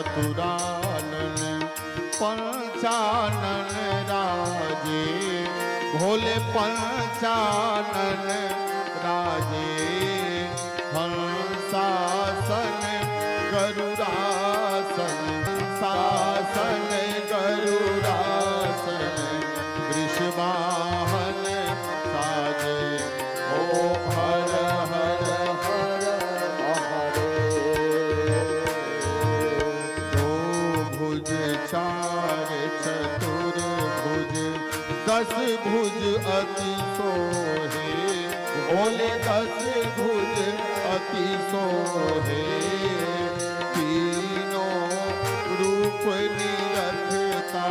चतुरानन पंचानन राजे, भोले पंचानन राजे। हंसासन गरुड़ासन, सासन गरुड़ासन, वृषवाहन साजे। ओम हर हर हर महादेव। दो भुज चार चतुर्भुज, दस भुज अति सोहे, भोले दस भुज अति सोहे। तीनों रूप निरखता,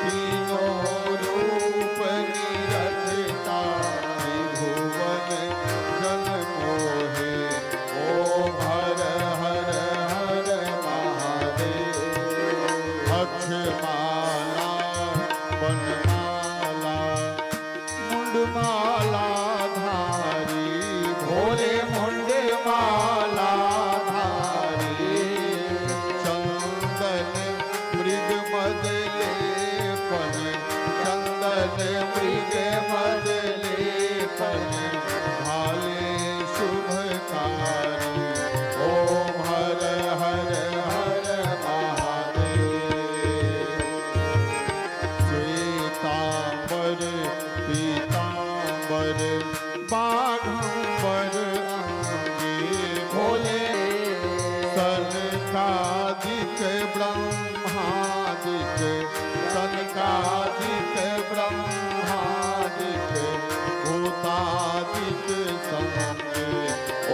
तीनों रूप निरखता, त्रिभुवन जन मोहे। ओम हर हर हर महादेव। अक्षमाला वनमाला मुंडमाला धारी, भोले मुंडमाला धारी। चंदन मृग मद लेपन, चंदन मृग मद लेपन, भाले शुभकारी। ओम हर हर हर महादेव। श्वेतांबर पीतांबर बाघंबर अंगे, भोले सनकादिक ब्रह्मादिक, सनकादिक ब्रह्मादिक भूतादिक संगे।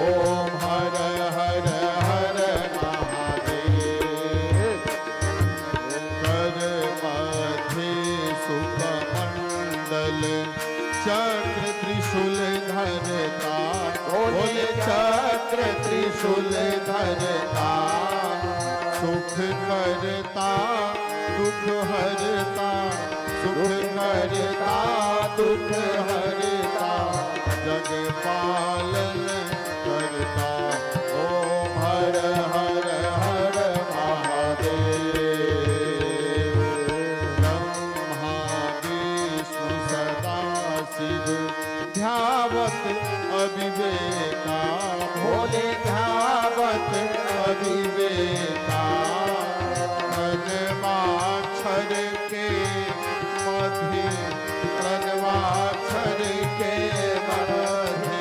ओम हर हर हर महादेव। कर मध्य सुखमंडल, चक्र त्रिशूल धरता, भोले चक्र त्रिशूल धरता। सुख करता दुख हरता, सुख करता दुख हरता, जग पालन करता। ओम हर हर हर महादेव। ब्रह्मा विष्णु सदा शिव ध्यावत अविवेका, भोले ध्यावत अविवेका। प्रणवाक्षर के मध्य, प्रणवाक्षर के मध्य,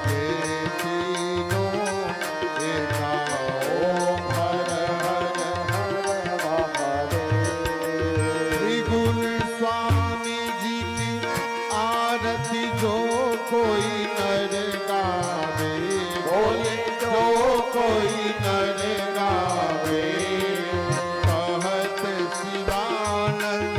ये तीनों एका। ओम हर हर हर महादेव। त्रिगुण स्वामी जी की आरती जो कोई नर गावे, भोले जो कोई नर गावे। कहत शिवानंद।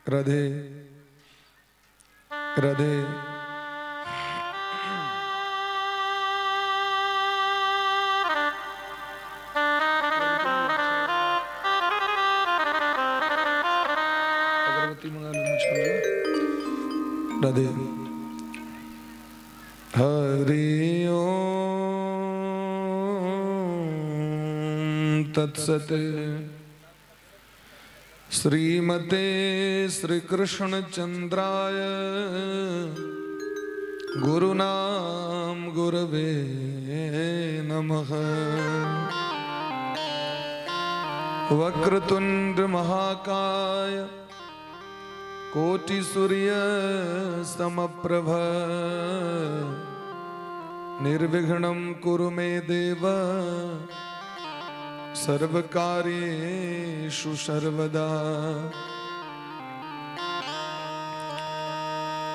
राधे राधे। अगरबत्ती मंगा लो मुझको। राधे। हरि ओम तत्सत। श्रीमते श्री कृष्ण चंद्राय गुरुनाम गुरवे नमः। वक्रतुंड महाकाय कोटि सूर्य समप्रभ निर्विघ्नं कुरु मे देव सर्वकार्येषु सर्वदा।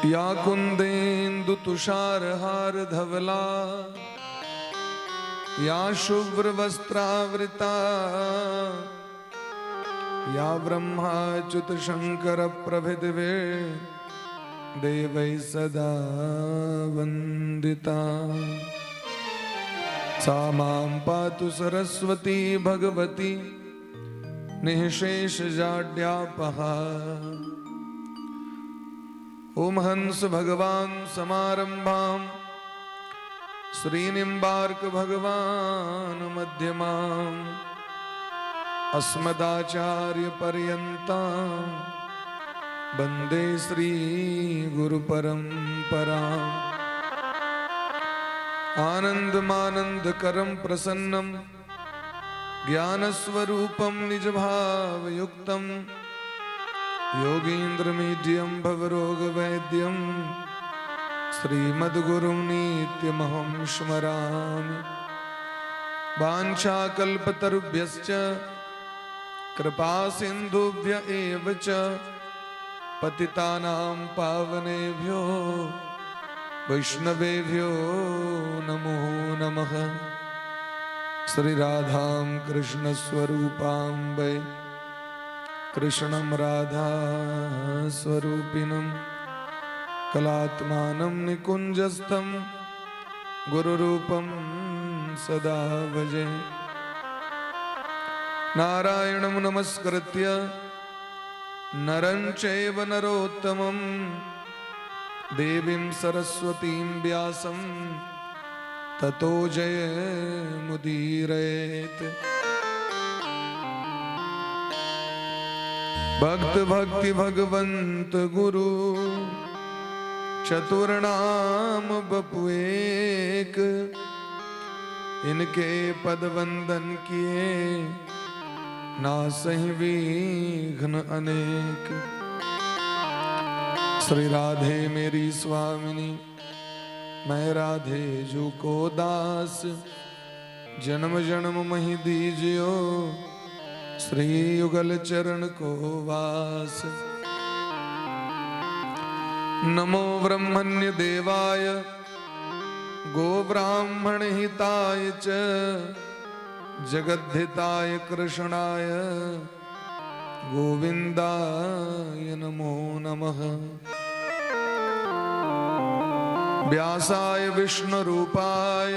या कुन्देन्दु तुषारहार धवला या शुभ्रवस्त्रावृता या ब्रह्माच्युत शंकर प्रभृतिवे देवैः सदा वन्दिता। सा मां पातु सरस्वती भगवती निःशेष जाड्यापहा। ओम हंस भगवान समारंभां श्रीनिम्बार्क भगवान मध्यमां अस्मदाचार्य पर्यन्तां वंदे श्री गुरु परंपराम्। आनंदमानंदकरं प्रसन्नं ज्ञानस्वरूपं निजभावयुक्तं योगीन्द्रमीड्यं भवरोगवैद्यं श्रीमद्गुरुं नित्यमहं स्मरामि। वाञ्छाकल्पतरुभ्यश्च कृपासिन्धुभ्य एव च पतितानां पावनेभ्यो वैष्णवेभ्यो नमो नमः। श्री राधां कृष्ण स्वरूपां वै कृष्णं राधा स्वरूपिणं कलात्मानं निकुञ्जस्थं गुरुरूपं सदा भजे। नारायणं नमस्कृत्य नरं चैव नरोत्तमं देवीं सरस्वतीं व्यासं ततो जयमुदीरयेत्। भक्त भक्ति भगवंत गुरु चतुर नाम बपु एक, इनके पद वंदन किए नासहि विघ्न अनेक। श्री राधे मेरी स्वामिनी, मैं राधे जू को दास, जन्म जन्म मही दीजियो श्री युगल चरण को वास। नमो ब्रह्मण्य देवाय गोब्राह्मण हिताय च जगद्धिताय कृष्णाय गोविंदाय नमो नमः। व्यासाय विष्णु रूपाय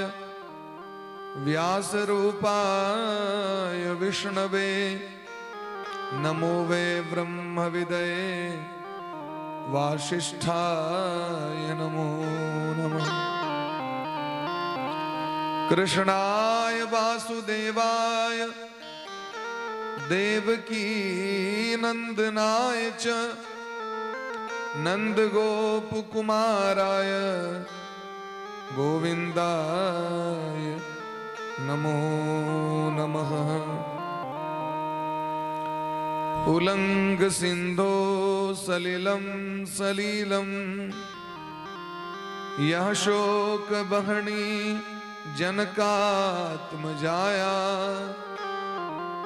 व्यास रूपाय विष्णवे नमो वे ब्रह्मविदये वासिष्ठाय नमो नमः। कृष्णाय वासुदेवाय देवकी नंदनाय च नंद गोप कुमाराय गोविंदाय नमो नमः। उलंग सिंधो सलिलं सलीलं यह शोक बहणी जनकात्मजाया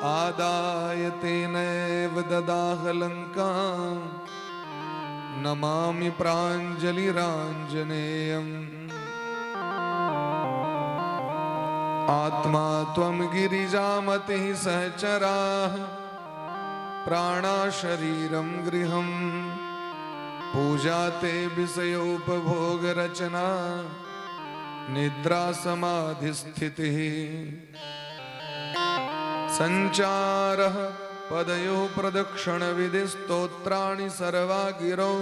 आदाय तेनैव ददाह लंकां नमामि प्राञ्जलिराञ्जनेयम्। आत्मा त्वं गिरिजामतिः सहचराः प्राणाशरीरं गृहं पूजा ते विषयोपभोगरचना निद्रा समाधिस्थितिः संचारः पदयोः प्रदक्षिणविधिस्तोत्राणि सर्वा गिरौ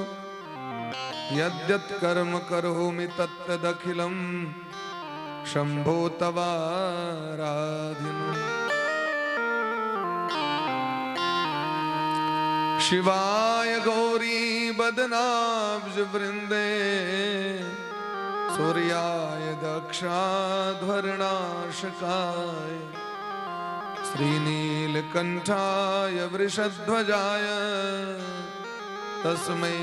यद्यत् कर्म करोमि तत्तदखिलं शंभो तवाराधिनम्। शिवाय गौरी बदनाब्ज वृंदे सूर्याय दक्षाध्वरनाशकाय श्रीनीलकंठाय वृषध्वजाय तस्मै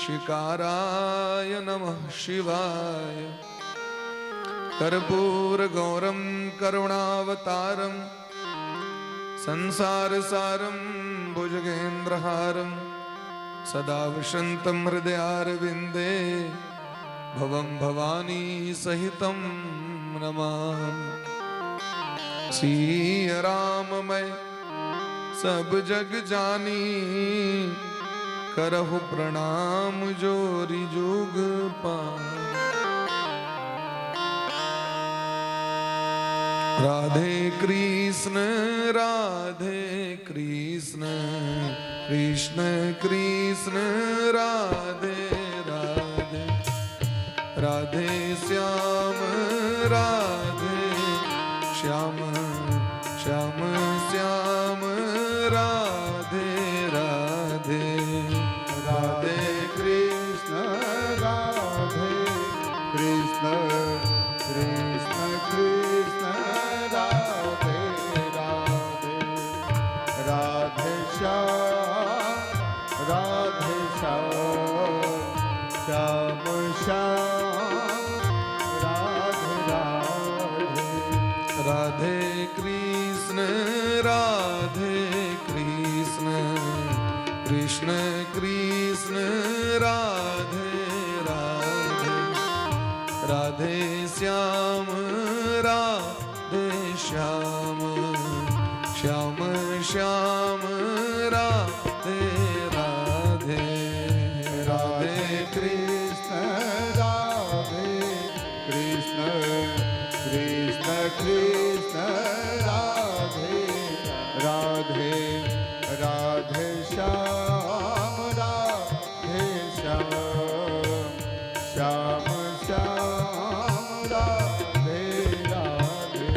शिकाराय नमः शिवाय। कर्पूरगौरं करुणावतारं संसारसारं भुजगेन्द्रहारं सदा वसन्तं हृदयारविन्दे भवं भवानी सहितं नमामि। सिय राम मैं सब जग जानी करहु प्रणाम जोरी जुग पानी। राधे कृष्ण कृष्ण कृष्ण राधे राधे राधे श्याम राधे श्याम श्याम श्याम राधे राधे राधे कृष्ण कृष्ण कृष्ण राधे राधे राधे श्याम श्याम श्याम राधे राधे। राधे कृष्ण कृष्ण कृष्ण राधे राधे राधे श्याम श्याम श्याम राधे राधे राधे कृष्ण कृष्ण कृष्ण राधे राधे राधे श्याम श्याम श्याम राधे राधे।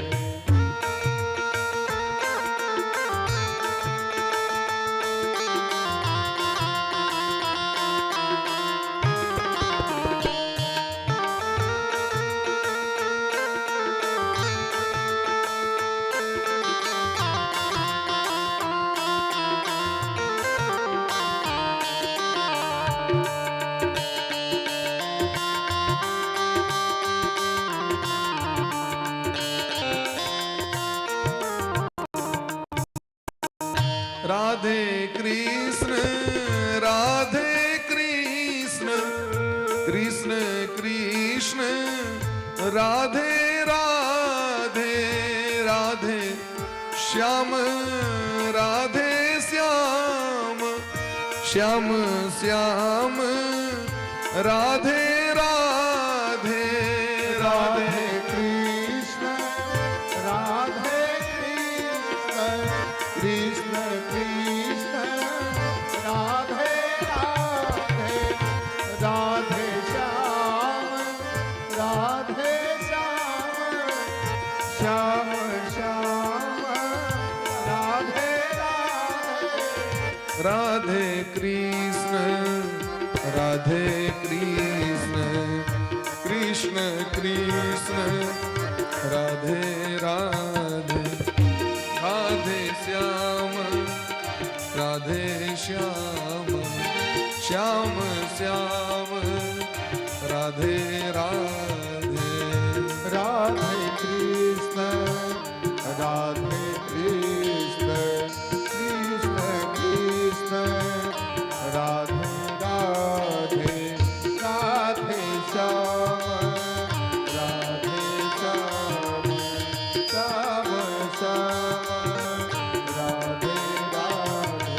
राधे कृष्ण कृष्ण कृष्ण राधे राधे राधे श्याम श्याम श्याम राधे राधे राधे राधे कृष्ण कृष्ण कृष्ण राधे राधे राधे श्याम श्याम श्याम राधे राधे। राधे कृष्ण कृष्ण कृष्ण राधे राधे राधे श्याम श्याम श्याम राधे राधे। राधे कृष्ण कृष्ण कृष्ण राधे राधे राधे श्याम श्याम श्याम राधे राधे।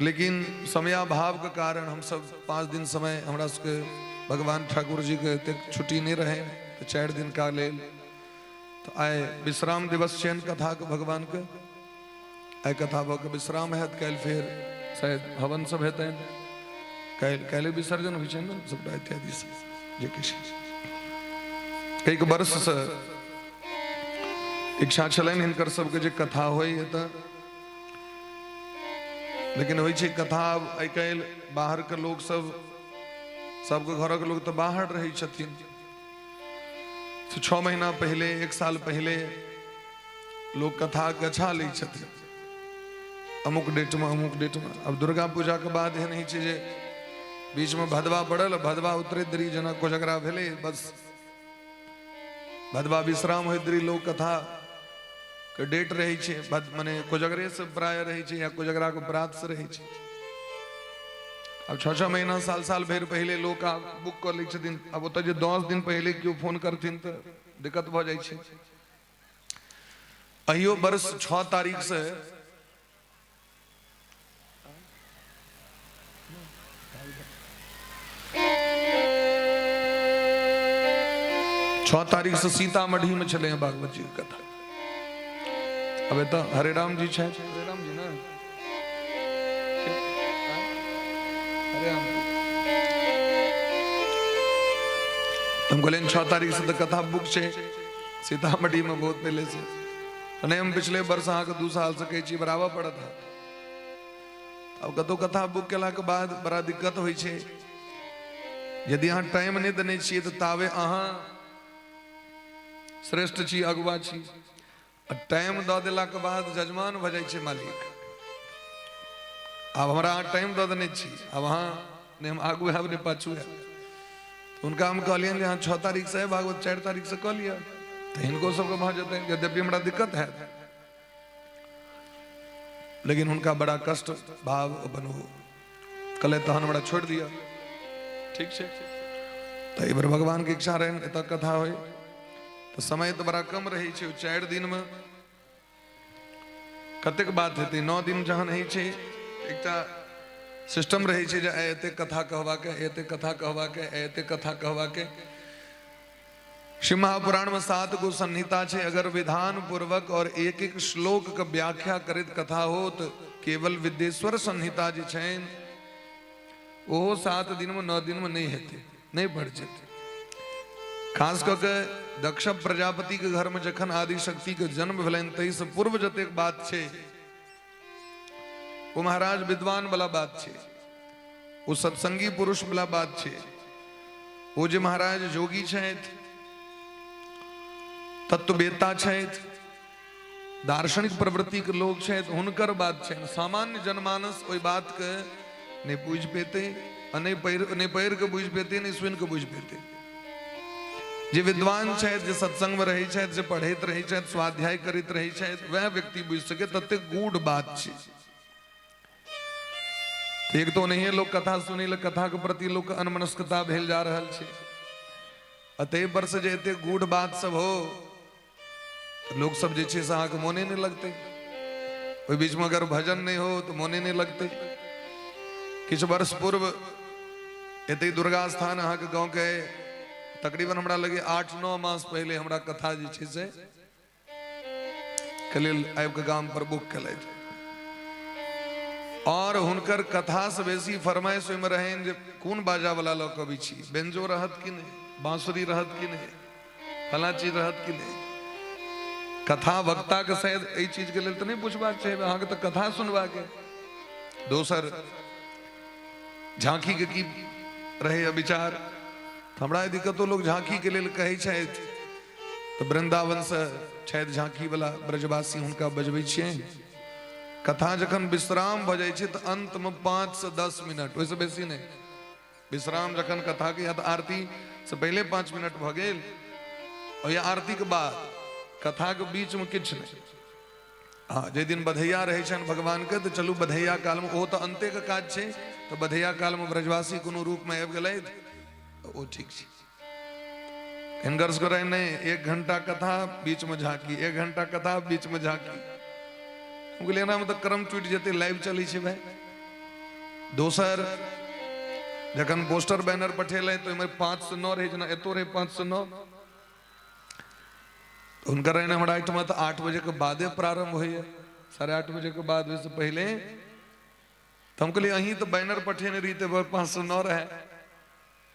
लेकिन समयाभावके कारण हमसब 5 दिन समय हमरा सबके भगवान ठाकुर जीके एतेक छुट्टी नहि रहै, तऽ 4 दिनका लेल तऽ आइ विश्राम दिवस छनि कथाके भगवानके। आइ कथा भऽ कऽ विश्राम हैत, काल्हि फेर शायद हवन सब हेतनि, काल्हि विसर्जन होइ छै ने सबटा इत्यादि सब जे किछु। एक वर्षसँ इच्छा छलनि हिनकर सबके जे कथा होइ एतऽ, लेकिन होइ छै कथा आब आइ काल्हि बाहरके लोक सब, सबके घरक लोक तऽ बाहर रहै छथिन, 6 महीना पहिले 1 साल पहिले लोक कथा गछा लै छथिन अमुक डेटमे अमुक डेटमे। आब दुर्गा पूजाके बाद एहन होइ छै जे बीचमे भदवा पड़ल, भदवा उतरैत देरी जेना कोजगरा भेलै, बस भदवा विश्राम होइत देरी लोक कथा के डेट रहै छै, मने कोजगरे से प्राय रहै छै या कोजगरा के प्रात से रहै छै। आब 6-6 महीना साल साल भरि पहिले लोक आब बुक कऽ लै छथिन। आब ओतऽ जे 10 दिन पहिले केओ फोन करथिन तऽ दिक्कत भऽ जाइ छै। अहियो वर्ष 6 तारीख से 6 तारीख से सीतामढ़ी में छलै भागवत जी के कथा। अब एतऽ हरे राम जी छथि, हरे राम जी ने, हरे राम जी। हम कहलियनि 6 तारीख से तऽ कथा बुक छै सीतामढ़ी में बहुत पहले से। नहीं हम पिछले वर्ष अहाँके 2 साल से कहै छी बराबर पड़त है। आब कतहु कथा बुक केलाके बाद बड़ा दिक्कत होइ छै, यदि अहाँ टाइम नहि देने छियै तऽ ताबे अहाँ श्रेष्ठ छी, अगुआ छी, आ टाइम दऽ देलाके बाद जजमान भऽ जाइ छै मालिक। आब हमरा अहाँ टाइम दऽ देने छी, आब अहाँ नहि हम आगू हैब नहि पाछू हैब। हुनका हम कहलियनि जे अहाँ 6 तारीख से भागवत 4 तारीख से कऽ लिअ तऽ हिनको सबके भऽ जेतनि, यद्यपि हमरा दिक्कत हैत, लेकिन हुनका बड़ा कष्ट भाव अपन ओ कहले तहन हमरा छोड़ि दिअ, ठीक छै। तऽ एहि बेर भगवानके इच्छा रहनि एतऽ कथा होइ, तऽ समय तऽ बड़ा कम रहै छै, 4 दिनमे कतेक बात हेतै। 9 दिन जहन होइ छै एकटा सिस्टम रहै छै जे आइ एतेक कथा कहबाके, एतेक कथा कहबाके, एतेक कथा कहबाके। शिव महापुराण में 7 गो संहिता छै, अगर विधान पूर्वक और एक एक श्लोक के व्याख्या करैत कथा हो तो केवल विद्येश्वर संहिता जे छनि ओहो 7 दिन में 9 दिन में नहीं हेतै, नहीं बढ़ जेतै। खास कऽ के दक्ष प्रजापति के घर में जखन आदि शक्ति के जन्म भेलनि ताहिसँ पूर्व जतेक बात छै ओ महाराज विद्वान वाला बात छै, ओ सत्संगी पुरुष वाला बात छै, ओ जे महाराज जोगी छथि, तत्ववेत्ता छथि, दार्शनिक प्रवृत्ति के लोग छथि, हुनकर बात छनि। सामान्य जनमानस ओहि बात के नहि बुझि पेतै, आ नहि पढ़ि के बुझि पेतै, नहि सुनि के बुझि पेतै। जे विद्वान छथि, जे सत्संग में रहै छथि, जे पढ़ैत रहै छथि, स्वाध्याय करैत रहै छथि, वएह व्यक्ति बुझि सकै, ततेक गूढ़ बात छै। एक तो ओनाहिये लोक कथा सुनै लए, कथा के प्रति लोक अनमनस्कता भेल जा रहल छै, आ ताहि पर से जे एते गूढ़ बात सब हो तऽ लोक सब जे छै से अहाँके मोने नहि लगतै। ओहि बीचमे अगर भजन नहि हो तऽ मोने नहि लगतै। किछु वर्ष पूर्व एते दुर्गा स्थान अहाँके गाँवके तकरीबन हमरा लगे 8-9 मास पहिले हमरा कथा जे छै से के लेल आबि कऽ गाम पर बुक केलथि, और हुनकर कथा से बेसी फरमाइश ओहिमे रहनि जे कोन बाजा वाला लऽ कऽ अबै छी, बेंजो रहत कि नहि, बांसुरी रहत कि नहि, फलां चीज रहत कि नहि। कथा वक्ता के शायद एहि चीज के लेल तऽ नहि पूछबाक चाही, अहाँके तऽ कथा सुनबाक है। दोसर झांकी के की रहे विचार, हमरा यदि कतौ लोग झांकी के लेल कहै छथि तऽ वृंदावन से छथि झांकी वाला ब्रजवासी, हुनका बजबै छियनि। कथा जखन विश्राम भऽ जाइ छै तऽ अंत में 5 से 10 मिनट, ओहिसँ बेसी नहि। विश्राम जखन कथा के या तऽ आरती से पहिले 5 मिनट भऽ गेल, और या आरती के बाद, कथा के बीच में किछु नहि। हाँ, जाहि दिन बधैया रहै छनि भगवान के तऽ चलू बधैया काल में, ओ तऽ अंते के काज छै, तऽ बधैया काल में ब्रजवासी कोनो रूप में आबि गेलथि तऽ ओ ठीक छै। हिनकर सबके रहै नहि, 1 घंटा कथा बीच में झांकी, 1 घंटा कथा बीच में झांकी। हम कहलियै एना में तऽ क्रम टूटि जेतै, लाइव चलै छै भाई। दोसर जखन पोस्टर बैनर पठेलै तऽ ओहिमे 5 से 9 रहै, जेना एतो रहै 5 से 9। तऽ हुनकर रहनि हमरा एहिठमा तऽ 8 बजेके बादे प्रारम्भ होइए, 8:30 बजेके बाद, ओहिसँ पहिले। तऽ हम कहलियै, अहीं तऽ बैनर पठेने रही तऽ 5 से 9 रहै।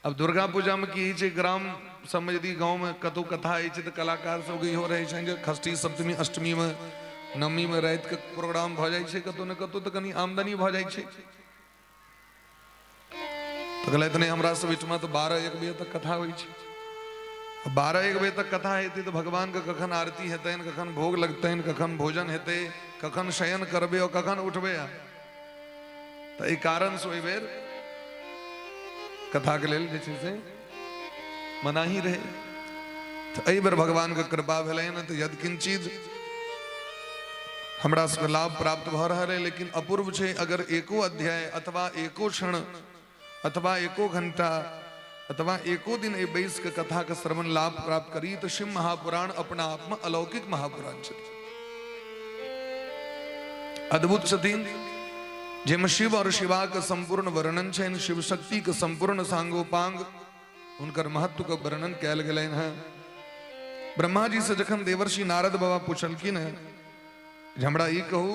आब दुर्गा पूजामे की होइ छै, ग्राम सबमे यदि गाँवमे कतहु कथा होइ छै तऽ कलाकार सबके इहो रहै छनि जे षष्ठी, सप्तमी, अष्टमीमे, नवमीमे रातिके प्रोग्राम भऽ जाइ छै कतहु ने कतहु, तऽ कनि आमदनी भऽ जाइ छै। तऽ कहलथि, नहि, हमरा सब ओहिठमा तऽ 12-1 बजे तक कथा होइ छै। 12-1 बजे तक कथा हेतै तऽ भगवानके कखन आरती हेतनि, कखन भोग लगतनि, कखन भोजन हेतै, कखन शयन करबै आओर कखन उठबै? तऽ एहि कारणसँ ओहि बेर कथाके लेल जे छै से मनाही रहै। तऽ एहि बेर भगवानके कृपा भेलै ने, तऽ यद किंचित हमरा सबके लाभ प्राप्त भऽ रहल है, लेकिन अपूर्व छै। अगर एको अध्याय अथवा एको क्षण अथवा एको घंटा अथवा एको दिन एहि बैस के कथा के श्रवण लाभ प्राप्त करी तऽ शिव महापुराण अपना आप में अलौकिक महापुराण छथिन, अद्भुत छथिन, जाहिमे शिव और शिवा के संपूर्ण वर्णन छनि। शिव शक्ति के संपूर्ण सांगोपांग हुनकर महत्व के वर्णन कयल गेलनि हेँ। ब्रह्मा जी से जखन देवर्षि नारद बाबा पुछलखिन हेँ जे हमरा ई कहू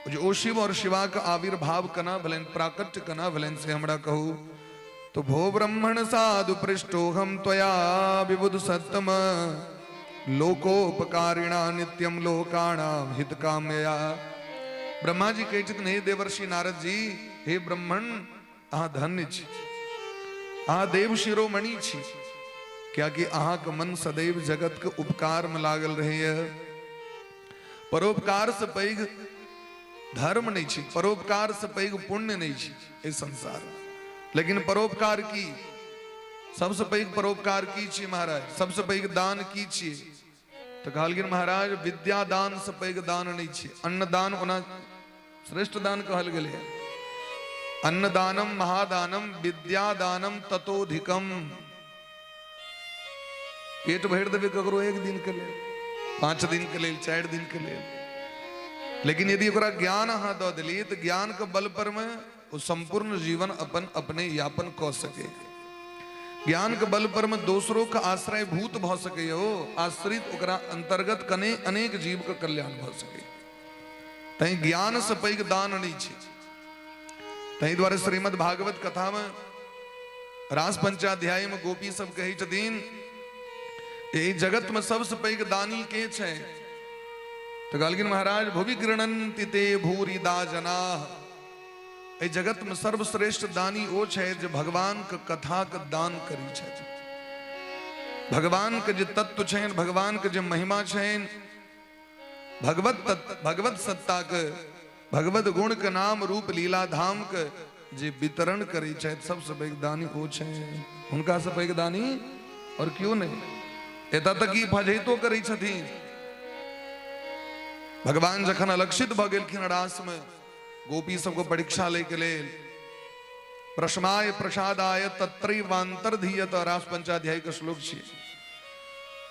जे ओ शिव और शिवा के आविर्भाव केना भेलनि, प्राकट्य केना भेलनि, से हमरा कहू। तो भो ब्रह्मण साधु पृष्टोहम त्वया विबुध सत्तम, लोकोपकारिणा नित्यम लोकाणाम हित कामया। ब्रह्मा जी कहै छथिन, हे देवर्षि नारद जी, हे ब्रह्मण, अहाँ धन्य छी, अहाँ देव शिरोमणि छी, कियाकि अहाँके मन सदैव जगत के उपकार में लागल रहैए। परोपकार से पैघ धर्म नहीं छी, परोपकार से पैघ पुण्य नहीं छी एहि संसार में। लेकिन परोपकार की, सबसे पैघ परोपकार की छी महाराज? सबसे पैघ दान की छी? तऽ कहलखिन महाराज, विद्या दान से पैघ दान नहीं छी। अन्नदान ओना श्रेष्ठ दान कहल गेलै। अन्नदानम महादानम विद्यादानम ततोधिकम। पेट भरि देबै ककरो एक दिन के लेल, 5 दिन के लेल, 4 दिन के लेल, लेकिन यदि ओकरा ज्ञान अहाँ दऽ देलियै तऽ ज्ञान के बल पर में ओ संपूर्ण जीवन अपन अपने यापन कऽ सके। ज्ञान के बल पर में दोसरों के आश्रय भूत भऽ सके, ओ आश्रित ओकरा अंतर्गत कने अनेक जीव के कल्याण भऽ सके। तैं ज्ञान से पैघ दान नहीं छै। ताहि दुआरे श्रीमद् भागवत कथा में रास पंचाध्याय में गोपी सब कहै छथिन, एहि जगत में सबसे पैघ दानी के छै? तऽ कहलखिन महाराज, भुवि गृणन्ति ते भूरिदा जनाः। एहि जगत में सर्वश्रेष्ठ दानी ओ छै जे भगवान के कथा के दान करै छथि। भगवान के जे तत्व छनि, भगवान के जे महिमा छनि, भगवत तत्व, भगवत सत्ता के, भगवत गुण के, नाम रूप लीला धाम के जे वितरण करै छथि, सबसँ पैघ दानी ओ छै। हुनका से पैघ दानी और क्यों नहीं। एतऽ तक ई फजैतो करै छथिन। भगवान जखन अलक्षित भऽ गेलखिन रास में, गोपी सबके परीक्षा लै के लेल, प्रशमाय प्रसादाय तत्रैवांतर्धीयत, रास पंचाध्याय के श्लोक छियै।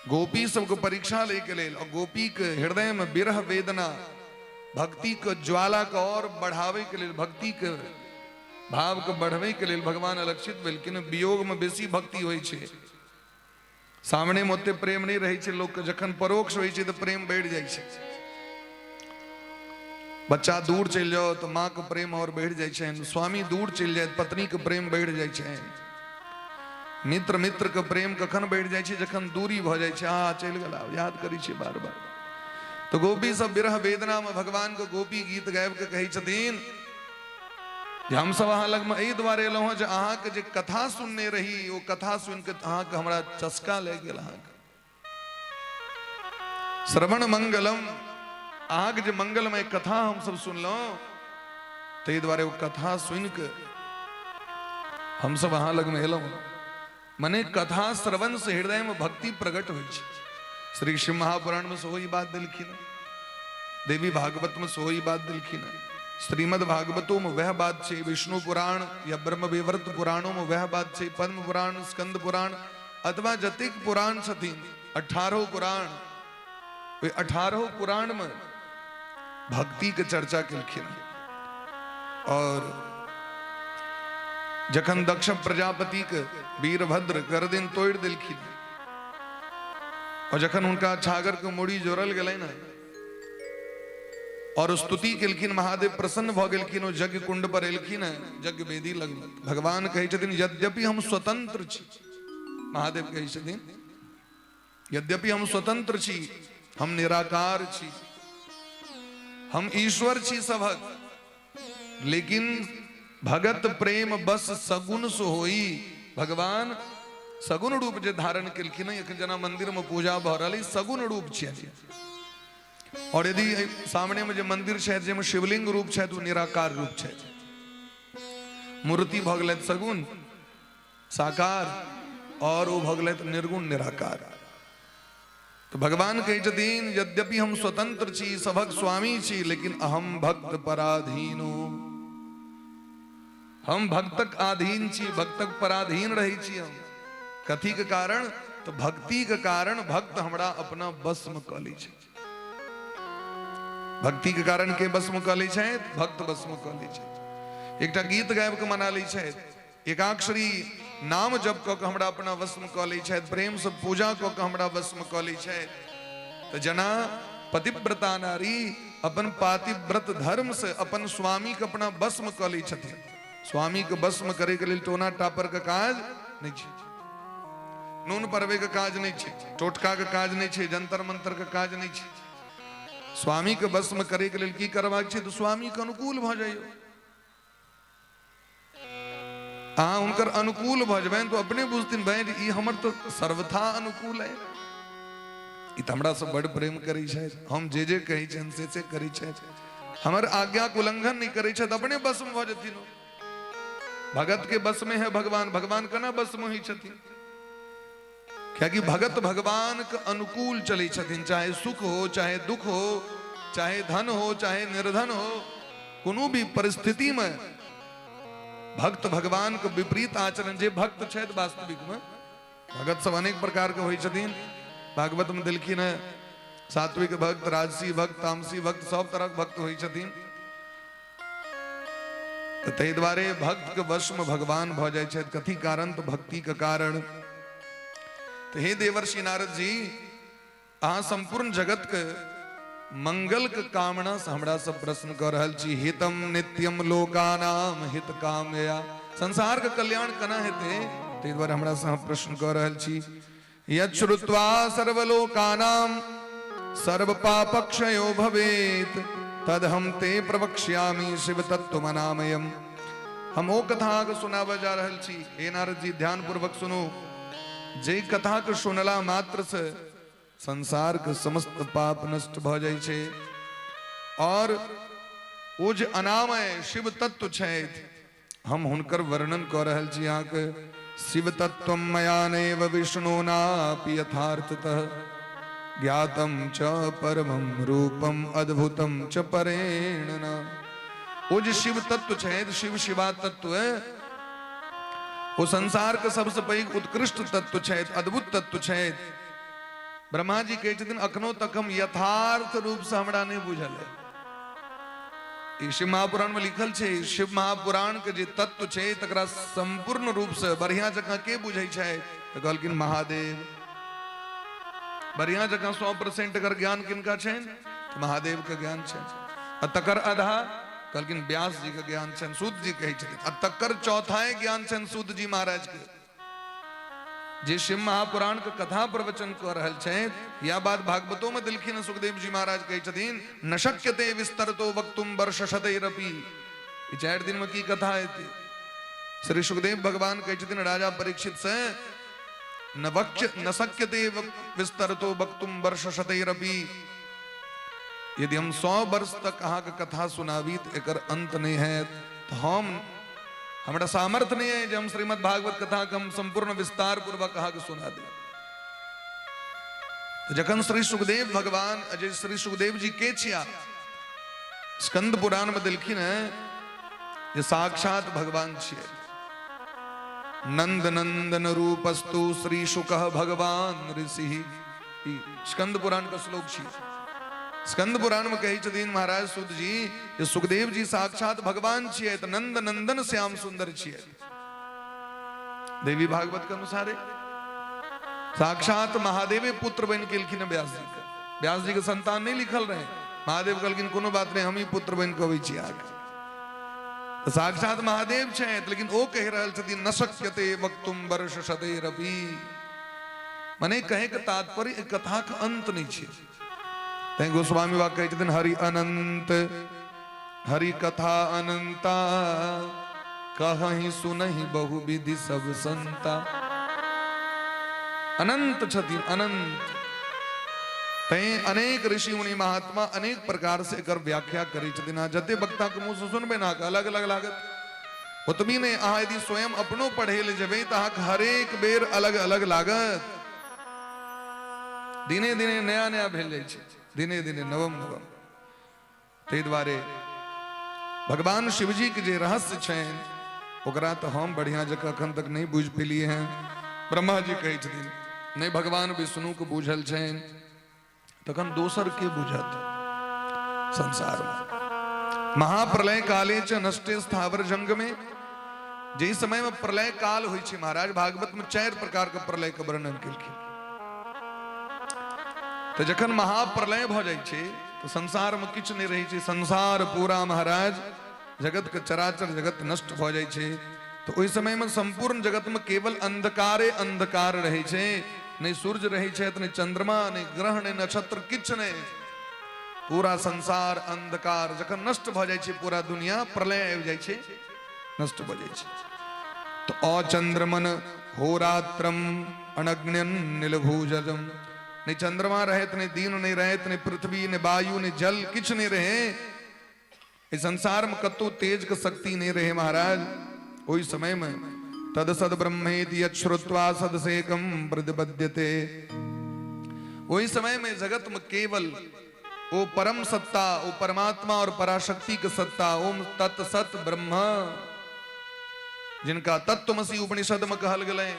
गोपी सबके परीक्षा लै के लेल और गोपी के हृदय में विरह वेदना, भक्ति के ज्वाला के और बढ़ावे के लेल, भक्ति के भाव के बढ़वे के लेल भगवान अलक्षित भेलखिन। वियोग में बेसी भक्ति होइ छै। सामने में ओते प्रेम नहीं रहै छै लोक के। जखन परोक्ष होइ छै तऽ प्रेम बढ़ि जाइ छै। बच्चा दूर चलि जाओ तऽ माँ के प्रेम और बढ़ि जाइ छै। स्वामी दूर चलि जाए, पत्नी के प्रेम बढ़ि जाइ छै। मित्र मित्र के प्रेम कखन बढ़ि जाइ छै? जखन दूरी भऽ जाइ छै। आ चलि गेल, याद करै छै बार बार। तऽ गोपी सब विरह वेदना में भगवान के गोपी गीत गाबि के कहै छथिन जे हमसब अहाँ लगमे एहि दुआरे एलहुँ हँ जे अहाँके जे कथा सुनने रही, ओ कथा सुनि के अहाँके हमरा चस्का लागि गेल। अहाँके श्रवण मंगलम, अहाँके जे मंगलमय कथा हमसब सुनलहुँ, ताहि दुआरे ओ कथा सुनि के हमसब अहाँ लगमे एलहुँ। मने कथा श्रवण से हृदय में भक्ति प्रकट होइ छै। श्री शिव महापुराण में सेहो ई बात देलखिन, देवी भागवत में सेहो ई बात देलखिन, श्रीमद् भागवतो में वह बात छै, विष्णु पुराण या ब्रह्मविवर्त पुराणों में वह बात छै, पद्म पुराण, स्कंद पुराण अथवा जतेक पुराण छथिन, 18 पुराण, ओहि 18 पुराण में भक्ति के चर्चा केलखिन और जखन दक्ष प्रजापतिके वीरभद्र गर्दन तोड़ि देलखिन और जखन हुनका छागर के मुड़ी जोड़ल गेलै ने और स्तुति केलखिन, महादेव प्रसन्न भऽ गेलखिन, ओ यज्ञ कुंड पर एलखिन, यज्ञ वेदी लग भगवान कहै छथिन यद्यपि हम स्वतंत्र छी, महादेव कहै छथिन यद्यपि हम स्वतंत्र छी, हम निराकार छी, हम ईश्वर छी सभक, लेकिन भगत प्रेम बस सगुन सो होई। भगवान सगुन रूप जे धारण केलखिन, एखन जेना मंदिर में पूजा भऽ रहल अइ, सगुन रूप छियनि। और यदि सामने में जे मंदिर छै जाहिमे शिवलिंग रूप छै, ओ निराकार रूप छै। मूर्ति भऽ गेलै सगुन साकार और ओ भऽ गेलै निर्गुण निराकार। तऽ भगवान कहै छथिन यद्यपि हम स्वतंत्र छी, सभक स्वामी छी, लेकिन अहम भक्त पराधीनो, हम भक्तक अधीन छी, भक्तक पराधीन रहै छी हम। कथी के कारण? तऽ भक्ति के कारण भक्त हमरा अपना वश में कऽ लै छै। भक्ति के कारण के वश में कऽ लै छै? भक्त वश में कऽ लै छै। एकटा गीत गाबि कऽ मना लै छै, एकाक्षरी नाम जप कऽ के हमरा अपना वशमे कऽ लै छथि, प्रेमसँ पूजा कऽ के हमरा वशमे कऽ लै छथि। तऽ जेना पतिव्रता नारी अपन पातिव्रत धर्मसँ अपन स्वामीके अपना वशमे कऽ लै छथिन, स्वामीके वशमे करैके लेल टोना टापरके काज नहि छै, नून परबैके काज नहि छै, टोटकाके काज नहि छै, जंतर मंतरके काज नहि छै। स्वामीके वशमे करैके लेल की करबाक छै? तऽ स्वामीके अनुकूल भऽ जाइयौ। अहाँ हुनकर अनुकूल भऽ जेबनि तऽ अपने बुझथिन, भाई ई हमर तऽ सर्वथा अनुकूल है, ई तऽ हमरा से बड़ प्रेम करै छथि, हम जे जे कहै छियनि से से करै छथि, हमर आज्ञाके उल्लंघन नहि करै छथि, अपने बसमे भऽ जेथिन ओ। भगत के बस में है भगवान। भगवान केना बस में होइ छथिन? कियाकि भगत भगवान के अनुकूल चलै छथिन, चाहे सुख हो चाहे दुख हो, चाहे धन हो चाहे निर्धन हो, कोनो भी परिस्थिति में भक्त भगवान के विपरीत आचरण, जे भक्त छथि वास्तविक में भगत सब अनेक प्रकार के होइ छथिन। भागवत में देलखिन है सात्विक भक्त, राजसी भक्त, तामसी भक्त, सब तरह के भक्त होइ छथिन। तऽ ताहि दुआरे भक्त के वश में भगवान भऽ जाइ छथि। कथी कारण? तऽ भक्ति के कारण। तऽ हे देवर्षि नारद जी, अहाँ संपूर्ण जगत के मंगल के कामना से हमरा सब प्रश्न कऽ रहल छी। हितम नित्यम लोकानाम हित कामया, संसार के कल्याण केना हेतै, ताहि दुआरे हमरा से अहाँ प्रश्न कऽ रहल छी। यच्छ्रुत्वा सर्वलोकानां सर्वपापक्षयो भवेत् तदहं ते प्रवक्ष्यामि शिव तत्वमनामयम्। हम ओ कथा अहाँके सुनाबऽ जा रहल छी। हे नारद जी, ध्यानपूर्वक सुनू, जे कथा के सुनला मात्र से संसार के समस्त पाप नष्ट भऽ जाइ छै और ओ जे अनामय शिव तत्व छथि, हम हुनकर वर्णन कऽ रहल छी अहाँके। शिव तत्व मया नैव विष्णुनापि यथार्थतः ज्ञातम च परमम रूपम अद्भुतम च परेण न। ओ जे शिव तत्व छथि, शिव शिवा तत्व, ओ संसार के सबसे पैघ उत्कृष्ट तत्व छथि, अद्भुत तत्व छथि। ब्रह्मा जी कहै छथिन अखनो तक हम यथार्थ रूप से हमरा नहि बुझल है। ई शिव महापुराण में लिखल छै, शिव महापुराण के जे तत्व छै तकरा संपूर्ण रूप से बढ़िया जकाँ के बुझै छै? तऽ कहलखिन महादेव। बढ़िया जकाँ 100% एकर ज्ञान किनका छनि? तऽ महादेव के ज्ञान छनि। आ तकर आधा कहलखिन व्यास जी के ज्ञान छनि, सूत जी कहै छथिन। आ तकर चौथाई ज्ञान छनि सूत जी महाराज के, जे शिव महापुराण के कथा प्रवचन कऽ रहल छथि। यह बात भागवतो में देलखिन सुखदेव जी महाराज, कहै छथिन न शक्यते विस्तरतो वक्तुम वर्ष शतैरपि। ई 4 दिन में की कथा हेतै? श्री सुखदेव भगवान कहै छथिन राजा परीक्षित से, न वक्ष न शक्यते विस्तरतो वक्तुम वर्ष शतैरपि। यदि हम 100 वर्ष तक अहाँके कथा सुनाबी तऽ एकर अंत नहि हैत। तऽ हमरा सामर्थ्य नहि है जे हम श्रीमद् भागवत कथा के हम संपूर्ण विस्तार पूर्वक अहाँके सुना दी। तऽ जखन श्री सुखदेव भगवान, अजय श्री सुखदेव जी के छिया, स्कंद पुराण में देलखिन है जे साक्षात भगवान छियै। नंद नंदन रूपस्तु श्री शुक भगवान ऋषि, ई स्कंद पुराण के श्लोक छियै। स्कंद पुराण में कहै छथिन महाराज सुत जी जे सुखदेव जी साक्षात भगवान छियै, तऽ नंद नंदन श्याम सुंदर छियै। देवी भागवत के अनुसारे साक्षात महादेवे पुत्र बनि के एलखिन व्यास जी के। व्यास जी के संतान नहीं लिखल रहे, महादेव कहलखिन कोनो बात नहीं, हम ही पुत्र बनि के अबै छी अहाँके। तऽ साक्षात महादेव छथि, लेकिन ओ कहि रहल छथिन न शक्यते वक्तुम वर्ष शतेरपि। मने कहे के तात्पर्य एहि कथा के अंत नहीं छै। तैं गोस्वामी बाबा कहै छथिन हरि अनंत हरि कथा अनंता, कहहि सुनहि बहु विधि सब संता। अनंत छथिन अनंत। तैं अनेक ऋषि मुनि महात्मा अनेक प्रकार से एकर व्याख्या करै छथिन। अहाँ जते वक्ता के मुँह से सुनबै ने, अहाँके अलग अलग लागत। ओतबी नहि, अहाँ यदि स्वयं अपनो पढ़े ले जेबै तऽ अहाँके हरेक बेर अलग अलग लागत। दिने दिने नया नया भेल जाइ छै, दिने दिने नवम नवम। ताहि दुआरे भगवान शिवजी के जे रहस्य छनि ओकरा तऽ हम बढ़िया जकाँ अखन तक नहि बुझि पेलियै हैं। ब्रह्मा जी कहै छथिन नहि भगवान विष्णु के बुझल छनि, तखन दोसर के बुझत संसार में। महाप्रलय काले च नष्टे स्थावर जंग में, जाहि समय में प्रलय काल होइ छै महाराज, भागवत में 4 प्रकार के प्रलय के वर्णन केलखिन। तऽ जखन महाप्रलय भऽ जाइ छै तऽ संसार में किछु नहि रहै छै, संसार पूरा महाराज जगत के चराचर जगत नष्ट भऽ जाइ छै। तऽ ओहि समय में संपूर्ण जगत में केवल अंधकारे अंधकार रहै छै, नहि सूर्य रहै छथि, नहि चंद्रमा, नहि ग्रह, नहि नक्षत्र, किछु नहि, पूरा संसार अंधकार। जखन नष्ट भऽ जाइ छै पूरा दुनिया, प्रलय आबि जाइ छै, नष्ट भऽ जाइ छै। तऽ अचंद्रमन होरात्रम अनग्न्यन नीलभूजलम, नहि चंद्रमा रहत, नहि दिन नहि रहत, नहि पृथ्वी, नहि वायु, नहि जल, किछु नहि रहे। एहि संसार में कतौ तेज के शक्ति नहीं रहे महाराज। ओहि समय में तद सद ब्रह्मेति यच्छ्रुत्वा सदसेकम प्रतिपद्यते। ओहि समय में जगत में केवल ओ परम सत्ता, ओ परमात्मा और पराशक्ति के सत्ता, ओम तत् सत ब्रह्म, जिनका तत्वमसि उपनिषद में कहल गेलै,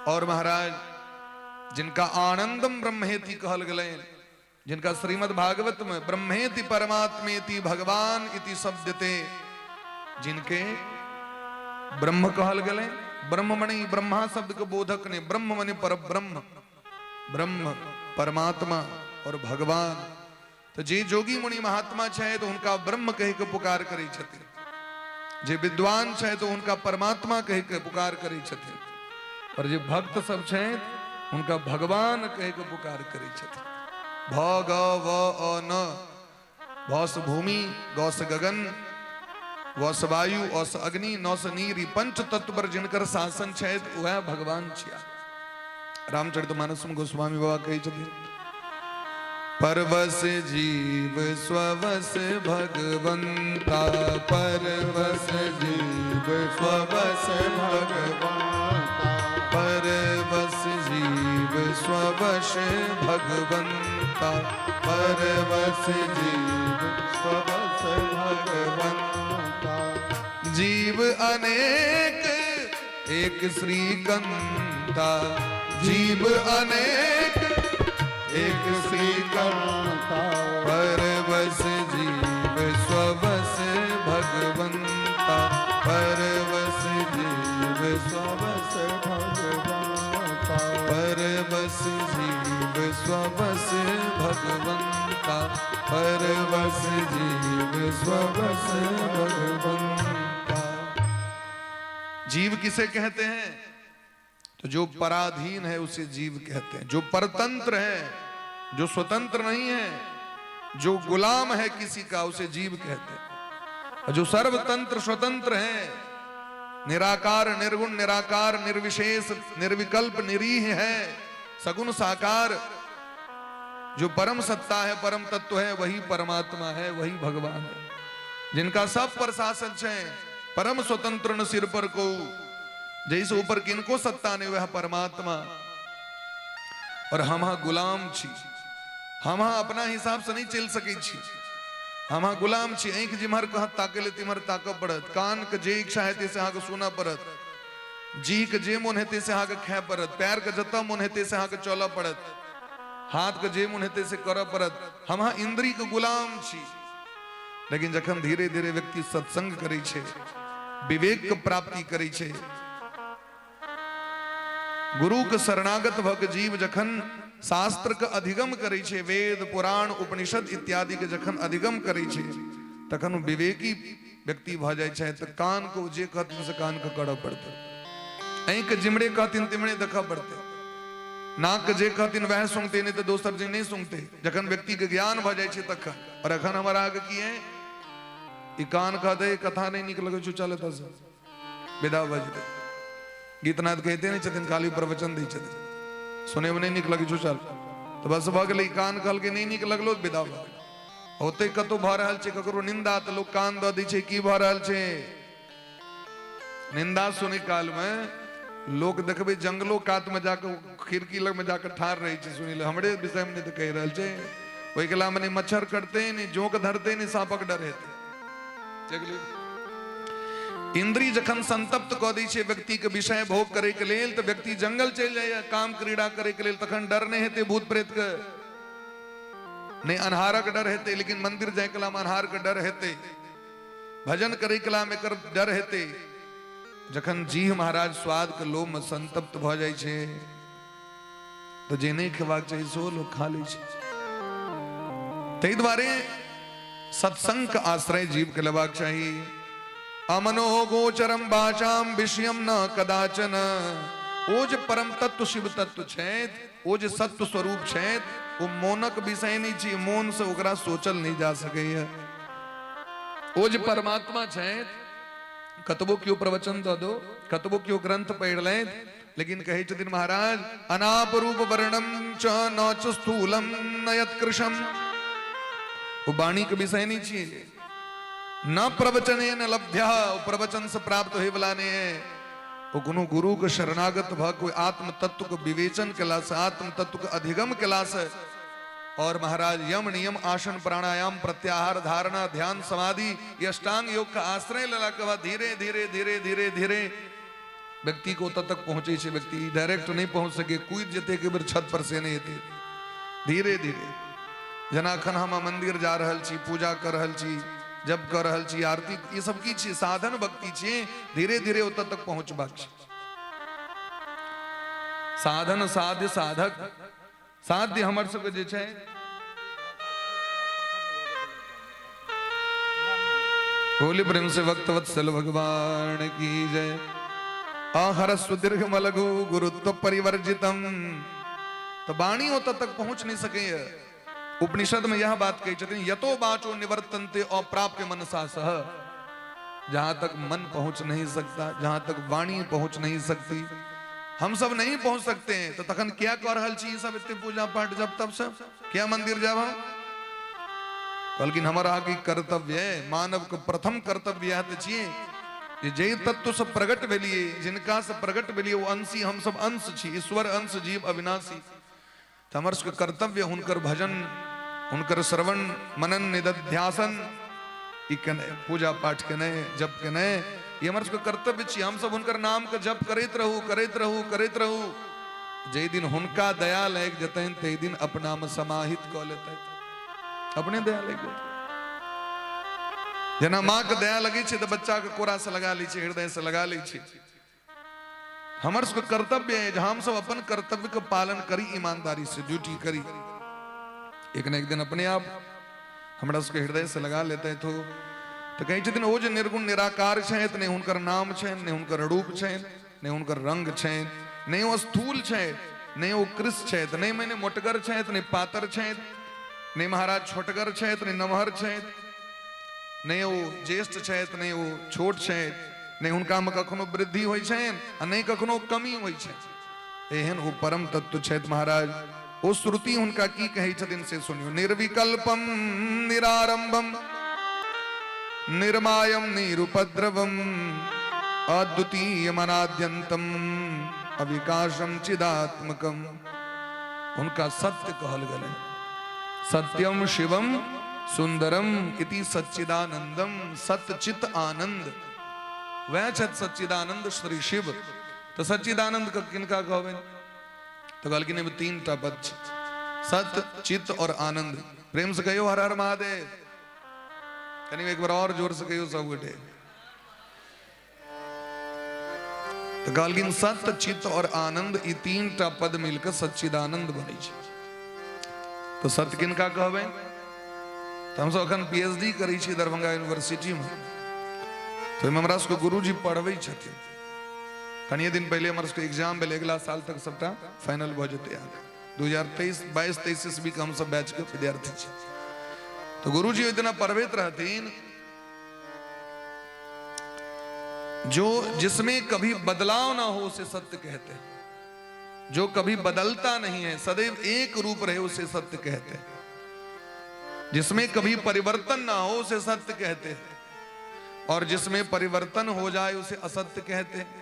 और महाराज जिनका आनंदम ब्रह्मेति कहल गेलै, जिनका श्रीमद् भागवत में ब्रह्मेति परमात्मेति भगवान इति शब्दते, जिनके ब्रह्म कहल गेलै। ब्रह्म मने ब्रह्मा शब्द के बोधक ने, ब्रह्म मने पर ब्रह्म, ब्रह्म परमात्मा और भगवान। तो जे जोगी मुनि महात्मा छथि तो हुनका ब्रह्म कहि के पुकार करै छथिन, जे विद्वान छथि तो हुनका परमात्मा कहि के पुकार करै छथिन, और जे भक्त सब छथि हुनका भगवान कहि के पुकार करै छथिन। भ ग व अ न, भ से भूमि, ग से गगन, व से वायु, अ से अग्नि, न से नीर, ई पंच तत्व पर जिनकर शासन छथि वएह भगवान छिया। रामचरितमानस में गोस्वामी बाबा कहै छथिन परवश जीव स्ववश भगवंता, परवश जीव स्ववश भगवंता, परवश जीव स्ववश भगवंता, परवश जीव स्ववश भगवंता, जीव अनेक एक श्रीकंता, जीव अनेक एक श्रीकंता, परवश जीव स्ववश भगवंता, परवश जीव स्ववश भगवंता, परवश जीव स्ववश भगवंता, परवश जीव स्ववश भगवंता। जीव किसे कहते हैं? तो जो पराधीन है उसे जीव कहते हैं। जो परतंत्र है, जो स्वतंत्र नहीं है, जो गुलाम है किसी का, उसे जीव कहते हैं। और जो सर्वतंत्र स्वतंत्र है, निराकार निर्गुण निराकार निर्विशेष निर्विकल्प निरीह है, सगुण साकार जो परम सत्ता है, परम तत्व है, वही परमात्मा है, वही भगवान है, जिनका सब पर शासन है। परम स्वतंत्र न सिर पर को, जैसे ऊपर किनको सत्ता नहीं, वह परमात्मा। और हम गुलाम छी, हम अपना हिसाब से नहीं चल सकै छी, हम गुलाम छी। आँखि जिम्हर कहत ताके ले तिम्हर ताकऽ पड़त, कान के जे इच्छा हेतै से अहाँके सुनऽ पड़त, जीह के जे मोन हेतै से अहाँके खाय पड़त, पैर के जतऽ मोन हेतै से अहाँके चलऽ पड़त, हाथ के जे मोन हेतै से करऽ पड़त। हम इंद्री के गुलाम छी। लेकिन जखन धीरे धीरे व्यक्ति सत्संग करै छै, विवेक के प्राप्ति करै छै, गुरुके शरणागत भऽ के जीव जखन शास्त्रके अधिगम करै छै, वेद पुराण उपनिषद इत्यादिके जखन अधिगम करै छै, तखन ओ विवेकी व्यक्ति भऽ जाइ छै। तऽ कानके ओ जे कहथिन से कानके करऽ पड़तै, आँखिके जिम्हरे कहथिन तिम्हरे देखऽ पड़तै, नाकके जे कहथिन वएह सुनतै, नहि तऽ दोसर जे नहि सुनतै। जखन व्यक्तिके ज्ञान भऽ जाइ छै तखन। और एखन हमर अहाँके की है, ई कान कहतै कथा नहि नीक लगै छौ, चल एतऽसँ विदा भऽ जेतै। गीतनाद कहिते नहि छथिन, खाली प्रवचन दै छथिन, सुनैमे नहि नीक लगै छौ चल, तऽ बस भऽ गेलै। कान कहलकै नहि नीक लगलो, विदा भऽ गेलै। ओतै कतहु भऽ रहल छै ककरो निंदा तऽ लोक कान दऽ दै छै, की भऽ रहल छै निंदा सुनै कालमे लोक देखबै जंगलो कातमे जाकऽ खिड़की लगमे जाकऽ ठाढ़ रहै छै सुनै लए, हमरे विषयमे नहि तऽ कहि रहल छै। ओहि कलामे नहि मच्छर कटतै, नहि जोंक धरतै, नहि साँपक डर हेतै। इंद्री जखन संतप्त कऽ दै छै व्यक्तिके विषय भोग करैके लेल, तऽ व्यक्ति जंगल चलि जाइए काम क्रीड़ा करैके लेल, तखन डर नहि हेतै भूत प्रेतके, नहि अन्हारक डर हेतै। लेकिन मंदिर जाय कलामे अन्हारके डर हेतै, भजन करै कलामे एकर डर हेतै। जखन जीह महाराज स्वादके लोभमे संतप्त भऽ जाइ छै तऽ जे नहि खेबाक चाही सेहो लोक खा लै छै। ताहि दुआरे सत्संग के आश्रय जीव के लेबाक चाही। अमनो गोचरम वाचाम विषयम न कदाचन। ओ जे परम तत्व शिव तत्व छथि, ओ जे सत्व स्वरूप छथि, ओ मोनक विषय नहि छी, मोन से ओकरा सोचल नहि जा सकैए। ओ जे परमात्मा छथि, कतबो केओ प्रवचन दऽ दो, कतबो केओ ग्रंथ पढ़ि लेत, लेकिन कहै छथिन महाराज, अनाप रूप वर्णम च न च स्थूलम न यत् कृशम। ओ वाणी के विषय नहीं छियै। न प्रवचने न लभ्य, ओ प्रवचन से प्राप्त होय वाला नहीं है। ओ कोनो गुरु के शरणागत भ कोई आत्म तत्व के विवेचन केला से, आत्म तत्व के अधिगम केला से, और महाराज यम नियम आसन प्राणायाम प्रत्याहार धारणा ध्यान समाधि ये अष्टांग योग का आश्रय लेला के बाद धीरे धीरे धीरे धीरे धीरे व्यक्ति को ओतऽ तक पहुँचै छै। व्यक्ति डायरेक्ट नहि पहुँच सके, कूदि जेतै एक बेर छत पर से नहि हेतै, धीरे धीरे। जेना एखन हम मंदिर जा रहल छी, पूजा कऽ रहल छी, जप कऽ रहल छी, आरती, ई सब की छी? साधन भक्ति छी। धीरे धीरे ओतऽ तक पहुँचबाक छै। साधन साध्य साधक साध्य हमर सबके जे छै। होली प्रेम से वक्त वत्सल भगवान की जय। आहरस्व दीर्घ मलघु गुरुत्व परिवर्जितम। तो वाणी ओतऽ तक पहुंच नहीं सकैए। उपनिषद में यह बात कही छथिन, यतो वाचो निवर्तन्ते अप्राप्य मनसा सह। जहां तक मन पहुंच नहीं सकता, जहां तक वाणी पहुंच नहीं सकती, हम सब नहीं पहुंच सकते हैं, तो तखन क्या कर रहल छी सब एते पूजा पाठ जब तब सब क्या मंदिर जाब हम? कहलखिन हमर अहाँके कर्तव्य है, मानव के प्रथम कर्तव्य यह तऽ छियै जे जे तत्व से प्रकट भेलिए, जिनका से प्रकट भेलिए, ओ अंशी, हम सब अंश छी, ईश्वर अंश जीव अविनाशी। तऽ हमर सबके कर्तव्य हुनकर भजन, हुनकर श्रवण मनन निदध्यासन ई केनाइ, पूजा पाठ केनाइ, जप केनाइ, ई हमर सबके कर्तव्य छी। हम सब हुनकर नाम के जप करैत रहू, करैत रहू, करैत रहू। जाहि दिन हुनका दया लागि जेतनि ताहि दिन अपना में समाहित कऽ लेतथि, अपने दया लागि जेतनि। जेना माँ के दया लगै छै तऽ बच्चा के कोरा से लगा लै छै, हृदय से लगा लै छै। हमर सबके कर्तव्य है जे हम सब अपन कर्तव्य के पालन करी, ईमानदारी से ड्यूटी करी। एक न एक दिन अपने आप हमरा सबके हृदय से लगा लेते। तो कहै छथिन ओ जे निर्गुण निराकार छथि, नहि हुनकर नाम छनि, नहि हुनकर रूप छनि, नहि हुनकर रंग छनि, नहि ओ स्थूल छथि, नहि ओ कृश छथि, नहि माने मोटगर छथि, नहि पातर छथि, नहि महाराज छोटगर छथि, नहि नमहर छथि, नहि ओ ज्येष्ठ छथि, नहि ओ छोट छथि, नहि हुनकामे कखनो वृद्धि होइ छनि आ नहि कखनो कमी होइ छनि। एहन ओ परम तत्व छथि महाराज। ओ श्रुति हुनका की कहै छथिन से सुनियौ। निर्विकल्पम निरारंभम निर्मायम निरुपद्रवम अद्वितीय मनाद्यंतम अविकाशम चिदात्मकम। हुनका सत्य कहल गेलै। सत्यम शिवम सुंदरम इति सच्चिदानंदम, सतचित आनंद वह छथि सच्चिदानंद श्री शिव। तो सच्चिदानंद के किनका कहबनि? तो कहलखिन एहिमे तीन टा पद छै, सत चित और आनंद। प्रेम से कहियो हर हर महादेव। कनि एक बार और जोर से कहियो सब गोटे। तऽ कहलखिन सत्य, चित्त और आनंद, ई तीन टा पद मिलके सच्चिदानंद बनै छै। तऽ सत्य किनका कहबै? तऽ हमसब अखन पी एच डी करै छी दरभंगा यूनिवर्सिटीमे, तऽ ओहिमे हमरा सबके गुरुजी पढ़बै छथिन। कनिए दिन पहिले हमर सबके एग्जाम भेलै, अगिला साल तक सबटा फाइनल भऽ जेतै। अहाँके 2023 22 23 ईस्वी के हमसब बैच के विद्यार्थी छी। तऽ गुरुजी ओहि दिना पढ़बैत रहथिन, जो जिसमें कभी बदलाव ना हो उसे सत्य कहते हैं, जो कभी बदलता नहीं है, सदैव एक रूप रहे, उसे सत्य कहते हैं, जिसमें कभी परिवर्तन ना हो उसे सत्य कहते हैं, और जिसमें परिवर्तन हो जाए उसे असत्य कहते हैं।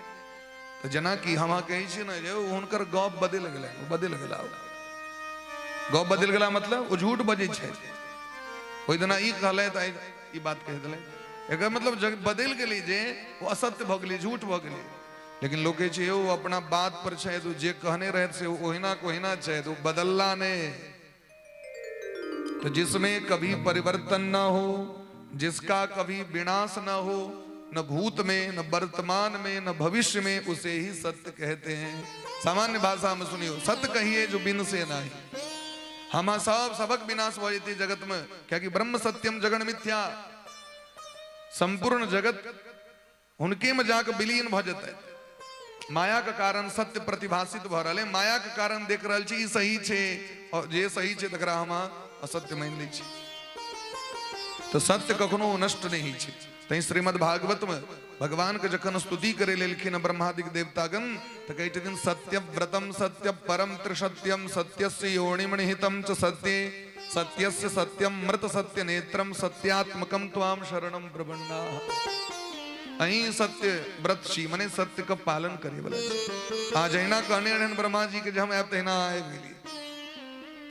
तऽ जेनाकि हम अहाँ कहै छियै ने जे हुनकर गप बदलि गेलै, बदलि गेला, गप बदलि गेला, मतलब ओ झूठ बजै छै। ओहि दिना ई कहलथि, आइ ई बात कहि देलथि, एकर मतलब जग बदलि गेलै जे ओ असत्य भऽ गेलै, झूठ भऽ गेलै। लेकिन लोक कहै छै, यौ अपना बात पर छथि, ओ जे कहने रहथि से ओहिना के ओहिना छथि, ओ बदलला नहि। तो जिसमें कभी परिवर्तन न हो, जिसका कभी विनाश न हो, न भूत में, न वर्तमान में, न भविष्य में, उसे ही सत्य कहते हैं। सामान्य भाषा में सुनियो, सत्य कहिए जो बिन से नहीं। हम सब सबक विनाश हो जेतै जगत में, कियाकि ब्रह्म सत्यम जगन मिथ्या, संपूर्ण जगत हुनके में जाके विलीन भऽ जेतै। माया के कारण सत्य प्रतिभाषित भऽ रहल है, माया के कारण देख रहल छी ई सही छै, और जे सही छै तकरा हम असत्य मानि लै छी। तऽ सत्य कखनो नष्ट नहि होइ छै। तैं श्रीमद् भागवत में भगवान के जखन स्तुति करे लेलखिन ब्रह्मादिक देवतागण, तऽ कहै छथिन सत्य व्रतम सत्य परम त्रिसत्यम सत्यस्य योनिम निहितम च सत्ये सत्यस्य सत्यम मृत सत्य नेत्रम सत्यात्मकम त्वाम शरणम प्रपन्ना। अहीं सत्य व्रत छी, मने सत्य के पालन करे वाला छी। आ जहिना कहने रहन ब्रह्मा जी के जे हम आयब तहिना आबि गेलियै।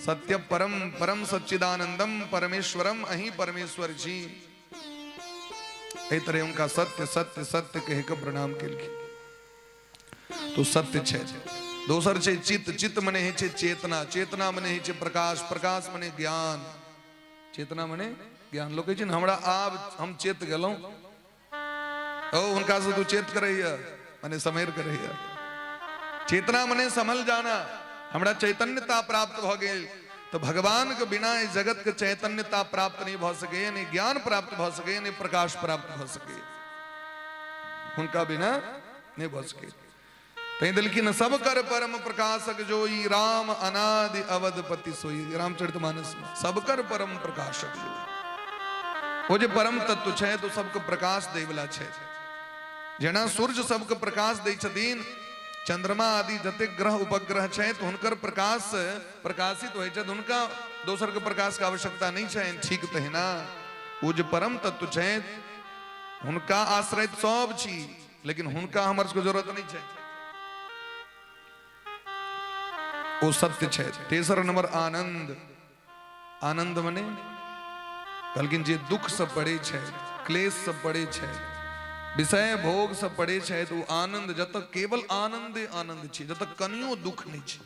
सत्य परम परम सच्चिदानंदम परमेश्वरम, अहीं परमेश्वर छी। एहि तरह हुनका सत्य सत्य सत्य कहि के प्रणाम केलखिन। तो सत्य छै। दोसर छै चित्त। चित्त मने होइ छै चेतना, चेतना मने होइ छै प्रकाश, प्रकाश मने ज्ञान, चेतना मने ज्ञान। लोक कहै छै ने हमरा आब हम चेत गेलहुँ, ओ हुनका से तू चेत करैया मने समेर करैया। चेतना मने संभल जाना, हमरा चैतन्यता प्राप्त भऽ गेल। तऽ भगवान के बिना इस जगत के चैतन्यता प्राप्त नहीं भऽ सकैए, नहि ज्ञान प्राप्त भऽ सकैए, नहि प्रकाश प्राप्त भऽ सकैए, हुनका बिना नहीं भऽ सकै। तैं देलखिन सब कर परम प्रकाशक जोई, राम अनादि अवधपति सोई। रामचरित मानस में सब कर परम प्रकाशक जोई, ओ जे परम तत्व छै तो सबके प्रकाश दै वाला छै। जेना सूर्य सबके प्रकाश दै छथिन, चंद्रमा आदि जतेक ग्रह उपग्रह छै तो हुनकर प्रकाश से प्रकाशित होइ छै, हुनका दोसर के प्रकाश के आवश्यकता नहीं छै। ठीक तहिना ओ जे परम तत्व छै हुनका आश्रित सब छी, लेकिन हुनका हमर सबके जरूरत नहीं छै, ओ सत्य छै। तेसर नंबर आनंद। आनंद मने कहलखिन जे दुख से पड़े छै, क्लेश से पड़े छै, विषय भोग से पड़े छै, तो आनंद जत केवल आनंदे आनंद छै, जत कनियो दुख नहीं छै,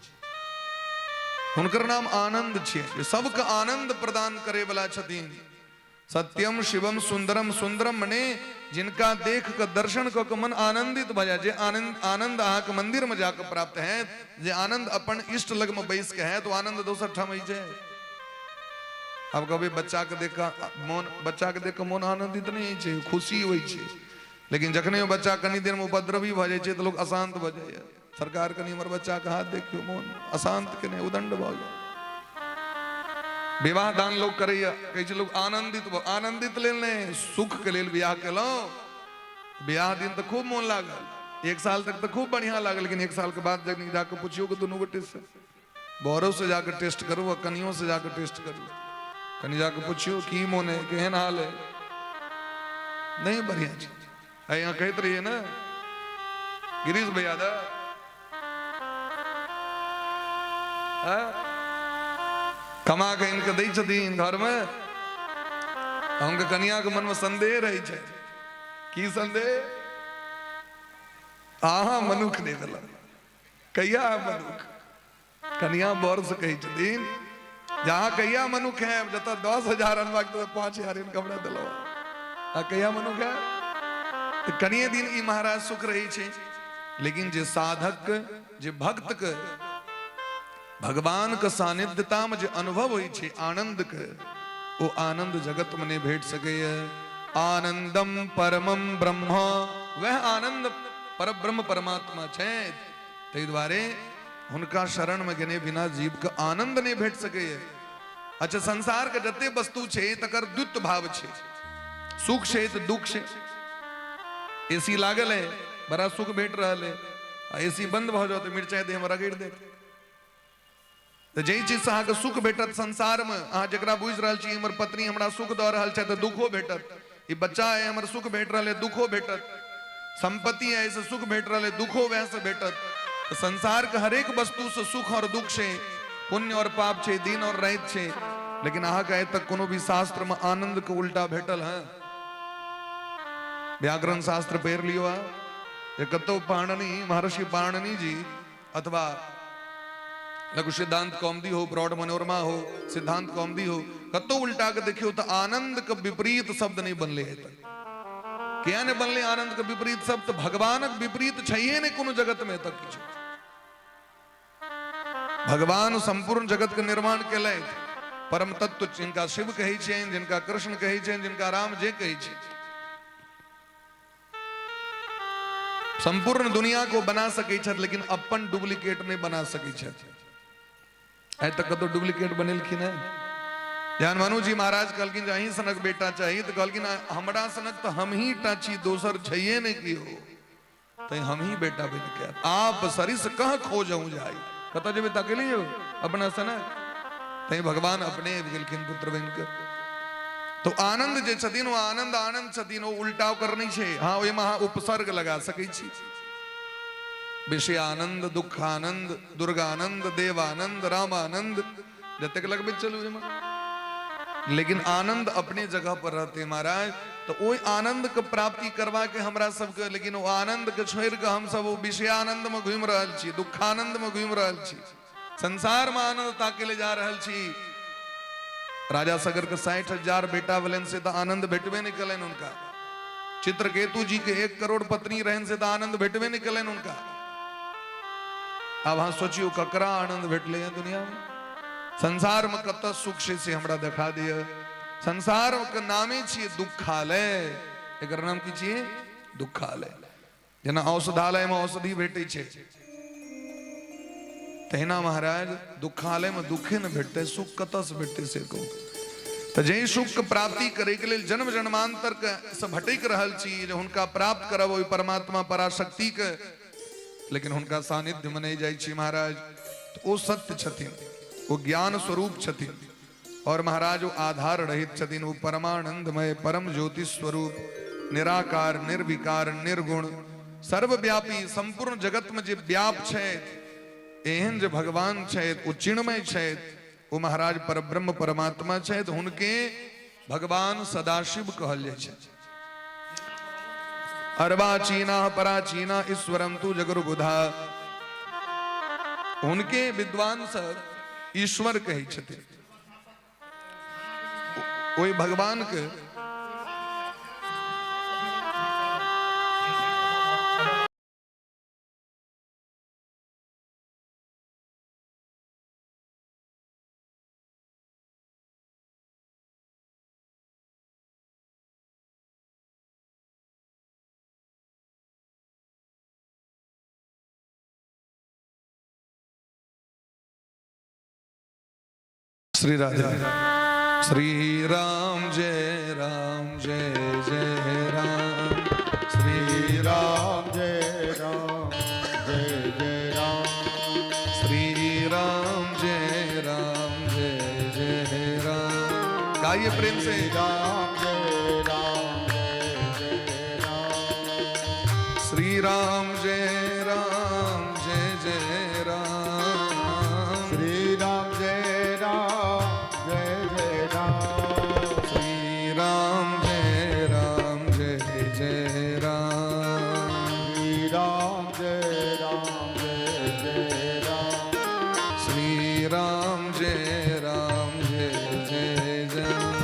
हुनकर नाम आनंद छै। जे सबके आनंद प्रदान करे वाला छथिन। सत्यम शिवम सुंदरम। सुंदरम मने जिनका देख के दर्शन क के मन आनंदित भ जाए, जे आनंद आनंद अहाँके मंदिर में जाके प्राप्त है, जे आनंद अपन इष्ट लग में बैस के है, तो आनंद दोसर ठाम होइ छै। आब कहबै बच्चा के देख के मोन, बच्चा के देख के मोन आनंदित नहीं होइ छै, खुशी होइ छै, लेकिन जखने ओ बच्चा कनी देर में उपद्रवी भऽ जाइ छै तऽ लोक अशांत भऽ जाइए। सरकार कनी हमर बच्चा के हाथ देखियो, मोन अशांत केने उदंड भऽ गेल। विवाह दान लोग करैया, कहै छै लोग आनंदित भऽ, आनंदित लेल नहि, सुख के लेल बियाह केलहुँ। बियाह दिन तऽ खूब मोन लागल, एक साल तक तऽ खूब बढ़िया लागल, लेकिन एक साल के बाद जखन जाके पुछियो के दुनू गोटे से, बरो से जाके टेस्ट करू आ कनियो से जाके टेस्ट करू, कनि जाके पुछियो की मोन है, केहन हाल है, नहीं बढ़िया छै। यहाँ कहैत रहिए ने गिरीश भैया दा कमा के इनके दै छथिन घरमे, हुनके कनिया के मनमे संदेह रहै छै। की संदेह? अहाँ मनुख नहि देलक, कहिया है मनुख? कनिया बर से कहै छथिन जे अहाँ कहिया मनुख है, जतऽ 10,000 अनबाक तऽ 5,000 इनकम हमरा देलहुँ, आ कहिया मनुख है? तऽ कनिये दिन ई महाराज सुख रहै छै, लेकिन जे साधक जे भक्त के भगवान के सानिध्यता में जे अनुभव होइ छै आनंद के, ओ आनंद जगत में नहीं भेट सकैए। आनंदम परमम ब्रह्म, वह आनंद परब्रह्म परमात्मा छै। ताहि दुआरे हुनका शरण में गेने बिना जीव के आनंद नहीं भेट सकैए। अच्छा, संसार के जते वस्तु छै तकर द्वित्व भाव छै, सुख छै तऽ दुख छै। एसी लागल है, बड़ा सुख भेट रहल है, आ एसी बंद भऽ जाओ तऽ मिरचाइ देह में रगड़ि देत। तऽ जाहि चीजसँ अहाँके सुख भेटत संसारमे, अहाँ जकरा बुझि रहल छी हमर पत्नी हमरा सुख दऽ रहल छथि, तऽ दुखो भेटत। ई बच्चा है हमर सुख भेट रहल है, दुखो भेटत। संपत्ति है से सुख भेट रहल है, दुखो वएह से भेटत। तऽ संसारके हरेक वस्तुसँ सुख और दुख छै, पुण्य और पाप छै, दिन और राति छै। लेकिन अहाँके आइ तक कोनो भी शास्त्रमे आनंदके उल्टा भेटल है? व्याकरण शास्त्र पढ़ि लियौ अहाँ, जे कतौ पाणिनि, महर्षि पाणिनि जी अथवा लघु सिद्धांत कौमदी हो, प्रौढ़ मनोरमा हो, सिद्धांत कौमदी हो, कतौ उल्टा के देखियो तो आनंद के विपरीत शब्द नहीं बनले है तक। किया नहीं बनले आनंद के विपरीत शब्द? भगवानक विपरीत छैहे नहीं कोनो जगत में तक किछु। भगवान संपूर्ण जगत के निर्माण केलथि, परम तत्व जिनका शिव कहै छियनि, जिनका कृष्ण कहै छियनि, जिनका राम जे कहै छियनि, संपूर्ण दुनिया को बना सकै छथि, लेकिन अपन डुप्लीकेट नहीं बना सकै छथि। आइ तक कतौ डुप्लीकेट बनेलखिन है? जहन मनु जी महाराज कहलखिन जे अहीं सनक बेटा चाही, तऽ कहलखिन हमरा सनक तऽ हमही टा छी, दोसर छैहे नहि केओ, तैं हमही बेटा बनि के आयब। आप सरिस कह खोजहु जाई, कतऽ जेबै तऽ अकेले जेबै अपना सनक। तैं भगवान अपने आबि गेलखिन पुत्र बनि के। तो आनंद जे छथिन ओ आनंद आनंद छथिन, ओ उल्टा ओकर नहि छै। हाँ, ओहिमे अहाँ उपसर्ग लगा सकै छी, विषयानंद, दुखानंद, दुर्गानंद, देवानंद, रामानंद, जतेक लगबैत चलू ओहिमे, लेकिन आनंद अपने जगह पर रहते महाराज। तो ओहि आनंद के प्राप्ति करवा के हमरा सबके, लेकिन ओ आनंद के छोड़ि के हम सब ओ विषयानंद में घूमि रहल छी, दुखानंद में घूमि रहल छी, संसार में आनंद ताके ले जा रहल छी। राजा सगर के 60,000 बेटा भेलनि से तऽ आनंद भेटबे नहि कयलनि हुनका। चित्रकेतु जी के 1 करोड़ पत्नी रहनि से तऽ आनंद भेटबे नहि कयलनि हुनका। आब अहाँ सोचियौ ककरा आनंद भेटलै है दुनिया में? संसार में कतऽ सुख छै से हमरा देखा दिअ। संसार के नामे छियै दुखालय। एकर नाम की छियै? दुखालय। जेना औषधालय में औषधि भेटै छै, तहिना महाराज दुखालय में दुखे ने भेटतै, सुख कतऽ से भेटतै से कहू। तऽ जाहि सुख के प्राप्ति करे के लेल जन्म जन्मांतर के से भटकि रहल छी जे हुनका प्राप्त करब ओहि परमात्मा पराशक्ति के, लेकिन हुनका सानिध्य में नहि जाइ छी महाराज। तऽ ओ सत्य छथिन, ओ ज्ञान स्वरूप छथिन, और महाराज ओ आधार रहित छथिन, ओ परमानंदमय परम ज्योति स्वरूप, निराकार, निर्विकार, निर्गुण, सर्वव्यापी, संपूर्ण जगत में जे व्याप छथि, एहन जे भगवान छथि, ओ चिन्मय छथि, ओ महाराज परब्रह्म परमात्मा छथि, हुनके भगवान सदाशिव कहल जाइ छथि। अर्वाचीना पराचीना ईश्वरम तु जगुर्बुधा, हुनके विद्वान सब ईश्वर कहै छथिन। ओहि भगवान के श्री राधे श्री राम जय राम जय जय राम, श्री राम जय राम जय जय राम, श्री राम जय राम जय जय राम। गाइए प्रेम से। राम जय राम जय जय राम, श्री राम जय राम जय जय राम, श्री राम जय राम जय जय राम, श्री राम जय राम जय जय राम, श्री राम जय राम जय जय राम, श्री राम जय राम जय जय राम,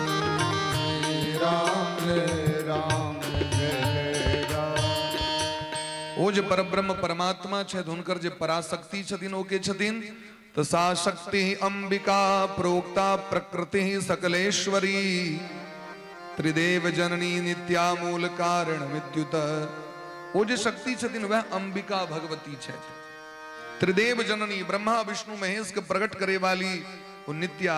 श्री राम जय राम जय जय राम। ओ ओ जे परब्रह्म परमात्मा छथि, हुनकर जे पराशक्ति छथिन ओ के छथिन? तऽ सा शक्ति अंबिका प्रोक्ता प्रकृति सकलेश्वरी त्रिदेव जननी नित्या मूल कारण विद्युत। ओ जे शक्ति छथिन वएह अंबिका भगवती छथि। त्रिदेव जननी, ब्रह्मा विष्णु महेश के प्रकट करे वाली ओ नित्या,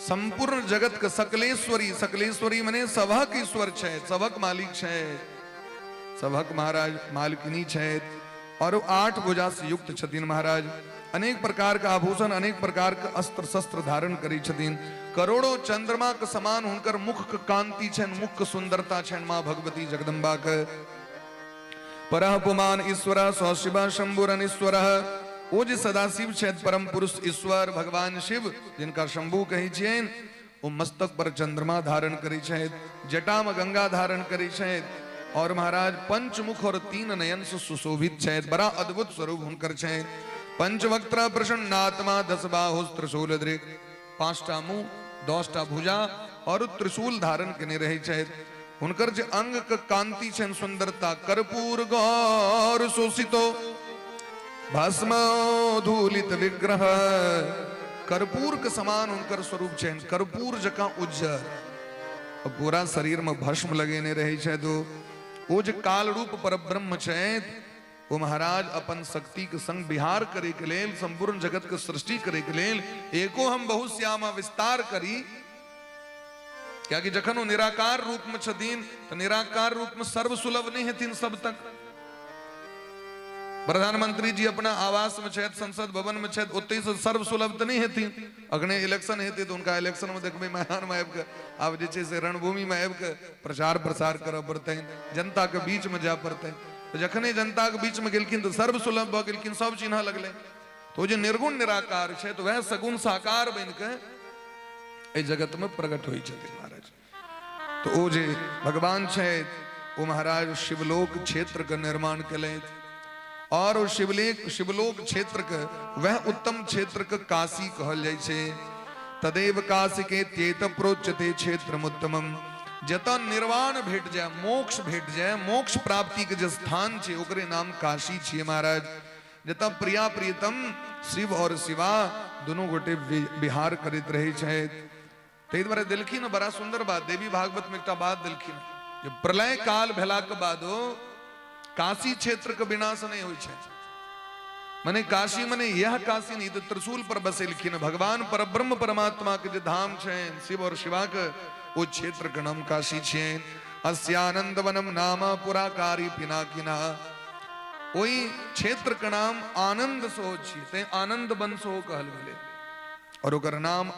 संपूर्ण जगत के सकलेश्वरी। सकलेश्वरी मने सभक ईश्वर छथि, सभक मालिक छथि, सभक महाराज मालकिनी छथि। और ओ 8 भुजा से युक्त छथिन महाराज। अनेक प्रकार के आभूषण, अनेक प्रकार के अस्त्र शस्त्र धारण करै छथिन। करोड़ों चंद्रमा के समान हुनकर मुख के कांति छनि, मुख के सुंदरता छनि माँ भगवती जगदम्बा के। परह पुमान ईश्वर स शिव शंभुरनीश्वर। ओ जे सदाशिव छथि, परम पुरुष ईश्वर भगवान शिव, जिनका शंभु कहै छियनि, ओ मस्तक पर चंद्रमा धारण करै छथि, जटा में गंगा धारण करै छथि और महाराज पंचमुख और 3 नयन से सुशोभित छथि। बड़ा अद्भुत स्वरूप हुनकर छनि। पंचवक्त्र प्रसन्नात्मा 10 बाहु त्रिशूल दृक। 5टा मुंह, 10टा भुजा और त्रिशूल धारण केने रहै छथि। हुनकर जे अंग के कांति छनि, सुंदरता, कर्पूर गौर शोषितो भस्म धूलित विग्रह। कर्पूर के समान हुनकर स्वरूप छनि, कर्पूर जकाँ उज्जर, पूरा शरीर में भस्म लगेने रहै छथि। ओ जे काल रूप परब्रह्म छथि, ओ महाराज अपन शक्ति के संग विहार करे के लेल, संपूर्ण जगत के सृष्टि करे के लेल, एको हम बहुश्यामा विस्तार करी। कियाकि जखन ओ निराकार रूप में छथिन तऽ निराकार रूप में सर्व सुलभ नहीं हेथिन सब तक। प्रधानमंत्री जी अपना आवास में छथि, संसद भवन में छथि, ओतहि से सर्व सुलभ तऽ नहीं हेथिन। अखने इलेक्शन हेतै तऽ हुनका इलेक्शन में देखबै मैदान में आबि कऽ, आब जे छै से रणभूमि में आबि कऽ प्रचार प्रसार करऽ पड़तनि, जनता के बीच में जाय पड़तनि। तऽ जखने जनता के बीच में गेलखिन तऽ सर्व सुलभ भऽ गेलखिन, सब चिन्हऽ लगलै। तऽ ओ जे निर्गुण निराकार छै, तऽ वएह सगुण साकार बनि कऽ एहि जगत में प्रकट होइ छथिन महाराज। तऽ ओ जे भगवान छथि, ओ महाराज शिवलोक क्षेत्र के निर्माण केलथि और ओ शिवलोक क्षेत्र के, वह उत्तम क्षेत्र के काशी कहल जाइ छै। तदेव काशी के त्येत प्रोच्यते क्षेत्रमुत्तमम। जतऽ निर्वाण भेट जाय, मोक्ष भेट जाय, मोक्ष प्राप्ति के जे स्थान छै ओकरे नाम काशी छियै महाराज। जतऽ प्रिया प्रियतम शिव और शिवा दुनू गोटे विहार करैत रहै छथि। ताहि दुआरे देलखिन बड़ा सुंदर बात, देवी भागवत में एकटा बात देलखिन जे प्रलय काल भेलाक बादो काशी क्षेत्र के विनाश नहीं होइ छै। मने काशी मने यह काशी नहीं, तऽ त्रिशूल पर बसेलखिन भगवान परब्रह्म परमात्मा के जे धाम छनि शिव और शिवा के, ओ क्षेत्र के नाम काशी छियनि। अस्यानंद वनम नाम पुराकारी पिनाकिना। ओहि क्षेत्र के नाम आनंद सेहो छियै, तैं आनंद वन सेहो कहल गेलै और ओकर नाम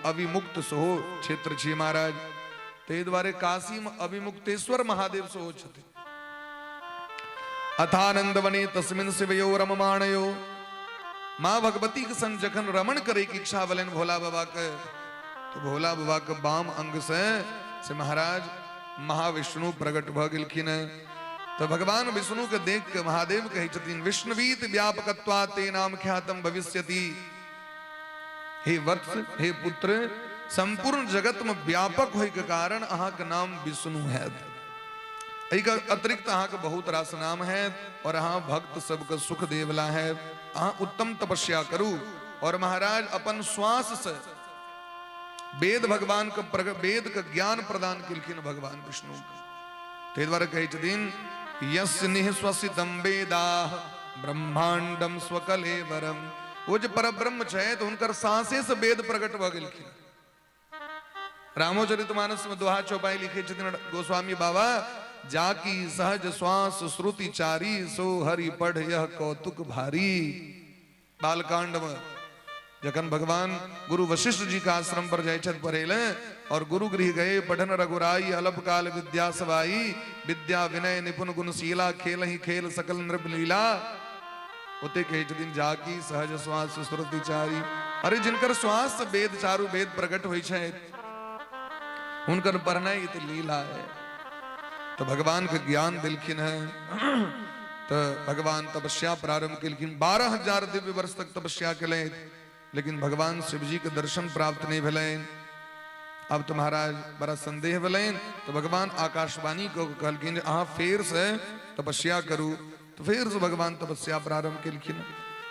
अविमुक्त सेहो क्षेत्र छियै महाराज। ताहि दुआरे काशी में अविमुक्तेश्वर महादेव सेहो छथिन। अथानंद वने तस्मिन शिवयो रममाणयो। माँ भगवती के संग जखन रमण करे के इच्छा भेलनि भोला बाबा के, तो भोला बाबा के वाम अंग से महाराज महाविष्णु प्रकट भऽ गेलखिन। तो भगवान विष्णु के देख के महादेव कहै छथिन, विष्णुवीत व्यापकत्वात् ते नाम ख्यातम भविष्यति। हे वत्स, हे पुत्र, संपूर्ण जगत में व्यापक होय के कारण अहाँ के नाम विष्णु हैत। एहि के अतिरिक्त अहाँ के बहुत रास नाम है और अहाँ भक्त सबके सुख देवला है। अहाँ उत्तम तपस्या करू और महाराज अपन श्वास से वेद भगवान के वेद के ज्ञान प्रदान केलखिन भगवान विष्णु के। ताहि दुआरे कहै छथिन, यस्य निःश्वसितं वेदाः ब्रह्मांडम स्वकलेवरम। ओ जे परब्रह्म छथि हुनकर सांसे से वेद प्रकट भऽ गेलखिन। रामोचरितमानस में दोहा चौपाई लिखे छथिन गोस्वामी बाबा, जाकी सहज श्वास श्रुति चारी, सो हरि पढ़ यह कौतुक भारी। बालकांड में जखन भगवान गुरु वशिष्ठ जी के आश्रम पर जाइ छथि पढ़ै लए, और गुरु गृह गए पढ़न रघुराई, अलप काल विद्या सवाई, विद्या विनय निपुण गुण शीला, खेल ही खेल सकल नृप लीला। ओते कहै छथिन, जाकी सहज श्वास श्रुति चारी। अरे जिनकर श्वास से वेद चारू वेद प्रकट होइ छै, हुनकर पढ़नाइ तऽ लीला है। तो भगवान के ज्ञान देलखिन है, तो भगवान तपस्या प्रारंभ केलखिन। 12,000 दिव्य वर्ष तक तपस्या केलथि, लेकिन भगवान शिवजी के दर्शन प्राप्त नहीं भेलनि। अब तो महाराज बड़ा संदेह भेलनि, तो भगवान आकाशवाणी को कहलखिन, अहाँ फेर से तपस्या करू। तऽ फेरसँ भगवान तपस्या प्रारंभ केलखिन।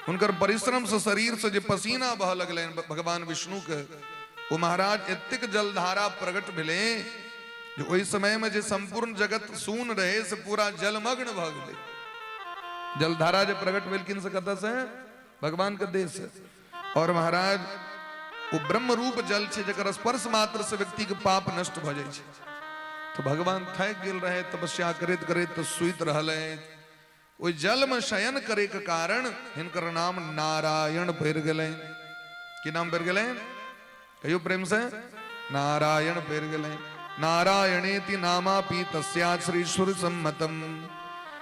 हुनकर परिश्रमसँ शरीरसँ जे पसीना बहऽ लगलनि भगवान विष्णुके, ओ महाराज एतेक जलधारा प्रकट भेलै जे ओहि समयमे जे सम्पूर्ण जगत सून रहै से पूरा जलमग्न भऽ गेलै। जलधारा जे प्रकट भेलखिन से कतऽसँ? भगवान के देह से। और महाराज ओ ब्रह्म रूप जल छै जकर स्पर्श मात्र से व्यक्ति के पाप नष्ट भऽ जाइ छै। तऽ भगवान थाकि गेल रहे तपस्या करैत करैत, तऽ सुति रहलै। ओहि जलमे शयन करे के कारण हिनकर नाम नारायण पड़ि गेलनि। की नाम पड़ि गेलनि? कहियो प्रेम से, नारायण पड़ि गेलनि। नारायणेति नामापि तस्या श्रीश्वर सम्मतम।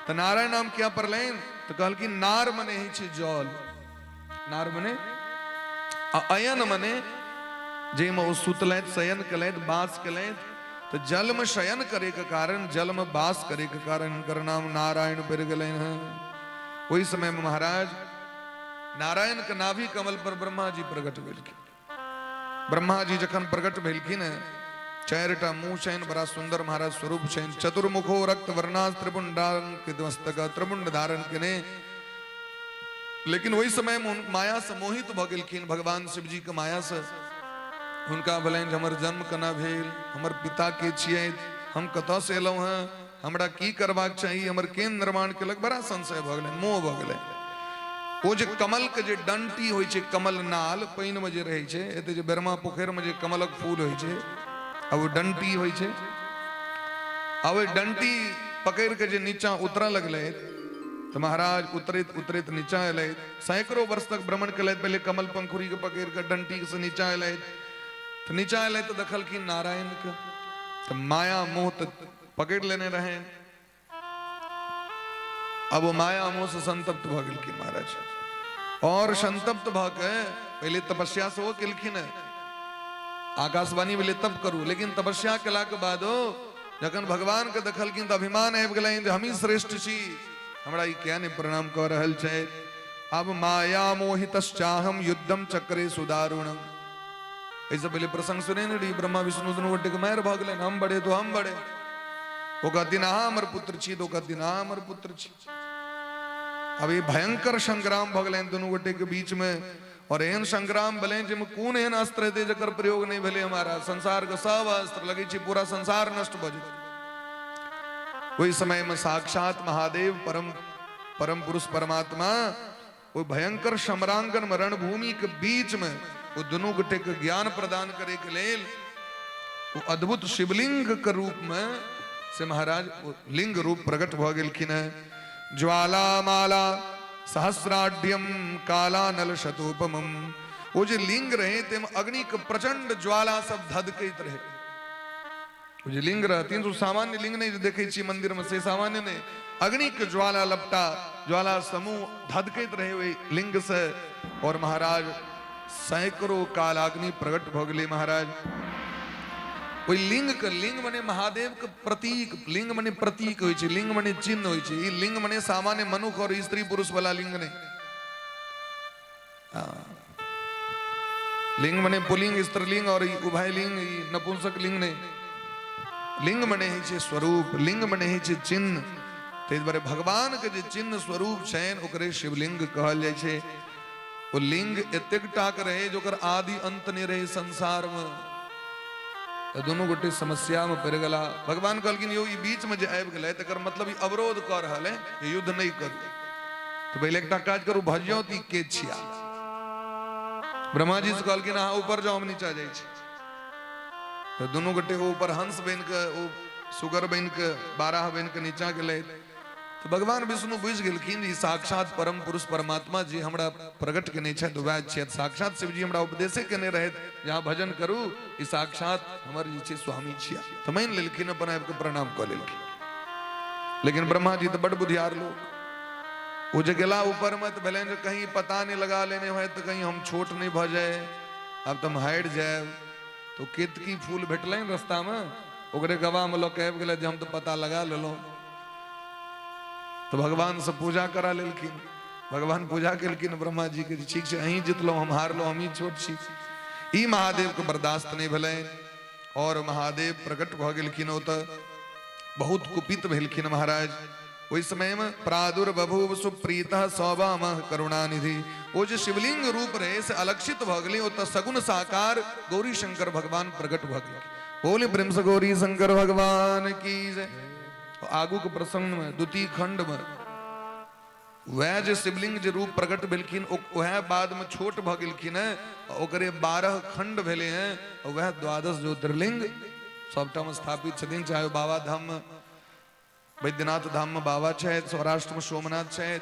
तऽ नारायण नाम किया पड़लनि? तऽ कहलखिन नार मने होइ छै जल, नार मने आ अयन मने जाहिमे ओ सुतलथि, शयन केलथि, वास केलथि। तऽ जलमे शयन करैके कारण, जलमे वास करैके कारण हिनकर नाम नारायण पड़ि गेलनि हेँ। ओहि समयमे महाराज नारायण के नाभि कमल पर ब्रह्मा जी प्रकट भेलखिन। ब्रह्मा जी जखन प्रकट भेलखिन, चारिटा मुँह छनि, बड़ा सुंदर महाराज स्वरूप छनि। चतुर्मुखो रक्त वर्णा त्रिपुंडांकित मस्तक, त्रिपुंड धारण केने। लेकिन ओहि समय मे माया से मोहित भऽ गेलखिन। भगवान शिवजी के माया से हुनका भेलनि जे हमर जन्म केना भेल, हमर पिता के छियै, हम कतऽ से एलहुँ हेँ, हमरा की करबाक चाही, हमर के निर्माण केलक। बड़ा संशय भऽ गेलै, मोह भऽ गेलै। ओ जे कमल के जे डंटी होइ छै, कमल नाल पानि मे जे रहै छै, एते जे बेरमा पोखरि मे जे कमलक फूल होइ छै आ ओ डंटी होइ छै, आ ओहि डंटी पकड़ि के जे नीचा उतरऽ लगलै तऽ महाराज उतरैत उतरैत नीचा एलथि। सैकड़ों वर्ष तक भ्रमण केलथि। पहिले कमल पंखुड़ी के पकड़ि कऽ डंटी से नीचा एलथि। तऽ नीचा एलथि तऽ देखलखिन नारायण के। तऽ माया मोह तऽ पकड़ि लेने रहै। अब ओ माया मोह से संतप्त भऽ गेलखिन महाराज। और संतप्त भऽ के पहिले तपस्या सेहो केलखिन। आकाशवाणी भेलै तप करू, लेकिन तपस्या केलाके बादो जखन भगवान के देखलखिन तऽ अभिमान आबि गेलनि जे हमही श्रेष्ठ छी, हमरा ई किया नहि प्रणाम कऽ रहल छै। अब माया मोहितश्चाहम युद्धम चक्रे सुदारुणम। एहिसँ पहिले प्रसंग सुने ने रही, ब्रह्मा विष्णु दुनू गोटे के मारि भऽ गेलनि, हम बड़े तो हम बड़े। ओ कहथिन अहाँ हमर पुत्र छी, तो कहथिन अहाँ हमर पुत्र छी। अब ई भयंकर संग्राम भऽ गेलनि दुनू गोटे के बीच में। और एहन संग्राम भेलनि जाहिमे कोन एहन अस्त्र हेतै जकर प्रयोग नहि भेलै। हमारा संसार के सब अस्त्र लगै छै पूरा संसार नष्ट भऽ जेतै। ओहि समय में साक्षात महादेव परम परम पुरुष परमात्मा ओहि भयंकर समरांगन में, रणभूमि के बीच में ओ दुनू गोटे के ज्ञान प्रदान करे के लेल ओ अद्भुत शिवलिंग के रूप में से महाराज ओ लिंग रूप प्रकट भऽ गेलखिन हेँ। ज्वालामाला सहस्राढ्यम कालानल शतोपमम। ओ जे लिंग रहे ताहिमे अग्नि के प्रचंड ज्वाला सब धधकैत रहे। ओ जे लिंग रहथिन तो सामान्य लिंग नहीं जे देखै छी मंदिर में, से सामान्य नहीं, अग्नि के ज्वाला लपटा ज्वाला समूह धधकैत रहे ओहि लिंग से। और महाराज सैकड़ों कालाग्नि प्रकट भऽ गेलै महाराज ओहि लिंग के। लिंग मने महादेव के प्रतीक, लिंग मने प्रतीक होइ छै, लिंग मने चिन्ह होइ छै। ई लिंग मने सामान्य मनुख और स्त्री पुरुष वाला लिंग नहीं। लिंग मने पुलिंग स्त्रीलिंग और ई उभय लिंग, ई नपुंसक लिंग नहीं। लिंग मने होइ छै स्वरूप, लिंग मने होइ छै चिन्ह। ताहि दुआरे भगवान के जे चिन्ह स्वरूप छनि ओकरे शिवलिंग कहल जाइ छै। ओ लिंग एतेक टाक रहे जे ओकर आदि अंत नहि रहे संसार में। तऽ दुनू गोटे समस्या में पड़ि गेला। भगवान कहलखिन यौ ई बीच में जे आबि गेलै तकर मतलब ई अवरोध कऽ रहल है जे युद्ध नहि करू। तऽ पहिले एकटा काज करू, भजियौ तऽ ई के छिया। ब्रह्मा जी से कहलखिन अहाँ ऊपर जाउ, हम नीचा जाइ छी। तऽ दुनू गोटे ओ ऊपर हंस बनि कऽ, ओ सुगर बनि कऽ, बाराह बनि कऽ नीचा गेलै। तऽ भगवान विष्णु बुझि गेलखिन ई साक्षात परम पुरुष परमात्मा जी हमरा प्रकट केने छथि, वएह छथि। साक्षात शिवजी हमरा उपदेशे केने रहथि जे अहाँ भजन करू, ई साक्षात हमर जे छै स्वामी छिया। तऽ मानि लेलखिन, अपन आबि कऽ प्रणाम कऽ लेलखिन। लेकिन ब्रह्मा जी तऽ बड बुधियार लोक, ओ जे गेला ऊपर में तऽ भेलनि जे कहीं पता नहि लगा लेने होय तऽ कहीं हम छोट नहि भऽ जाए, आब तऽ हम हारि जायब। तो केतकी फूल भेटलनि रास्ता में, ओकरे गवाह में लऽ के आबि गेलै जे हम तऽ पता लगा लेलहुँ। तऽ भगवान से पूजा करा लेलखिन। भगवान पूजा केलखिन ब्रह्मा जी के, ठीक छै अहीं जितलहुँ, हम हारलहुँ, हमही छोट छी। ई महादेव के बर्दाश्त नहि भेलनि और महादेव प्रकट भऽ गेलखिन। ओतऽ बहुत कुपित भेलखिन महाराज। ओहि समयमे प्रादुर्बभूव सुप्रीतः सौवामः करुणानिधि। ओ जे शिवलिंग रूप रहे से अलक्षित भऽ गेलै, ओतऽ सगुण साकार गौरी शंकर भगवान प्रकट भऽ गेल। बोले प्रेम से गौरी शंकर भगवान की जय। आगू के प्रसंग में द्वितीय खंड में वएह जे शिवलिंग जे रूप प्रकट भेलखिन वएह बाद में छोट भऽ गेलखिन हेँ, ओकरे 12 खंड भेलै हेँ, वएह 12 ज्योतिर्लिंग सबठाम स्थापित छथिन। चाहे ओ बाबा धाम में वैद्यनाथ धाम में बाबा छथि, सौराष्ट्र में सोमनाथ छथि,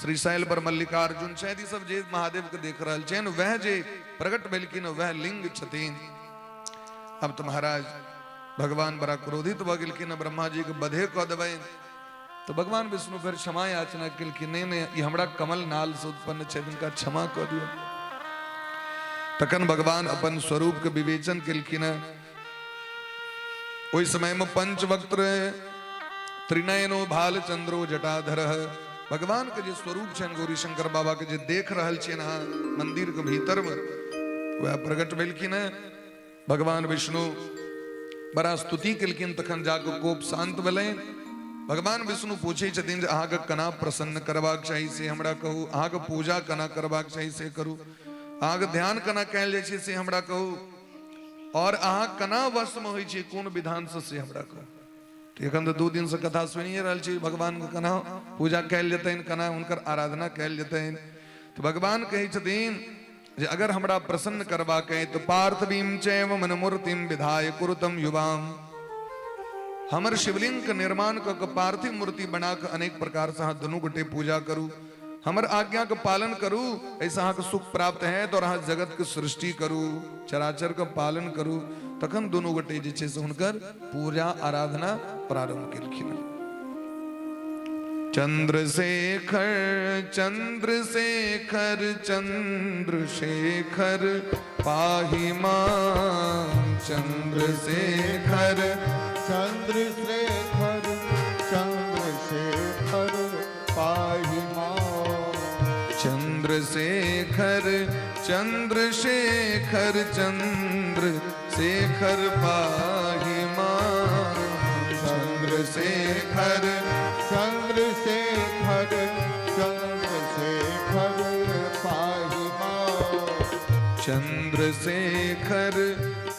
श्रीशैल पर मल्लिकार्जुन छथि, ई सब जे महादेव के देख रहल छनि वएह जे प्रकट भेलखिन वएह लिंग छथिन। अब तऽ महाराज भगवान बड़ा क्रोधित भऽ गेलखिन, ब्रह्मा जी के बधे कऽ देबनि। तो भगवान विष्णु फेर क्षमा याचना केलखिन, नहीं नहीं ई हमरा कमल नाल से उत्पन्न छथि, हिनका क्षमा कऽ दियौ। तखन भगवान अपन स्वरूप के विवेचन केलखिन। ओहि समय में पंचवक्त्र त्रिनयनो भाल चंद्रो जटाधर, भगवान के जे स्वरूप छनि गौरी शंकर बाबा के जे देख रहल छियनि अहाँ मंदिर के भीतर में, वएह प्रकट भेलखिन। भगवान विष्णु बड़ा स्तुति केलखिन, तखन जाके कोप शांत भेलनि। भगवान विष्णु पूछै छथिन जे अहाँके केना प्रसन्न करबाक चाही से हमरा कहू, अहाँके पूजा केना करबाक चाही से करू, अहाँके ध्यान केना कयल जाइ छै से हमरा कहू, और अहाँ केना वशमे होइ छी कोन विधानसँ से हमरा कहू। एखन तऽ 2 दिनसँ कथा सुनिए रहल छी भगवानके केना पूजा कयल जेतनि, केना हुनकर आराधना कयल जेतनि। तऽ भगवान कहै छथिन जे अगर हमरा प्रसन्न करबाक अइ तऽ पार्थिवीम चैव मनमूर्तिम विधाय कुरुतम युवाम, हमर शिवलिंग के निर्माण कऽ के पार्थिव मूर्ति बना कऽ अनेक प्रकार से अहाँ दुनू गोटे पूजा करू, हमर आज्ञा के पालन करू, एहिसँ अहाँके सुख प्राप्त हैत और अहाँ जगत के सृष्टि करू, चराचर के पालन करू। तखन दुनू गोटे जे छै से हुनकर पूजा आराधना प्रारंभ केलखिन। चंद्रशेखर चंद्रशेखर चंद्रशेखर पाहि मां, चंद्रशेखर चंद्रशेखर चंद्रशेखर पाहि मां, चंद्रशेखर चंद्रशेखर चंद्रशेखर पाहि मां, चंद्रशेखर चंद्रशेखर चंद्रशेखर पाहि मां, चंद्रशेखर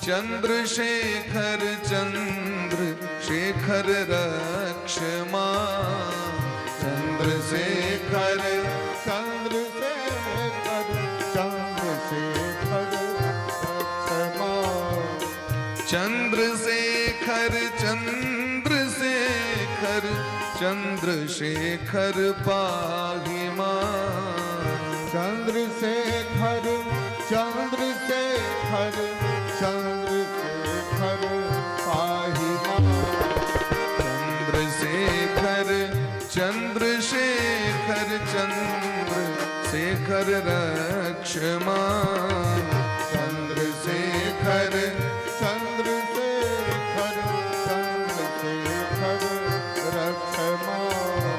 चंद्रशेखर चंद्रशेखर रक्ष मां, चंद्रशेखर चंद्रशेखर चंद्रशेखर रक्ष मां, चंद्रशेखर चंद्रशेखर चंद्रशेखर पाहि मां, चंद्रशेखर चंद्रशेखर चंद्रशेखर पाहि मां, चंद्रशेखर चंद्रशेखर चंद्रशेखर रक्ष मां, चंद्रशेखर चंद्रशेखर चंद्रशेखर रक्ष मां,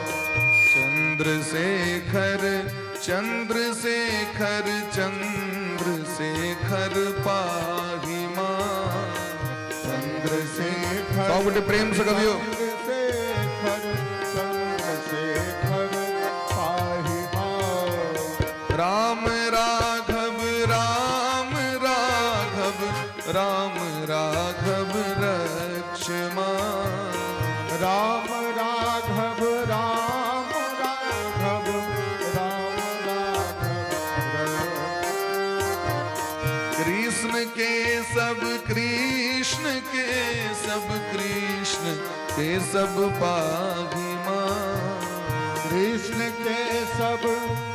चंद्रशेखर चंद्रशेखर चंद्रशेखर पाहि मां, चंद्रशेखर सब गोटे प्रेम से गबियो। चंद्रशेखर चंद्रशेखर पाहि मां, राम राघव राम राघव राम राघव रक्ष मां, राम राघव राम राघव राम राघव कृष्ण के सब कृष्ण के सब कृष्ण के सब पाहि मां, कृष्ण के सब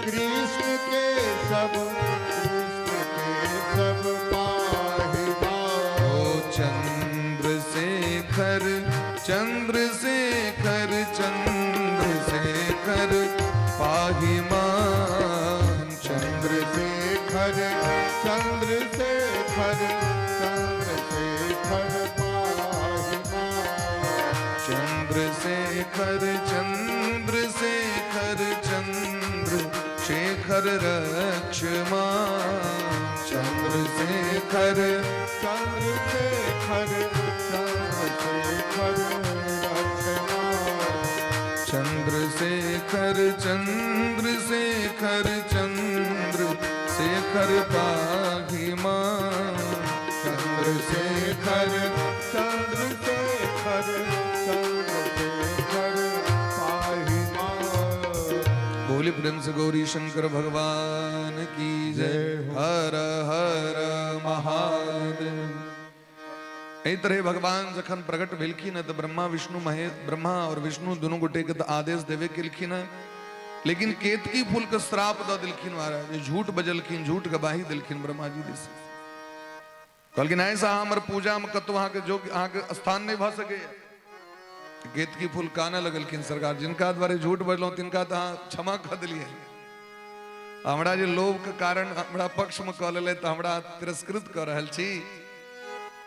कृष्ण के सब कृष्ण के सब पाहि मां, ओ चंद्रशेखर चंद्रशेखर चंद्रशेखर पाहि मां, चंद्रशेखर चंद्रशेखर चंद्रशेखर पाहि मां, चंद्रशेखर चंद्रशेखर चंद्रशेखर रक्ष मां, चंद्रशेखर चंद्रशेखर चंद्रशेखर रक्ष मां, शेखर चंद्र शेखर चंद्र शेखर पाहि मां। चंद्रशेखर चंद्रशेखर चंद्रशेखर पाहि मां। बोले प्रेम से गौरी शंकर भगवान की जय। जय हो। हर हर महादेव। एहि तरहे भगवान जखन प्रकट भेलखिन तऽ ब्रह्मा विष्णु महेश, ब्रह्मा और विष्णु दुनू गोटे के तऽ आदेश देबे केलखिन हँ, लेकिन केतकी फूल के श्राप दऽ देलखिन महाराज जे झूठ बजलखिन, झूठ गवाही देलखिन ब्रह्मा जी दिस। कहलखिन ऐसा हमर पूजा में कतौ अहाँके जो अहाँके स्थान नहि भऽ सकैए। केतकी फूल कानऽ लगलखिन, सरकार, जिनका द्वारे झूठ बजलहुँ तिनका तऽ अहाँ क्षमा कऽ देलियै, हमरा जे लोभ के कारण हमरा पक्ष में कऽ लेलै तऽ हमरा तिरस्कृत कऽ रहल छी।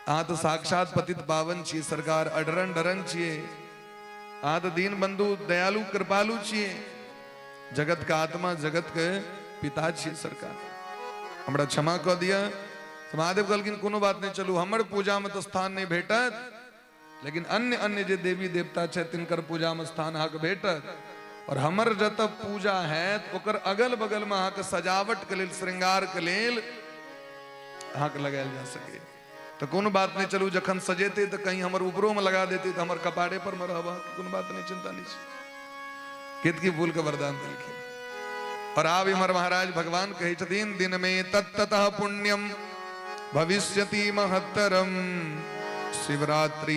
अहाँ तऽ साक्षात पतित पावन छियै सरकार, अडरन डरन छियै अहाँ, तऽ दीन बंधु दयालु कृपालु छियै, जगत के आत्मा जगत के पिता छियै सरकार, हमरा क्षमा कऽ दिअ। महादेव कहलखिन कोनो बात नहि, चलू हमर पूजा में तऽ स्थान नहि भेटत, लेकिन अन्य अन्य जे देवी देवता छथि तिनकर पूजा में स्थान अहाँके भेटत, और हमर जतऽ पूजा हैत ओकर अगल बगल में अहाँके सजावट के लेल, श्रृंगार के लेल अहाँके लगायल जा सके। तऽ कोनो बात नहि, चलू जखन सजेतै तऽ कहीं हमर ऊपरो में लगा देतै तऽ हमर कपारे पर में रहब, कोनो बात नहि, चिंता नहि छै। केतकी फूल के वरदान देलखिन। और आब इम्हर महाराज भगवान कहै छथिन, दिन में तत्ततः पुण्यम भविष्यति महत्तरम शिवरात्रि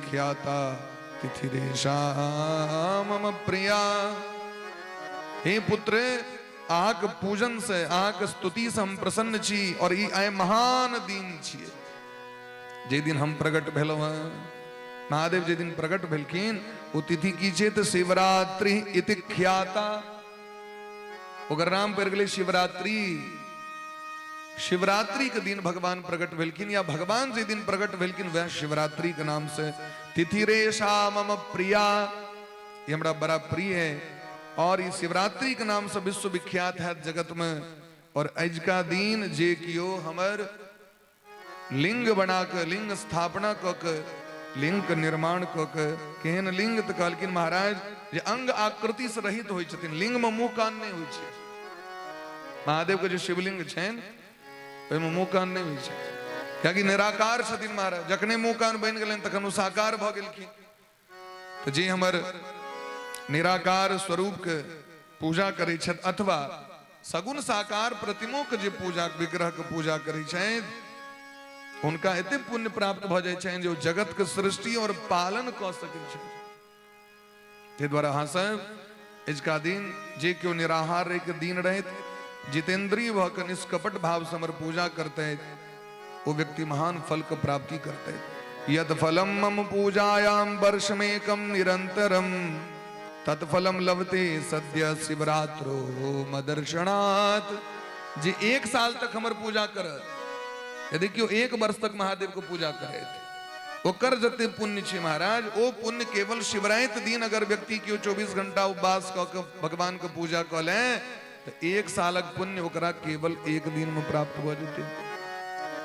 ख्याता तिथिरेशा मम प्रिया। हे पुत्र, अहाँके पूजन से, अहाँके स्तुति से हम प्रसन्न छी, और ई आइ महान दिन छियै जे दिन हम प्रकट भेलहुँ हँ। महादेव जे दिन प्रकट भेलखिन ओ तिथि की छै? तऽ शिवरात्रि इति ख्याता, ओकर नाम पड़ि गेलै शिवरात्रि। शिवरात्रि के दिन भगवान प्रकट भेलखिन, या भगवान जे दिन प्रकट भेलखिन वएह शिवरात्रि के नाम से। तिथि रेशा मम प्रिया, ये हमरा बड़ा प्रिय है, और ये शिवरात्रि के नाम से विश्व विख्यात है जगत में। और अजका दिन जे कियो हमर लिंग बना के, लिंग स्थापना क के, लिंग के निर्माण क के, केहन लिंग? तऽ कहलखिन महाराज जे अंग आकृति से रहित होइ छथिन, लिंग में मुंह कान नहि होइ छै। महादेव के जे शिवलिंग छनि ओहिमे मुंह कान नहि होइ छै, कियाकि निराकार छथिन महाराज। जखने मुंह कान बनि गेलनि तखन ओ साकार भऽ गेलखिन। तऽ जे हमर निराकार स्वरूप के पूजा करै छथि अथवा सगुण साकार प्रतिमो के जे पूजा, विग्रह के पूजा करै छथि, हुनका एते पुण्य प्राप्त भऽ जाइ छनि जे ओ जगत के सृष्टि और पालन कऽ सकै छथि। ताहि दुआरे अहाँ सब अजुका दिन जे केओ निराहार रहि के दिन रहैत जितेंद्रिय भऽ के निष्कपट भाव से हमर पूजा करतै, ओ व्यक्ति महान फल के प्राप्ति करतै। यद फलम मम पूजायाम वर्षमेकम निरंतरम तत्फलम लभते सद्य शिवरात्रो मदर्शनात्। जे एक साल तक हमर पूजा करत, यदि केओ एक वर्ष तक महादेव के पूजा करत, ओकर जते पुण्य छै महाराज, ओ पुण्य केवल शिवराति दिन अगर व्यक्ति केओ 24 घंटा उपवास कऽ के भगवान के पूजा कऽ ले तऽ एक सालक पुण्य ओकरा केवल एक दिन में प्राप्त भऽ जेतै।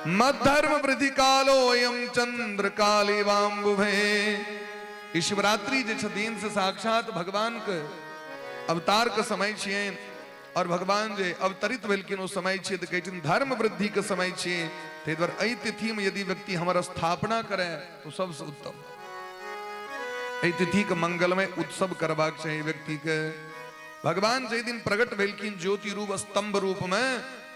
मद्धर्म वृद्धि कालोयम चंद्र कालिवाम्बुभे। ई शिवरात्रि जे छथिन से साक्षात भगवान के अवतार के समय छियनि, और भगवान जे अवतरित भेलखिन ओ समय छियै, तऽ कहै छथिन धर्म वृद्धि के समय छियै। ताहि दुआरे एहि तिथि में यदि व्यक्ति हमर स्थापना करे तो सबसे उत्तम। एहि तिथि के मंगलमय उत्सव करबाक चाही व्यक्ति के। भगवान जाहि दिन प्रकट भेलखिन ज्योति रूप स्तंभ रूप में,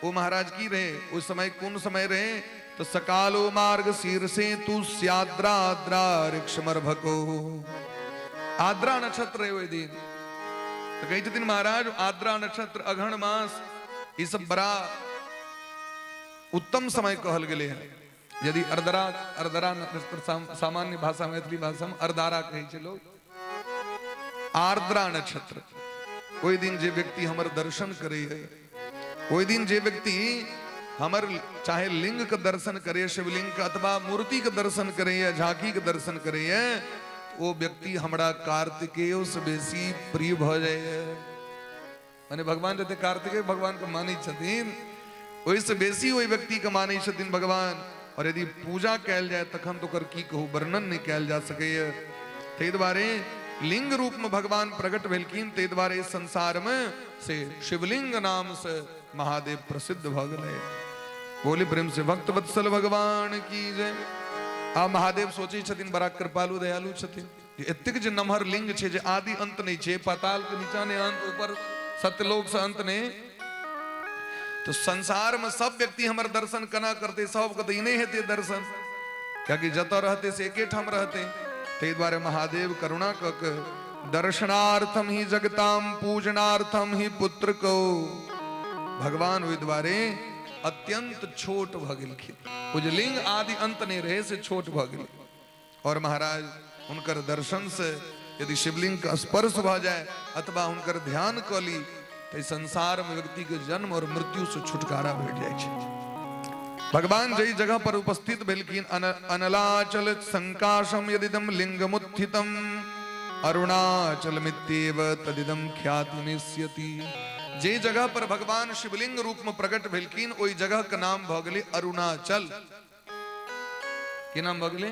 ओ महाराज की रहे उस समय, कोन समय रहे? तो सकालो मार्ग शीर्षे तु स्याद्राद्रा ऋक्षमर्भको, आद्रा नक्षत्र रहे ओहि दिन। तऽ कहै छथिन महाराज आद्रा नक्षत्र, अघन मास, ई सब बड़ा उत्तम समय कहल गेलै हँ। यदि अर्दरा, अर्दरा नक्षत्र, सामान्य भाषा मैथिली भाषा में अर्दारा कहै छै लोग, आर्द्रा नक्षत्र, ओहि दिन जे व्यक्ति हमर दर्शन करैए, ओहि दिन जे व्यक्ति हमर चाहे लिंग के दर्शन करे, शिवलिंग के, अथवा मूर्ति के दर्शन करैए, झांकी के दर्शन करैए, ओ व्यक्ति हमरा कार्तिकेय से बेसी प्रिय भऽ जाइए। माने भगवान जते कार्तिकेय भगवान के मानै छथिन, ओहिसँ बेसी ओहि व्यक्ति के मानै छथिन भगवान। और यदि पूजा कयल जाय तखन तऽ ओकर की कहू, वर्णन नहि कयल जा सकैए। ताहि दुआरे लिंग रूप में भगवान प्रकट भेलखिन, ताहि दुआरे संसार में से शिवलिंग नाम से महादेव प्रसिद्ध भऽ गेलै। बोली प्रेम से भक्त वत्सल भगवान की जय। आ महादेव सोचै छथिन, बड़ा कृपालु दयालु छथिन, एतेक जे नमहर लिंग छै जे आदि अंत नहि छै, पाताल के नीचा नहि अंत, ऊपर सत्यलोक से अंत नहि, तो संसार में सब व्यक्ति हमर दर्शन केना करते? सबके तऽ ई नहि हेतै दर्शन, कियाकि जतऽ रहते से एके ठाम रहते। ताहि दुआरे महादेव करुणा कऽ के दर्शनार्थम ही जगताम पूजनार्थम ही पुत्र को, भगवान ओहि दुआरे अत्यंत छोट भऽ गेलखिन। ओ जे लिंग आदि अंत नहि रहे से छोट भऽ गेल। और महाराज हुनकर दर्शन से यदि शिवलिंग के स्पर्श भऽ जाय अथवा हुनकर ध्यान कऽ ली तऽ संसार में व्यक्ति के जन्म और मृत्यु से छुटकारा भेट जाइ छै। भगवान जाहि जगह पर उपस्थित भेलखिन, अनलाचल संकाशम यदिदम लिंगमुत्थितम अरुणाचल मित्येव तदिदम ख्यातिमेष्यति। जे जगह पर भगवान शिवलिंग रूप में प्रकट भेलखिन ओहि जगह के नाम भऽ गेलै अरुणाचल। की नाम भऽ गेलै?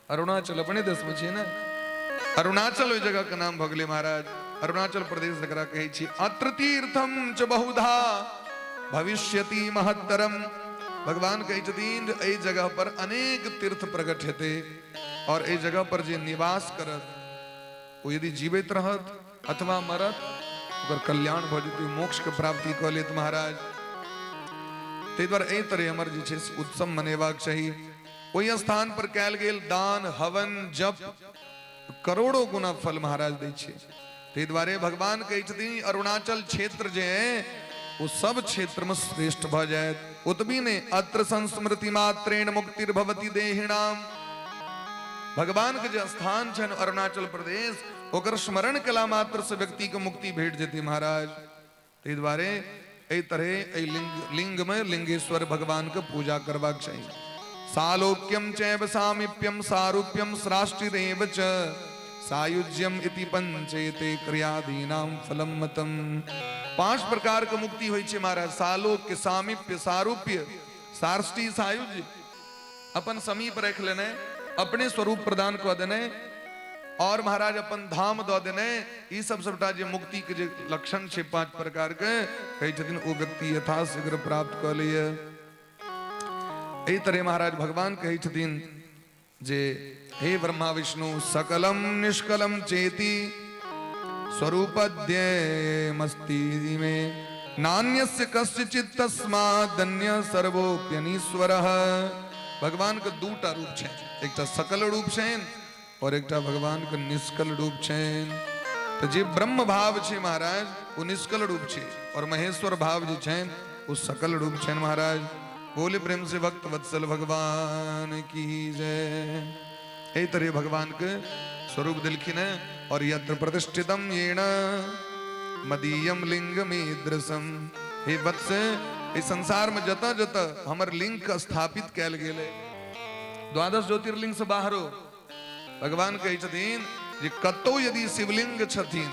अरुणाचल। अपने देश में छै ने अरुणाचल, ओहि जगह के नाम भऽ गेलै महाराज अरुणाचल प्रदेश जकरा कहै छी। अत्र तीर्थम च बहुधा भविष्यति महत्तरम। भगवान कहै छथिन जे एहि जगह पर अनेक तीर्थ प्रकट हेतै और एहि जगह पर जे निवास करत ओ यदि जीवित रहत अथवा मरत ओकर कल्याण भऽ जेतै, मोक्ष के प्राप्ति कऽ लेत महाराज। ताहि दुआरे एहि तरह हमर जे छै से उत्सव मनेबाक चाही। ओहि स्थान पर कयल गेल दान हवन जप करोड़ों गुना फल महाराज दै छै। ताहि दुआरे भगवान कहै छथिन अरुणाचल क्षेत्र जे है ओ सब क्षेत्र में श्रेष्ठ भऽ जायत। ओतबी नहि, अत्र संस्मृति मात्रेण मुक्तिर्भवति देहिणाम। भगवान के जे स्थान छनि अरुणाचल प्रदेश, ओकर स्मरण केला मात्र से व्यक्ति के मुक्ति भेट जेतै महाराज। ताहि दुआरे एहि तरहे एहि लिंग लिंग में लिंगेश्वर भगवान के पूजा करबाक चाही। सालोक्यम चैव सामीप्यम सारूप्यम श्राष्टिरेव च सायुज्यम इति पंचेते क्रियादीनाम फलम मतम। पांच प्रकार के मुक्ति होइ छै महाराज, सालोक्य सामीप्य सारूप्य साष्टि सायुज्य। अपन समीप रख लेने, अपने स्वरूप प्रदान कऽ देने और महाराज अपन धाम दऽ देने, ई सब सबटा जे मुक्ति के जे लक्षण छै पांच प्रकार के, कहै छथिन ओ व्यक्ति यथाशीघ्र प्राप्त कऽ लैए। एहि तरह महाराज भगवान कहै छथिन जे हे ब्रह्मा विष्णु सकलम निष्कलम चेति स्वरूपद्यमस्ति मे नान्यस्य कस्यचित् तस्मादन्य सर्वोप्यनीश्वरः। भगवान के दूटा रूप छै, एकटा सकल रूप छनि और एकटा भगवान के निष्कल रूप छनि। तऽ जे ब्रह्म भाव छै महाराज ओ निष्कल रूप छै और महेश्वर भाव जे छनि ओ सकल रूप छनि महाराज। बोले प्रेम से भक्त वत्सल भगवान की जय। एहि तरह भगवान के स्वरूप दिलखिन है। और यत्र प्रतिष्ठितम येन मदीयम लिंग मीदृशम। हे वत्स, इस संसार में जतऽ जतऽ हमर लिंग के स्थापित कयल गेल है, द्वादश ज्योतिर्लिंग से बाहरो भगवान कहै छथिन जे कतौ यदि शिवलिंग छथिन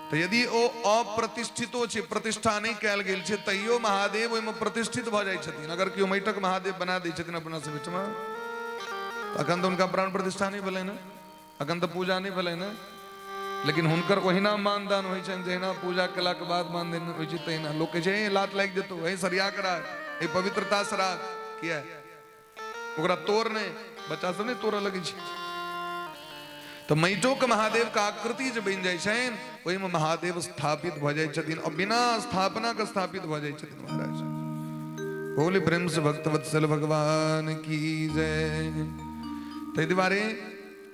तऽ यदि ओ अप्रतिष्ठितो छै, प्रतिष्ठा नहि कयल गेल छै, तैयो महादेव ओहिमे प्रतिष्ठित भऽ जाइ छथिन। अगर केओ माटिक महादेव बना दै छथिन अपना सब ओहिठमा, तऽ अखन तऽ हुनका प्राण प्रतिष्ठा नहि भेलनि, अखन तऽ पूजा नहि भेलनि ने, लेकिन हुनकर ओहिना मानदान होइ छनि जहिना पूजा केलाके बाद मानदान होइ छै तहिना। लोक कहै छै हे लात लागि जेतौ, हे सरिया के राख, हे पवित्रता से राख, किया ओकरा तोड़ नहि, बच्चा सब नहि तोड़ऽ लगै छै। तऽ माटिओ के महादेव के आकृति जे बनि जाइ छनि ओहिमे महादेव स्थापित भऽ जाइ छथिन और बिना स्थापना के स्थापित भऽ जाइ छथिन महाराज। बोले प्रेम से भक्तवत्सल भगवान की जय। ताहि दुआरे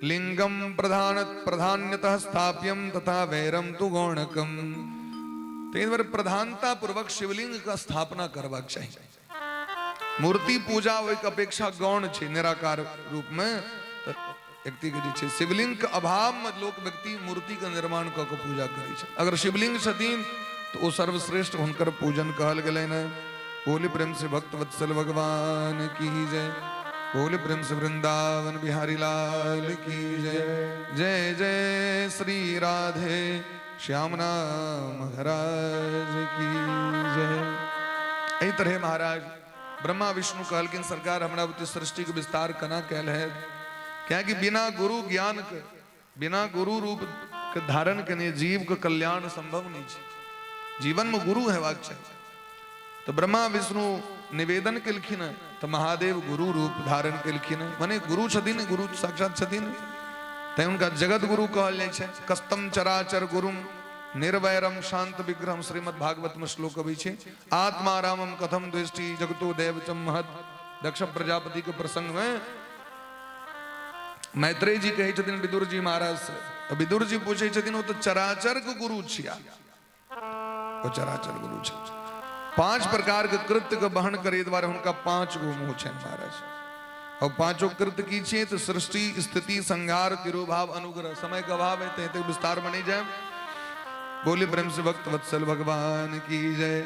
लिंगम प्रधान प्रधान्यतः स्थाप्यम तथा वैरम तु गौणकम। ताहि दुआरे प्रधानता पूर्वक शिवलिंग के स्थापना करबाक चाही। मूर्ति पूजा ओहिके अपेक्षा गौण छै निराकार रूप में। व्यक्ति के जे छै शिवलिंग के अभाव में लोक व्यक्ति मूर्ति के निर्माण कऽ के पूजा करै छै। अगर शिवलिंग छथिन तऽ ओ सर्वश्रेष्ठ हुनकर पूजन कहल गेलनि हँ। बोले प्रेम से भक्त वत्सल भगवान की जय। बोले प्रेम से वृंदावन बिहारी लाल की जय। जय जय श्री राधे श्याम नाम महाराज की जय। एहि तरह महाराज ब्रह्मा विष्णु कहलखिन सरकार हमरा बुते सृष्टि के विस्तार केना कयल है, कियाकि बिना गुरु ज्ञान के बिना गुरु रूप के धारण केने जीव के कल्याण संभव नहीं छै। जीवन में गुरु हेबाक चाही। तो ब्रह्मा विष्णु निवेदन केलखिन तऽ महादेव गुरु रूप धारण केलखिन, मने गुरु छथिन, गुरु साक्षात छथिन, तैं हुनका जगत गुरु कहल जाइ छै। कस्तम चराचर गुरुम निर्वैरम शांत विग्रहम, श्रीमद् भागवत में श्लोक अबै छै। आत्मा रामम कथम दृष्टि जगतो देवचम महत। दक्ष प्रजापति के प्रसंग में मैत्रेय जी कहै छथिन विदुर जी महाराज से, तऽ विदुर जी पूछै छथिन, ओ तऽ चराचर के गुरु छिया, ओ चराचर गुरु छै। पांच प्रकार के कृत्य के वहन करे द्वारा हुनका 5 गो मुंह छनि महाराज। और पांचों कृत्य की छियै तऽ सृष्टि, स्थिति, संहार, तिरोभाव, अनुग्रह। समय के अभाव है तऽ एतेक विस्तार में नहीं जाए। बोले प्रेम से भक्त वत्सल भगवान की जय।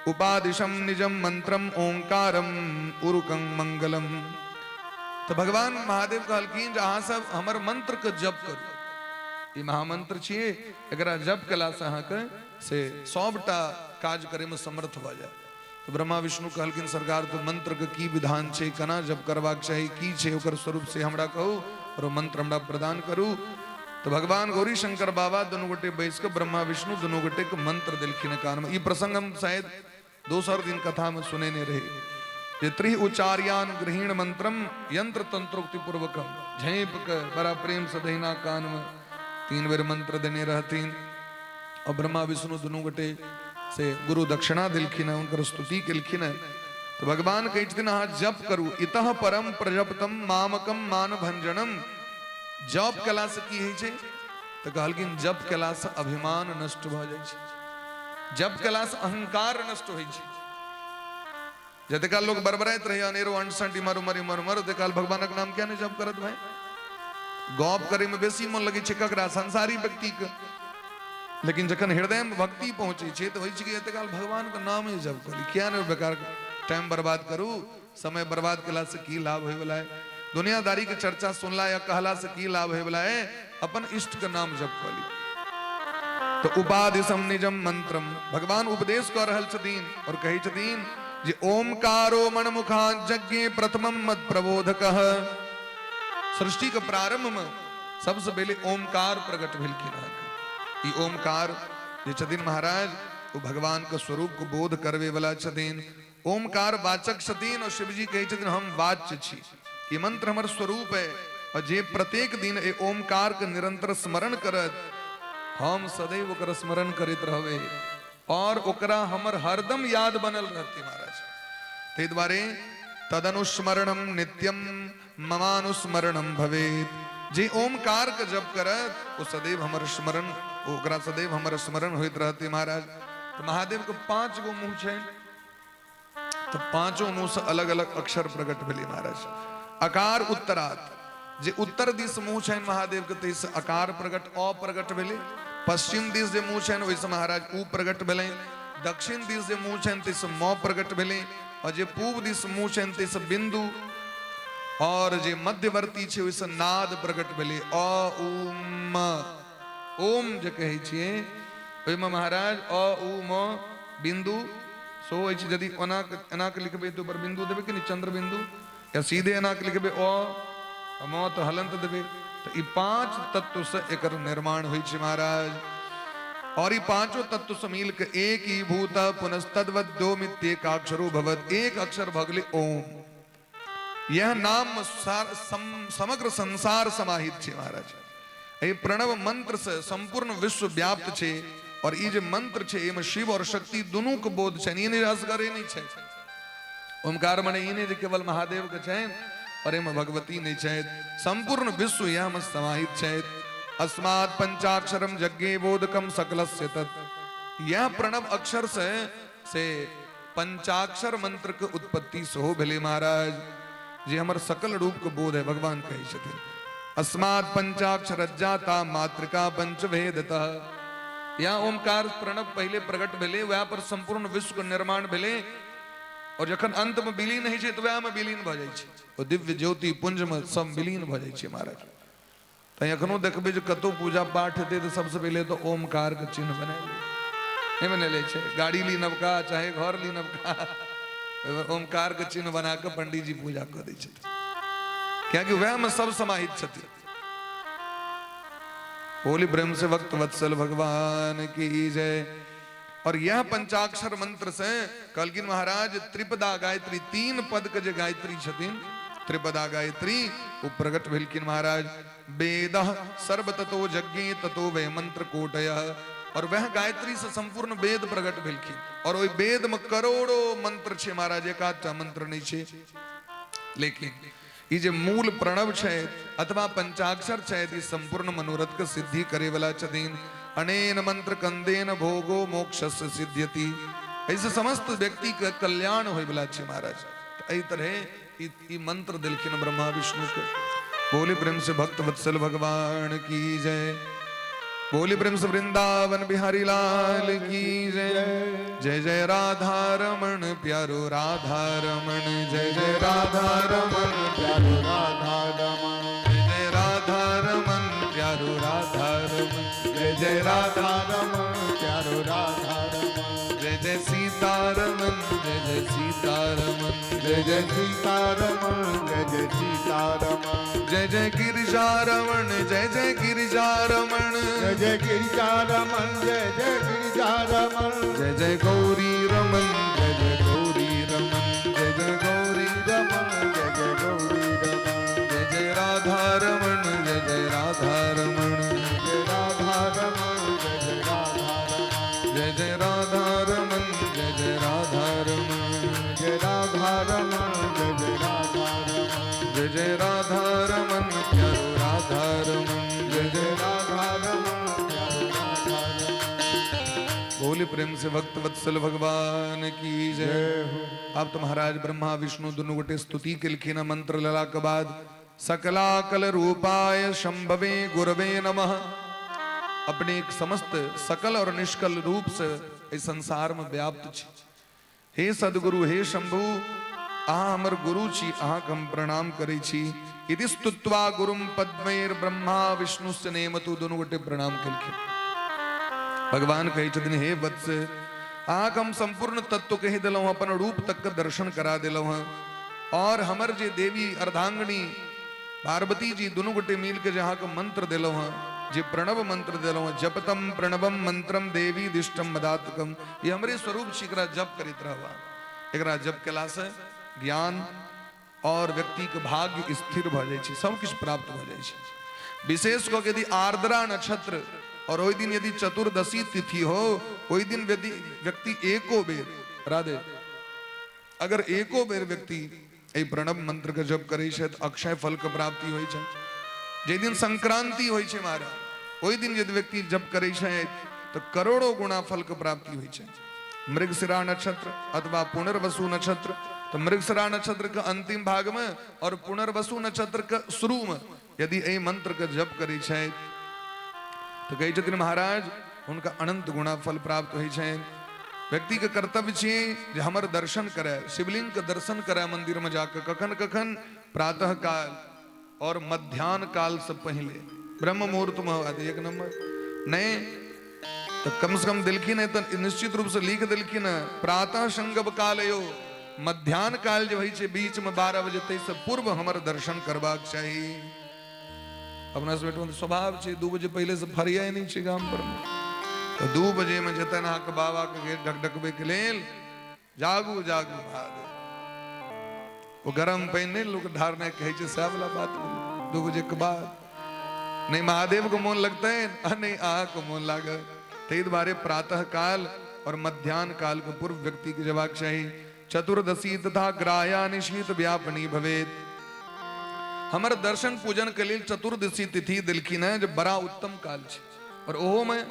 उपादिशम निजम मंत्रम ओंकारम उरुकं मंगलम। तऽ भगवान महादेव कहलखिन जे अहाँ सब हमर मंत्र के जप करू, ई महामंत्र छियै, एकरा जप केलासँ अहाँके से सबटा काज करैमे समर्थ भऽ जायत। तऽ ब्रह्मा विष्णु कहलखिन, सरकार तऽ मंत्रके की विधान छै, केना जप करबाक चाही, की छै ओकर स्वरूप से हमरा कहू और ओ मंत्र हमरा प्रदान करू। तऽ भगवान गौरी शंकर बाबा दुनू गोटे बैस कऽ ब्रह्मा विष्णु दुनू गोटे के मंत्र देलखिन कानमे। ई प्रसंग हम शायद दोसर दिन कथामे सुनेने रही जे त्रि उच्चार्यान गृहीण मंत्रम यंत्र तंत्रोक्ति पूर्वकम, झेप के बड़ा प्रेम से दहिना कान में 3 बेर मंत्र देने रहथिन और ब्रह्मा विष्णु दुनू गोटे से गुरु दक्षिणा देलखिन, हुनकर स्तुति केलखिन। तो भगवान कहै छथिन अहाँ जप करू, इतः परम प्रजपतम मामकम मान भंजनम। जप केला से की होइ छै? तऽ कहलखिन जप केला से अभिमान नष्ट भऽ जाइ छै, जप केला से अहंकार नष्ट होइ छै। जते काल लोग बरबराइत रहे अनेरो अंट इमर उमर इमर उमर, ओते काल भगवानक नाम किया नहीं जप करत भाई? गप करे में बेसी मन लगे छै ककरा? संसारी व्यक्ति के। लेकिन जखन हृदय में भक्ति पहुंचे छै तऽ होइ छै कि एते काल भगवान के नाम ही जप करी, किया नहीं बेकार टाइम बर्बाद करू? समय बर्बाद केला से की लाभ होय वाला है? दुनियादारी के चर्चा सुनला या कहला से की लाभ होय वाला है? अपन इष्ट के नाम जप करी। तो उपादिशम निजम मंत्रम, भगवान उपदेश कर रहल छथिन और कहै छथिन जे ओमकारो मनमुखा यज्ञ प्रथमम मत प्रबोधक। सृष्टि के प्रारंभ में सबसे पहले ओमकार प्रकट भेलखिन। अहाँके ई ओमकार जे छथिन महाराज, ओ भगवान के स्वरूप के बोध करवे वाला छथिन। ओमकार वाचक छथिन और शिवजी कहै छथिन हम वाच्य छी, ई मंत्र हमर स्वरूप है और जे प्रत्येक दिन ए ओमकार के निरंतर स्मरण करत, हम सदैव ओकर स्मरण करैत रहबै और ओकरा हमर हरदम याद बनल रहते महाराज। ताहि दुआरे तदनुस्मरणम नित्यम ममानुस्मरणम भवेत। जे ओमकार के जप करत ओ सदैव हमर स्मरण, ओकरा सदैव हमर स्मरण होइत रहते महाराज। तो महादेव के 5 गो मुंह छै, तो पांचों मुंह से अलग अलग अक्षर प्रकट भेलै महाराज। अकार उत्तरात, जे उत्तर दिस मुंह छनि महादेव के ताहिसँ अकार प्रकट अ प्रकट भेलै। पश्चिम दिस जे मुंह छनि ओहिसँ महाराज उ प्रकट भेलै। दक्षिण दिस जे मुंह छनि ताहिसँ म प्रकट भेलै। और जे पूब दिस मुंह छनि ताहिसँ बिंदु, और जे मध्यवर्ती छै ओहिसँ नाद प्रकट भेलै। अ उ म, ओम जे कहै छियै ओहिमे महाराज अ उ म बिंदु सो अछि। यदि ओना एना के लिखबै तऽ ओकर बिंदु देबै कि नहि, चंद्र बिंदु, या सीधे एना के लिखबै अ म तऽ हलंत देबै। तऽ ई 5 तत्व से एकर निर्माण होइ छै महाराज। और ई पांचों तत्व से मिल के एक ही भूत पुनस्तद्वद्योमित्येकाक्षरो भवत, एक अक्षर भऽ गेलै ओम। यह नाम समग्र संसार समाहित छै महाराज। एहि प्रणव मंत्र से संपूर्ण विश्व व्याप्त छै और ई जे मंत्र छै एहिमे शिव और शक्ति दुनू के बोध छै। ई नहि असगरे नहि छै ओमकार, मने ई नहि जे केवल महादेव के छनि और एहिमे भगवती नहि छथि, संपूर्ण विश्व यह में समाहित छथि। अस्मात् पंचाक्षरम यज्ञे बोधकम सकलस्य तत्, यह प्रणव अक्षर से पंचाक्षर मंत्र के उत्पत्ति सेहो भेलै महाराज, जे हमर सकल रूप के बोध है। भगवान कहै छथिन अस्मात् पंचाक्षर जाता मातृका पंचभेदतः। यहाँ ओमकार प्रणव पहिले प्रकट भेलै, वएह पर संपूर्ण विश्व के निर्माण भेलै और जखन अंत में विलीन होइ छै तऽ वएह में विलीन भऽ जाइ छै, ओ दिव्य ज्योति पुंज में सब विलीन भऽ जाइ छै महाराज। तैं एखनो देखबै जे कतौ पूजा पाठ हेतै तऽ सबसँ पहिले तऽ ओमकार के चिन्ह बनायल नहि बनायल छै, गाड़ी ली नवका चाहे घर ली नवका, ओमकार के चिन्ह बना कऽ पंडीजी पूजा कऽ दै छथिन, कियाकि वएह में सब समाहित छथिन। बोली प्रेम से भक्त वत्सल भगवान की जय। और यह पंचाक्षर मंत्र से कहलखिन महाराज त्रिपदा गायत्री, 3 पद के जे गायत्री छथिन, त्रिपदा गायत्री ओ प्रकट भेलखिन महाराज। वेद सर्व ततो यज्ञे ततो वै मंत्र कोटय। और वह गायत्री से संपूर्ण वेद प्रकट भेलखिन। और ओहि वेद में करोड़ों मंत्र छे महाराज, एकाधटा मंत्र नहीं छे। लेकिन ई जे मूल प्रणव छै अथवा पंचाक्षर छै, ई संपूर्ण मनोरथ के सिद्धि करे वाला छथिन। अनेन मंत्र कंदेन भोगो मोक्षस्य सिद्ध्यति। ऐसे समस्त व्यक्ति के कल्याण होय वाला छै महाराज। तो एहि तरह ई मंत्र देलखिन ब्रह्मा विष्णु के। बोली प्रेम से भक्त वत्सल भगवान की जय। बोली प्रेम से वृंदावन बिहारी लाल की जय। जय जय राधा रमण प्यारो राधा रमण, जय जय राधा रमण प्यारो राधा रमण, जय जय राधा रमण प्यारो राधा रमण, जय जय राधा रमण प्यारो राधा रमण, जय जय सीता रमण, जय जय सीता रमण, जय जय सीता रमण, जय जय सीता रमण, जय जय गिरिजा रमण, जय जय गिरिजा रमण, जय जय गिरिजा रमण, जय जय गिरिजा रमण, जय जय गौरी रमण, जय जय गौरी रमण, जय जय गौरी रमण, जय जय गौरी रमण, जय जय राधा रमण, जय जय राधा रमण, जय राधा रमण, जय जय राधा रमण, जय जय राधा रमण, जय जय राधा रमण, जय राधा रमण, जय जय राधा रमण, जय जय राधा रमण प्यारो राधा रमण, जय जय जय राधा रमण प्यारो राधा रमण। बोले प्रेम से भक्त वत्सल भगवान की जय। जय हो। आप तो महाराज ब्रह्मा विष्णु दुनू गोटे स्तुति केलखिन मंत्र लेला के बाद। सकलाकल रूपाय शंभवे गुरवे नमः। अपने एक समस्त सकल और निष्कल रूप से इस संसार में व्याप्त छी। हे सदगुरु, हे शंभु, अहाँ हमर गुरु छी, अहाँके हम प्रणाम करै छी। इति स्तुत्वा गुरुम पद्मैर ब्रह्मा विष्णु से नेमतु। दुनू गोटे प्रणाम केलखिन। भगवान कहै छथिन, हे वत्स, अहाँके हम संपूर्ण तत्व कहि देलहुँ, अपन रूप तक के दर्शन करा देलहुँ हँ। और हमर जे देवी अर्धांगिनी पार्वती जी दुनू गोटे मिल के जे अहाँके मंत्र देलहुँ हँ, जे प्रणव मंत्र देलहुँ हँ, जपतम प्रणवम मंत्रम देवी दिष्टम मदात्मकम, ये हमरे स्वरूप छी, एकरा जप करैत रहबा। एकरा जप केलासँ ज्ञान और व्यक्ति के भाग्य स्थिर भऽ जाइ छै, सब किछु प्राप्त भऽ जाइ छै। विशेष कऽ के यदि आर्द्रा नक्षत्र और ओहि दिन यदि चतुर्दशी तिथि हो, ओहि दिन यदि व्यक्ति एको बेर राधे, अगर एको बेर व्यक्ति एहि प्रणव मंत्र के जप करै छै तऽ अक्षय फल के प्राप्ति होइ छै। जाहि दिन संक्रांति होइ छै महाराज, ओहि दिन यदि व्यक्ति जप करै छै तऽ करोड़ों गुणा फल के प्राप्ति होइ छै। मृगशिरा नक्षत्र अथवा पुनर्वसु नक्षत्र, तऽ मृगशिरा नक्षत्र के अंतिम भाग में और पुनर्वसु नक्षत्र के शुरू में यदि एहि मंत्र के जप करै छै तऽ कहै छथिन महाराज हुनका अनंत गुणा फल प्राप्त होइ छनि। व्यक्ति के कर्तव्य छियै जे हमर दर्शन करे, शिवलिंग के दर्शन करे मंदिर में जाके। कखन कखन? प्रातः काल और मध्यान्ह काल से पहले, ब्रह्म मुहूर्त में होगा एक नंबर। नहीं तो कम से कम दिलखिन है तो निश्चित रूप से लिख दिलखिन है, प्रातः संगम काल यो मध्यान्ह काल जो होइ छै बीच में 12 बजे तै से पूर्व हमर दर्शन करबाक चाही। अपना सब एहिठाम स्वभाव छै 2 बजे पहिले से फरियाइ नहि छै गाम पर में। तऽ 2 बजे में जेतनि अहाँके बाबा के गेट ढकढकबै के लेल, जागू जागू महादेव। ओ गरम पानि नहि लोक ढारनाइ कहै छै, सएह वाला बात भेलै। 2 बजे के बाद नहि महादेव के मोन लगतनि आ नहि अहाँके मोन लागत। ताहि दुआरे प्रातः काल और मध्यान्ह काल के पूर्व व्यक्ति के जेबाक चाही। चतुर्दशी तथा ग्राह्या निशीत व्यापनी भवेत। हमर दर्शन पूजन के लेल चतुर्दशी तिथि देलखिन है जे बड़ा उत्तम काल छै। और ओहो में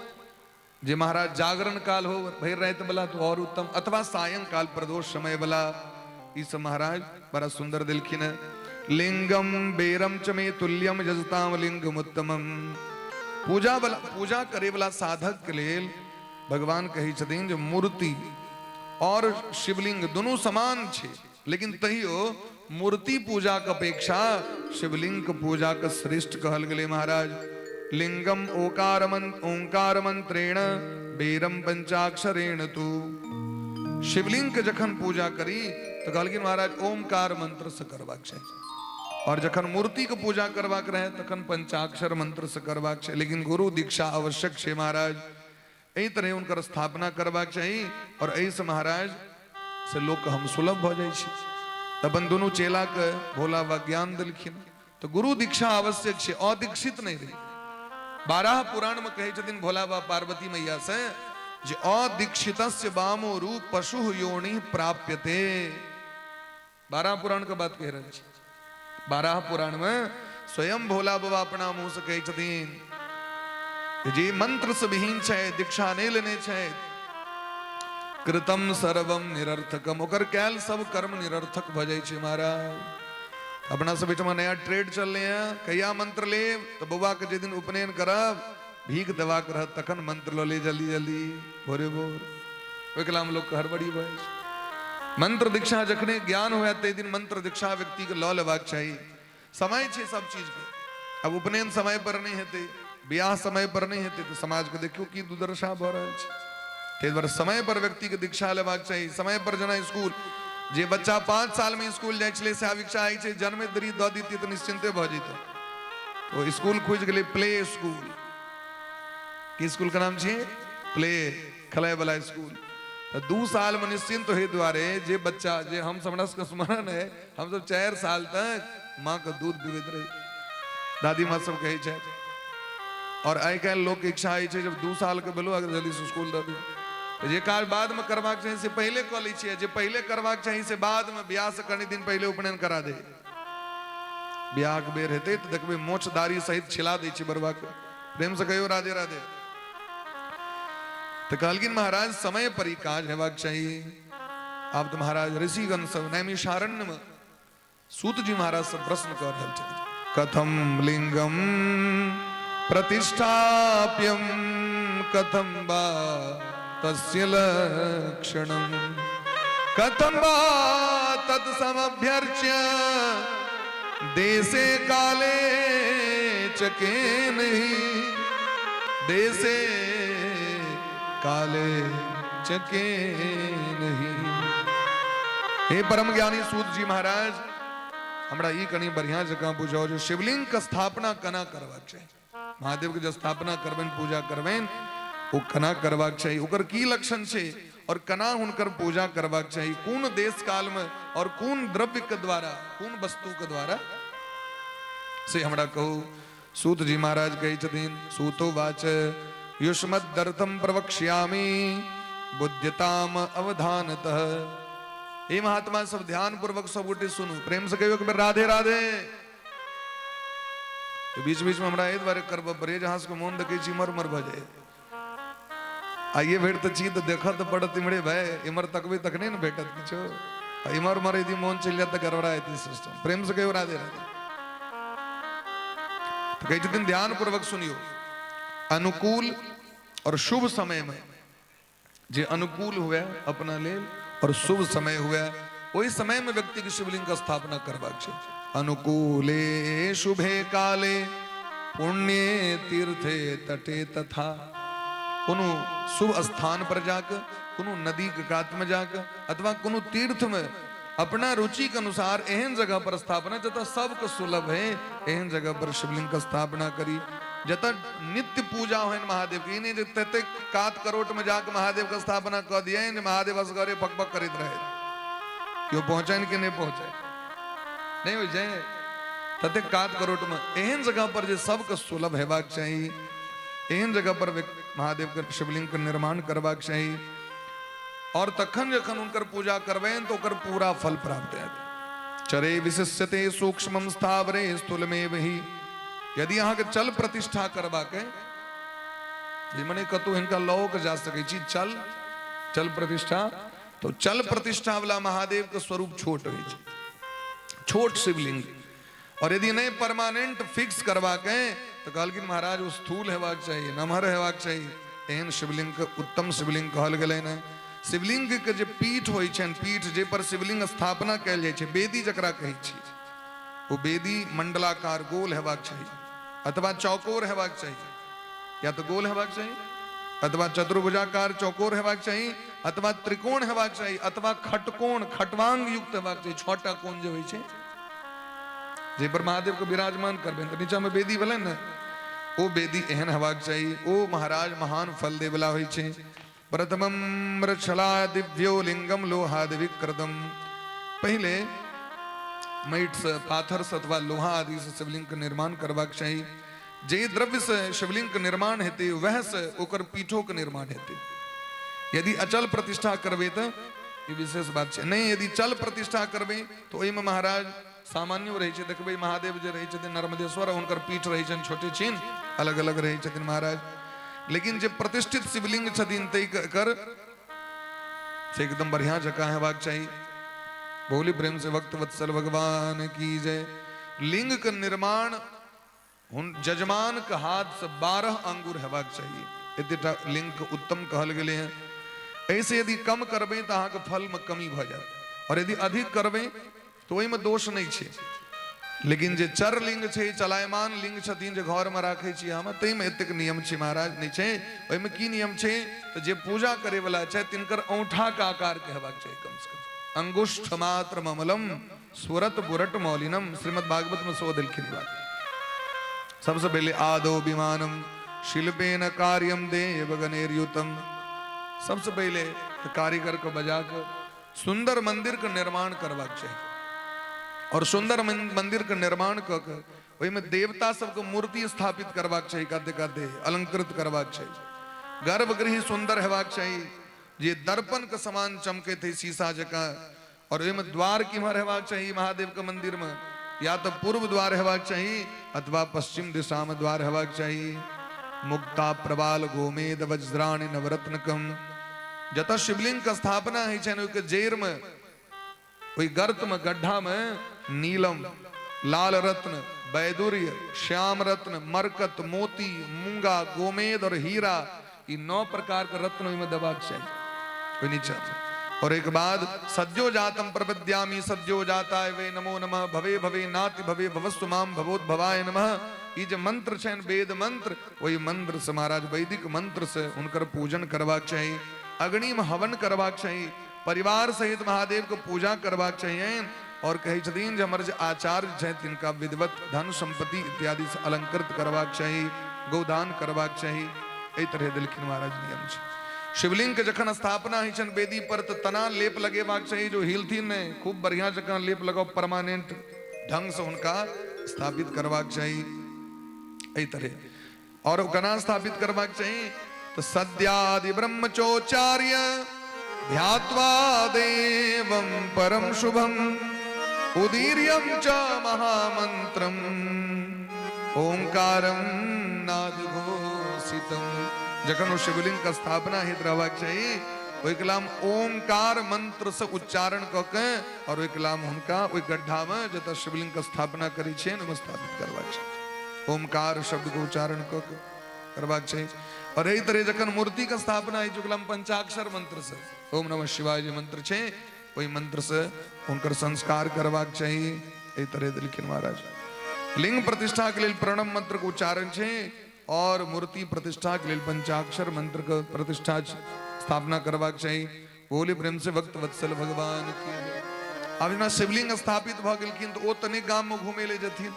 जे महाराज जागरण काल हो भरि राति वाला तो और उत्तम, अथवा सायंकाल प्रदोष समय वाला, ई सब महाराज बड़ा सुंदर देलखिन है। लिंगम बेरम च मे तुल्यम यजताम लिंगम उत्तमम। पूजा वाला, पूजा करे वाला साधक के लेल भगवान कहै छथिन जे मूर्ति और शिवलिंग दुनू समान छै, लेकिन तैयो मूर्ति पूजा के अपेक्षा शिवलिंग के पूजा के श्रेष्ठ कहल गेलै महाराज। लिंगम ओकार ओंकार मंत्रेण बेरम पंचाक्षरेण तू। शिवलिंग के जखन पूजा करी तो कहलखिन महाराज ओमकार मंत्र से करबाक चाही। और जखन मूर्ति के पूजा करबाक रहे तखन पंचाक्षर मंत्र से करबाक छै, लेकिन गुरु दीक्षा आवश्यक छै महाराज। एहि तरह हुनकर स्थापना करबाक चाही और एहिसँ महाराज से लोक हम सुलभ भऽ जाइ छी। तऽ अपन दुनू चेलाके भोला बाबा ज्ञान देलखिन। तऽ गुरु दीक्षा आवश्यक छै, अदीक्षित नहि रही। 12 पुराण में कहै छथिन भोला बाबा पार्वती मैया से जे अदीक्षितस्य वामो रूप पशु योनि प्राप्यते। 12 पुराण के बात कहि रहल छी। 12 पुराण में स्वयं भोला बाबा अपना मुंह से कहै छथिन जे मंत्र से विहीन छै, दीक्षा नहि लेने छै, कृतम सर्वम निरर्थकम, ओकर कैल सब कर्म निरर्थक भऽ जाइ छै महाराज। अपना सब एहिठमा नया ट्रेड चललै हँ, कहिया मंत्र लेब तऽ बौआ के जे दिन उपनयन करब भीख देबाक रहत तखन मंत्र लऽ ले जल्दी जल्दी भोरे भोर, ओहिके नाम लोक हड़बड़ी भऽ जाइ छै। मंत्र दीक्षा जखने ज्ञान हुए ताहि दिन मंत्र दीक्षा व्यक्ति के लऽ लेबाक चाही। समय छै सब चीज के, अब उपनयन समय पर नहि हेतै, बियाह समय पर नहि हेतै तऽ समाज के देखियौ की दुर्दशा भऽ रहल छै। ताहि दुआरे समय पर व्यक्ति के दीक्षा लेबाक चाही। समय पर जेना स्कूल, जे बच्चा 5 साल में स्कूल जाइ छलै से आब इच्छा होइ छै जन्मे देरी दऽ दितियै तऽ निश्चिन्ते भऽ जैतै। ओ स्कूल खुजि गेलै प्ले स्कूल, की स्कूल के नाम छियै? प्ले, खेलाय वाला स्कूल। तऽ 2 साल में निश्चिंत होय दुआरे जे बच्चा, जे हम हमरा सबके स्मरण है, हम सब 4 साल तक माँ के दूध पीबैत रही, दादी माँ सब कहै छै। और आइ काल्हि लोक के इच्छा होइ छै जब 2 साल के भेलो अगर जल्दी से स्कूल दऽ दियौ। तऽ जे काज बाद में करबाक चाही से पहिले कऽ लै छियै, जे पहिले करबाक चाही से बाद में, बियाह से कनि दिन पहिले उपनयन करा दे। बियाह के बेर हेतै तऽ देखबै मोछ दाढ़ी सहित छिला दै छै बरुआ के। प्रेम से कहियो राधे राधे। तऽ कहलखिन महाराज समय पर ई काज हेबाक चाही। आब तऽ महाराज ऋषिगण सब नैमिषारण्य में सूत जी महाराज सब प्रश्न कर रहल छथिन, कथम लिंगम प्रतिष्ठाप्यम कथम वा तस्य लक्षणम कथम वा तत्समभ्यर्च्य देशे काले च केन ही, देशे काले च केन ही। हे परम ज्ञानी सूत जी महाराज, हमरा ई कनि बढ़िया जकाँ बुझाउ जे शिवलिंग के स्थापना केना करबाक चाही। महादेव के जे स्थापना करबनि, पूजा करबनि, ओ केना करबाक चाही, ओकर की लक्षण छै और केना हुनकर पूजा करबाक चाही, कोन देश काल में और कोन द्रव्य के द्वारा, कोन वस्तु के द्वारा, से हमरा कहू। सूत जी महाराज कहै छथिन, सूतो वाच युष्मदर्थम प्रवक्ष्यामि बुद्ध्यताम अवधानतः। हे महात्मा सब ध्यान पूर्वक सब गोटे सुनू, प्रेम से कहियो एक बेर राधे राधे। बीच बीच में हमरा एहि दुआरे करबऽ पड़ैए जे अहाँ सबके मोन देखै छी इम्हर उम्हर भऽ जाइए। आइए भेट तऽ छी तऽ देखऽ तऽ पड़त इम्हरे भाय, इम्हर तकबै तखने ने भेटत किछो, आ इम्हर उम्हर यदि मोन चलि जायत तऽ गड़बड़ा हेतै सिस्टम। प्रेम से कहियो राधे राधे। तऽ कहै छथिन ध्यान पूर्वक सुनियो, अनुकूल और शुभ समय में, जे अनुकूल हुए अपना लेल और शुभ समय हुए ओहि समय में व्यक्ति के शिवलिंग के स्थापना करबाक छै। अनुकूले शुभे काले पुण्ये तीर्थे तटे तथा, कोनो शुभ स्थान पर जाके, कोनो नदी के कात में जाके अथवा कोनो तीर्थ में अपना रुचि के अनुसार एहन जगह पर स्थापना जतऽ सबके सुलभ है, एहन जगह पर शिवलिंग के स्थापना करी जतऽ नित्य पूजा होइन महादेव के। ई नहि जे ततेक कात करोट में जाके महादेव के स्थापना कऽ दियनि जे महादेव असगरे फकफक करैत रहे, केओ पहुँचनि कि नहि पहुँचनि, नहि होइ छै। ततेक कात करोट में एहन जगह पर जे सबके सुलभ हेबाक चाही, एहन जगह पर महादेव के शिवलिंग के निर्माण करबाक चाही और तखन जखन हुनकर पूजा करबनि तऽ ओकर पूरा फल प्राप्त हैत। चरे विशिष्यते सूक्ष्मं स्थावरे स्थूलमेव ही, यदि अहाँके चल प्रतिष्ठा करबाक है, मने कतहु हिनका लओ के जा सकै छी, चल चल प्रतिष्ठा, तो चल प्रतिष्ठा वाला महादेव के स्वरूप छोट होइ छै, छोट शिवलिंग। और यदि नहीं परमानेंट फिक्स करबाक है तो कहलखिन महाराज ओ स्थूल हेबाक चाही, नमहर हेबाक चाही, एहन शिवलिंग के उत्तम शिवलिंग कहल गेलै ने। शिवलिंग के जे पीठ होइ छनि, पीठ जे पर शिवलिंग स्थापना कयल जाइ छै, वेदी जकरा कहै छी, ओ वेदी मंडलाकार गोल हेबाक चाही अथवा चौकोर हेबाक चाही, या तो गोल हेबाक चाही अथवा चतुर्भुजाकार चौकोर हेबाक चाही अथवा त्रिकोण हेबाक चाही अथवा खटकोण खटवांग युक्त हेबाक चाही, 6टा कोण जे होइ छै। जाहिपर महादेवके विराजमान करबनि तऽ नीचाँमे वेदी भेलनि ने, ओ वेदी एहन हेबाक चाही। ओ महाराज महान फल देवला होइ छै। प्रथमम मृच्छला दिव्यो लिंगम लोहादि विकृतम। पहिले माटिसँ, पाथरसँ अथवा लोहा आदिसँ शिवलिंगके निर्माण करबाक चाही। जे द्रव्यसँ शिवलिंगके निर्माण हेतै वएहसँ ओकर पीठोके निर्माण हेतै। यदि अचल प्रतिष्ठा करबै तऽ ई विशेष बात छै, नहि यदि चल प्रतिष्ठा करबै तऽ ओहिमे महाराज सामान्यो रहै छै। देखबै महादेव जे रहै छथिन नर्मदेश्वर, हुनकर पीठ रहै छनि छोटे छिन, अलग अलग रहै छथिन महाराज। लेकिन जे प्रतिष्ठित शिवलिंग छथिन तकर से एकदम बढ़िया जकाँ हेबाक चाही। बोली प्रेम से भक्त वत्सल भगवान की जय। लिंग के निर्माण हुन जजमान के हाथ से 12 अंगुर हेबाक चाहिए, एतेटा लिंग के उत्तम कहल गेलै हैं। ऐसे यदि कम करबै तऽ अहाँके फल में कमी भऽ जायत, और यदि अधिक करबै तऽ ओहिमे दोष नहि छै। लेकिन जे चर लिंग छै, चलायमान लिंग छथिन जे घर में राखै छी हम, ताहिमे एतेक नियम छै महाराज नहि छै। ओहिमे की नियम छै तऽ जे पूजा करे वाला छै तिनकर औंठा के आकार के हेबाक चाही कम से कम। अंगुष्ठ मात्र ममलम सुरत बुरट मौलिनम, श्रीमद् भागवत में सो देलखिन बात। सबसे पहले आदो विमानम शिल्पेन कार्यम देवगणेर्युतम। सबसे पहले तो कारीगर को बजा कर सुंदर मंदिर के निर्माण करबाक चाही, और सुंदर मंदिर के निर्माण क के ओहिमे देवता सबके मूर्ति स्थापित करबाक चाही, काते काते अलंकृत करबाक चाही। गर्भगृह सुंदर हेबाक चाही जे दर्पण के समान चमकैत है शीशा जकाँ। और ओहिमे द्वार किम्हर हेबाक चाही महादेव के मंदिर में, या तो पूर्व द्वार हेबाक चाही अथवा पश्चिम दिशा में द्वार हेबाक चाही। मुक्ता प्रबाल गोमेद वज्राणि नवरत्नकम। जतऽ शिवलिंग के स्थापना होइ छनि ओहिके जड़ि में, ओहि गर्त में, गड्ढा में नीलम, लाल रत्न, वैदुर्य, श्याम रत्न, मरकत, मोती, मूंगा, गोमेद और हीरा, ई 9 प्रकार के रत्न ओहिमे देबाक चाही ओहि नीचा। और एक बाद सद्यो जातम प्रपद्यामि सद्यो जाताय वे नमो नमः भवे भवे नाति भवे भवस्तु माम भवोद्भवाय नमः। ई जे मंत्र छनि वेद मंत्र, ओहि मंत्र से महाराज वैदिक मंत्र से हुनकर पूजन करबाक चाही। अग्नि में हवन करबाक चाही, परिवार सहित महादेव के पूजा करबाक चाहिए। और कहै छथिन जे हमर जे आचार्य छथि तिनका विधिवत धन संपत्ति इत्यादि से अलंकृत करबाक चाही, गोदान करबाक चाही। एहि तरह देलखिन महाराज नियम छै। शिवलिंग के जखन स्थापना होइ छनि वेदी पर तऽ तना लेप लगेबाक चाही जो हिलथिन नहि, खूब बढ़िया जकाँ लेप लगाउ, परमानेंट ढंग से हुनका स्थापित करबाक चाही एहि तरह। और केना स्थापित करबाक चाही तऽ सद्यादि ब्रह्मचोचार्य ध्यात्वा देवं परम शुभम उदीर्यं च महामंत्रम ओंकारम नाद घोषितम। जखन ओ शिवलिंग के स्थापना होइत रहबाक चाही ओहिके नाम ओंकार मंत्र से उच्चारण कऽ के और ओहिके नाम हुनका ओहि गड्ढा में जतऽ शिवलिंग के स्थापना करै छियै ओहिमे स्थापित करबाक चाही। ओंकार शब्द के उच्चारण कऽ के करबाक चाही। और एहि तरह जखन मूर्ति के स्थापना होइ छै ओकरा पंचाक्षर मंत्र से ओम नमः शिवाय जे मंत्र छै ओहि मंत्र से हुनकर संस्कार करबाक चाही। एहि तरह देलखिन महाराज। लिंग प्रतिष्ठा के लेल प्रणव मंत्र के उच्चारण छै और मूर्ति प्रतिष्ठा के लेल पंचाक्षर मंत्र के प्रतिष्ठा स्थापना करबाक चाही। बोले प्रेम से भक्त वत्सल भगवान की। आब जेना शिवलिंग स्थापित भऽ गेलखिन तऽ ओ तऽ नहि गाम में घूमे ले जथिन।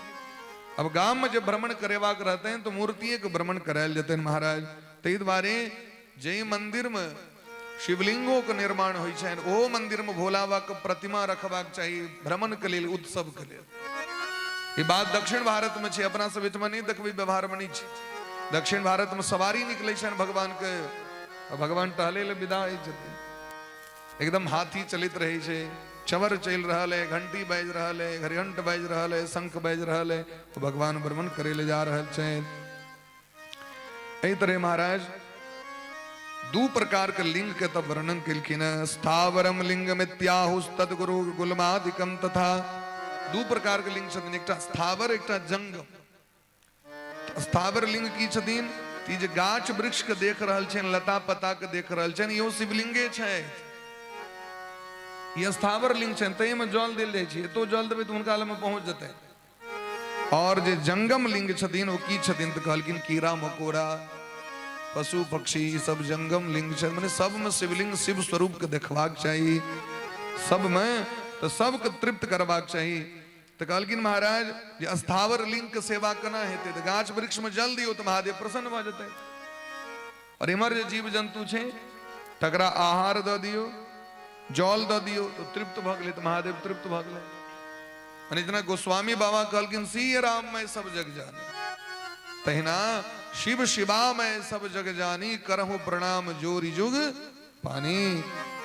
अब गाम में जब भ्रमण करेबाक रहतनि तऽ मूर्तिए के भ्रमण करायल जेतनि महाराज। ताहि दुआरे जाहि मंदिर में शिवलिंगो के निर्माण होइ छनि ओहो मंदिर में भोला बाबा के प्रतिमा रखबाक चाही भ्रमण के लेल, उत्सव के लेल। ई बात दक्षिण भारत में छै, अपना सब एहिठमा नहि देखबै, व्यवहार में नहि छै। दक्षिण भारत में सवारी निकलै छनि भगवान के, भगवान टहले ले विदा होइ छथिन, एकदम हाथी चलैत रहै छै, चवर चलि रहल है, घंटी बाजि रहल है, घरिघंट बाजि रहल है, शंख बाजि रहल है, तो भगवान भ्रमण करे ले जा रहल छथि। एहि तरह महाराज दू प्रकार के लिंग के तब वर्णन केलखिन। स्थावरम लिंग मित्याहुस तदगुरु गुलमादिकम तथा। दू प्रकार के लिंग छथिन, एकटा स्थावर एकटा जंगम। स्थावर लिंग की छथिन ई जे गाछ वृक्ष के देख रहल छनि, लता पता के देख रहल छनि, इहो शिवलिंगे छै, ई स्थावर लिंग छनि, ताहिमे जल देल जाइ छै, एतो जल देबै तऽ हुनका लगमे पहुँच जेतै। और जे जंगम लिंग छथिन ओ की छथिन तऽ कहलखिन कीड़ा मकोड़ा पशु पक्षी ई सब जंगम लिंग छै। मने सबमे शिवलिंग शिव स्वरूप के देखबाक चाही, सबमे तऽ सबके तृप्त करबाक चाही। तऽ कहलखिन महाराज जे स्थावर लिंग के सेवा केना हेतै, तऽ गाछ वृक्ष में जल दियौ तऽ महादेव प्रसन्न भऽ जेतै। और इम्हर जे जीव जंतु छै तकरा आहार दऽ दियौ, जल दऽ दियौ तऽ तृप्त भऽ गेलै, तऽ महादेव तृप्त भऽ गेलै। मने जेना गोस्वामी बाबा कहलखिन सी राम मैं सब जग जानी, तहिना शिव शिवा मैं सब जग जानी, करहु प्रणाम जोरी जुग पानी।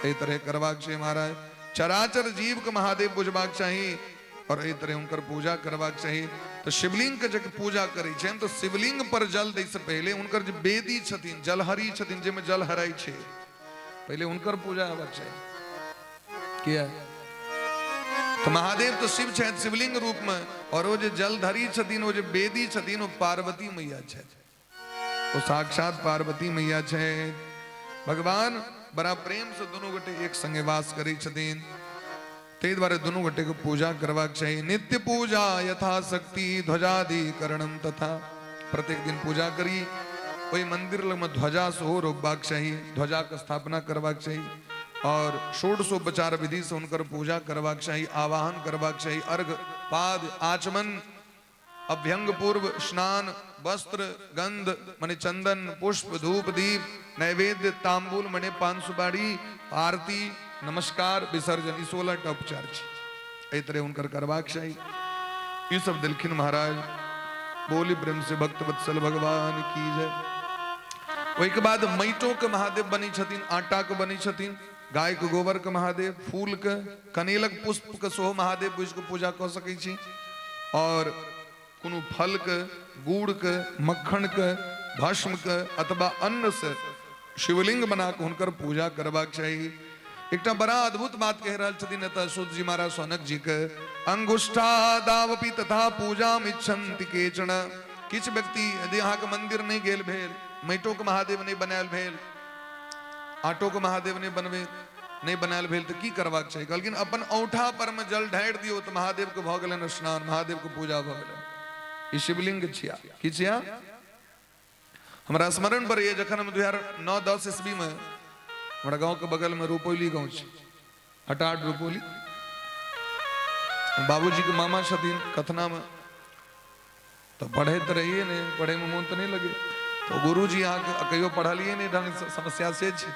एहि तरह करबाक छै महाराज। चराचर जीव के महादेव बुझबाक चाही और एहि तरह हुनकर पूजा करबाक चाही। तऽ शिवलिंग के जब पूजा करै छनि तऽ शिवलिंग पर जल दै से पहिले हुनकर जे वेदी छथिन, जलहरी छथिन, जाहिमे जल हराइ छै, पहिले हुनकर पूजा हेबाक चाही। किया तऽ महादेव तऽ शिव छथि शिवलिंग रूप में, और ओ जे जलधरी छथिन, ओ जे वेदी छथिन, ओ पार्वती मैया छथि, ओ साक्षात पार्वती मैया छथि। भगवान बड़ा प्रेम से दुनू गोटे एक संगे वास करै छथिन, ताहि दुआरे दुनू गोटे के पूजा करबाक चाही। नित्य पूजा यथाशक्ति ध्वजादि करणम तथा, प्रत्येक दिन पूजा करी। ओहि मंदिर लगमे ध्वजा सेहो रोपबाक चाही, ध्वजा के स्थापना करबाक चाही और षोडशोपचार विधि से हुनकर पूजा करबाक चाही, आवाहन करबाक चाही, अर्घ पाद आचमन, अभ्यंग पूर्व स्नान, वस्त्र, गंध मने चंदन, पुष्प, धूप, दीप, नैवेद्य, तांबूल मने पान सुपारी, आरती, नमस्कार, विसर्जन, ई 16 टा उपचार छै। एहि तरह हुनकर करबाक चाही। ई सब देलखिन महाराज। बोली प्रेम से भक्त वत्सल भगवान की जय। ओहिके बाद माइटो के महादेव बनै छथिन, आटा के बनै छथिन, गाय के गोबर के महादेव, फूल के, कनेलक पुष्प के सेहो महादेव बुझि के पूजा कऽ सकै छी, और कोनो फल के, गुड़ के, मक्खन के, भस्म के अथवा अन्न से शिवलिंग बना के हुनकर पूजा करबाक चाही। एकटा बड़ा अद्भुत बात कहि रहल छथिन एतऽ सूत जी महाराज सौनक जी के, अंगुष्ठा दावपि तथा पूजाम इच्छन्ति केचन। किछु व्यक्ति यदि अहाँके मंदिर नहि गेल भेल, माटिो के महादेव नहि बनायल भेल, आटो के महादेव नहि बनबे नहि बनायल भेल, तऽ की करबाक चाही? कहलखिन अपन औंठा पर में जल ढारि दियौ तऽ महादेव के भऽ गेलनि स्नान, महादेव के पूजा भऽ गेलनि। ई शिवलिंग छिया की छिया। हमरा स्मरण पड़ैए जखन हम 2009-10 ईस्वी में हमरा गाँव के बगल में रुपौली गाँव छै, हटाट रुपौली, बाबूजी के मामा छथिन कथना में, तऽ पढ़ैत रहिए नहि, पढ़ैमे मोन तऽ नहि लगे, तऽ गुरुजी अहाँके कहियो पढ़लिए नहि ढंगसँ, समस्या से छै,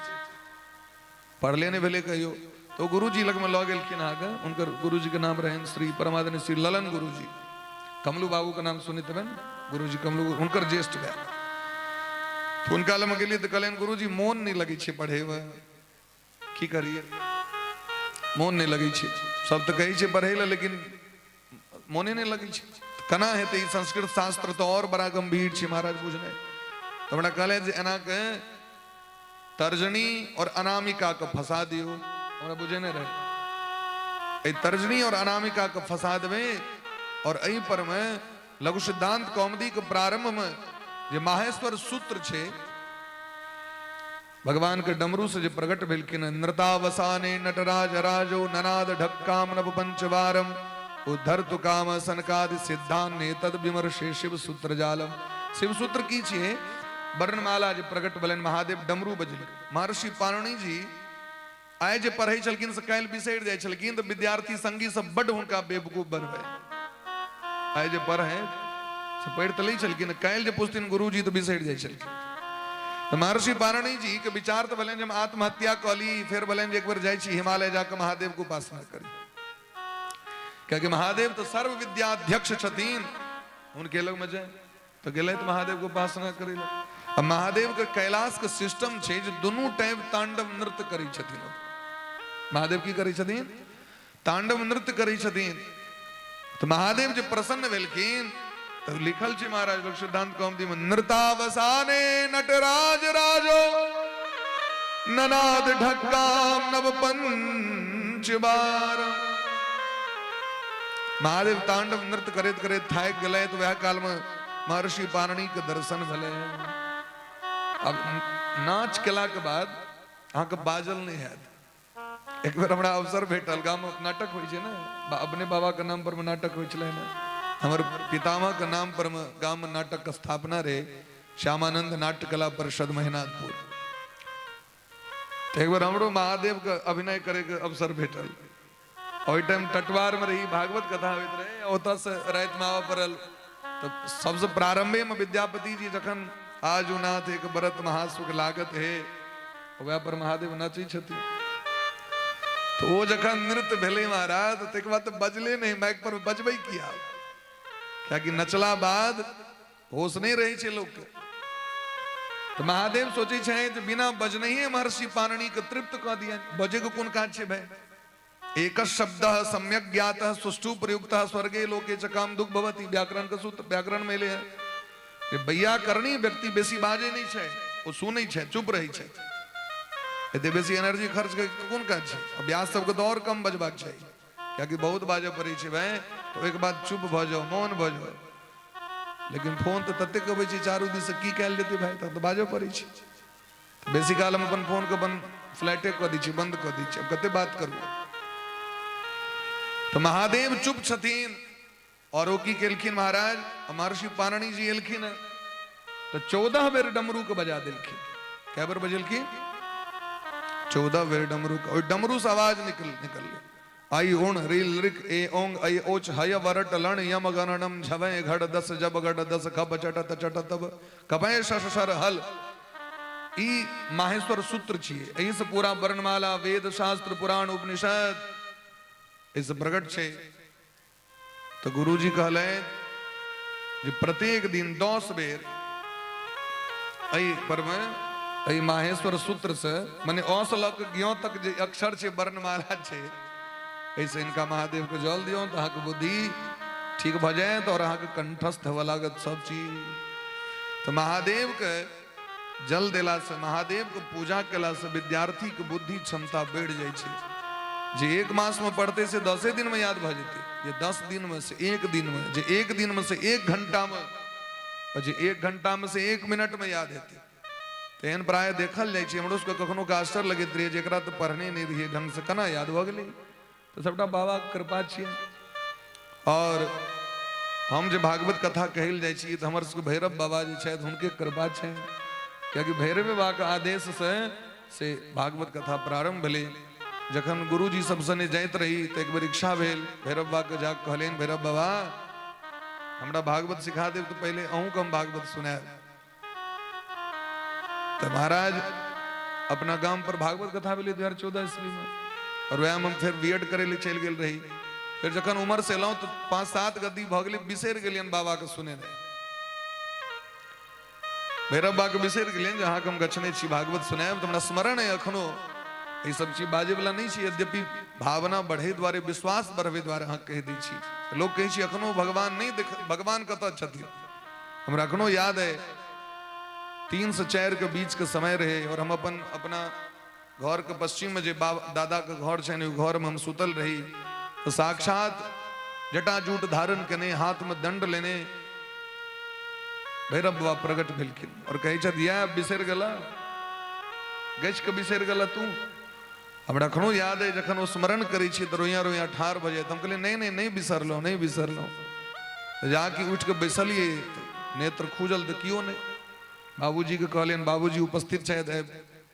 पढ़ले नहि भेलै कहियो, तऽ गुरुजी लगमे लऽ गेलखिन अहाँके। हुनकर गुरुजीके नाम रहनि श्री परमादरणीय श्री ललन गुरुजी, कमलू बाबूके नाम सुनैत हेबै ने, गुरुजी कमलू, हुनकर ज्येष्ठ भाय। तऽ हुनका लगमे गेलियै तऽ कहलियनि गुरुजी मोन नहि लगै छै पढ़ैमे, की करियै, मोन नहि लगै छै, सब तऽ कहै छै पढ़ै लए लेकिन मोने नहि लगै छै, केना हेतै? ई संस्कृत शास्त्र तऽ आओर बड़ा गंभीर छै महाराज बुझनाइ। तऽ हमरा कहलथि जे एना के तर्जनी और अनामिका के फंसा दियौ, हमरा बुझे नहि रहै, एहि तर्जनी और अनामिका के फंसा देबै और एहि पर मे लघु सिद्धांत कौमुदी के प्रारंभ में जे माहेश्वर सूत्र छै, भगवान के डमरू से जे प्रकट भेलखिन, नृतावसाने नटराज राजो ननाद ढक्काम नव पंचवारम उद्धरतु काम सनकादि सिद्धान्ने तद विमर्शे शिव सूत्र जालम। शिव सूत्र की छियै? वर्णमाला जे प्रकट भेलनि, महादेव डमरू बजल। महर्षि पाणिनि जी आइ जे पढ़ै छलखिन से काल्हि बिसरि जाइ छलखिन, तऽ विद्यार्थी संगी सब बड्ड हुनका बेवकूफ बनबै। आइ जे पढ़े से पढ़ि तऽ लै छलखिन, काल्हि जे पुछथिन गुरुजी तऽ बिसरि जाइ छलखिन। तऽ महर्षि पाणिनि जी के विचार तऽ भेलनि जे हम आत्महत्या कऽ ली, फेर भेलनि जे एक बेर जाइ छी हिमालय जाकऽ महादेव के उपासना करी, कियाकि महादेव तऽ सर्व विद्याध्यक्ष छथिन, हुनके लगमे जाय। तऽ गेलथि महादेव के उपासना करै लए। आ महादेव के कैलाश के सिस्टम छै जे दुनू टाइम तांडव नृत्य करै छथिन। महादेव की करै छथिन? तांडव नृत्य करै छथिन। तऽ महादेव जे प्रसन्न भेलखिन तऽ लिखल छै महाराज लोक सिद्धांत कौमुदी में, नृतावसाने नटराज राजो ननाद ढक्काम नव पंचबार। महादेव तांडव नृत्य करैत करैत थाकि गेलै, तऽ वएह काल में महर्षि पाणिनि के दर्शन भेलै। अब नाच केला के बाद अहाँके बाजल नहि हैत। एक बेर हमरा अवसर भेटल, गाम में नाटक होइ छै ने, अपने बाबा के नाम पर में नाटक होइ छलै ने, हमर पितामह के नाम पर में गाम में नाटक के स्थापना रहे, श्यामानंद नाट्य कला परिषद महिनाथपुर। एक बेर हमरो महादेव के अभिनय करे के अवसर भेटल। ओहि टाइम टटवार में रही, भागवत कथा होइत रहे, ओतऽसँ रातिमे आबऽ पड़ल। तऽ सबसँ प्रारंभेमे विद्यापति जी जखन आजुनाथ एक व्रत महासुख लागत हे, वएह पर महादेव नचै छथिन। तऽ ओ जखन नृत्य भेलै महाराज, ताहिके बाद तऽ बजले नहि, माइक पर बजबै किया, कियाकि नचला बाद होश नहि रहै छै लोकके। तऽ महादेव सोचै छै जे बिना बजनहिए महर्षि पाणिनि के तृप्त कऽ दियनि, बजैके कोन काज छै भाय। एक शब्द सम्यक ज्ञात सुष्ठु प्रयुक्त स्वर्गे लोके च काम दुख भवति, व्याकरण के सूत्र व्याकरण में एलै है जे वैयाकरणी व्यक्ति बेसी बाजै नहि छै, ओ सुनै छै, चुप रहै छै। एते बेसी एनर्जी खर्च के कोन काज छै। आ व्यास सबके तऽ आओर कम बजबाक चाही, कियाकि बहुत बाजऽ पड़ै छै भाय। तऽ ओहिके बाद चुप भऽ जाउ, मौन भऽ जाउ। लेकिन फोन तऽ ततेक अबै छै चारू दिससँ, की कयल जेतै भाय, तब तऽ बाजऽ पड़ै छै। बेसी काल हम अपन फोनके बंद फ्लैटे कऽ दै छियै, बंद कऽ दै छियै, कते बात करू। तऽ महादेव चुप छथिन और ओ की केलखिन महाराज, महर्षि पाणिनि जी एलखिन तऽ 14 बेर डमरू के बजा देलखिन। कै बेर बजेलखिन? 14 बेर डमरू के। ओहि डमरू से आवाज निकल निकललै ऐ उण रील ऋक ए ओंग ऐ ओच हय वरट लण यम गणनम झवै घड़ दस जब गड़ दस खब चटत चट तब कपै शश शर हल। ई माहेश्वर सूत्र छियै, एहिसँ पूरा वर्णमाला वेद शास्त्र पुराण उपनिषद एहिसँ प्रकट छै। तऽ गुरुजी कहलनि जे प्रत्येक दिन 10 बेर एहि परमे एहि माहेश्वर सूत्र से, माने अ से लऽ कऽ ज्ञ तक जे अक्षर छै, वर्णमाला छै, एहिसँ हिनका महादेव के जल दियौ तऽ अहाँके बुद्धि ठीक भऽ जायत और अहाँके कंठस्थ होबऽ लागत सब चीज। तऽ महादेव के जल देलासँ, महादेवके पूजा केलासँ विद्यार्थीके बुद्धि क्षमता बढ़ि जाइ छै। जे एक मासमे पढ़तै से 10 दिनमे याद भऽ जेतै, जे 10 दिनमे से एक दिनमे, जे एक दिनमे से एक घंटामे, आओर जे एक घंटामे से एक मिनटमे याद हेतै। तेहन प्राय देखल जाइ छै। हमरो सबके कखनो के आश्चर्य लगैत रहै जेकरा तऽ पढ़ने नहि रहियै ढङ्गसँ, केना याद भऽ गेलै। तऽ सबटा बाबाके कृपा छियै। और हम जे भागवत कथा कहल जाइ छी तऽ हमर सबके भैरव बाबा जे छथि हुनके कृपा छनि, कियाकि भैरव बाबाके आदेश से भागवत कथा प्रारंभ भेलै। जखन गुरुजी सब सने जाइत रही तऽ एक बेर इच्छा भेल, भैरव बाबाके जाके कहलियनि, भैरव बाबा हमरा भागवत सिखा देब तऽ पहिले अहूँके हम भागवत सुनायब। तऽ महाराज अपना गाम पर भागवत कथा भेलै 2014 ईस्वी में, और वएह हम फेर बी एड करै लए चलि गेल रही। फेर जखन उमर से एलहुँ तऽ 5-7 गद्दी भऽ गेलै, बिसरि गेलियनि बाबाके सुनेनाइ, भैरव बाबाके बिसरि गेलियनि जे अहाँके हम गछने छी भागवत सुनायब। तऽ हमरा स्मरण अइ एखनो, ई सब चीज बाजैवला नहि छी, यद्यपि भावना बढ़ै दुआरे, विश्वास बढ़बै दुआरे अहाँके कहि दै छी। लोक कहै छै एखनो भगवान नहि देख, भगवान कतऽ छथिन। हमरा एखनो याद है 3 से 4 के बीच के समय रहे और हम अपन अपना घर के पश्चिम में जे बाबा दादा के घर छनि ओहि घर में हम सुतल रही। तो साक्षात जटाजूट धारण केने, हाथ में दंड लेने भैरव बाबा प्रकट भेलखिन और कहै छथि, इएह बिसरि गेला, गछि के बिसरि गेला तू। हमरा एखनो याद है जखन ओ स्मरण करै छी तऽ रोइयाँ रोइयाँ ठाढ़ भऽ जाइत। हम कहलियै नहि नहि नहि बिसरलहुँ, नहि बिसरलहुँ। जाकि उठि कऽ बैसलियै, नेत्र खूजल तऽ केओ नहि। बाबूजीके कहलियनि, बाबूजी उपस्थित छथि,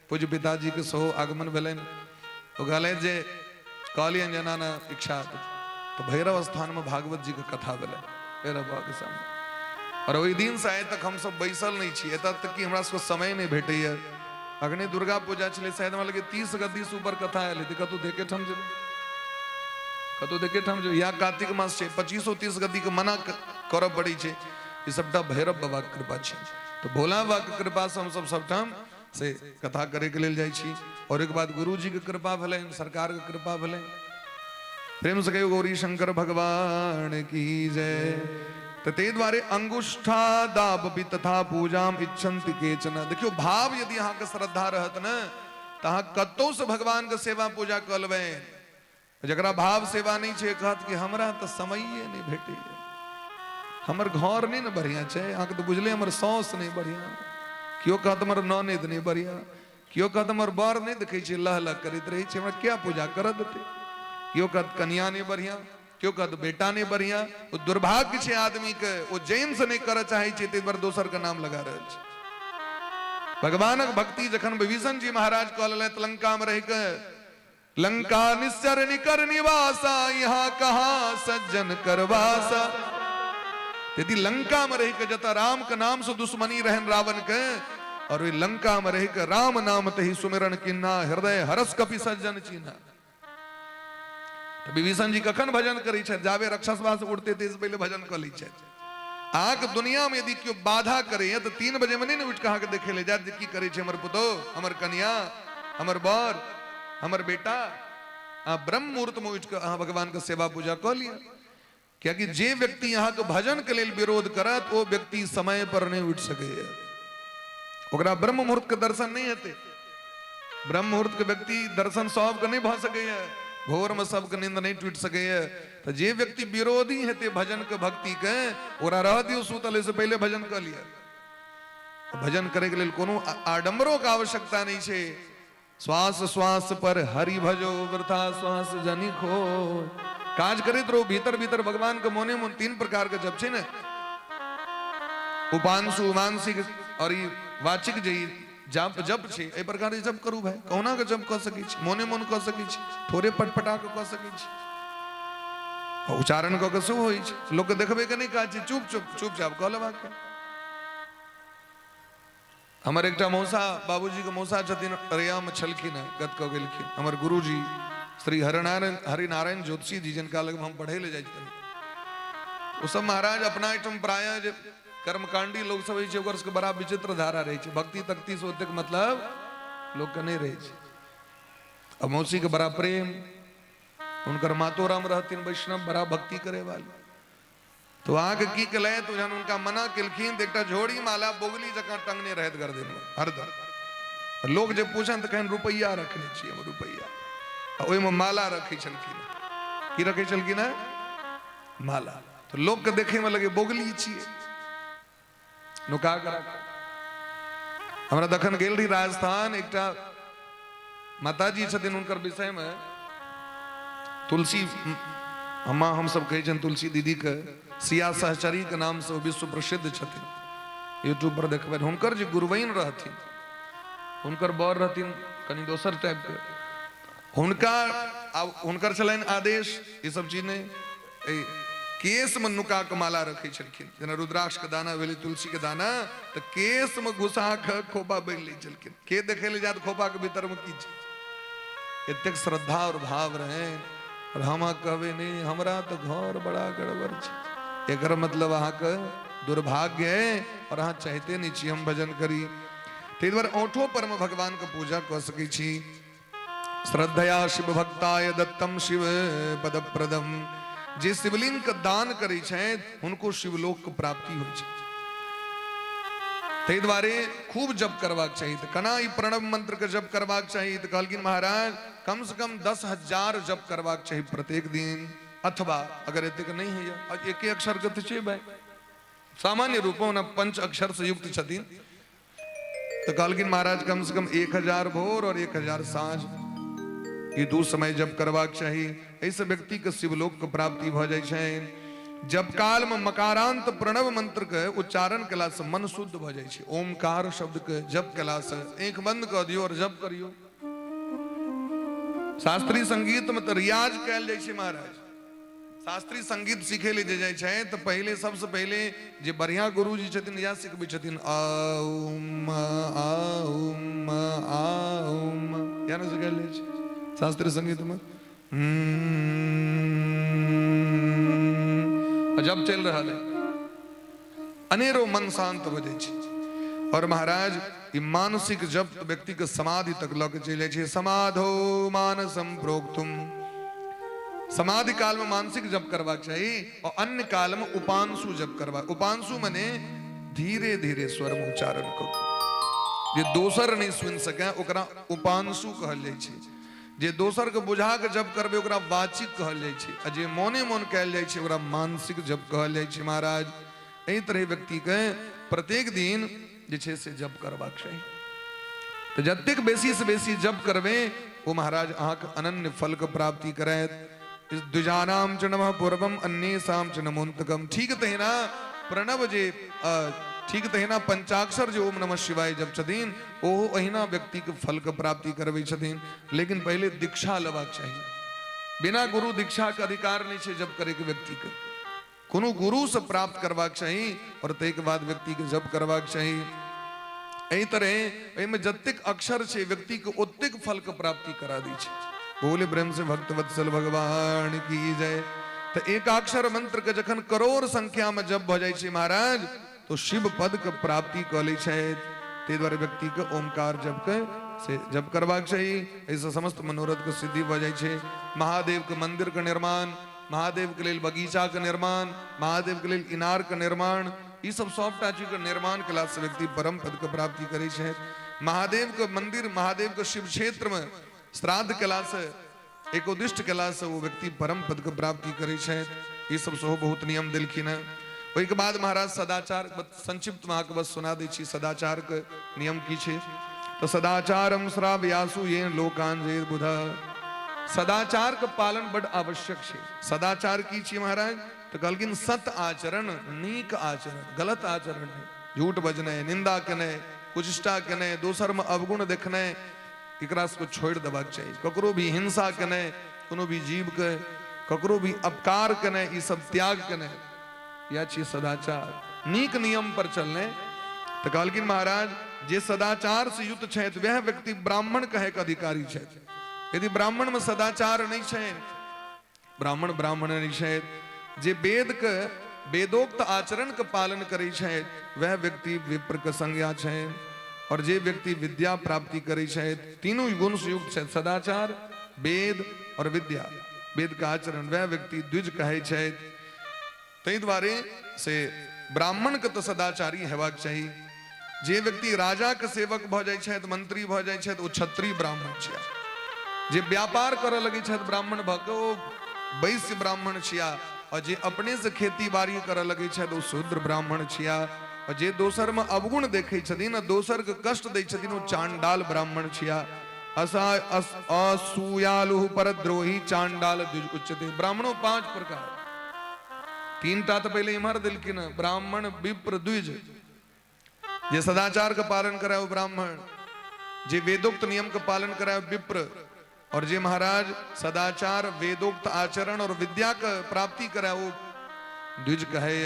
पूज्य पिताजीके सेहो आगमन भेलनि। ओ कहलथि जे कहलियनि जे एना एना इच्छा, तऽ भैरव स्थानमे भागवत जीके कथा भेलनि भैरव बाबाके सामने। और ओहि दिनसँ आइ तक हमसब बैसल नहि छी, एतऽ तक कि हमरा सबके समय नहि भेटैए। अखने दुर्गा पूजा छलै, शायद हमरा लगे 30 गद्दीसँ ऊपर कथा आयल हेतै, कतहु देखे ठाम जेबै, कतहु देखे ठाम जेबै। या कार्तिक मास छै, 25-30 गद्दीके मना करऽ पड़ै छै। ई सबटा भैरव बाबाके कृपा छै। तऽ भोला बाबाके कृपासँ हमसब सबठाम से कथा करैके लेल जाइ छी। और ओहिके बाद गुरुजीके कृपा भेलनि, सरकारके कृपा भेलनि। प्रेम से कहियो गौरी शंकर भगवान की जय। तऽ ताहि दुआरे अंगुष्ठा दाबपि तथा पूजाम इच्छन्ति केचन। देखियौ भाव यदि अहाँके श्रद्धा रहत ने तऽ अहाँ कतहुसँ भगवानके सेवा पूजा कऽ लेबै। जकरा भाव सेवा नहि छै कहत कि हमरा तऽ समये नहि भेटैए, हमर घर नहि ने बढ़िआँ छै, अहाँके तऽ बुझले हमर साउस नहि बढ़िआँ, केओ कहत हमर ननैद नहि बढ़िआँ, केओ कहत हमर बर नहि देखै छै लह लह करैत रहै छै, हमरा किया पूजा करऽ देतै, केओ कहत कनिया नहि बढ़िआँ, केओ कहत बेटा नहि बढ़िआँ। ओ दुर्भाग्य छै आदमीके, ओ जैनसँ नहि करऽ चाहै छै, ताहि दुआरे दोसरके नाम लगा रहल छै। भगवानक भक्ति जखन विभीषण जी महाराज कऽ लेलथि लंकामे रहिके, लंका निस्सर निकर निवासा, यहाँ कहा सज्जन करवासा। यदि लंका में रह के जतऽ राम के नाम से दुश्मनी रहन रावण के, और ओहि लंका में रह के राम नाम तही सुमिरन किन्ना, हृदय हरस कपि सज्जन चिन्हा। तऽ विभीषण जी कखन भजन करै छथि? जाबे रक्षसवा से उड़ते तेज पहिले भजन कऽ लै छथि। अहाँके दुनिया में यदि केओ बाधा करैए तऽ 3 बजे में नहीं ने उठि कऽ अहाँके देखै लए जायत जे की करै छै हमर पुतोह, हमर कनिया, हमर बर, हमर बेटा। अहाँ ब्रह्म मुहूर्त में उठि कऽ अहाँ भगवान के सेवा पूजा कऽ लिअ, कियाकि जे व्यक्ति अहाँके भजन के लेल विरोध करत ओ व्यक्ति समय पर नहीं उठि सकैए, ओकरा ब्रह्म मुहूर्त के दर्शन नहीं हेतै। ब्रह्म मुहूर्त के व्यक्ति दर्शन सबके नहीं भऽ सकैए, भोर में सबके नींद नहीं टूटि सकैए। तऽ जे व्यक्ति विरोधी हेतै भजन के, भक्ति के, ओकरा रह दियौ सुतल, ओहिसँ पहिले भजन कऽ लिअ। भजन करे के लेल कोनो आडम्बरो के आवश्यकता नहीं छै। श्वास श्वास पर हरि भजो, वृथा श्वास जनि खो। काज करैत रहू, भीतर भीतर भगवान के मोने मोन। 3 प्रकार के जप छै ने, उपांशु, मानसिक और ई वाचिक जे ई जप जप छै, एहि प्रकार के जप करू भाई। कहुना के जप कऽ सकै छी, मोने मोन कऽ सकै छी, थोड़े पटपटा के कऽ सकै छी। आ उच्चारण कऽ के सेहो होइ छै, लोक के देखबै के नहि काज छै, चुप चुप चुपचाप कऽ लेबाक। हमर एकटा मौसा, बाबूजी के मौसा छथिन, अरैया में छलखिन हँ, गत कऽ गेलखिन। हमर गुरुजी श्री हरिनारायण ज्योतिषी जी, जिनका लग हम पढ़े ले जाइत रही, ओ सब महाराज अपना एहिठाम प्रायः जे कर्मकांडी लोक सब होइ छै ओकर सबके बड़ा विचित्र धारा रहै छै, भक्ति तक्ति से ओतेक मतलब लोकके नहि रहै छै। आ मौसी के बड़ा प्रेम, हुनकर मातो राम रहथिन वैष्णव, बड़ा भक्ति करे वाली। तो अहाँके की केलथि, तो जहन हुनका मना केलखिन तऽ एकटा झोरी माला बोगली जकाँ टंगने रहथि गर्दनमे हरदम। लोक जे पूछन तऽ कहनि रुपैआ रखने छियै हम, रुपैआ। आ ओहिमे माला रखै छलखिन। की रखै छलखिन हेँ? माला। तऽ लोकके देखैमे लगे बोगली छियै, नुका कऽ राख। हमरा तखन गेल रही राजस्थान, एकटा माताजी छथिन, हुनकर विषयमे तुलसी हमा हमसब कहै छियनि तुलसी दीदीके, सिया सहचरी के नाम से विश्व प्रसिद्ध छथिन, यूट्यूब पर देखबै। हुनकर जे गुरुवैन रहथिन, हुनकर बर रहथिन कनि दोसर टाइपके, हुनका आब हुनकर छलनि आदेश ई सब चीज नहि, एहि केशमे नुका कऽ माला रखै छलखिन, जेना रुद्राक्ष के दाना भेलै, तुलसी के दाना, तऽ केशमे घुसा कऽ खोपा बान्हि लै छलखिन, के देखै लए जायत खोपा के भीतर में की छै। एतेक श्रद्धा और भाव रहे। और हम अहाँ कहबै नहीं हमरा तऽ घर बड़ा गड़बड़ छै, एकर मतलब अहाँके दुर्भाग्य है और अहाँ चाहते नहीं छी हम भजन करी। ताहि दुआरे औंठो पर में भगवान के पूजा कऽ सकै छी। श्रद्धया शिव भक्ताय दत्तम शिव पदप्रदम, जे शिवलिंग के दान करै छथि हुनको शिवलोक के प्राप्ति होइ छै। ताहि दुआरे खूब जप करबाक चाही। तऽ केना ई प्रणव मंत्र के जप करबाक चाही? तऽ कहलखिन महाराज कम से कम 10,000 जप करबाक चाही प्रत्येक दिन, अथवा अगर एतेक नहि होइए, एके अक्षर के तऽ छै भाई, सामान्य रूप में पंच अक्षर से युक्त छथिन, तऽ कहलखिन महाराज कम से कम 1000 भोर और 1000 साँझ, ई 2 समय जप करबाक चाही। एहिसँ व्यक्ति के शिवलोक के प्राप्ति भऽ जाइ छै। जप काल में मकारांत प्रणव मंत्र के उच्चारण केला से मन शुद्ध भऽ जाइ छै। ओमकार शब्द के जप केला से आँखि बंद कऽ दियौ और जप करियौ। शास्त्रीय संगीत में तऽ रियाज कयल जाइ छै महाराज। शास्त्रीय संगीत सीखे ले जे जाइ छै तऽ पहिले सबसँ पहिले जे बढ़िया गुरुजी छथिन इएह सिखबै छथिन, आउम आउम आउम, इएह ने सिखायल जाइ छै शास्त्रीय संगीत में। जब चलि रहल है अनेरो मन शांत हो जाइ छै। और महाराज ई मानसिक जप व्यक्ति के समाधि तक लऽ के चलि जाइ छै। समाधो मानसम प्रोक्तुम, समाधि काल में मानसिक जप करबाक चाही और अन्य काल में उपांशु जप करबाक। उपांशु मने धीरे धीरे स्वर में उच्चारण करू, जे दोसर नहीं सुनि सके ओकरा उपांशु कहल जाइ छै। जे दोसर के बुझा के जप करबै ओकरा वाचिक कहल जाइ छै, आ जे मोने मोन कयल जाइ छै ओकरा मानसिक जप कहल जाइ छै। महाराज एहि तरह व्यक्ति के प्रत्येक दिन जे छै से जप करबाक चाही। तऽ जतेक बेसी से बेसी जप करबै ओ महाराज अहाँके अनन्य फल के प्राप्ति करैत। द्विजानाम च नमः पूर्वम अन्येषाम च नमोन्तकम। ठीक तहिना प्रणव जे ठीक तहिना पंचाक्षर जे ओम नमः शिवाय जप छथिन ओहो अहिना व्यक्तिके फलके प्राप्ति करबै छथिन। लेकिन पहिले दीक्षा लेबाक चाही। बिना गुरु दीक्षाके अधिकार नहि छै जप करैके व्यक्तिके। कोनो गुरुसँ प्राप्त करबाक चाही और ताहिके बाद व्यक्तिके जप करबाक चाही। एहि तरहे एहिमे जतेक अक्षर छै व्यक्तिके ओतेक फलके प्राप्ति करा दै छै। बोले प्रेम से भक्त वत्सल भगवान की जय। तऽ एकाक्षर मंत्र के जखन करोड़ संख्या में जप भऽ जाइ छै महाराज तो शिव पद के प्राप्ति कऽ लै छथि। ताहि दुआरे व्यक्ति के ओमकार जप के से जप करबाक चाही। एहिसँ समस्त मनोरथ के सिद्धि भऽ जाइ छै। महादेव के मंदिर के निर्माण, महादेव के लेल बगीचा के निर्माण, महादेव के लेल इनार के निर्माण, ई सब सबटा चीज के निर्माण केला से व्यक्ति परम पद के प्राप्ति करै छै। महादेव के मंदिर, महादेव के शिव क्षेत्र में श्राद्ध केला से, एकोदिष्ट केला से वो व्यक्ति परम पद के प्राप्ति करै छै। ई सब सेहो बहुत नियम देलखिन हेँ। ओहिके बाद महाराज सदाचार संक्षिप्त में अहाँके बस सुना दै छी सदाचार के नियम की छै। तऽ सदाचारम श्राव्यासु ये लोकान जे बुध। सदाचार के पालन बड आवश्यक छै। सदाचार की छी महाराज? तऽ कहलखिन सत आचरण, नीक आचरण, गलत आचरण नहि। झूठ बजनाइ, निंदा केनाइ, कुचेष्टा केनाइ, दोसर में अवगुण देखनाइ, एकरा सबके छोड़ि देबाक चाही। ककरो भी हिंसा केनाइ, कोनो भी जीव के ककरो भी अपकार केनाइ, ई सब त्याग केनाइ, यह छी सदाचार। नीक नियम पर चलने। तऽ कहलखिन महाराज जे सदाचार से युक्त छथि वएह व्यक्ति ब्राह्मण कहे के अधिकारी छथि। यदि ब्राह्मण में सदाचार नहीं छै, ब्राह्मण ब्राह्मण नहीं छथि। जे वेद के वेदोक्त आचरण के पालन करै छथि वह व्यक्ति विप्र के संज्ञा छै। और जे व्यक्ति विद्या प्राप्ति करै छथि, तीनों गुण से युक्त छथि, सदाचार, वेद और विद्या, वेद के आचरण, वह व्यक्ति द्विज कहै छथि। ताहि दुआरे से ब्राह्मण के तऽ सदाचारी हेबाक चाही। जे व्यक्ति राजा के सेवक भऽ जाइ छथि, मंत्री भऽ जाइ छथि, ओ क्षत्रिय ब्राह्मण छिया। जे व्यापार करऽ लगै छथि ब्राह्मण भऽ के, ओ वैश्य ब्राह्मण छिया। और जे अपने से खेती बाड़ी करऽ लगै छथि ओ शूद्र ब्राह्मण छिया। और जे दोसर में अवगुण देखै छथिन आ दोसर के कष्ट दै छथिन ओ चांडाल ब्राह्मण छिया। असा अस असूयालु परद्रोही चांडाल द्विज उच्चते। ब्राह्मणों पांच प्रकार, तीन टा तऽ पहिले इम्हर देलखिन, ब्राह्मण, विप्र, द्विज। जे सदाचार के पालन करे वो ब्राह्मण, जे वेदोक्त नियम के पालन करे वो विप्र, और जे महाराज सदाचार, वेदोक्त आचरण और विद्या के प्राप्ति करे वो द्विज कहे।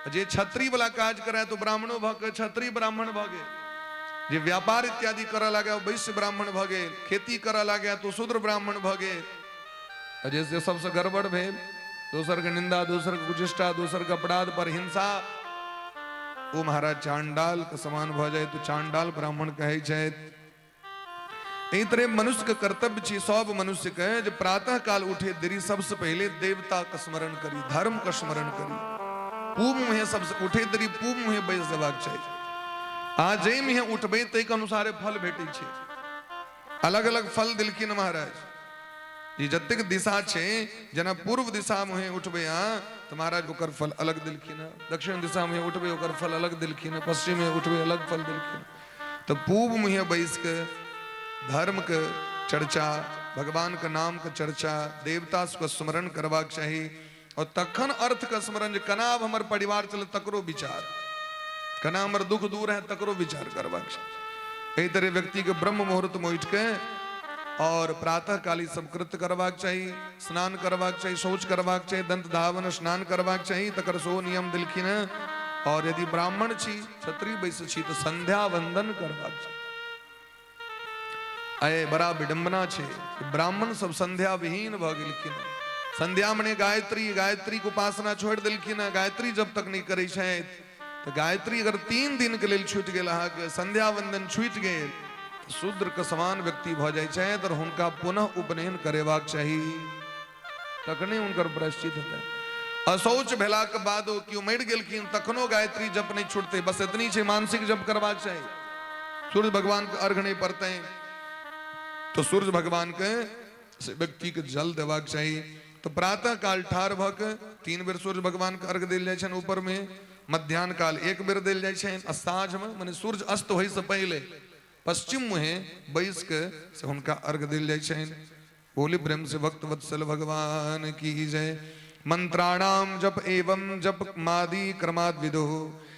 जे क्षत्रिय वाला काज करे तो ब्राह्मणों भ के क्षत्रिय ब्राह्मण भ गेल, जे व्यापार इत्यादि करऽ लागे वो वैश्य ब्राह्मण भ गेल, खेती करऽ लागे तो शूद्र ब्राह्मण भ गेल। आ जे से सबसे गड़बड़ भेल, दोसर के निंदा, दोसर के कुचेष्टा, दोसर के अपराध पर हिंसा, ओ महाराज चांडाल के समान भऽ जाय तो चांडाल ब्राह्मण कहै छथि। एहि तरह मनुष्य के कर्तव्य छी सब मनुष्य के जे प्रातः काल उठे देरी सबसे पहले देवता के स्मरण करी, धर्म के स्मरण करी। पूब मुहे सबसे उठे देरी पूब मुहे बैस जेबाक चाही। आ जाहि मुहे उठबै ताहि के अनुसारे फल भेटै छै। अलग अलग फल देलखिन महाराज। ई जतेक दिशा छै, जेना पूर्व दिशा मुहे उठबै अहाँ तऽ महाराज ओकर फल अलग देलखिन हँ, दक्षिण दिशा मुहे उठबै ओकर फल अलग देलखिन हँ, पश्चिम मुहे उठबै अलग फल देलखिन। तऽ पूब मुहे बैस के धर्म के चर्चा, भगवान के नाम के चर्चा, देवता सबके स्मरण करबाक चाही। और तखन अर्थ के स्मरण जे केना आब हमर परिवार चलत तकरो विचार, केना हमर दुख दूर है तकरो विचार करबाक चाही। एहि तरह व्यक्ति के ब्रह्म मुहूर्त में उठि के और प्रातः काल ई सब कृत्य करबाक चाही। स्नान करबाक चाही, शौच करबाक चाही, दंत धावन स्नान करबाक चाही, तकर सेहो नियम देलखिन हेँ। और यदि ब्राह्मण छी, क्षत्रिय वैश्य छी तऽ संध्या वंदन करबाक चाही। आइ बड़ा विडंबना छै, ब्राह्मण सब संध्या विहीन भऽ गेलखिन। संध्या मने गायत्री, गायत्री के उपासना छोड़ि देलखिन। गायत्री जब तक नहि करै छथि तऽ गायत्री अगर 3 दिन के लेल छूटि गेल अहाँके, संध्या वंदन छूटि गेल, तऽ शूद्र के समान व्यक्ति भऽ जाइ छथि और हुनका पुनः उपनयन करेबाक चाही, तखने हुनकर प्रायश्चित हेतै। अशौच भेलाक बाद ओ केओ मरि गेलखिन तखनो गायत्री जप नहि छूटतै, बस एतनी छै मानसिक जप करबाक चाही। सूर्य भगवान के अर्घ नहि पड़तै तो सूर्य भगवान के से व्यक्ति के जल देबाक चाही। तो प्रातः काल ठाढ़ भऽ के 3 बेर सूर्य भगवान के अर्घ देल जाइ छनि ऊपर में, मध्यान्ह काल 1 बेर देल जाइ छनि, आ साँझ में माने सूर्य अस्त होय से पहिले पश्चिम मुहे बैस के से हुनका अर्घ देल जाइ छनि। बोली प्रेम से भक्त वत्सल भगवान की जय। मंत्राणाम जप एवं जप मादि क्रमाद विदो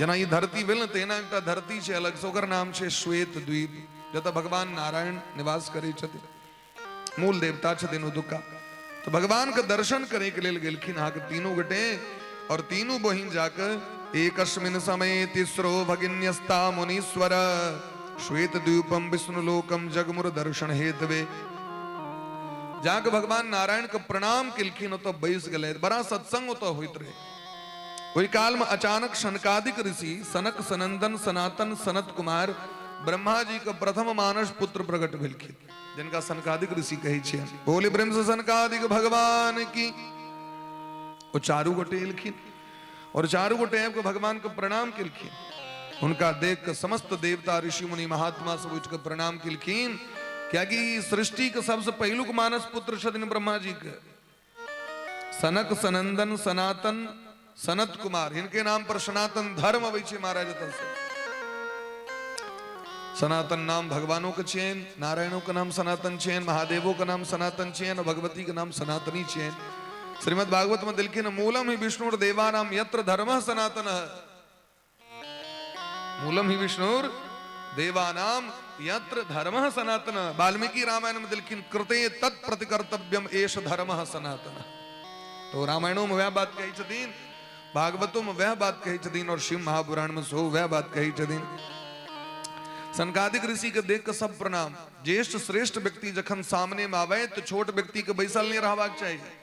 जेना ई धरती भेल ने, तहिना एकटा धरती छै अलग से, ओकर नाम छै श्वेत द्वीप, जतऽ भगवान नारायण निवास करै छथिन, मूल देवता छथिन ओतुका। तऽ भगवान के दर्शन करे के लेल गेलखिन अहाँके तीनू गोटे, और तीनू बहिन जाके एकस्मिन समय तिस्रो भगिन्यस्ता मुनीश्वर श्वेत द्वीपम विष्णु लोकम जगमुर दर्शन हेतवे। जाके भगवान नारायण के प्रणाम केलखिन, ओतऽ बैस गेलै, बड़ा सत्संग ओतऽ होइत रहे। ओहि काल में अचानक सनकादिक ऋषि सनक सनंदन सनातन सनत कुमार ब्रह्मा जी के प्रथम मानस पुत्र प्रकट भेलखिन, जिनका सनकादिक ऋषि कहै छियनि। बोले प्रेम से सनकादिक भगवान की। ओ चारू गोटे एलखिन और चारू गोटे आबि कऽ भगवान के प्रणाम केलखिन। हुनका देख के समस्त देवता ऋषि मुनि महात्मा सब उठि कऽ प्रणाम केलखिन, कियाकि सृष्टि के सबसे पहिलुक मानस पुत्र छथिन ब्रह्मा जी के। सनक सनंदन सनातन सनत कुमार, हिनके नाम पर सनातन धर्म अबै छै महाराज। एतऽ से सनातन नाम भगवानों के छियनि, नारायणों के नाम सनातन छियनि, महादेवों के नाम सनातन छियनि और भगवती के नाम सनातनी छियनि। श्रीमद् भागवत में देलखिन मूलम ही विष्णु देवानाम यत्र धर्म सनातन, मूलम ही विष्णुर देवानाम यत्र धर्म सनातन। वाल्मीकि रामायण में देलखिन कृते तत्प्रतिकर्तव्यम एष धर्म सनातन। तो रामायणों में वह बात कही छथिन, भागवतों में वह बात कही छथिन और शिव महापुराण में सेहो वह बात कही छथिन। सनकादिक ऋषि के देख के सब प्रणाम। ज्येष्ठ श्रेष्ठ व्यक्ति जखन सामने में आवे तो छोट व्यक्ति के बैसल नहीं रहबाक चाहिए।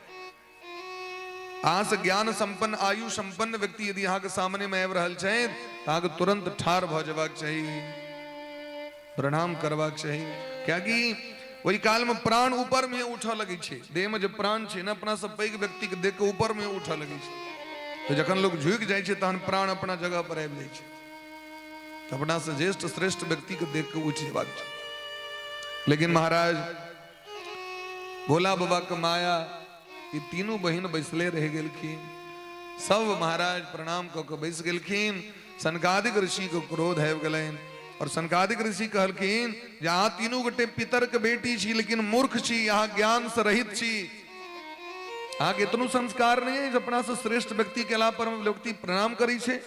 अहाँ से ज्ञान संपन्न आयु संपन्न व्यक्ति यदि अहाँ के सामने में आबि रहल छथि तऽ अहाँके तुरंत ठाढ़ भऽ जेबाक चाही, प्रणाम करबाक चाही। कियाकि ओहि काल में प्राण ऊपर में उठऽ लगै छै, देह में जे प्राण छै ने, अपना सब पैघ व्यक्ति के देख के ऊपर में उठऽ लगै छै। तऽ जखन लोग झुकि जाइ छै तहन प्राण अपना जगह पर आबि जाइ छै। तऽ अपना से ज्येष्ठ श्रेष्ठ व्यक्ति के देख के उठि जेबाक छै। लेकिन महाराज भोला बाबा के माया, ई तीनू बहिन बैसले रहि गेलखिन। सब महाराज प्रणाम कऽ के बैस गेलखिन। सनकादिक ऋषि के क्रोध आबि गेलनि और सनकादिक ऋषि कहलखिन जे अहाँ तीनू गोटे पितर के बेटी छी, लेकिन मूर्ख छी, अहाँ ज्ञान से रहित छी, अहाँके इतनो संस्कार नहीं है अपना से श्रेष्ठ व्यक्ति के अला पर व्यक्ति प्रणाम करै छै।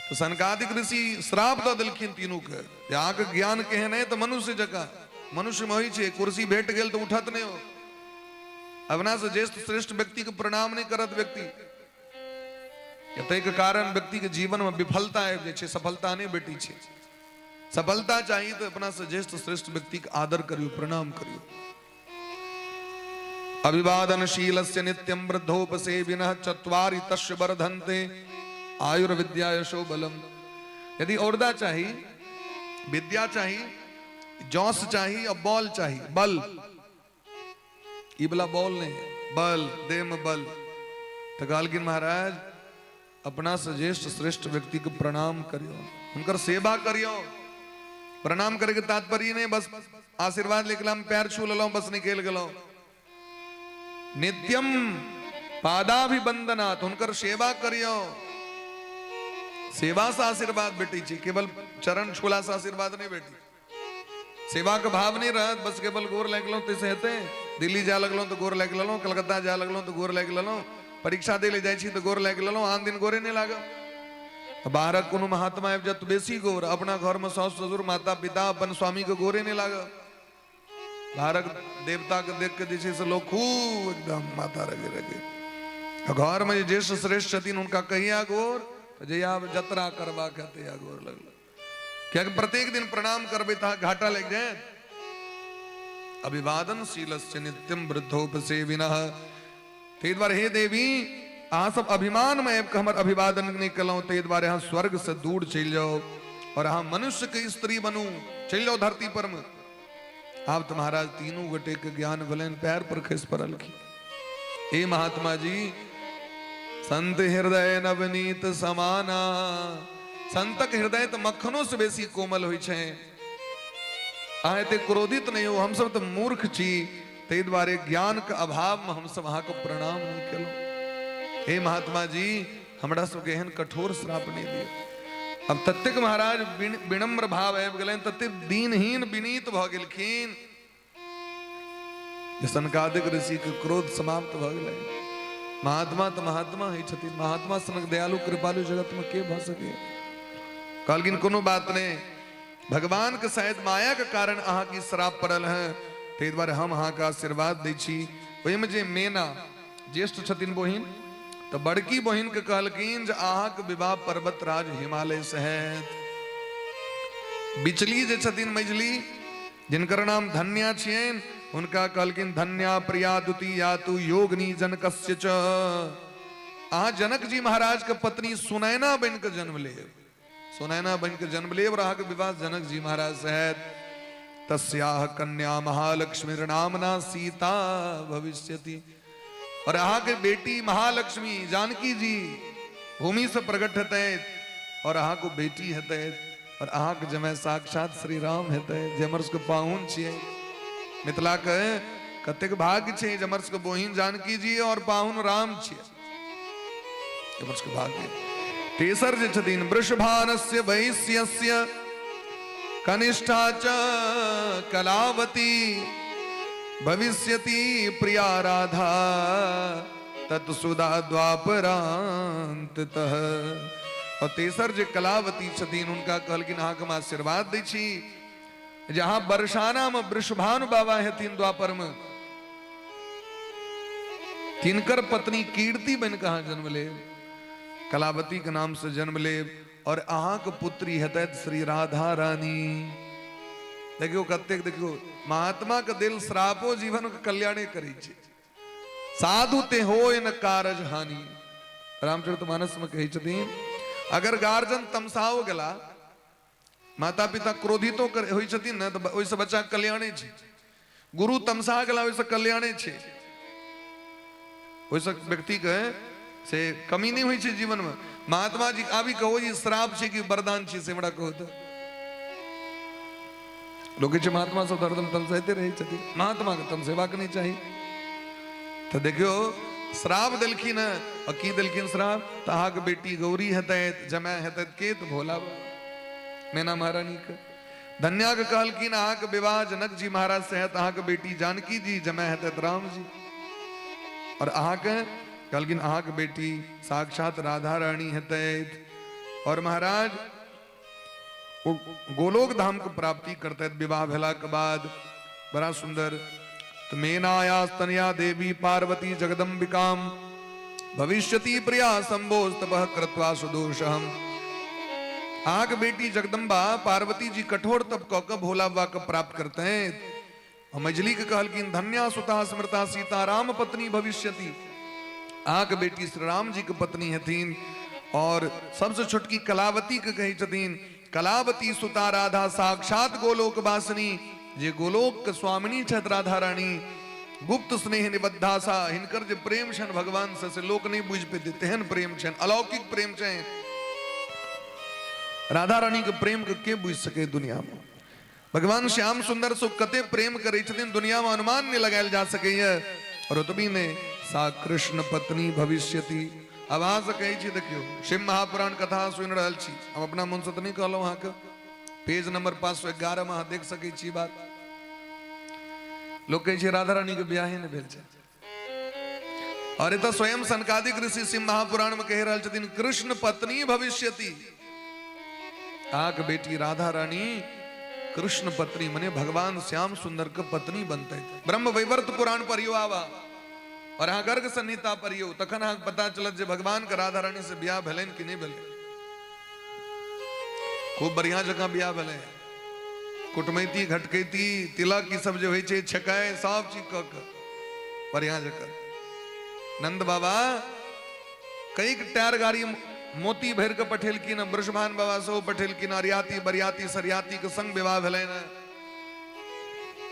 तो सनकादिक ऋषि श्राप दऽ देलखिन तीनू के जे अहाँके ज्ञान केहन है तऽ मनुष्य जकाँ, मनुष्य में होइ छै कुर्सी भेट गेल तऽ उठत नहि हो, अपना से ज्येष्ठ श्रेष्ठ व्यक्ति के प्रणाम नहीं करत व्यक्ति, ताहिके कारण व्यक्ति के जीवन में विफलता आबि जाइ छै, सफलता नहीं भेटै छै। सफलता चाही तऽ अपना से ज्येष्ठ श्रेष्ठ व्यक्ति के आदर करियौ, प्रणाम करियौ। अभिवादनशीलस्य नित्यं वृद्धोपसेविनः चत्वारि तस्य वर्धन्ते आयुर्विद्या यशो बलम। यदि औरदा चाही, विद्या चाही, जौस चाही और बल चाही, बल, ई वाला बॉल नहीं है, बल, देह में बल, तो कहलखिन महाराज अपना से ज्येष्ठ श्रेष्ठ व्यक्ति के प्रणाम करियो, हुनकर सेवा करियो। प्रणाम करे के तात्पर्य नहीं बस आशीर्वाद लेके हम पैर छू लेलहुं बस निकल गेलहुं। नित्यम पादाभिवंदनात्, हुनकर सेवा करियो। सेवा से आशीर्वाद भेटै छै, केवल चरण छुला से आशीर्वाद नहीं भेटै। सेवा के भाव नहीं रहत, बस केवल गोर लागि गेलहुँ ताहिसँ हेतै। दिल्ली जाय लगलहुँ तऽ गोर लागि लेलहुँ, कलकत्ता जाय लगलहुँ तऽ गोर लागि लेलहुँ, परीक्षा दै लए जाइ छी तऽ गोर लागि लेलहुँ, आन दिन गोरे नहि लागब। बाहरक कोनो महात्मा आबि जायत तऽ बेसी गोर, अपना घरमे सासु ससुर माता पिता अपन स्वामीके गोरे नहि लागब। बाहरक देवताके देख के जे छै से लोग खूब एकदम माथा रगे रगे। घरमे जे ज्येष्ठ श्रेष्ठ छथिन हुनका कहिया गोर, तऽ जहिया जतरा करबाक है तहिया गोर लगल। कियाकि प्रत्येक दिन प्रणाम करबै तऽ घाटा लागि जायत। अभिवादनशीलस्य नित्यम वृद्धोपसेविनः। ताहि दुआरे हे देवी, अहाँ सब अभिमान में आबि कऽ हमर अभिवादन नहि केलहुँ, ताहि दुआरे अहाँ स्वर्ग से दूर चलि जाउ और अहाँ मनुष्य के स्त्री बनू, चलि जाउ धरती पर में। आब तऽ महाराज तीनू गोटे के ज्ञान भेलनि, पैर पर खसि पड़लखिन। हे महात्मा जी, संत हृदय नवनीत समाना, संतक हृदय तऽ मक्खनो से बेसी कोमल होइ छै। अहाँ एते क्रोधित नहि हो, हमसब तऽ मूर्ख छी, ताहि दुआरे ज्ञान के अभाव में हमसब अहाँके प्रणाम नहि केलहुँ। हे महात्मा जी, हमरा सबके एहन कठोर श्राप नहि दिअ। अब ततेक महाराज विनम्र भाव आबि गेलनि, ततेक दीनहीन विनीत भऽ गेलखिन जे सनकादिक ऋषि के क्रोध समाप्त भऽ गेलै। महात्मा तऽ महात्मा होइ छथिन, महात्मा सनक दयालु कृपालु जगत में के भऽ सकैए। कहलखिन कोनो बात नहि, भगवान के शायद माया के कारण अहाँके श्राप पड़ल है, ताहि दुआरे हम अहाँके आशीर्वाद दै छी। ओहिमे जे मेना ज्येष्ठ छथिन बहिन, तऽ बड़की बहिन के कहलखिन जे अहाँके विवाह पर्वतराज हिमालय से हैत। बिचली जे छथिन मझली, जिनकर नाम धन्या छियनि, हुनका कहलखिन धन्या प्रिया द्वितीया तु योगनी जनकस्य च, अहाँ जनक जी महाराज के पत्नी सुनैना बनि कऽ जन्म लेब, सुनैना बनि कऽ जन्म लेब और अहाँके विवाह जनक जी महाराज से हैत। तस्याह कन्या महालक्ष्मी नामना सीता भविष्यति, और अहाँके बेटी महालक्ष्मी जानकी जी भूमि से प्रकट हेतै और अहाँके बेटी हेतै और अहाँके जमाय साक्षात श्री राम हेतै, जे हमर सबके पाहुन छियै। मिथिला के कतेक भाग्य छै जे हमर सबके बहिन जानकी जी और पाहुन राम छियै, हमर सबके भाग्य। तेसर जे छथिन वृषभानस्य वैश्यस्य कनिष्ठा च कलावती भविष्यति प्रिया राधा तत्सुधा द्वापरांततः। और तेसर जे कलावती छथिन हुनका कहलखिन अहाँके हम आशीर्वाद दै छी जे अहाँ बरसाना में वृषभानु बाबा हेथिन द्वापर में, तिनकर पत्नी कीर्ति बनि कऽ अहाँ जन्म लेब, कलावती के नाम से जन्म लेब और अहाँके पुत्री हेतैत श्री राधा रानी। देखियौ कतेक, देखियौ महात्मा के दिल श्रापो जीवन के कल्याणे करै छै। साधु ते होय न कारज हानि। रामचरित मानस में कहै छथिन अगर गार्जन तमसाओ गेला, माता पिता क्रोधितो होइ छथिन ने, तऽ ओहिसँ बच्चा कल्याणे छै। गुरु तमसा गेला, ओहिसँ कल्याणे छै, ओहिसँ व्यक्तिके से कमी नहि होइ छै जीवनमे। महात्मा जी आबि कहो जी श्राप छै कि वरदान छै से हमरा कहू। तऽ लोक कहै छै महात्मा सब तऽ हरदम तमसाइते रहै छथिन, महात्माके तमसेबाक नहि चाही। तऽ देखियौ श्राप देलखिन हँ, आ की देलखिन श्राप? तऽ अहाँके बेटी गौरी हेतै, जमाय हेतै के? तऽ भोला मैना महारानीके। धन्याके कहलखिन अहाँके विवाह जनक जी महाराज से हेत, अहाँके बेटी जानकी जी, जमाय हेतै राम जी। और अहाँके कहलखिन अहाँके बेटी साक्षात राधा रानी हेतै और महाराज ओ गोलोक धाम के प्राप्ति करते विवाह भेला के बाद। बड़ा सुंदर। तो मेनायास्तनया देवी पार्वती जगदम्बिकाम भविष्यति प्रिया संभोस्तपः कृत्वा सुदोषहम। आग बेटी जगदम्बा पार्वती जी कठोर तप कऽ के भोला बाबा के प्राप्त करते हैं। मझली के कहलखिन धन्या सुता स्मृता सीता राम पत्नी भविष्यति। आग बेटी श्री राम जी के पत्नी हेथिन। और सबसे छोटकी कलावती के कहै छथिन कलावती सुता राधा साक्षात गोलोक वासिनी, जे गोलोक के स्वामिनी छथि राधा रानी। गुप्त स्नेह निबद्धा सा, हिनकर जे प्रेम छनि भगवान से लोक नहीं बुझि पेतै, तेहन प्रेम छनि, अलौकिक प्रेम छनि राधा रानी के प्रेम के, के बुझि सकै दुनिया में? भगवान श्याम सुंदर सो कते प्रेम करै छथिन दुनिया में अनुमान नहीं लगायल जा सकैए। और ओतबी ने सा कृष्ण पत्नी भविष्यति। अब अहाँ से कहै छी, देखियौ शिव महापुराण कथा सुनि रहल छी, हम अपना मन से तऽ नहि कहलहुँ अहाँके, पेज नंबर 511 में अहाँ देख सकै छी बात। लोक कहै छै राधा रानी के बियाहे नहि भेल छै, और एतऽ स्वयं सनकादिक ऋषि शिव महापुराण में कहि रहल छथिन कृष्ण पत्नी भविष्यति। अहाँके बेटी राधा रानी कृष्ण पत्नी मने भगवान श्याम सुंदर के पत्नी बनतै। ब्रह्म वैवर्त पुराण पढ़ियो आबा और अहाँ गर्ग संहिता पढ़ियो, तखन अहाँके पता चलत जे भगवान के राधा रानी से बियाह भेलनि कि नहि भेलै। खूब बढ़िया जकाँ बियाह भेलै, कुटमैती घटकैती तिलक ई सब जे होइ छै छकाय सब चीज कऽ के बढ़िया जकाँ। नंद बाबा कई टायर गाड़ी मोती भरि के पठेलखिन, वृषभान बाबा सेहो पठेलखिन, अरियाती बरियाती सरियाती के संग विवाह भेलनि।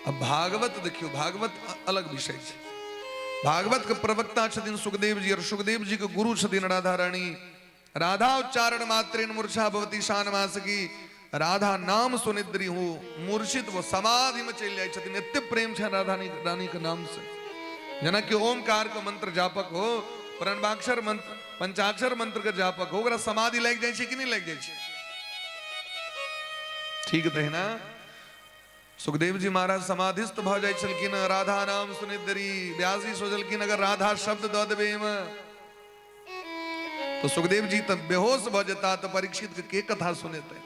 अब भागवत देखियौ, भागवत अलग विषय छै। भागवत के प्रवक्ता छथिन सुखदेव जी और सुखदेव जी के गुरु छथिन राधा रानी। राधा उच्चारण मात्रेन मूर्छा भवती शान मासकी, राधा नाम सुनिद्री हूँ मूर्छित वो समाधि में चलि जाइ छथिन, एते प्रेम छनि राधा रानी के नाम से। जेना कि ओमकार के मंत्र जापक हो, प्रणवाक्षर मंत्र पंचाक्षर मंत्र के जापक हो, ओकरा समाधि लागि जाइ छै कि नहि लागि जाइ छै? ठीक तहिना सुखदेव जी महाराज समाधिस्थ भऽ जाइ छलखिन राधा नाम सुनैत देरी। व्यास जी सोचलखिन अगर राधा शब्द दऽ देबै एहिमे तऽ सुखदेव जी तऽ बेहोश भऽ जेता, तऽ परीक्षित के कथा सुनेतै?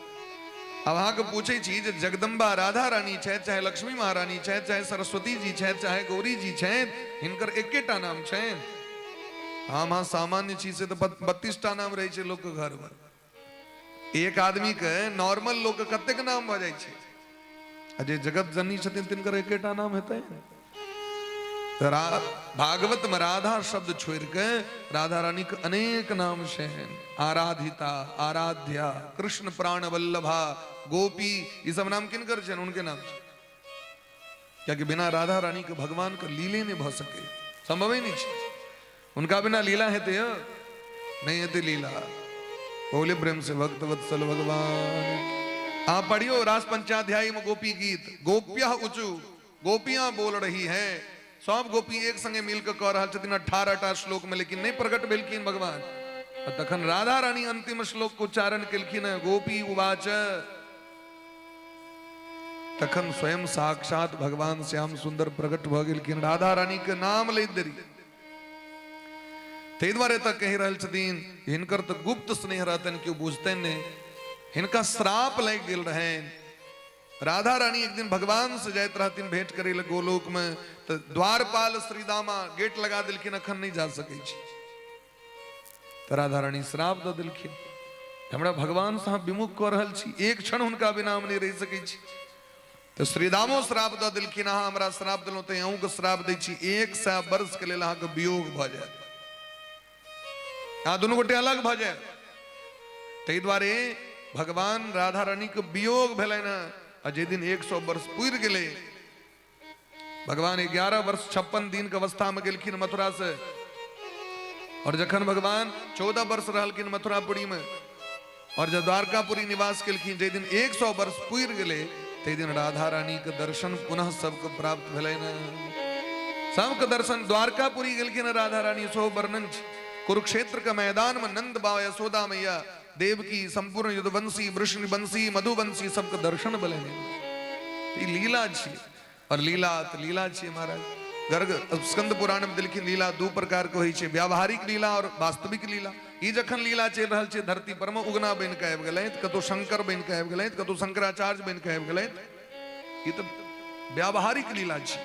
आब अहाँके पूछै छी जे जगदम्बा राधा रानी छथि, चाहे लक्ष्मी महारानी छथि, चाहे सरस्वती जी छथि, चाहे गौरी जी छथि, हिनकर एकेटा नाम छनि? हम अहाँ सामान्य छी से तऽ 32टा नाम रहै छै लोकके घरमे। एक आदमी के नॉर्मल लोक के कतेक नाम भऽ जाइ छै, आ जे जगत जननी छथिन तिनकर एकेटा नाम हेतै? तऽ भागवत में राधा शब्द छोड़ के राधा रानी के अनेक नाम छनि। आराधिता, आराध्या, कृष्ण प्राण वल्लभा, गोपी, ई सब नाम किनकर छनि? उनके नाम छै। कियाकि बिना राधा रानी के भगवान के लीले नहीं भऽ सके, संभवे नहीं छै। हुनका बिना लीला हेतै यौ? नहीं हेतै लीला। बोले प्रेम से भक्त वत्सल भगवान। आप पढ़ियो रास पंचाध्यायी में गोपी गीत, गोप्य उचु, गोपियां बोल रही हैं, सब गोपी एक संगे मिलकर कह रहल छथिन 18 टा श्लोक में, लेकिन नहीं प्रकट भेलखिन भगवान। आ तखन राधा रानी अंतिम श्लोक के उच्चारण केलखिन, गोपी उवाच, तखन स्वयं साक्षात भगवान श्याम सुंदर प्रकट भऽ गेलखिन राधा रानी के नाम लैत देरी। ताहि दुआरे तऽ कहि रहल छथिन हिनकर तऽ गुप्त स्नेह रहतनि, केओ बुझतनि नहि। हिनका श्राप लागि गेल रहनि। राधा रानी एक दिन भगवान से जाइत रहथिन भेंट करै लए गोलोक में, तऽ द्वारपाल श्रीदामा गेट लगा देलखिन, अखन नहि जा सकै छी। तऽ राधा रानी श्राप दऽ देलखिन, हमरा भगवान से अहाँ विमुख कऽ रहल छी, एक क्षण हुनका बिना हम नहि रहि सकै छी। तऽ श्रीदामो श्राप दऽ देलखिन, अहाँ हमरा श्राप देलहुँ तऽ अहूँके श्राप दै छी, 100 वर्ष के लेल अहाँके वियोग भऽ जायत, अहाँ दुनू गोटे अलग भऽ जायब। ताहि दुआरे भगवान राधा रानी के वियोग भेलनि हँ। आ जाहि दिन 100 वर्ष पुरि गेलै, भगवान 11 वर्ष 56 दिन के अवस्था में गेलखिन मथुरा से, और जखन भगवान 14 वर्ष रहलखिन मथुरापुरी में, और जब द्वारकापुरी निवास केलखिन, जाहि दिन 100 वर्ष पुरि गेलै ताहि दिन राधा रानी के दर्शन पुनः सबके प्राप्त भेलनि। सबके दर्शन द्वारकापुरी गेलखिन राधा रानी, सो वर्णन छै। कुरुक्षेत्र के मैदान में नंद बाबा, यशोदा मैया, देवकी, संपूर्ण यदुवंशी, वृष्णिवंशी, मधुवंशी सबके दर्शन भेलनि। ई लीला छी और लीला तऽ लीला छियै महाराज। गर्ग स्कंद पुराण में देलखिन लीला दू प्रकार के होइ छै, व्यावहारिक लीला और वास्तविक लीला। ई जखन लीला चलि रहल छै धरती पर में उगना बनि कऽ आबि गेलथि, कतौ शंकर बनि कऽ आबि गेलथि, कतौ शंकराचार्य बनि कऽ आबि गेलथि, ई तऽ व्यावहारिक लीला छै।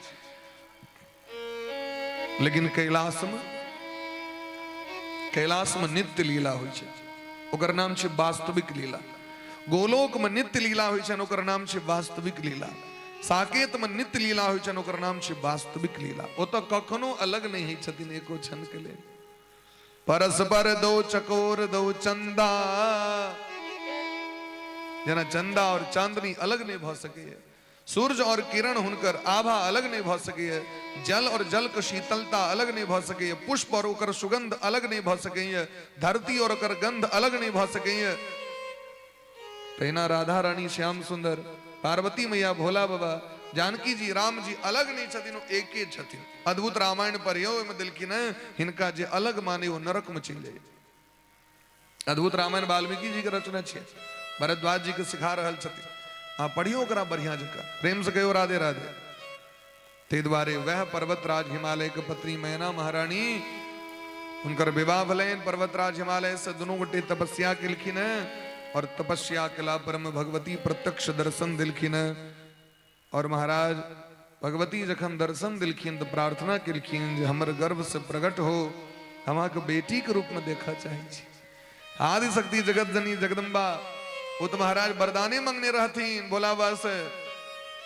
लेकिन कैलाश में नित्य लीला होइ छै, ओकर नाम छै वास्तविक लीला। गोलोक में नित्य लीला होइ छै, ओकर नाम छै वास्तविक लीला। साकेत में नित्य लीला होइ छै, ओकर नाम छै वास्तविक लीला। ओतऽ कखनो अलग नहि होइ छथिन एको क्षण के लेल। परस्पर दो चकोर दो चंदा, जेना चंदा और चांदनी अलग नहि भऽ सकैए, सूर्य और किरण हुनकर आभा अलग नहीं भऽ सकैए, जल और जल के शीतलता अलग नहीं भऽ सकैए, पुष्प और ओकर सुगंध अलग नहीं भऽ सकैए, धरती और ओकर गंध अलग नहीं भऽ सकैए, तहिना राधा रानी, श्याम सुंदर, पार्वती मैया, भोला बाबा, जानकी जी, राम जी अलग नहीं छथिन, ओ एके छथिन। अद्भुत रामायण पढ़ियौ, ओहिमे देलखिन हेँ हिनका जे अलग माने ओ नरक में चलि जाइए। अद्भुत रामायण वाल्मीकि जी के रचना छियै, भरद्वाज जी के सिखा रहल छथिन। अहाँ पढ़ियौ ओकरा बढ़िया जकाँ, प्रेम से कहियौ राधे राधे। ताहि दुआरे वएह पर्वतराज हिमालय के पत्नी मैना महारानी, हुनकर विवाह भेलनि पर्वतराज हिमालय से, दुनू गोटे तपस्या केलखिन हेँ और तपस्या केला पर में भगवती प्रत्यक्ष दर्शन देलखिन हेँ। और महाराज भगवती जखन दर्शन दिलखिन तऽ प्रार्थना केलखिन जे हमर गर्भ से प्रकट हो, हम अहाँके बेटीके रूपमे देखऽ चाहै छी। आदिशक्ति जगत जननी जगदम्बा, ओ तऽ महाराज वरदाने मंगने रहथिन भोला बाबा से,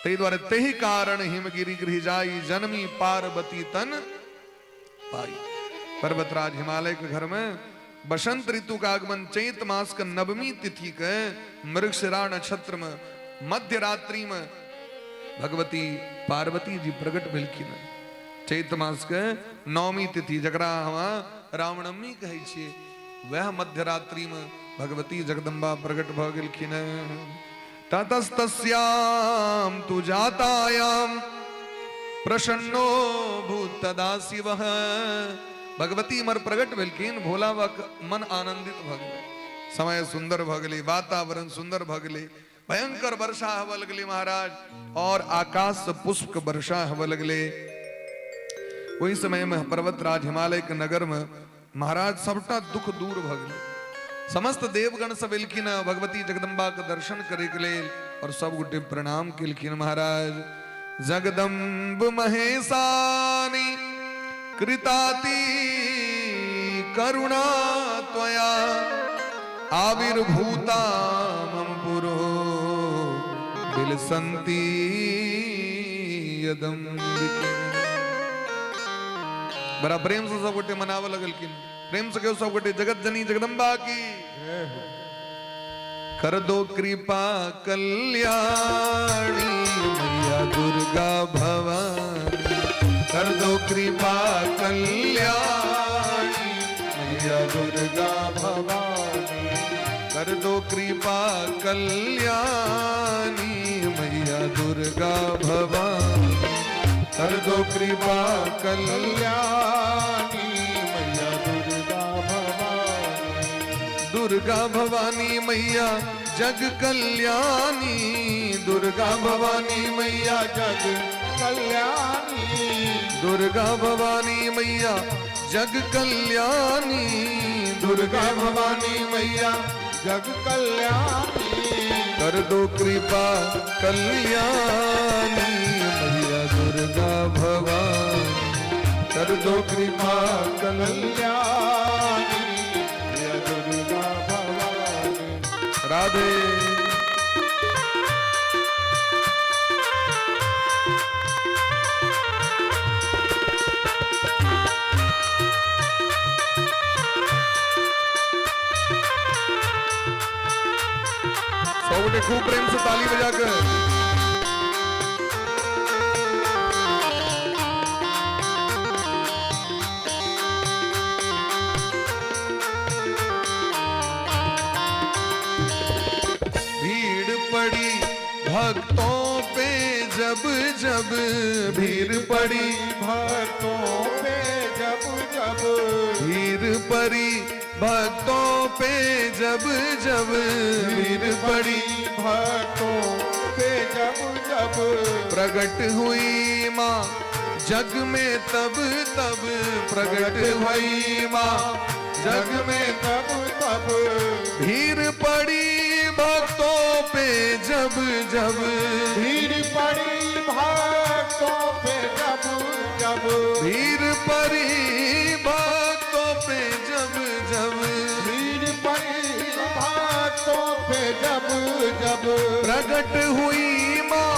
ताहि दुआरे तही कारण हिमगिरि गृह जाई जनमी पार्वती तन पाई। पर्वतराज हिमालय के घर में बसंत ऋतु का आगमन चैत मास के नवमी तिथि के मृगशिरा नक्षत्र में मध्य रात्रि में भगवती पार्वती जी प्रकट भेलखिन। चैत मास के नवमी तिथि जकरा हम रामनवमी कहै छियै, वह मध्य रात्रि में भगवती जगदम्बा प्रकट भऽ गेलखिन। ततस्तस्याम तु जातायाम प्रसन्नो भूत तदा शिव। भगवती इमर प्रकट भेलखिन, भोला बाबा मन आनंदित भऽ गेलै, समय सुंदर भऽ गेलै, वातावरण सुंदर भऽ गेलै। भयंकर वर्षा होबऽ लगलै महाराज, और आकाश से पुष्प के वर्षा होबऽ लगलै। ओहि समय में पर्वतराज हिमालय के नगर में महाराज सबटा दुख दूर भऽ गेलै। समस्त देवगण सब एलखिन भगवती जगदम्बा के दर्शन करे के लेल और सब गोटे प्रणाम केलखिन महाराज। जगदम्ब महेशानी कृताति करुणा त्वया आविर्भूता मम पुरो बिलसंती यदम्बिके। बड़ा प्रेम से सब गोटे मनावऽ लगलखिन। प्रेम से कहो सब गोटे जगत जननी जगदम्बा की कर दो कृपा कल्याणी मैया दुर्गा भवानी, कर दो कृपा कल्याणी मैया दुर्गा भवानी, कर दो कृपा कल्याणी मैया दुर्गा भवानी, कर दो कृपा कल्याणी मैया दुर्गा भवानी। दुर्गा भवानी मैया जग कल्याणी, दुर्गा भवानी मैया जग कल्याणी, दुर्गा भवानी मैया जग कल्याणी, दुर्गा भवानी मैया जग कल्याणी, कर दो कृपा कल्याणी मैया दुर्गा भवानी, कर दो कृपा कल्याणी मैया दुर्गा भवानी। राधे। सब गोटे खूब प्रेम से ताली बजाकर। भीड़ पड़ी भक्तों पे जब जब, भीड़ पड़ी भक्तों पे जब जब, भीड़ पड़ी भक्तों पे जब जब, भीड़ पड़ी भक्तों पे जब जब, प्रकट हुई माँ जग में तब तब, प्रकट हुई माँ जग में तब तब, भीड़ पड़ी भक्तों पे जब जब, भीड़ पड़ी भक्तों पे जब जब, भीड़ पड़ी भक्तों पे जब जब, भीड़ पड़ी भक्तों पे जब जब, प्रकट हुई माँ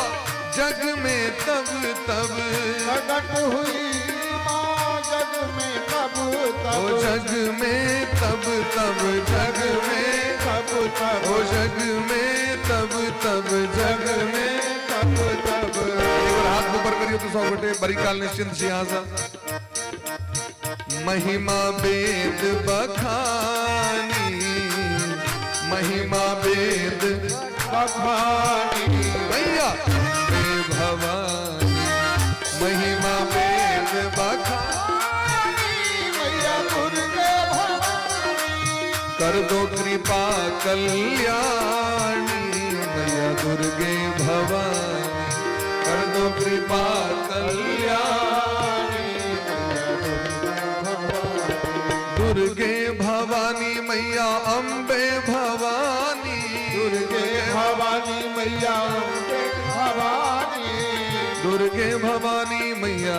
जग में तब तब, प्रकट हुई माँ जग में तब तब, ओ जग में तब तब, जग में तब तब, ओ जग में तब तब, जग में तब तब। एक बार हाथ ऊपर करियो तो सब गोटे बड़ी काल निश्चिंत छी यहाँ से। महिमा वेद बखानी, महिमा वेद बखानी मैया वे भवानी, महिमा वेद बखानी मैया दुर्गा भवानी, कर दो कृपा कल्याणी मैया दुर्गे भवानी, कर दो कृपा कल्याणी दुर्गे भवानी मैया अम्बे भवानी, दुर्गे भवानी मैया अम्बे भवानी, दुर्गे भवानी मैया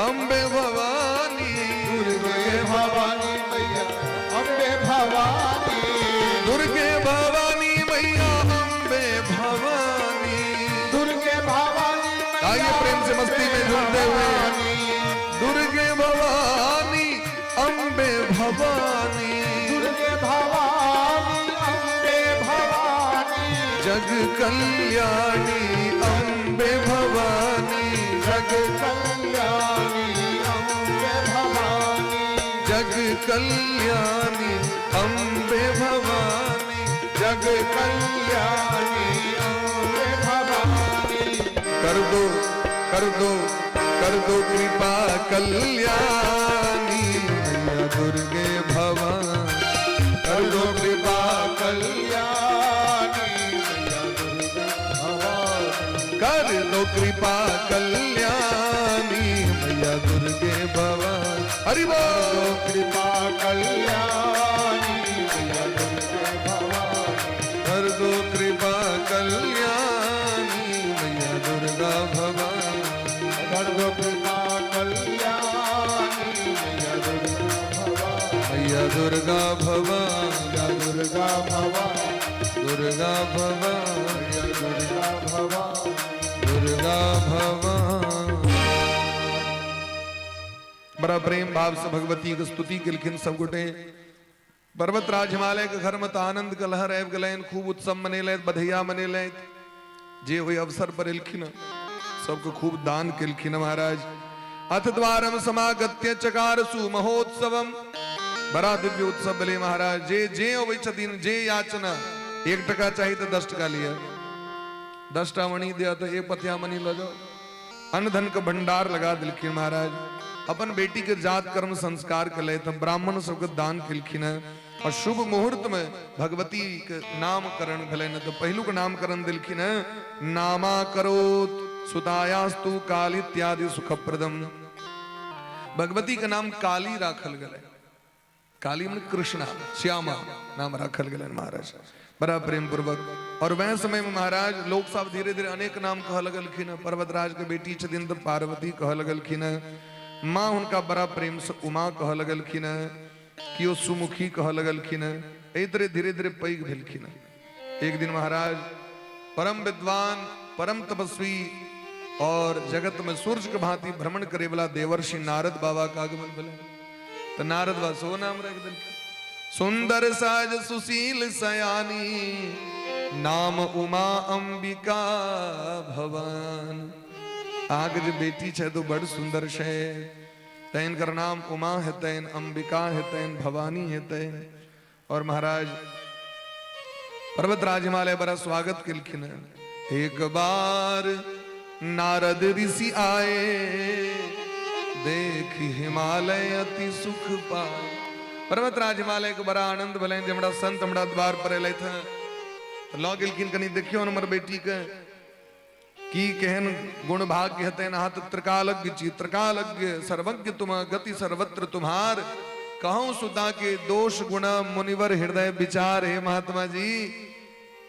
अम्बे भवानी, दुर्गे भवानी मैया अम्बे भवानी, दुर्गे भवानी मैया अम्बे भवानी, दुर्गे भवानी आइए प्रेम से मस्ती में झूमते हुए। दुर्गे भवानी अम्बे भवानी, दुर्गे भवानी अम्बे भवानी, जग कल्याणी अम्बे भवानी, जग कल्याणी अम्बे भवानी, जग कल्याणी अम्बे भवानी, जग कल्याणी अम्बे भवानी, कर दो कर दो कर दो कृपा कल्याणी मैया दुर्गे भवानी, कर दो कृपा कल्याणी मैया दुर्गा दो कृपा कल्याणी मैया दुर्गे भवानी। हरि बोल। कृपा कल्याणी मैया दुर्गे भवानी। कर दो कृपा कल्याणी मैया दुर्गा भवानी। कर दो कृपा कल्याणी मैया दुर्गा भवानी। मैया दुर्गा भवानी। मैया दुर्गा भवानी। दुर्गा भवानी। मैया दुर्गा भवानी। दुर्गा भवानी। बड़ा प्रेम भाव से भगवती के स्तुति केलखिन सब गोटे। पर्वतराज हिमालय के घर में तऽ आनंद के लहर आबि गेलनि, खूब उत्सव मनेलथि, बधैया मनेलथि। जे ओहि अवसर पर एलखिन सबके खूब दान केलखिन महाराज। अथ द्वारम समागत्य चकार सुमहोत्सवम। बड़ा दिव्य उत्सव भेलै महाराज। जे जे अबै छथिन, जे याचना, 1 टका चाही तऽ 10 टका लिअ, 10 टा मणि दिअ तऽ 1 पथिया मणि लऽ जाओ। अन्न धन के भंडार लगा देलखिन महाराज। अपन बेटी के जात कर्म संस्कार केलथि, ब्राह्मण सबके दान केलखिन हँ। और शुभ मुहूर्त में भगवती के नामकरण भेलनि, तऽ पहिलुक नामकरण देलखिन हँ, नामा करोत सुतायास्तु काली इत्यादि सुखप्रदम। भगवती के नाम काली राखल गेलै। काली मन कृष्णा श्यामा नाम राखल गेलनि महाराज, बड़ा प्रेम पूर्वक। और वह समय में महाराज लोग सब धीरे धीरे अनेक नाम कह लगलखिन। पर्वतराज के बेटी छथिन तऽ पार्वती कह लगलखिन। माँ हुनका बड़ा प्रेम से उमा कह लगलखिन, केओ सुमुखी कह लगलखिन। एहि तरह धीरे धीरे पैघ भेलखिन। एक दिन महाराज परम विद्वान, परम तपस्वी और जगत में सूर्य के भांति भ्रमण करे वाला देवर्षि नारद बाबा का आगमन भेलै। तो नारद बाबा सो नाम रख देलखिन, सुंदर साज सुशील सयानी, नाम उमा अंबिका भवान। अहाँके जे बेटी छै तो बड़ सुंदर छै, तैनकर नाम उमा हेतनि, अंबिका हेतनि, भवानी हेतनि। और महाराज पर्वतराज हिमालय बड़ा स्वागत केलखिन। एक बार नारद ऋषि आए, देख हिमालय अति सुख पाए। पर्वतराज हिमालय के बड़ा आनंद भेलनि जे हमरा संत हमरा द्वार पर एलथि हँ। तऽ लऽ गेलखिन, कनि देखियौ हमर बेटी के की केहन गुण भाग्य हेतनि। अहाँ तऽ त्रिकालज्ञ छी, त्रिकालज्ञ सर्वज्ञ तुम गति सर्वत्र तुम्हार, कहूँ सुता के दोष गुण मुनिवर हृदय विचार। हे महात्मा जी,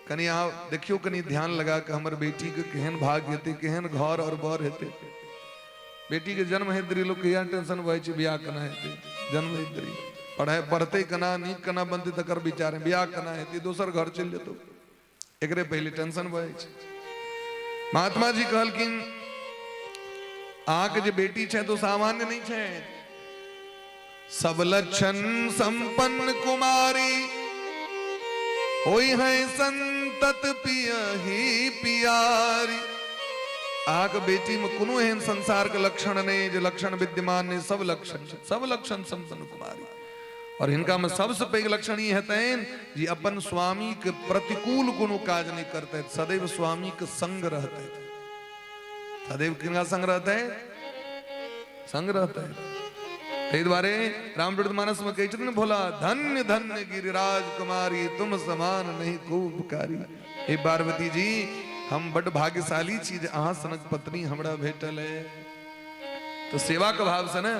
कनि अहाँ देखियौ, कनि ध्यान लगा के हमर बेटी के केहन भाग्य हेतै, केहन घर और बर हेतै। बेटी के जन्म हेतै लोक के इएह टेंशन भऽ जाइ छै, बियाह केना हेतै। जन्म हेतै, पढ़ाइ पढ़तै केना, नीक केना बनतै तकर विचार, बियाह केना हेतै, दोसर घर चलि जेतौ, एकरे पहिले टेंशन भऽ जाइ छै। महात्मा जी कहलखिन अहाँके जे बेटी छै तो सामान्य नहीं छै। सब लक्षण संपन्न कुमारी, होई है संतत पियही पियारी। अहाँके बेटी में कोनो एहन संसार के लक्षण नहीं जे लक्षण विद्यमान नहीं, सब लक्षण छै, सब लक्षण संपन्न कुमारी। और हिनका में सबसे पैघ लक्षण ई हेतनि जे अपन स्वामी के प्रतिकूल कोनो काज नहीं करते, सदैव स्वामी के संग रहते। सदैव किनका संग रहते? संग रहते। ताहि दुआरे रामचरित मानस में कहै छथिन ने भोला, धन्य धन्य गिरिराज कुमारी, तुम समान नहीं को उपकारी। हे पार्वती जी, हम बड भाग्यशाली छी जे अहाँ सनक पत्नी हमरा भेटल है। तो सेवा के भाव से ने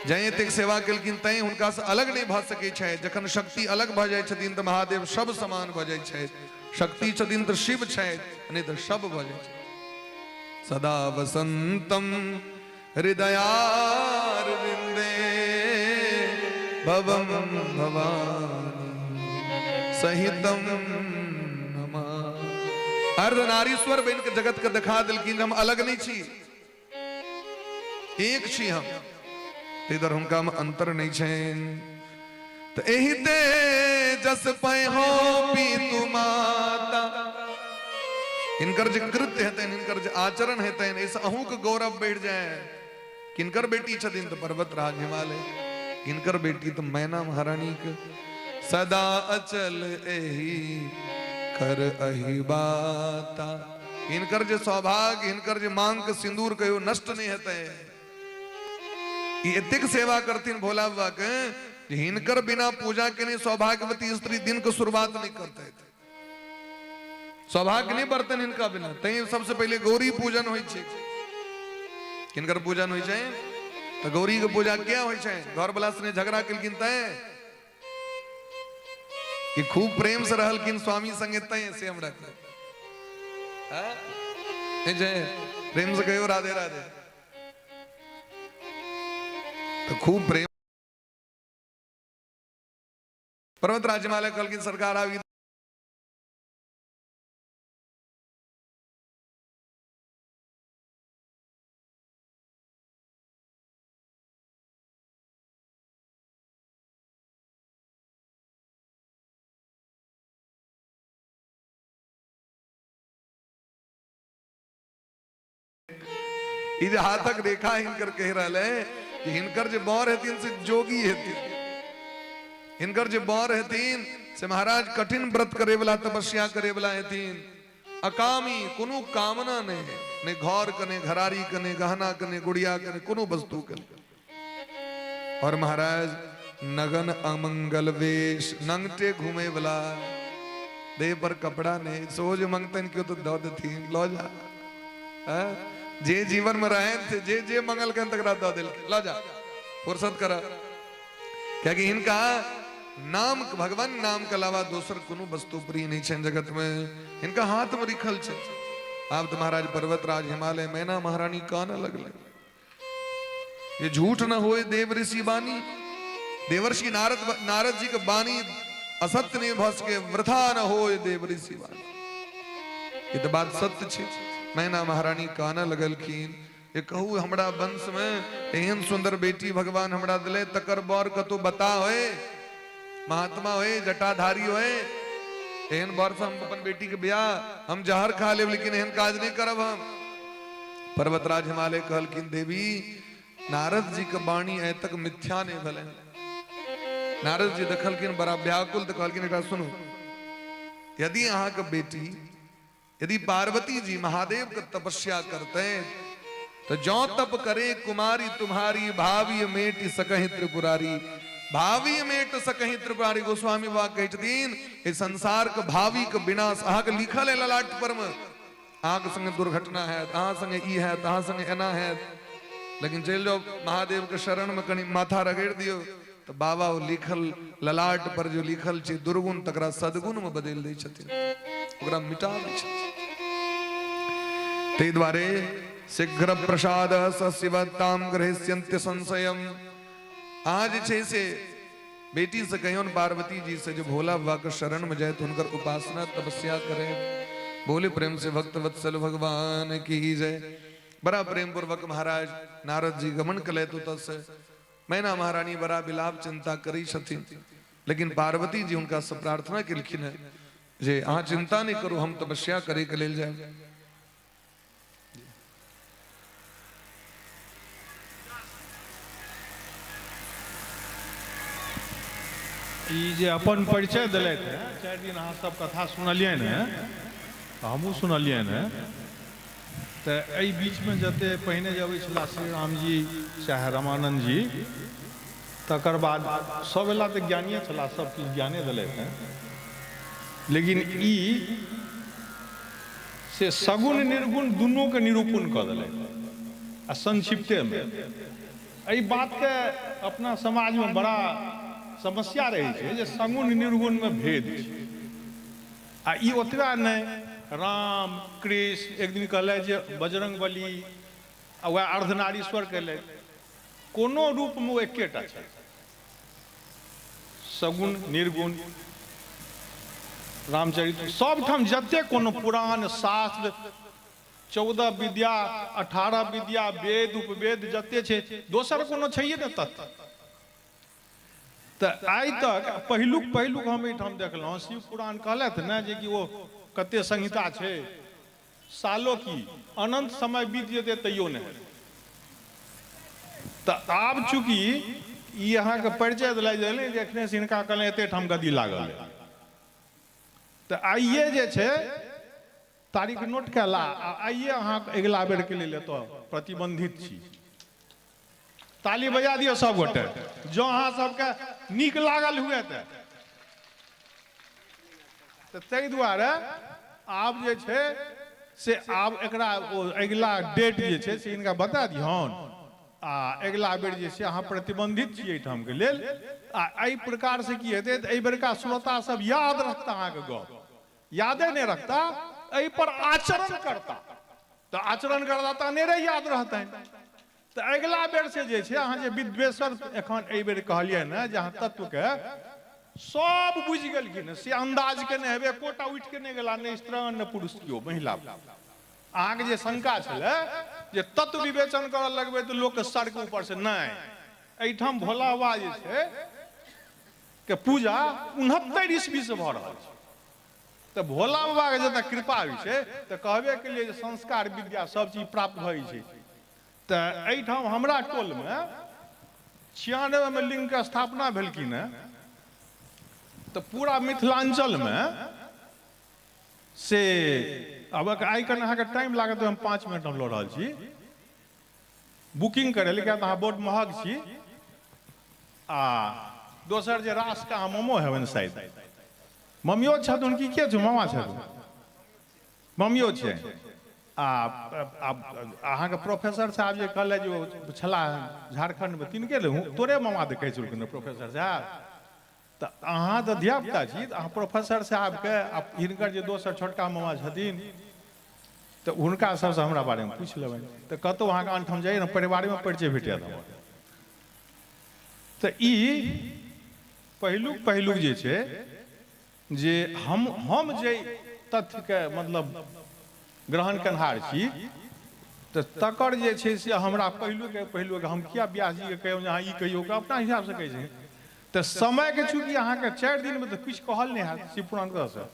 जै एतेक सेवा केलखिन तैं हुनका से अलग नहीं भऽ सकै छै। जखन शक्ति अलग भऽ जाइ छथिन तऽ महादेव सब समान भऽ जाइ छथि। शक्ति छथिन तऽ शिव छथि, नहीं तऽ सब भऽ जाइ छै। सदा वसंतम हृदयारविंदे भवम भवानी सहितम नमामि। अर्धनारीश्वर बनि के जगत के देखा देलखिन हम अलग नहीं छी, एक छी हम। इधर हुनका में अंतर नहीं छनि। तो एहि तेजस पै हो पीतु माता। हिनकर जे कृत्य हेतनि, हिनकर जे आचरण हेतनि, एहिसँ अहूँके गौरव बढ़ि जाय। किनकर बेटी छथिन तऽ पर्वतराज हिमालय, किनकर बेटी तऽ मैना महारानी के। सदा अचल एहि कर अहि बाता। हिनकर जे सौभाग्य, हिनकर जे मांग के सिंदूर कहियो नष्ट नहीं हेतै। ई एतेक सेवा करथिन भोला बाबा के जे हिनकर बिना पूजा केने सौभाग्यवती स्त्री दिन के शुरुआत नहीं करते। सौभाग्य नहीं बरतन हिनका बिना। तैं सबसे पहले गौरी पूजन होइ छै। किनकर पूजन होइ छै? तऽ गौरी के पूजा किया होइ छै? घर वाला से झगड़ा केलखिन तैं कि खूब प्रेम से रहलखिन स्वामी संगे तैं से हमरा नहीं छै? प्रेम से कहियो राधे राधे। तो खूब प्रेम पर्वतराज हिमालय कहलखिन सरकार आब ई जे हाथक रेखा हिनकर कहि रहल है कि हिनकर जे बर हेथिन से जोगी हेथिन, हिनकर जे बर हेथिन से महाराज कठिन व्रत करे वाला तपस्या करे वाला हेथिन, अकामी, कोनो कामना नहीं है, ने घर के, ने घरारी के, ने गहना के, ने गुड़िया के, ने कोनो वस्तु के। और महाराज नगन अमंगल वेश, नंगटे घूमे वाला, देह पर कपड़ा नहीं, सोज मंगतन क्यों तो दऽ देथिन, लऽ जा। हाँ? जे जीवन में रहे थे, जे जे मंगल के तकरा दऽ देलखिन, लऽ जा, फुर्सत कर। कियाकि हिनका नाम, भगवान नाम के अलावा दोसर कोनो वस्तु प्रिय नहीं छै जगत में, हिनका हाथ में लिखल छै। आब तो महाराज पर्वतराज हिमालय मैना महारानी कान लगले, ये झूठ न होए देव ऋषि बानी, देवर्षि नारद नारद जी के बानी असत्य नहीं भस के वृथा न होए देव ऋषि बानी। ये तो बात सत्य छे। मैना महारानी कान लगलखिन, ये कहू हमरा वंश में एहन सुंदर बेटी भगवान हमरा दिले, तकर बर कतो बता होए, महात्मा होए, जटाधारी होए, एहन बर से हम अपन बेटी के ब्याह हम जहर खा लेब, लेकिन एहन काज नहीं करब हम। पर्वतराज हिमालय कहलखिन देवी नारद जी के वाणी आइ तक मिथ्या नहीं भेलै। नारद जी देखलखिन बड़ा व्याकुल, तो कहलखिन एकटा सुनू, यदि अहाँ के बेटी यदि पार्वती जी महादेव के तपस्या करते तो जो तप करे कुमारी तुम्हारी भावी मेट सकहि त्रिपुरारी, भावी मेट सकहि त्रिपुरारी। गोस्वामी बाबा कहै छथिन एहि संसार के भावी के विनाश अहाँ के लिखल है ललाट पर में, अहाँ के संगे दुर्घटना हैत, अहाँ संगे ई हैत, अहाँ संगे एना हैत, लेकिन चलि जाओ महादेव के शरण में, कनी माथा रगड़ि दियौ तो बाबा ओ लिखल ललाट पर जो लिखल छै दुर्गुण तकरा सद्गुण में बदलि दै छथिन, ओकरा मिटा दै छथिन। ताहि दुआरे शीघ्र प्रसाद स शिवताम ग्रहिष्यन्ति संशयम। अहाँ जे छै से बेटी से कहियौन पार्वती जी से जो भोला बाबा के शरण में जाए तो हुनकर उपासना तपस्या करे। बोले प्रेम से भक्त वत्सल भगवान की जय। बड़ा प्रेम पूर्वक महाराज नारद जी गमन कले तो से मैना महारानी बड़ा विलाप चिंता करी छथिन, लेकिन पार्वती जी हुनका से प्रार्थना केलखिन है जे अहाँ चिंता नहीं करू, हम तपस्या करे के लेल जाए। ई जे अपन परिचय दिलथि हेँ, 4 दिन अहाँ सब कथा सुनलियनि हेँ, तऽ हमहूँ सुनलियनि हेँ। तऽ एहि बीचमे जते पहिने जे अबै छलाह श्री रामजी चाहे रामानन्द जी, तकर बाद सब एला तऽ ज्ञानिए छलाह, सब किछु ज्ञाने देलथि हेँ, लेकिन ई से सगुण निर्गुण दुनूके निरूपण कऽ देलथि आ संक्षिप्तेमे। एहि बातके अपना समाजमे बड़ा समस्या रहै छै जे सगुण निर्गुणमे भेद छै। आ ई ओतबा नहि, राम कृष्ण एक दिन कहलथि जे बजरंग बली आ वएह अर्धनारीश्वर कहलथि, कोनो रूपमे ओ एकेटा छथि, सगुण निर्गुण। रामचरित सबठाम जते कोनो पुराण शास्त्र 14 विद्या 18 विद्या वेद उपवेद जते छै, दोसर कोनो छैहे ने तत्व। तऽ आइ तक पहिलुक पहिलुक हम एहिठाम देखलहुँ, शिव पुराण कहलथि ने जे कि ओ कते संहिता छै, सालो की अनंत समय बीत जेतै तैयो नहि। तऽ आब चूँकि ई अहाँके परिचय दिला देलै जे एखने से हिनका कहलनि एते ठाम गद्दी लागल है, तऽ आइए जे छै तारीख नोट कयला आ आइए अहाँ अगिला बेरके लेल एतऽ प्रतिबंधित छी। ताली बजा दियौ सब गोटे जँ अहाँ सबके नीक लागल हुए तऽ। ताहि दुआरे आब जे छै से आब एकरा ओ अगिला डेट जे छै से हिनका बता दिहौन आ अगिला बेर जे छै अहाँ प्रतिबंधित छी एहिठामके लेल। आ एहि प्रकारसँ की हेतै तऽ एहि बेरका श्रोता सब याद रखता, अहाँके गप यादे नहि रखता, एहि पर आचरण करता, तऽ आचरण करता तऽ अनेरे याद रहतनि। तऽ अगिला बेर से जे छै अहाँ जे विद्वेश्वर एखन एहि बेर कहलियै ने जे अहाँ तत्वके सब बुझि गेलखिन से अन्दाज के नहि हेबै, एकोटा उठि के नहि गेला, नहि स्त्रीगण नहि पुरुष केओ महिला। अहाँके जे शंका छलै जे तत्व विवेचन करऽ लगबै तऽ लोकके सर के ऊपर से नहि, एहिठाम भोला बाबा जे छै के पूजा 69 ईस्वी से भऽ रहल छै। तऽ भोला बाबाके जतऽ कृपा होइ छै तऽ कहबे केलियै जे संस्कार विद्या सब चीज प्राप्त भऽ जाइ छै। तऽ एहिठाम हमरा टोलमे 96 लिंगके स्थापना भेलखिन हेँ, तऽ पूरा मिथिलाञ्चलमे से आब आइ कनि अहाँके टाइम लागत, हम 5 मिनट हम लऽ रहल छी बुकिंग करै लए, किया तऽ अहाँ बहुत महग छी। आ दोसर जे रासके अहाँ ममो हेबनि शायद, ममियो छथुन कि के छै, मामा छथुन, ममियो छै। आ अहाँके प्रोफेसर साहब जे कहले जे ओ छलाह झारखंडमे, तिनके तोरे मामा तऽ कहै छलखिन प्रोफेसर साहब। तऽ अहाँ तऽ धियापुता छी, तऽ अहाँ प्रोफेसर साहबके आ हिनकर जे दोसर छोटका मामा छथिन तऽ हुनका सबसँ हमरा बारेमे पूछि लेबनि, तऽ कतहु अहाँके आनठाम जाइए ने परिवारेमे परिचय भेट जायत हमर। तऽ ई पहिलुक पहिलुक जे छै जे हम जे तथ्यके मतलब ग्रहण केनहार छी तऽ तकर जे छै से हमरा पहिलुक पहिलुक हम किया व्यासजीके कहियौ जे अहाँ ई कहियौ, अपना हिसाबसँ कहै छै। तऽ समयके चूँकि अहाँके 4 दिनमे तऽ किछु कहल नहि हैत शिव पुराणसँ,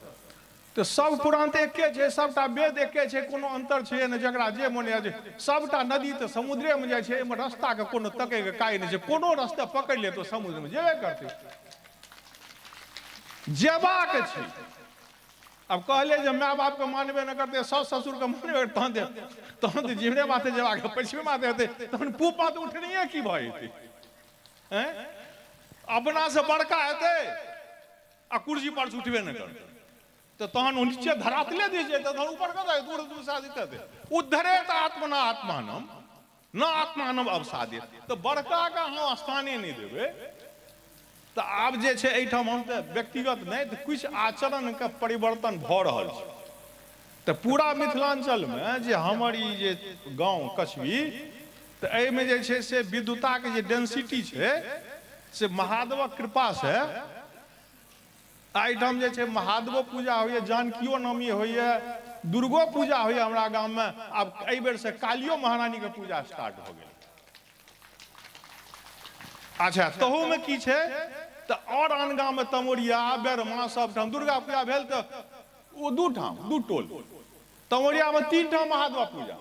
तऽ सब पुराण तऽ एके छै, सबटा वेद एके छै, कोनो अन्तर छै नहि, जकरा जे मोन होइए सबटा नदी तऽ समुद्रेमे जाइ छै, एहिमे रस्ताके कोनो तकैके काज नहि छै, कोनो रस्ता पकड़ि लेत तऽ समुद्रमे जेबे करतै, जेबाक छै। आब कहले जे माय बापके मानबे नहि करतै, सास ससुरके मानबे तहन तहन तऽ जिहरे माथे जेबाक, पछिमे माथे हेतै, तहन पूब माथे उठनैये की भऽ जेतै? अपनासँ बड़का हेतै आ कुर्सी पर से उठबे नहि करतै तऽ तहन ओ नीचे धरातले दिस जेतै, तहन ऊपर कतऽ दूर दूर साधित हेतै। उद्धरेत आत्मना आत्मानम न आत्मानम अवसादित, तऽ बड़काके अहाँ स्थाने नहि देबै। तऽ आब जे छै एहिठाम हम तऽ व्यक्तिगत नहि, तऽ किछु आचरणके परिवर्तन भऽ रहल छै। तऽ पूरा मिथिलाञ्चलमे जे हमर ई जे गाँव कछबी, तऽ एहिमे जे छै से विद्वताके जे डेंसिटी छै से महादेवक कृपासँ एहिठाम जे छै महादेवो पूजा होइए, जानकियो नवमी होइए, दुर्गो पूजा होइए हमरा गाममे। आब एहि बेरसँ कालियो महारानीके पूजा स्टार्ट भऽ गेल। अच्छा तहूमे की छै तऽ आओर आन गाममे तमोरिया बेरमा सबठाम दुर्गा पूजा भेल तऽ ओ 2 ठाम 2 टोल, तमोरियामे 3 ठाम महादेव पूजा।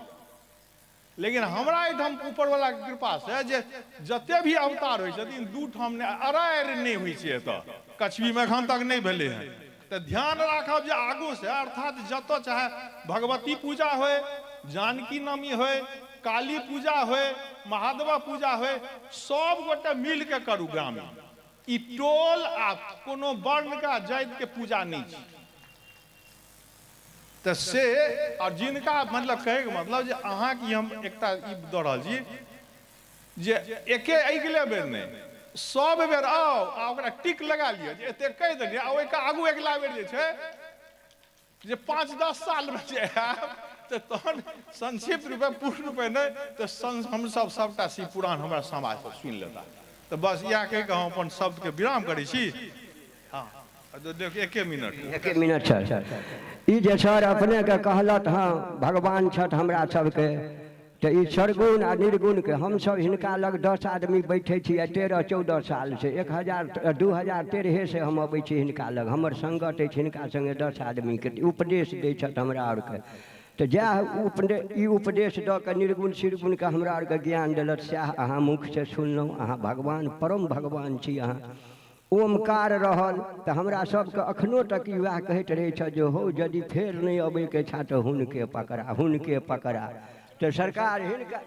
लेकिन हमरा एहिठाम ऊपरवला के कृपा से जे जते भी अवतार होइ छथिन 2 ठाम नहि, अरारि नहि होइ छै एतऽ कछबीमे एखन तक नहि भेलै हँ। तऽ ध्यान राखब जे आगू से अर्थात जतऽ चाहे भगवती पूजा होय, जानकी नवमी होय, काली पूजा होय, महादेव पूजा होय, सब गोटे मिल के करू ग्रामीण। ई टोल आ कोनो वर्ण के जाति के पूजा नहि छै। तऽ से आओर जिनका मतलब कहैके मतलब जे अहाँके हम एकटा ई दऽ रहल छी जे एके अगिले बेर नहि, सब बेर आउ आ ओकरा टिक लगा लिअ जे एते कहि देलियै, आ ओहिके आगू अगिला बेर जे छै जे 5-10 सालमे जे आयब तऽ तहन संक्षिप्त रूपे पूर्ण रूपे नहि तऽ हमसब सबटा शिव पुराण हमरा समाजसँ सुनि लेता। तऽ बस इएह कहि कऽ हम अपन शब्दके विराम करै छी। हँ देख 1 मिनट, 1 मिनट सर। ई जे सर अपनेके कहलत हँ भगवान छथि हमरा सबके, तऽ ई सरगुण आ निर्गुणके हमसब हिनका लग 10 आदमी बैठै छी 13-14 साल से, 2013 से हम अबै छी हिनका लग, हमर संगत अछि हिनका संगे 10 आदमीके, उपदेश दै छथि हमरा आरके। तऽ जएह ई उपदेश दऽ कऽ निर्गुण सिरगुणके हमरा आरके ज्ञान देलक सएह अहाँ मुखसँ सुनलहुँ। अहाँ भगवान परम भगवान छी। अहाँ ओमकार रहल तऽ हमरा सबके अखनो तक ई वएह कहैत रहै छथि जे हौ यदि फेर नहि अबैके छा तऽ हुनके पकड़ा, हुनके पकड़ा। तऽ सरकार हिनका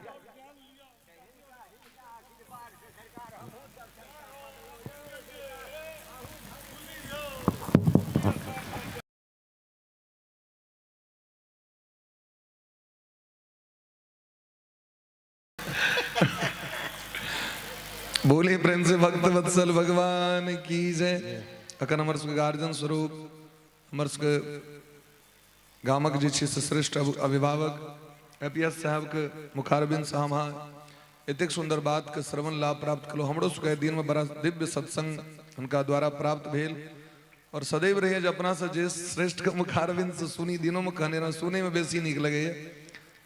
बोले प्रेम से भक्त वत्सल भगवान की जय। अखन हमर सबके गार्जियन स्वरूप हमर सबके गामक जे छै से श्रेष्ठ अभिभावक APS साहबके मुखारबिंद से हम अहाँ एतेक सुंदर बात के श्रवण लाभ प्राप्त कलहुँ। हमरो सबके दिनमे बड़ा दिव्य सत्संग हुनका द्वारा प्राप्त भेल और सदैव रहे जे अपना से जे श्रेष्ठ के मुखारबिंद से सुनी, दिनों में कहने रह सुने में बेसी नीक लगैया,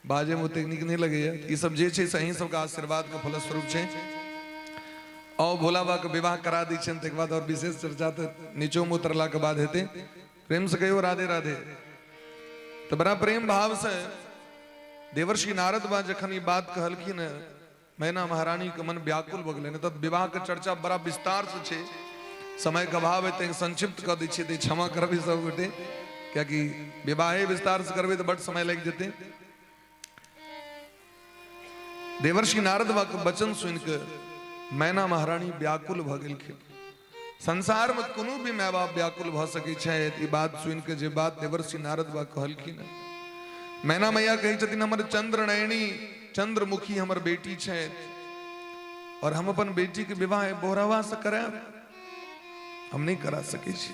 बाजे में ओतेक नीक नहीं लगैया। ई सब जे छै से अहीं सबके आशीर्वाद के फलस्वरूप छै। और भोला बाबा के विवाह करा दै छियनि तकर बाद और विशेष चर्चा तऽ नीचो में उतरला के बाद हेतै। प्रेम से कहियो राधे राधे। तो बड़ा प्रेम भाव से देवर्षि नारद बा जखन ई बात कहलखिन, मैना महारानी के मन व्याकुल भऽ गेलै। तऽ विवाह के चर्चा बड़ा विस्तार से छै, समय के अभाव है तैं संक्षिप्त कऽ दै छियै, क्षमा करबै सब गोटे, कियाकि विवाहे विस्तार से करबै तऽ बड समय लागि जेतै। देवर्षि नारद बा के वचन सुनि के मैना महारानी व्याकुल भऽ गेलखिन। संसार में कोनो भी माय बाप व्याकुल भऽ सकै छै ई बात सुनि के, जे बात देवर्षि नारद बा कहलखिन। मैना मैया कहै छथिन हमर चंद्रनयनी चंद्रमुखी हमर बेटी छै और हम अपन बेटी के विवाह बोहरावा से करायब, हम नहीं करा सकै छी।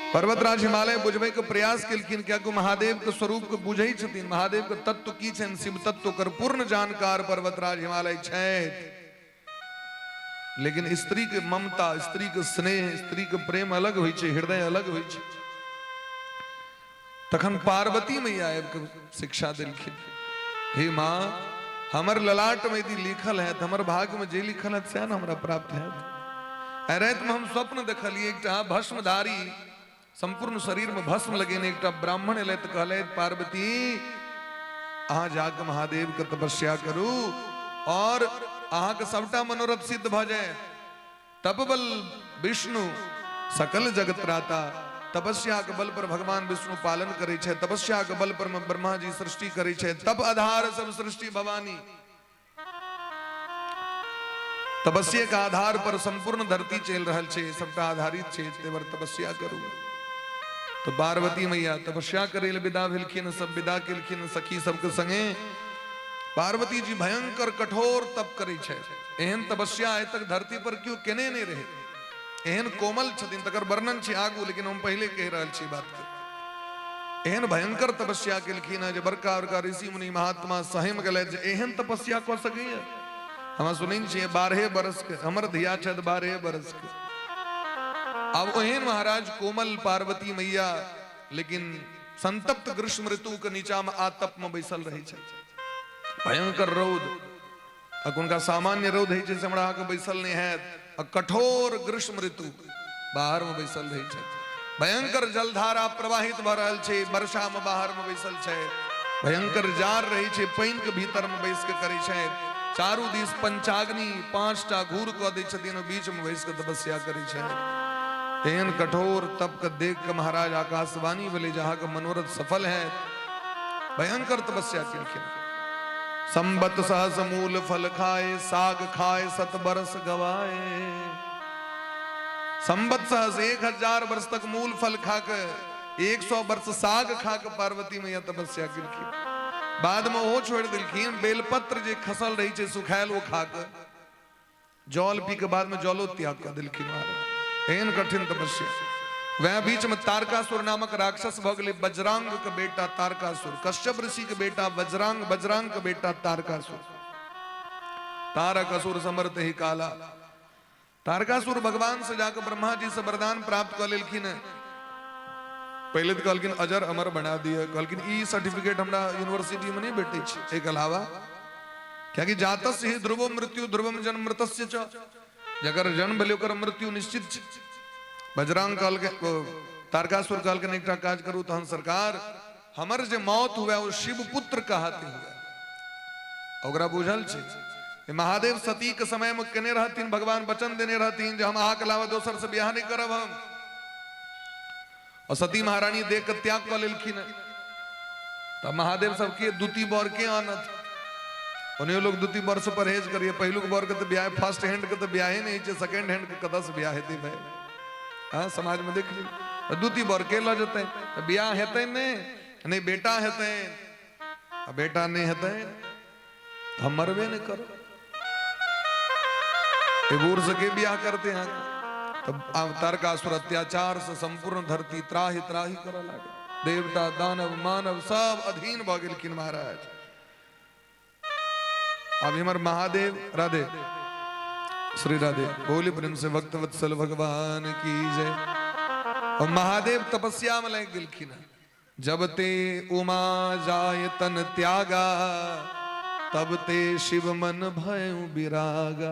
पर्वतराज हिमालय बुझबै के प्रयास केलखिन, कियाकि महादेव के स्वरूप के बुझै छथिन, महादेव के तत्व की छनि, शिव तत्व कर पूर्ण जानकार पर्वतराज हिमालय छथि। लेकिन स्त्री के ममता, स्त्री के स्नेह, स्त्री के प्रेम अलग होइ छै, हृदय अलग होइ छै। तखन पार्वती मैया आबि के शिक्षा देलखिन, हे माँ, हमर ललाट में यदि लिखल है, हमर भाग्य में जे लिखल है सएह ने हमरा प्राप्त है। राति में हम स्वप्न देखलियै, एकटा भस्मधारी संपूर्ण शरीर में भस्म लगेने एकटा ब्राह्मण एलै तऽ कहलै, पार्वती अहाँ जाके महादेव के तपस्या करू और अहाँके सबटा मनोरथ सिद्ध भऽ जाए। तपबल विष्णु सकल जगत त्राता, तपस्या के बल पर भगवान विष्णु पालन करै छै, तपस्या के बल पर ब्रह्मा जी सृष्टि करै छै, तप आधार सब सृष्टि भवानी, तपस्या के आधार पर संपूर्ण धरती चलि रहल छै, सबटा आधारित छै, तेवर तपस्या करू। तो पार्वती मैया तपस्या करे ले विदा भेलखिन, सब विदा केलखिन सखी सबके संगे। पार्वती जी भयंकर कठोर तप करै छै, एहन तपस्या आइ तक धरती पर केओ केने नहि रहे, एहन कोमल छथिन, तकर वर्णन छै आगू, लेकिन हम पहिले कहि रहल छी बात के। एहन भयंकर तपस्या केलखिन हँ जे बड़का बड़का ऋषि मुनि महात्मा सहमि गेलथि जे एहन तपस्या कऽ सकैया। हमरा सुनै छियै 12 बरस के हमर धिया छथि, 12 बरस के। आब ओहन महाराज कोमल पार्वती मैया, लेकिन संतप्त ग्रीष्म ऋतु के नीचा में आतप में बैसल रहै छथि, भयंकर रौद, आ हुनका सामान्य रौद होइ छै से हमरा अहाँके बैसल नहि हैत, आ कठोर ग्रीष्म ऋतु बाहर में बैसल रहै छथि, भयंकर जलधारा प्रवाहित भऽ रहल छै, वर्षा में बाहर में बैसल छै, भयंकर जार रहै छै, पानि के भीतर में बैस के करै छै, चारू दिस पंचाग्नि 5टा घूर कऽ दै छथिन, बीच में बैस के तपस्या करै छै। एहन कठोर तप के देख के महाराज आकाशवाणी भेलै जे अहाँके मनोरथ सफल है। भयंकर तपस्या केलखिन। संबत सहस मूल फल खाए, साग खाए सत बरस गवाए। संबत सहस 1000 वर्ष तक मूल फल खाके 100 वर्ष साग खाके पार्वती मैया तपस्या केलखिन। बाद में ओहो छोड़ि देलखिन, बेलपत्र जे खसल रहै छै सुखायल ओ खाके जल पी के बाद में जलो त्याग कऽ देलखिन महाराज। एहन कठिन तपस्या। वह बीच में तारकासुर नामक राक्षस भऽ गेलै, बजरांग के बेटा तारकासुर, कश्यप ऋषि के बेटा बजरांग, बजरांग के बेटा तारकासुर, तारकासुर समर्थ ही काला। तारकासुर भगवान से जाकर ब्रह्मा जी से वरदान प्राप्त कऽ लेलखिन। पहिले तऽ कहलखिन अजर अमर बना दिअ, कहलखिन ई सर्टिफिकेट हमरा यूनिवर्सिटी में नहीं भेटै छै। एहिके अलावा कियाकि जातस्य ही ध्रुवो मृत्यु ध्रुवम जन्म मृतस्य च, जकर जन्म भेलै ओकर मृत्यु निश्चित छै। बजरंग कहलकै, तारकासुर कहलखिन एकटा काज करू तहन सरकार, हमर जे मौत हुए ओ शिव पुत्र कहाते हुए। ओकरा बुझल छै महादेव सती के समय में केने रहथिन, भगवान वचन देने रहथिन जे हम अहाँके अलावा दोसर से बियाह नहीं करब हम, और सती महारानी देख के त्याग कऽ लेलखिन। तब महादेव सबके दूती बर के आनत, ओनियो लोग दूती बर से परहेज करिए, पहिलुक बर के तो बियाह फर्स्ट हैंड के तो बियाहे नहीं छै, सेकेंड हैंड के कतऽ से बियाह हेतै भाई? हाँ समाज में देख लियौ, दूती बर के लऽ जेतै तऽ बियाह हेतै नहि, नहि बेटा हेतै, आ बेटा नहि हेतै तऽ हम मरबे नहि करब। बूढ़ से के बियाह करते हैं? तब आब तारकासुर अत्याचार से संपूर्ण धरती त्राहि त्राहि करऽ लागल। देवता दानव मानव सब अधीन भऽ गेलखिन महाराज। अब इमर महादेव राधे श्री राधे बोले प्रेम से भक्त वत्सल भगवान की जय। और महादेव तपस्या में लग गेलखिन। जब ते उमा जाय तन त्यागा, तब ते शिव मन भयउ विरागा।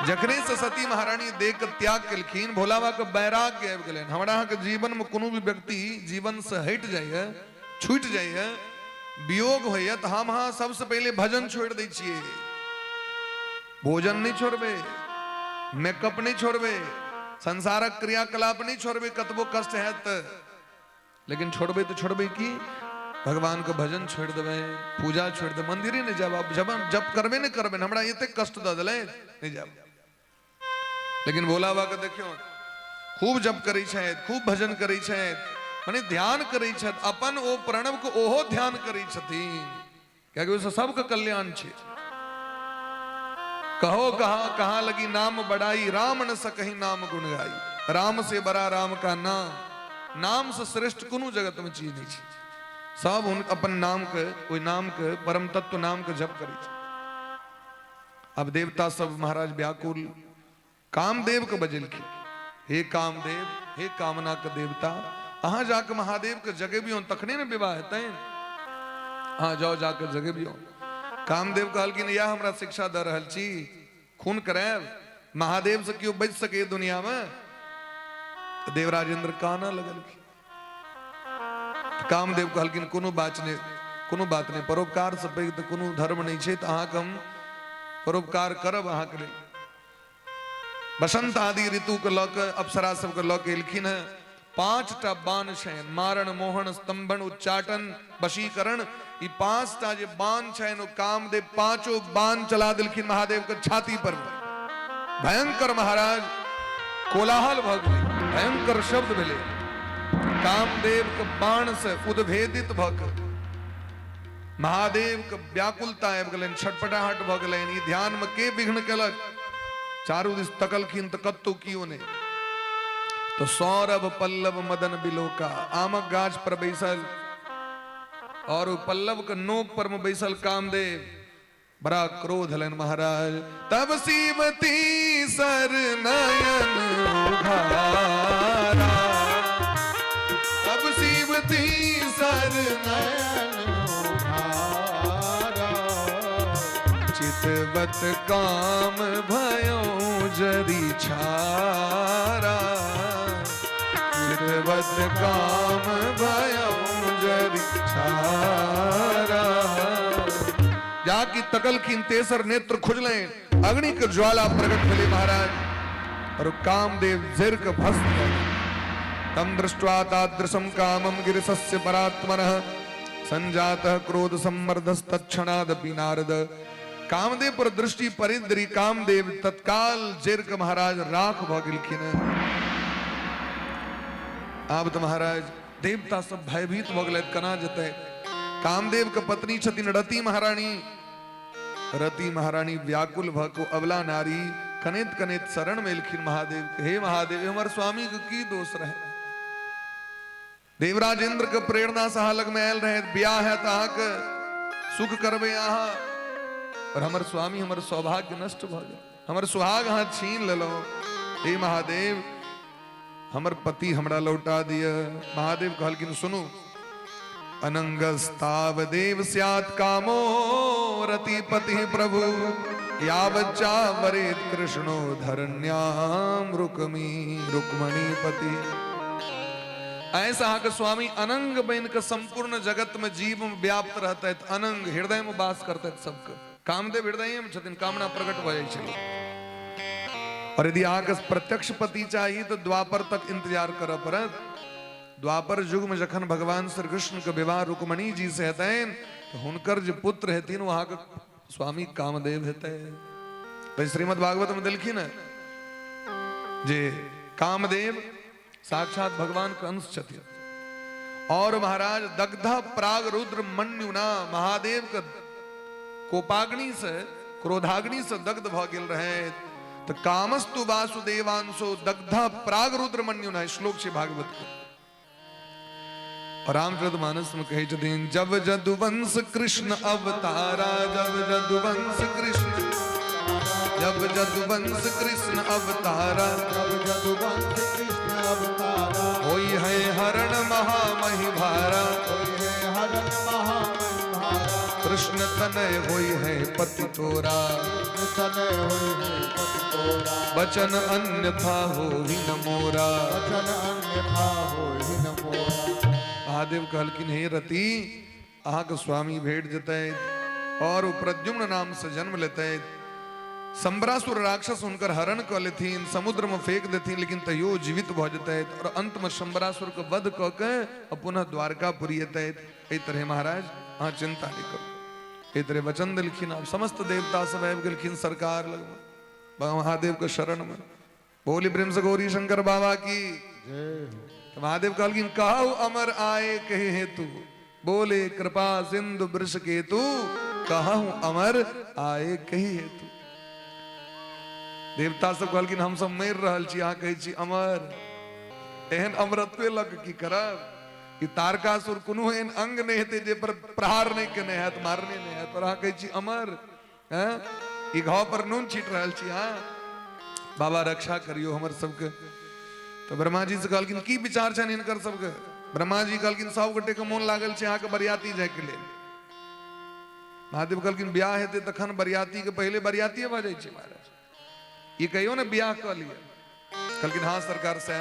जखने से सती महारानी देख त्याग केलखिन, भोला बाबा के वैराग्य आबि गेलनि। हमरा अहाँके जीवन में कोनो भी व्यक्ति जीवन से हटि जाइए, छूटि जाइए, वियोग होइए, तऽ हम अहाँ सबसे पहिले भजन छोड़ि दै छियै। भोजन नहीं छोड़बे, मेकअप नहीं छोड़बे, संसारक क्रियाकलाप नहीं छोड़बे, कतबो कष्ट हैत, लेकिन छोड़बे तो छोड़बे की? भगवान के भजन छोड़ देबै, पूजा छोड़ देबै, मंदिरे नहीं जाब, अब जब जब करबे नहीं करबे, हमरा एते कष्ट दऽ देलै, नहीं जाब। लेकिन भोला बाबा के देखियो, खूब जप करै छथि, खूब भजन करै छथि, माने ध्यान करै छथि, अपन ओ प्रणव के ओहो ध्यान करै छथिन, कियाकि ओहिसँ सबके कल्याण छै। कहो कहा कहा लगी नाम बड़ाई, राम न सकही नाम गुण गाई। राम से बड़ा राम का नाम, नाम से श्रेष्ठ कोनो जगत में चीज नहीं छै। सब हुन अपन नाम के, ओहि नाम के, परम तत्व नाम के जप करै छै। अब देवता सब महाराज व्याकुल कामदेव के बजेलखिन, हे कामदेव, हे कामना के देवता, अहाँ जाके महादेव के जगेबियौ तखने ने विवाह हेतनि, अहाँ जाओ जाके जगेबियौ। कामदेव कहलखिन इएह हमरा शिक्षा दऽ रहल छी, खून करायब, महादेव से केओ बचि सकैए दुनिया में? तऽ देवराजेंद्र कानऽ लगलखिन। कामदेव कहलखिन कोनो बात नहि, कोनो बात नहि, परोपकार से पैघ तऽ कोनो धर्म नहि छै, तऽ अहाँके हम परोपकार करब अहाँके लेल। बसंत आदि ऋतु के लऽ कऽ अप्सरा सबके लऽ के एलखिन हेँ। 5टा बाण छनि, मारण मोहन स्तंभन उच्चाटन वशीकरण, ई 5टा जे बाण छनि ओ कामदेव 5 बाण चला देलखिन महादेव के छाती पर। भयंकर महाराज कोलाहल भऽ गेलै, भयंकर शब्द भेलै। कामदेव के बाण से उद्भेदित भऽ कऽ महादेव के व्याकुलता आबि गेलनि, छटपटाहट भऽ गेलनि। ई ध्यान में के विघ्न केलक? चारू दिस तकलखिन तऽ कतौ कियो नहि। तो सौरभ पल्लव मदन बिलोका, आमक गाछ पर बैसल और ओ पल्लव के नोक पर में बैसल कामदेव, बड़ा क्रोध हलनि महाराज। तब शिवती सर नयन उघारा, तब शिवती सर नयन उघारा, चितवत काम भयो जरी छारा, चितवत काम भयो जरी छारा। जाकि तकलखिन तेसर नेत्र खुजलनि, अग्नि के ज्वाला प्रकट भेलै महाराज, और कामदेव जरि के भस्म भऽ गेल। तम दृष्ट्वा तादृशं कामं गिरिशस्य परात्मनः संजातः क्रोध सम्मर्दस्तत्क्षणादपि नारद। कामदेव पर दृष्टि परिद्री कामदेव तत्काल जरि के महाराज राख भऽ गेलखिन। आब तऽ महाराज देवता सब भयभीत भऽ गेलथि, केना जेतै। कामदेव के पत्नी छथिन रति महारानी। रति महारानी व्याकुल भऽ कऽ अबला नारी कनैत कनैत शरण में एलखिन महादेव के, हे महादेव, हमर स्वामी के की दोष रहे? देवराज इंद्र के प्रेरणा से अहाँ लग में आयल रहे, ब्याह है तऽ अहाँके सुख करबै अहाँ, और हमर स्वामी हमर सौभाग्य नष्ट भऽ गेल, हमर सुहाग अहाँ छीन लेलहुँ। हे महादेव, हमर पति हमरा लौटा दिय। महादेव कहलखिन सुनू, अनंगस्तावदेव स्यात् कामो रतिपति प्रभु, यावच्चावरेत कृष्णो धरण्याम रुक्मी रुक्मणी पति। ऐसा अहाँके स्वामी अनंग बनि के संपूर्ण जगत में जीव में व्याप्त रहतैत, अनंग हृदय में वास करतैत सबके। कामदेव हृदय में छथिन, कामना प्रकट भऽ जाइ छै। और यदि अहाँके प्रत्यक्ष पति चाही तऽ द्वापर तक इंतजार करऽ पड़त। द्वापर युग में जखन भगवान श्री कृष्ण के विवाह रुक्मणी जी से हेतनि तऽ हुनकर जे पुत्र हेथिन ओ अहाँके स्वामी कामदेव हेतै। तऽ श्रीमद् भागवत में देलखिन हँ जे कामदेव साक्षात भगवान के अंश छथिन। और महाराज दग्ध प्राग रुद्र मन्युना, महादेव के कोपाग्नि से क्रोधाग्नि से दग्ध भऽ गेल रहे। तऽ कामस्तु वासुदेवांशो दग्ध प्राग रुद्रमन्युना, श्लोक छै भागवत के। रामचरित मानस में कहै छथिन, जब जदुवंश कृष्ण अवतारा, जब जदुवंश कृष्ण, जब जदुवंश कृष्ण अवतारा, जब जदुवंश कृष्ण अवतारा, होई है हरण महामहि भारा, होई है हरण महामहि भारा, कृष्ण तनय होई है पति तोरा, कृष्ण तनय होई है पति तोरा, बचन अन्यथा होहि न मोरा, वचन अन्यथा होहि न मोरा। महादेव कहलखिन, हे रति, अहाँके स्वामी भेट जेतै और ओ प्रद्युम्न नाम से जन्म लेतै। शंबरासुर राक्षस हुनकर हरण कऽ लेथिन, समुद्र में फेंक देथिन, लेकिन तैयो जीवित भऽ जेतै और अंत में शंबरासुर के वध कऽ के आ पुनः द्वारकापुरी एतै। एहि तरहे महाराज अहाँ चिंता नहि करू। एहि तरहे वचन देलखिन। आब समस्त देवता सब आबि गेलखिन सरकार लगमे, महादेव के शरण में। बोली प्रेम से गौरी शंकर बाबा की जय हो। तो महादेव कहलखिन, कहु अमर आए कहे हेतु, बोले कृपा सिंधु वृष केतु, कहु अमर आए कहे हेतु। देवता सब कहलखिन, हम सब मरि रहल छी, अहाँ कहै छी अमर, एहन अमरत्वे लऽ कऽ की करब? ई तारकासुर कोनो एहन अंग नहि हेतै जे पर प्रहार नहि केने हैत, मारने नहि हैत, पर अहाँ कहै छी अमर। हैं, ई घाव पर नून छीट रहल छी अहाँ। बाबा रक्षा करियो हमर सबके। तऽ ब्रह्मा जी से कहलखिन, की विचार छनि हिनकर सबके? ब्रह्मा जी कहलखिन, सब गोटे के मोन लागल छै अहाँके बरियाती जायके लेल। महादेव कहलखिन, बियाह हेतै तखन बरियाती के पहिले बरियातिये भऽ जाइ छै महाराज, ई कहियो ने बियाह कऽ लिअ। कहलखिन, हाँ सरकार, से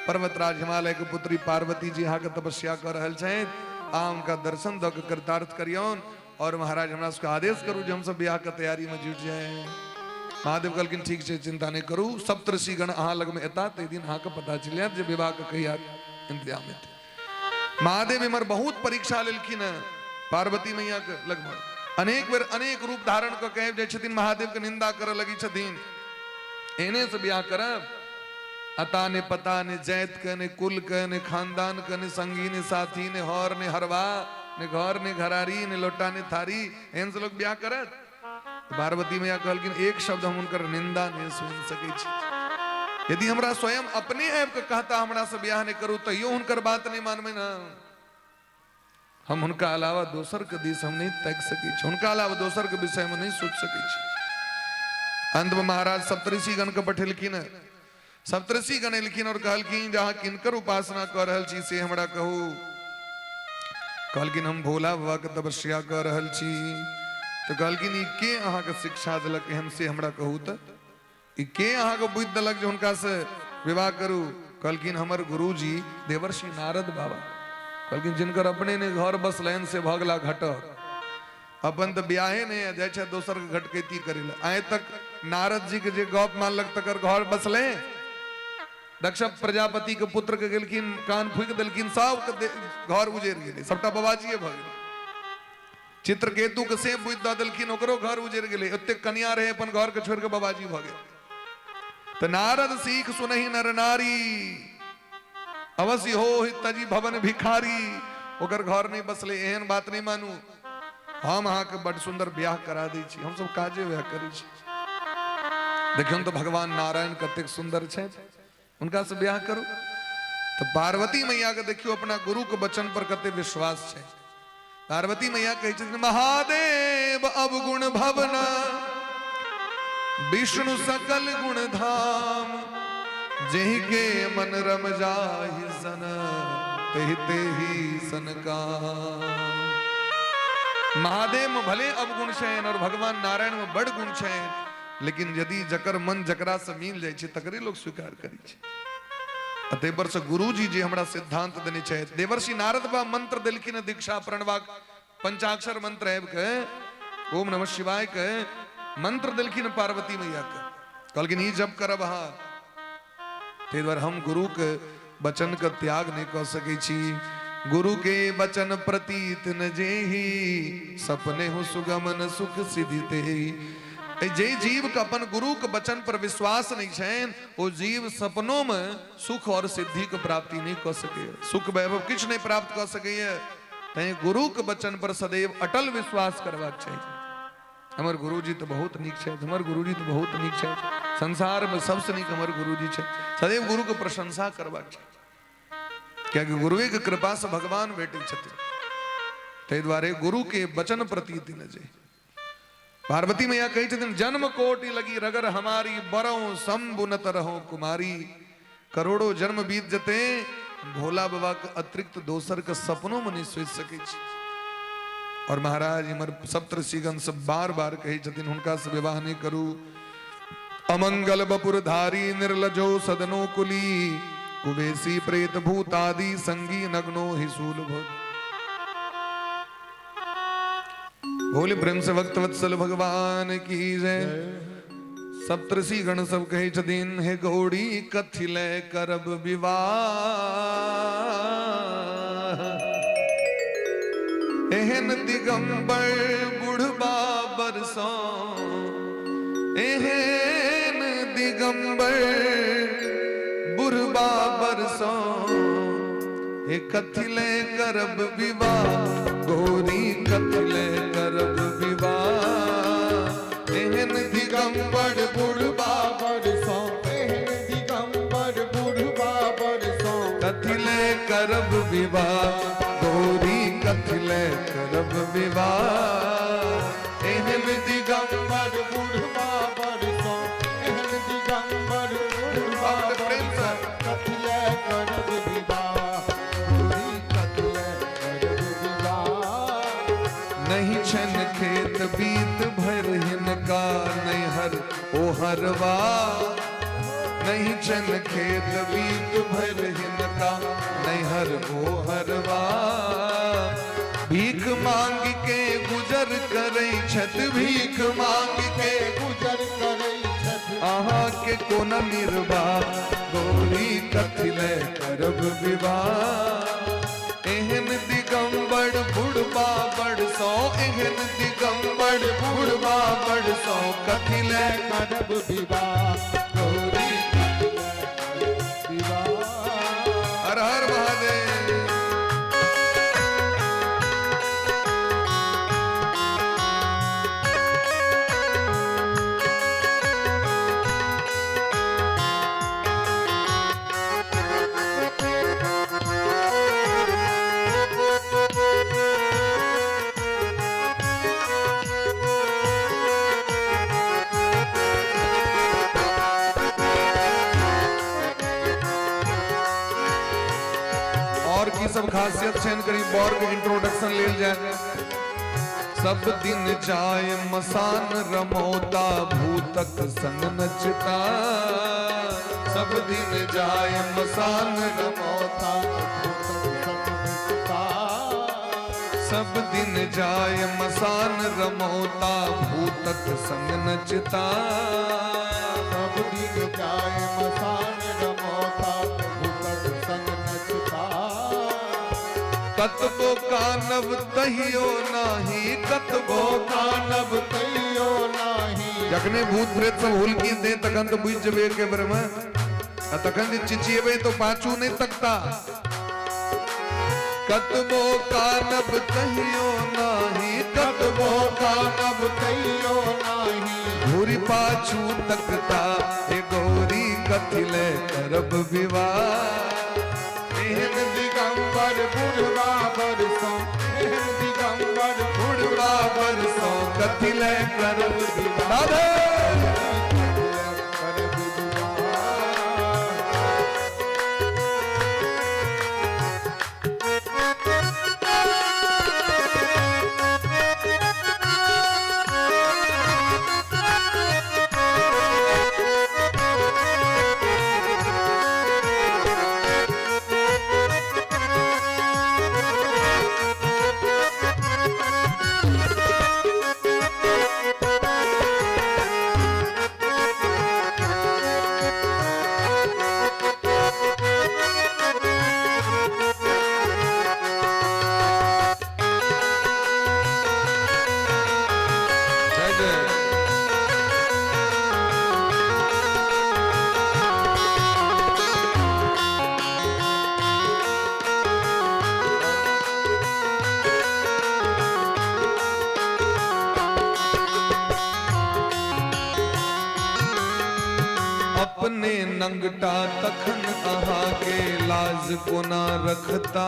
पर्वतराज हिमालय के पुत्री पार्वती जी अहाँके तपस्या कऽ रहल छथि, अहाँ हुनका दर्शन दऽ के कृतार्थ करियौन और महाराज हमरा सबके आदेश करू जे हमसब बियाह के तैयारी में जुटि जाए। महादेव कहलखिन, ठीक छै, चिंता नहि करू, सप्तऋषिगण अहाँ लगमे एता ताहि दिन अहाँके पता चलि जायत जे विवाह के कहिया इंतजाम हेतै। महादेव इमहर बहुत परीक्षा लेलखिन हेँ पार्वती मैया के लगभग अनेक बेर अनेक रूप धारण कऽ के आबि जाइ छथिन, महादेव के निंदा करऽ लगै छथिन, एहने से बियाह करब? अता ने पता ने जाति के, ने कुल के, ने खानदान के, ने संगी, ने साथी, ने हर, ने हरवा, ने घर, ने घरारी, ने लोटा, ने थारी, एहन से लोग बियाह करत? तऽ पार्वती मैया कहलखिन, एक शब्द हम हुनकर निंदा नहि सुनि सकै छी। यदि हमरा स्वयं अपने आबि कऽ कहता हमरा से बियाह नहि करू, तैयो हुनकर बात नहि मानबै ने हम। हुनका अलावा दोसर के दिस हम नहि ताकि सकै छी, हुनका अलावा दोसर के विषय में नहि सोच सकै छी। अंत में महाराज सप्तऋषि गण के पठेलखिन। सप्तऋषि गण एलखिन और कहलखिन, जे अहाँ किनकर उपासना कऽ रहल छी से हमरा कहू। कहलखिन, हम भोला बाबा के तपस्या कऽ रहल छी। तऽ कहलखिन, ई के अहाँके शिक्षा देलक एहन, से हमरा कहू तऽ, ई के अहाँके बुद्धि देलक जे हुनका से विवाह करू? कहलखिन, हमर गुरुजी देवर्षि नारद बाबा। कहलखिन, जिनकर अपने ने घर बसलनि से भऽ गेला घटक, अपन तऽ बियाहे नहि है, जाइ छै दोसर के घटकैती करै लए। आइ तक नारद जी के जे गप मानलक तकर घर बसलै? दक्ष प्रजापति के पुत्र के गेलखिन, कान फूकि देलखिन, सबके घर उजड़ि गेलै, सबटा बबाजिए भऽ गेलै। चित्रकेतु के से बुद्धि दऽ देलखिन, ओकरो घर उजड़ि गेलै, ओतेक कनिया रहै, अपन घर के छोड़ि कऽ बाबाजी भऽ गेल। तऽ नारद सीख सुनहि नर नारी, अवश्य हो तजी भवन भिखारी। ओकर घर नहि बसलै, एहन बात नहि मानू। हम अहाँके बड सुन्दर ब्याह करा दै छी, हमसब काजे वएह करै छी। देखियौ तऽ भगवान नारायण कतेक सुन्दर छथि, हुनका से ब्याह करू। तऽ पार्वती मैया के देखियौ, अपना गुरु के वचन पर कते विश्वास छै। पार्वती मैया कहै छथिन, महादेव अवगुण भवना, विष्णु सकल गुण धाम, जेहि के मन रम जाहि सन, तेहि तेहि सन काम। महादेव में भले अवगुण छनि और भगवान नारायण में बड़ गुण छनि, लेकिन यदि जकर मन जकरा से मिल जाइ छै तकरे लोग स्वीकार करै छै। आ ताहि पर से गुरुजी जे हमरा सिद्धांत देने छथि, देवर्षि नारद बा मंत्र देलखिन दीक्षा प्रणवाक पंचाक्षर मंत्र आबि के ओम नमः शिवाय के मंत्र देलखिन पार्वती मैया के, कहलखिन ई जप करब अहाँ। ताहि दुआरे हम गुरु के वचन के त्याग नहि कऽ सकै छी। गुरु के वचन प्रतीत न जेही, सपने हो सुगमन सुख सिद्धि तेही। जे जीव के अपन गुरु के वचन पर विश्वास नहीं छनि, ओ जीव सपनों में सुख और सिद्धि के प्राप्ति नहीं कऽ सकैए, सुख वैभव किछु नहीं प्राप्त कऽ सकैए। तैं गुरु के वचन पर सदैव अटल विश्वास करबाक चाही। हमर गुरुजी तऽ बहुत नीक छथि, हमर गुरुजी तऽ बहुत नीक छथि। संसारमे सबसँ नीक हमर गुरुजी छै। सदैव गुरुके प्रशंसा करबाक छै, कियाकि गुरुएके कृपासँ भगवान भेटै छथिन। ताहि दुआरे गुरुके वचन प्रतीति न जे पार्वती मैया कहै छथिन, जन्म कोटि लगी रगर हमारी, बरौ शंभु न तरहो कुमारी। करोड़ों जन्म बीत जते, भोला बाबा के अतिरिक्त दोसर के सपनों में नहीं सोचि सकै छी। और महाराज इमर सप्तऋषिगण सब बार बार कहै छथिन, हुनका से विवाह नहीं करू। अमंगल बपुरधारी निर्लजो सदनो कुली, कुबेसी प्रेत भूतादि संगी नग्नो हि शूल भोग। भोले प्रेम से भक्त वत्सल भगवान की जय। सप्तऋषि गण सब कहै छथिन, हे गौरी कथि ले करब विवाह, एहन दिगंबर बुढ़बा बरसों, एहन दिगंबर बुढ़बा बरसों, हे कथि ले करब विवाह, गौरी कथि ले करब विवाह, एहन दिगंबर बुढ़बा बरसों, एहन दिगंबर बुढ़बा बरसों, कथि ले करब विवाह, गौरी कथि ले करब विवाह, एहन दिगंबर बुढ़बा बरसों, एहन दिगंबर बुढ़बा प्रेम से। कथि ले करब विवाह, गौरी कथि ले करब विवाह। नहीं छन खेत बीत भर हिनका नैहर ओ हरवा, नहीं छन खेत बीत भर हिनका नैहर ओ हरवा, भीख मांग के गुजर करै छथ, भीख मांग के गुजर करै छथि, अहाँ के कोना निर्वाह, गौरी कथि ले करब विवाह, एहन दिगंबर बुढ़बा बरसो, एहन दिगंबर बुढ़बा बरसो, कथि ले करब विवाह, गौरी कथि ले करब विवाह। हर हर महादेव। और की सब खासियत छनि, करीब बौर के इंट्रोडक्शन लेल जाए। सब दिन जाय मसान रमोता भूतक संग नचता, सब दिन जाय मसान रमोता भूतक संग नचता, सब दिन जाय मसान रमोता भूतक संग नचता, सब दिन जाय मसान रमोता भूतक संग नचता। कतबो कानब तहियो नाही, कतबो कानब तैयो नाही, जखने भूत प्रेत सब हुलकी दे तखन तो बुझि जेबै एके बेर में, आ तखन जे चिचिएबै तो पाछू नहीं तकता। कतबो कानब तहियो नाही, कतबो कानब तैयो नाही, घूरी पाछू तकता, हे गौरी कथि ले करब विवाह, एहन दिगंबर बुढ़बा बरसों, एहन दिगंबर बुढ़बा बरसों, कथि ले करब विवाह। करब विवाह। Thank नंगटा तखन अहाँके लाज कोना रखता।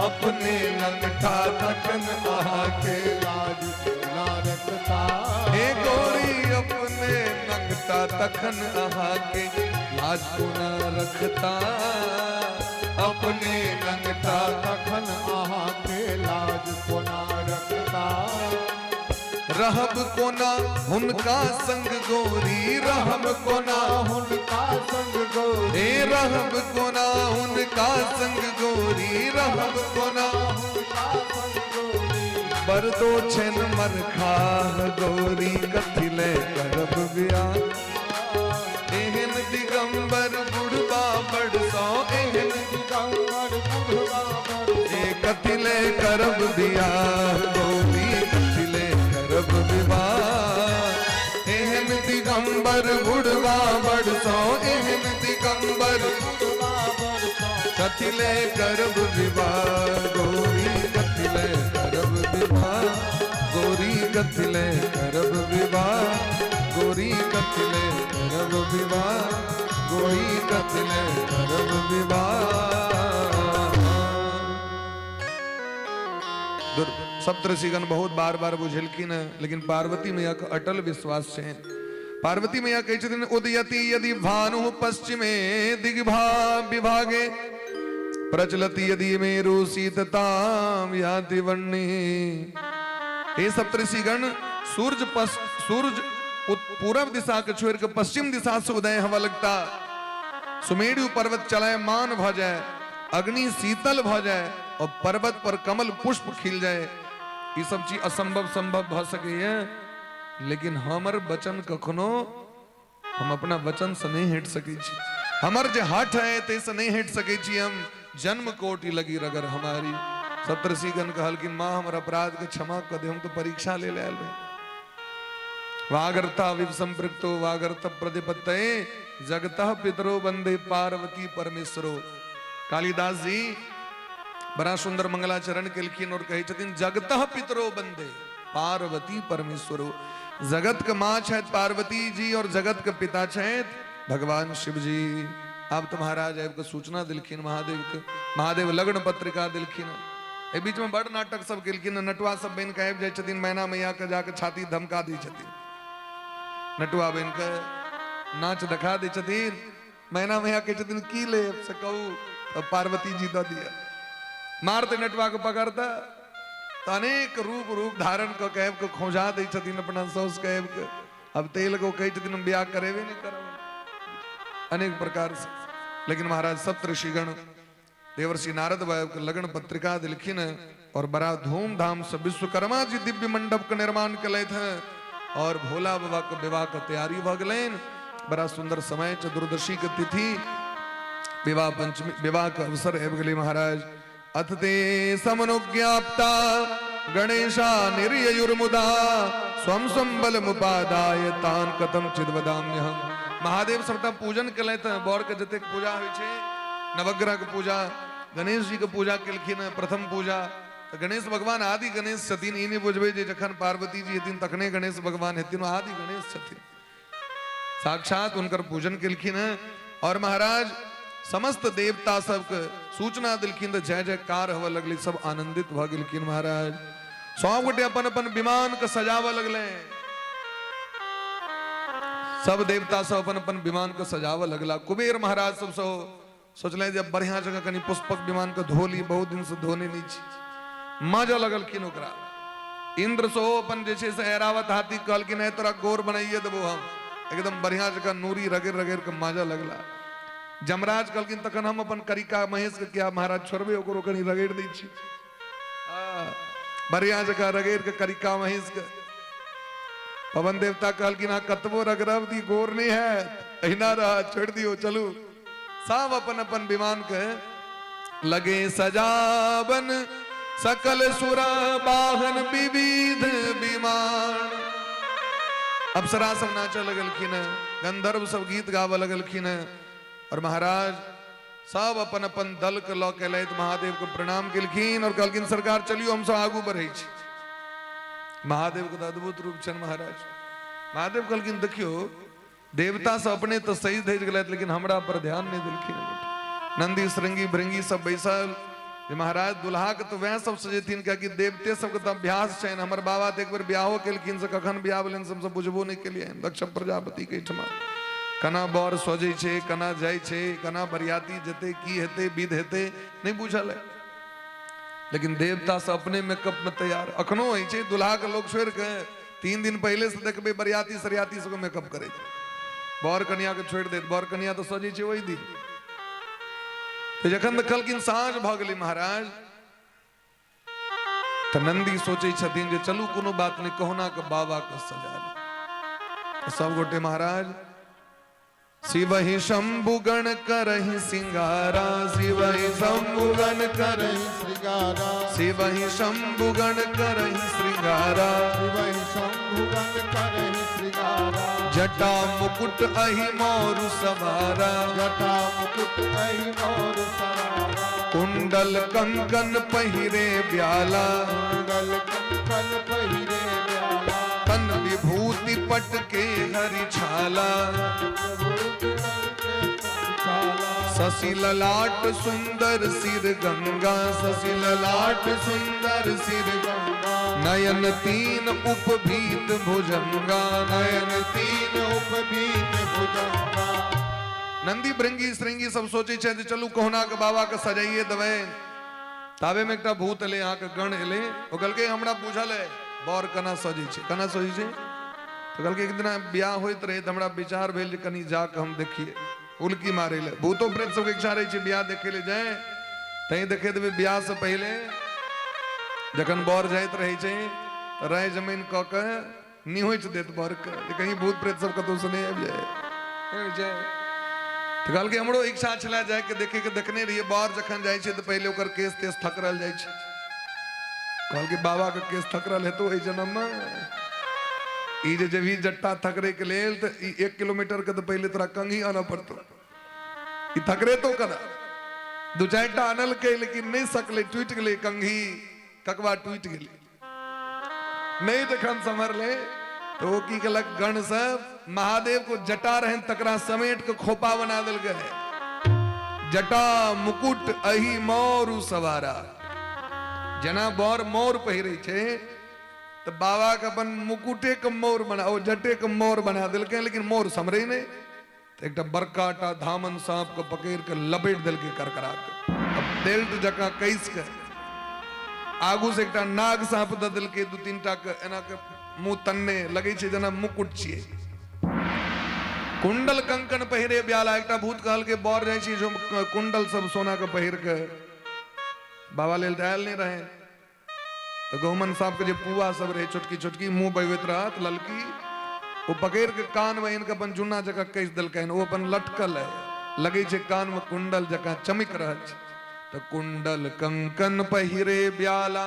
अपने नंगटा तखन अहाँके लाज कोना रखता। हे गोरी अपने नंगटा तखन अहाँके लाज कोना रखता। अपने नंगटा तखन अहाँके लाज कोना रखता। रहब कोना हुनका संग गोरी, रहब कोना हुनका संग गोरी। हे रहब कोना हुनका संग गोरी, रहब कोना हुनका संग गोरी। बरदो छन मरखाह गोरी, कथी ले करब बियाह। एहन दिगंबर बुढ़बा बड़ सौ, एहन दिगंबर बुढ़वा बड़। ए कथी ले करब बियाह गोरी, कथी ले करब विवाह। एहन दिगंबर बुढ़बा बड़ सौ, एहन दिगंबर बुढ़वा बड़ सौ। कथी ले करब विवाह गोरी, कथी ले करब विवाह गोरी, कथी ले करब विवाह गोरी, कथी ले करब विवाह गोरी, कथी ले करब विवाह। सप्तऋषिगण बहुत बार बार बुझेलखिन हँ, लेकिन पार्वती मैया के अटल विश्वास छनि। पार्वती मैया कहै छथिन, उदयति यदि भानु पश्चिमे दिग्भा विभागे, प्रचलति यदि मेरु शीतताम याति वह्नि। हे सप्तऋषिगण, सूर्य पूरब दिशा के छोड़ के पश्चिम दिशा से उदय हवा लगता, सुमेरु पर्वत चलाए मान भ जाए, अग्नि शीतल भ जाए और पर्वत पर कमल पुष्प खिल जाए, ये सब चीज असंभव संभव भ सकैए, लेकिन हमर वचन कखनो हम अपना वचन से नहीं हट सकै छी। हमर जे हठ है ते से नहीं हट सकै छी हम। जन्म कोटि लगी रगर हमारी। सप्तऋषिगण कहलखिन, माँ हमर अपराध के क्षमा कर दे, हम तो परीक्षा ले आयल रहे। वागर्ता विव संपृक्तो वागर्त प्रतिपत्तये जगतः पितरो वंदे पार्वती परमेश्वरो। कालिदास जी बड़ा सुंदर मंगलाचरण केलखिन और कहै छथिन, जगतः पितरो वंदे पार्वती परमेश्वरो। जगत के माँ छथि पार्वती जी और जगत के पिता छथि भगवान शिव जी। आब तो महाराज आबि के सूचना दिलखिन महादेव के, महादेव लग्न पत्रिका दिलखिन। एहि बीच में बड़ नाटक सब केलखिन, नटुआ सब बनि के आबि जाइ छथिन, मैना मैया के जाके छाती धमका दै छथिन, नटुआ बनि के नाच देखा दै छथिन। मैना मैया कहै छथिन की लेब से कहू, तब पार्वती जी दऽ दिअ। मारते नटुआ के पकड़ता तऽ अनेक रूप रूप धारण कऽ के आबि के खौंझा दै छथिन अपना साउस के आबि के। अब तेल को कहै छथिन हम बियाह करेबे नहि करब, अनेक प्रकार से। लेकिन महाराज सप्तऋषिगण देवर्षि नारद बाबू के लगन पत्रिका दिलखिन और बड़ा धूमधाम से विश्वकर्मा जी दिव्य मंडप के निर्माण केलथि हैं और भोला बाबा के विवाह के तैयारी भऽ गेलनि। बड़ा सुंदर समय, चतुर्दशी के तिथि, विवाह पंचमी, विवाह के अवसर आबि गेलै महाराज। अथ ते समनुज्ञाप्ता गणेशा निर्ययुर्मुदा स्वं स्वं बलमुपादाय तान कथम चिद्वदाम्यहम्। महादेव सबटा पूजन केलथि हैं, बर के जतेक पूजा होइ छै, नवग्रह के पूजा, गणेश जी के पूजा केलखिन हैं, प्रथम पूजा। तऽ गणेश भगवान आदि गणेश छथिन, ई नहि बुझबै जे जखन पार्वती जी हेथिन तखने गणेश भगवान हेथिन, ओ आदि गणेश छथिन। साक्षात हुनकर पूजन केलखिन हैं और महाराज समस्त देवता सबके सूचना दिलखिन तऽ जय जयकार होबऽ लगलै, सब आनंदित भऽ गेलखिन महाराज। सब गोटे अपन अपन विमान के सजाबऽ लगलै, सब देवता सब अपन अपन विमान के सजाबऽ लगला। कुबेर महाराज सब सोचलनि जे बढ़िया जगह कनि पुष्पक विमान के धो ली, बहुत दिन से धोने नहि छी, माजऽ लगलखिन ओकरा। इंद्र सेहो अपन जे छै से ऐरावत हाथी कहलखिन, हे तोरा गोर बनाइए देबो हम, एकदम बढ़िया जगह नूरी रगड़ रगड़ के माजऽ लगला। जमराज कहलखिन तखन हम अपन करिका महेश के किया महाराज छोड़बै, ओकरो कनि रगड़ दै छी, बढ़िया जगह रगड़ के करिका महेश के। पवन देवता कहलखिन अहाँ कतबो रगड़ब दी गोर नहीं है, अहिना रह, छोड़ दियो, चलू। सब अपन अपन विमान के लगे सजावन, सकल सुरा वाहन विविध विमान। अप्सरा सब नाचऽ लगलखिन हैं, गंधर्व सब गीत गाबऽ लगलखिन हैं और महाराज सब अपन अपन दल के लऽ के एलथि, महादेव के प्रणाम केलखिन और कहलखिन सरकार चलियो हम सब आगू बढ़ै छी। महादेव के तऽ अद्भुत रूप छनि महाराज। महादेव कहलखिन देखियो देवता सब अपने तऽ सही धरि गेलथि, लेकिन हमरा पर ध्यान नहि देलखिन। नंदी श्रृंगी भृंगी सब बैसल जे महाराज दुल्हा के तऽ वएह सब सजेथिन, कियाकि देवते सबके तऽ अभ्यास छनि। हमर बाबा तऽ एक बेर ब्याहो केलखिन, से कखन ब्याह भेलनि से हमसब बुझबो नहि केलियनि। दक्ष प्रजापति के एहिठमा केना बर सजै छै, केना जाइ छै, केना बरियाती जेतै, की हेतै, विध हेतै, नहि बुझल है। लेकिन देवता सब अपने मेकअप में तैयार। अखनो होइ छै दुल्हा के लोग छोड़ि के 3 दिन पहिले से देखबै बरियाती सरियाती सबके मेकअप करै छै। बर कनिया के छोड़ि देत, बर कनिया तऽ सजै छै ओहि दिन। तऽ जखन देखलखिन साँझ भऽ गेलै महाराज, तऽ नंदी सोचै छथिन जे चलू कोनो बात नहि, कहुना के बाबा के सजा ली। सब गोटे महाराज शिवहि शंभुगण करहि सिंगारा, शिवहि शंभुगण करहि श्रृंगारा, शिवहि शंभुगण करहि श्रृंगारा, शिवहि शंभुगण करहि श्रृंगारा, जटा मुकुट अहि मोर सवारा, जटा मुकुट अहि मोर सवारा, कुंडल कंकन पहिरे ब्याला, कुंडल कंकन पहिरे ब्याला, तन विभूति पट के हरि छाला, शशि ललाट सुंदर सिर गंगा, शशि ललाट सुंदर सिर गंगा, नयन तीन उपभीत भुजंगा, नयन तीन उपभीत भुजंगा। नंदी भृंगी श्रृंगी सब सोचै छै जे चलू कहुना के बाबा के सजाइए देबै। ताबे में एकटा भूत एलै, अहाँके गण एलै, ओ कहलकै हमरा बुझल है बर केना सजै छै, केना सजै छै। तऽ कहलकै एक दिना बियाह होइत रहै तऽ हमरा विचार भेल जे कनि जाकऽ हम देखियै, उल्की मारै लए। भूतो प्रेत सबके इच्छा रहै छै बियाह देखै लए जाय, तैं देखे देबै बियाह से पहिले जखन बर जाइत रहै छै तऽ राय जमीन कऽ के निहोचि देत बरके जे कहीं भूत प्रेत सब कतहु से नहि आबि जाय, आबि जाय। तऽ कहलकै हमरो इच्छा छलै जायके देखैके, देखने रहियै बर जखन जाइ छै तऽ पहिले ओकर केश तेश थकरल जाइ छै। कहलकै बाबाके केश थकरल हेतौ एहि जन्ममे, ई जे जेबही जट्टा थकरैके लेल तऽ ई 1 किलोमीटर के तऽ पहिले तोरा कंघी आनऽ पड़तौ, ई थकरेतो केना। 2-4 टा आनलकै लेकिन नहि सकलै, टूटि गेलै कंघी, ककवा टूटि गेलै। नहीं जखन सम्हरले तो वो की केलक गण सब महादेव को जटा रहन तकरा समेट के खोपा बना देलकै। जटा मुकुट अही मोरू सवारा, जेना बर मोर पहिरे छै तो बाबा के अपन मुकुटे के मोर बना, ओ जटे के मोर बना देलकै, लेकिन मोर सम्हरे नहीं। तो एकटा बड़का टा धामन सांप के पकड़ के लपेट देलकै करकरा के, अब बेल्ट जकाँ कैस के आगू से एकटा नाग सांप दऽ देलकै 2-3 टा के, एना के मुंह तन्ने लगै छै जेना मुकुट छियै। कुंडल कंकन पहिरे ब्याला, एकटा भूत कहलकै बर जाइ छी जो कुंडल सब सोना के पहिर के, बाबा लेल तऽ आयल नहि रहे। तऽ गहुमन साहब के जे पुआ सब रहे छोटकी छोटकी मुंह बहबैत रहत ललकी, ओ पकड़ के कान में आनि के अपन जुन्ना जकाँ कसि देलकनि, ओ अपन लटकल है, लगै छै कान में कुंडल जकाँ चमकि रहल छै। तऽ कुंडल कंकन पहिरे ब्याला,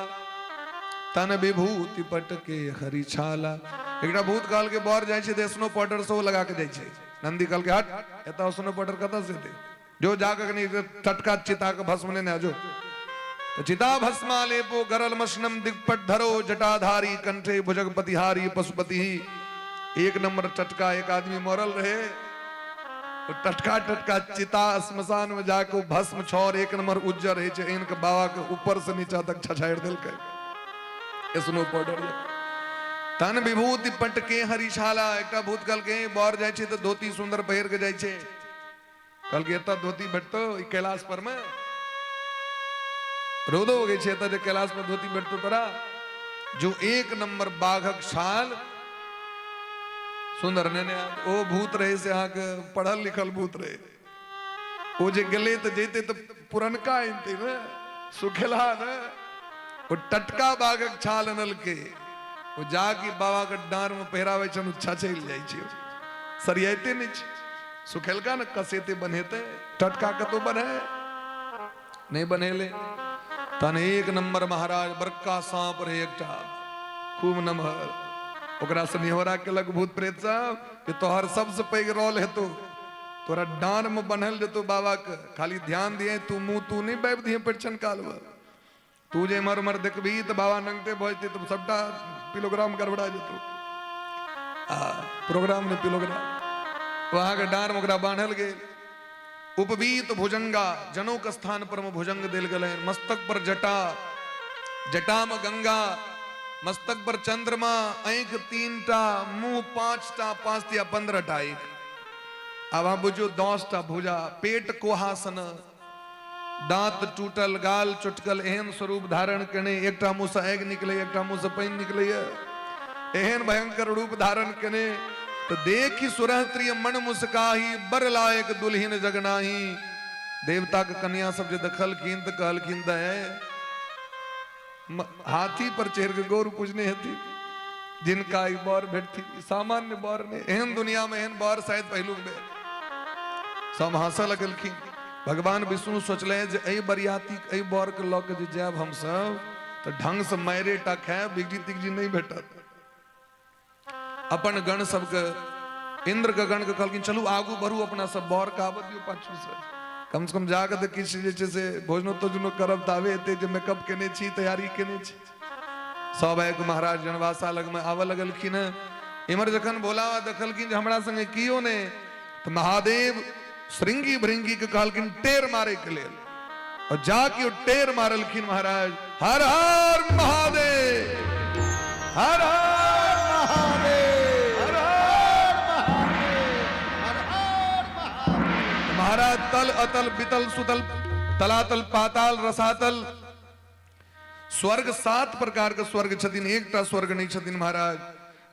तन विभूति पटके हरि छाला। एकटा भूत कहलकै बर जाइ छै तऽ स्नो पाउडर सेहो लगा के जाइ छै। नंदी कहलकै हट, एतऽ स्नो पाउडर कतऽ से एतै, जो जाके कनी टटका चिता के भस्म लेने आ जो। तो चिता भस्मा लेपो गरल मसनम दिगपट धरो जटाधारी कंठे भुजग पतिहारी पशुपति। एक नंबर टटका एक आदमी मरल रहे, तो टटका टटका चिता श्मशान में जाके वो भस्म छौर एक नंबर उज्जर रहे छै, इनके बाबा के ऊपर से नीचा तक छछाड़ि देलकै स्नो पाउडर। तन विभूति पटके हरिशाला, एकटा भूत कहलकै बर जाइ छै तऽ धोती सुंदर पहिर के जाइ छै। कहलकै एतऽ धोती भेटतौ ई कैलाश पर में, रौदो उगै छै एतऽ जे कैलाश पर धोती भेटतौ तोरा, जो एक नंबर बाघक छाल सुंदर ने ने। ओ भूत रहे से अहाँके पढ़ल लिखल भूत रहे, ओ जे गेलै तऽ जैते तऽ पुरनका आनिते ने, सुखेला ने, ओ टटका बाघक छाल अनलकै, ओ जाके बाबा के डाँर में पहिराबै छनि, ओ छछैल जाइ छै, सरियाइते नहि छै, सुखेलका ने कसेते बन्हेते, टटका कतौ बन्हे नहि बन्हेले। तहन एक नंबर महाराज बड़का सांप रहे एकटा खूब नमहर, ओकरा से निहोरा केलक भूत प्रेत सब कि तोहर सबसे पैघ रोल हेतौ, तोरा डाँर में बन्हल जेतौ बाबा के, खाली ध्यान दिए तू मुंह तू नहीं बाबि दिए परिछन काल में, तू जे एम्हर उम्हर देखबही तऽ बाबा नंगटे भऽ जेतै तऽ सबटा पिलोग्राम गड़बड़ा जेतौ, आ प्रोग्राम ने पिलोग्राम। वहाँके डाँर में ओकरा बान्हल गेल। उपवीत भुजंगा, जनोक स्थान पर में भुजंग देल गेलनि। मस्तक पर जटा, जटा में गंगा, मस्तक पर चंद्रमा, आँखि 3 टा, मुंह 5 टा, 5 या 15 टा आँखि। आब अहाँ बुझियौ 10 टा भुजा, पेट कोहासन, दांत टूटल, गाल चुटकल, एहन स्वरूप धारण केने, एकटा मुंह से आगि निकले, एकटा मुंह से पानि निकले, एहन भयंकर रूप धारण केने। तो देखी सुरह त्रिय मन मुस्काही, बर लायक दुल्हिन जगनाही। देवता के कन्या सब जे देखलखिन तो कहलखिन त हाथी पर चढ़ के गौर पूजने हेती जिनका ई बर भेटती, सामान्य बर ने, एहन दुनिया में एहन बर शायद पहिलुक बेर। सब हंसऽ लगलखिन। भगवान विष्णु सोचले जे एहि बरियाती एहि बर के लऽ के जे जायब हमसब तऽ ढंग से मारे टा खायब, बिगजी तिगजी नहि भेटत। अपन गण सबके, इंद्र के गण के कहलखिन चलू आगू बढ़ू, अपना सब बर के आबऽ दियौ पाछू से, कम से कम जाके तऽ किछु जे छै से भोजनो तोजनो करब ताबे एते जे मेकअप केने छी, तैयारी केने छी। सब आबि महाराज जनवासा लगमे आबऽ लगलखिन हँ। इम्हर जखन भोला बाबा देखलखिन जे हमरा संगे कियो नहि, तऽ महादेव श्रृंगी भृंगी के कहलखिन टेर मारे के लेल, और जाके ओ टेर मारलखिन महाराज। हर हर महादेव, हर हर महादेव, हर हर महादेव, हर हर महादेव। महाराज तल अतल बितल सुतल तलातल पाताल रसातल स्वर्ग, 7 प्रकार के स्वर्ग छथिन, एकटा स्वर्ग नहीं छथिन महाराज,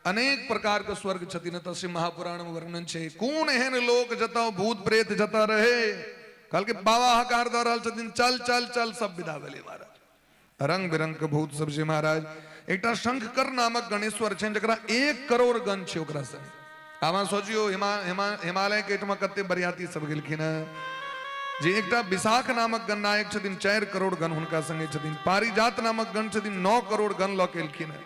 अनेक प्रकार के स्वर्ग छथिन। तऽ शिव महापुराण में वर्णन छै कोन एहन लोक जतऽ भूत प्रेत जतऽ रहे। कहलकै बाबा हकार दऽ रहल छथिन, चल चल चल, सब विदा भेलै महाराज। रंग बिरंग के भूत सब छै महाराज। एकटा शंखकर नामक गणेश्वर छनि जकरा 1 करोड़ गण छै ओकरा संग। आब अहाँ सोचियौ हिमालय के एहिठमा कते बरियाती सब गेलखिन हेँ। जे एकटा विशाख नामक गणनायक छथिन, 4 करोड़ गण हुनका संगे छथिन। पारिजात नामक गण छथिन, 9 करोड़ गण लऽ के एलखिन हेँ।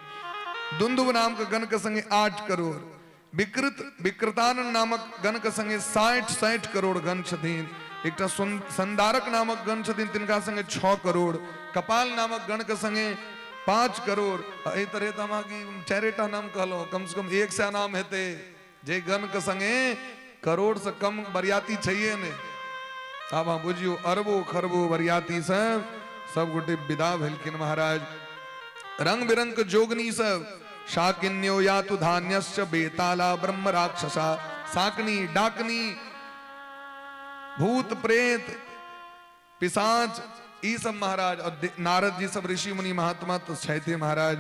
दुंदुब नाम के गण के संगे 8 करोड़, विकृत विकृतानंद नामक गण के संगे 60 करोड़ गण छथिन। एकटा संदारक नामक गण छथिन, तिनका संगे 6 करोड़, कपाल नामक गण के संगे 5 करोड़। एहि तरह तऽ हम अहाँके 4 नाम कहलहुँ, कम से कम 100 नाम हेतै जे गण के संगे करोड़ से कम बरियाती छैहे नहि। आब अहाँ बुझियौ अरबो खरबो बरियाती सब सब गोटे विदा भेलखिन महाराज। रंग बिरंग के जोगनी सब, शाकिन्यो यातु धान्यश्च बेताला ब्रह्म राक्षसा, साकनी डाकनी भूत प्रेत पिशाच ई सब महाराज, और नारद जी सब ऋषि मुनि महात्मा तो छथे महाराज।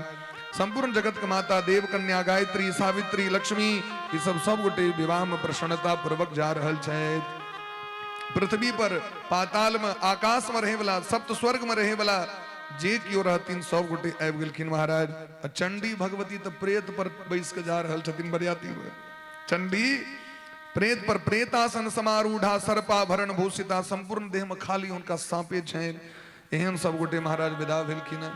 संपूर्ण जगत के माता देव कन्या गायत्री सावित्री लक्ष्मी ई सब सब गोटे विवाह में प्रसन्नता पूर्वक जा रहल छथि। पृथ्वी पर पाताल में आकाश में रहे वाला सप्त स्वर्ग में रहे वाला जे केओ रहथिन सब गोटे आबि गेलखिन महाराज। आ चंडी भगवती तऽ प्रेत पर बैस के जा रहल छथिन बरियाती में। चंडी प्रेत पर प्रेतासन समारूढ़ा सर्पाभरण भूषिता, संपूर्ण देह में खाली हुनका साँपे छनि। एहन सब गोटे महाराज विदा भेलखिन हँ।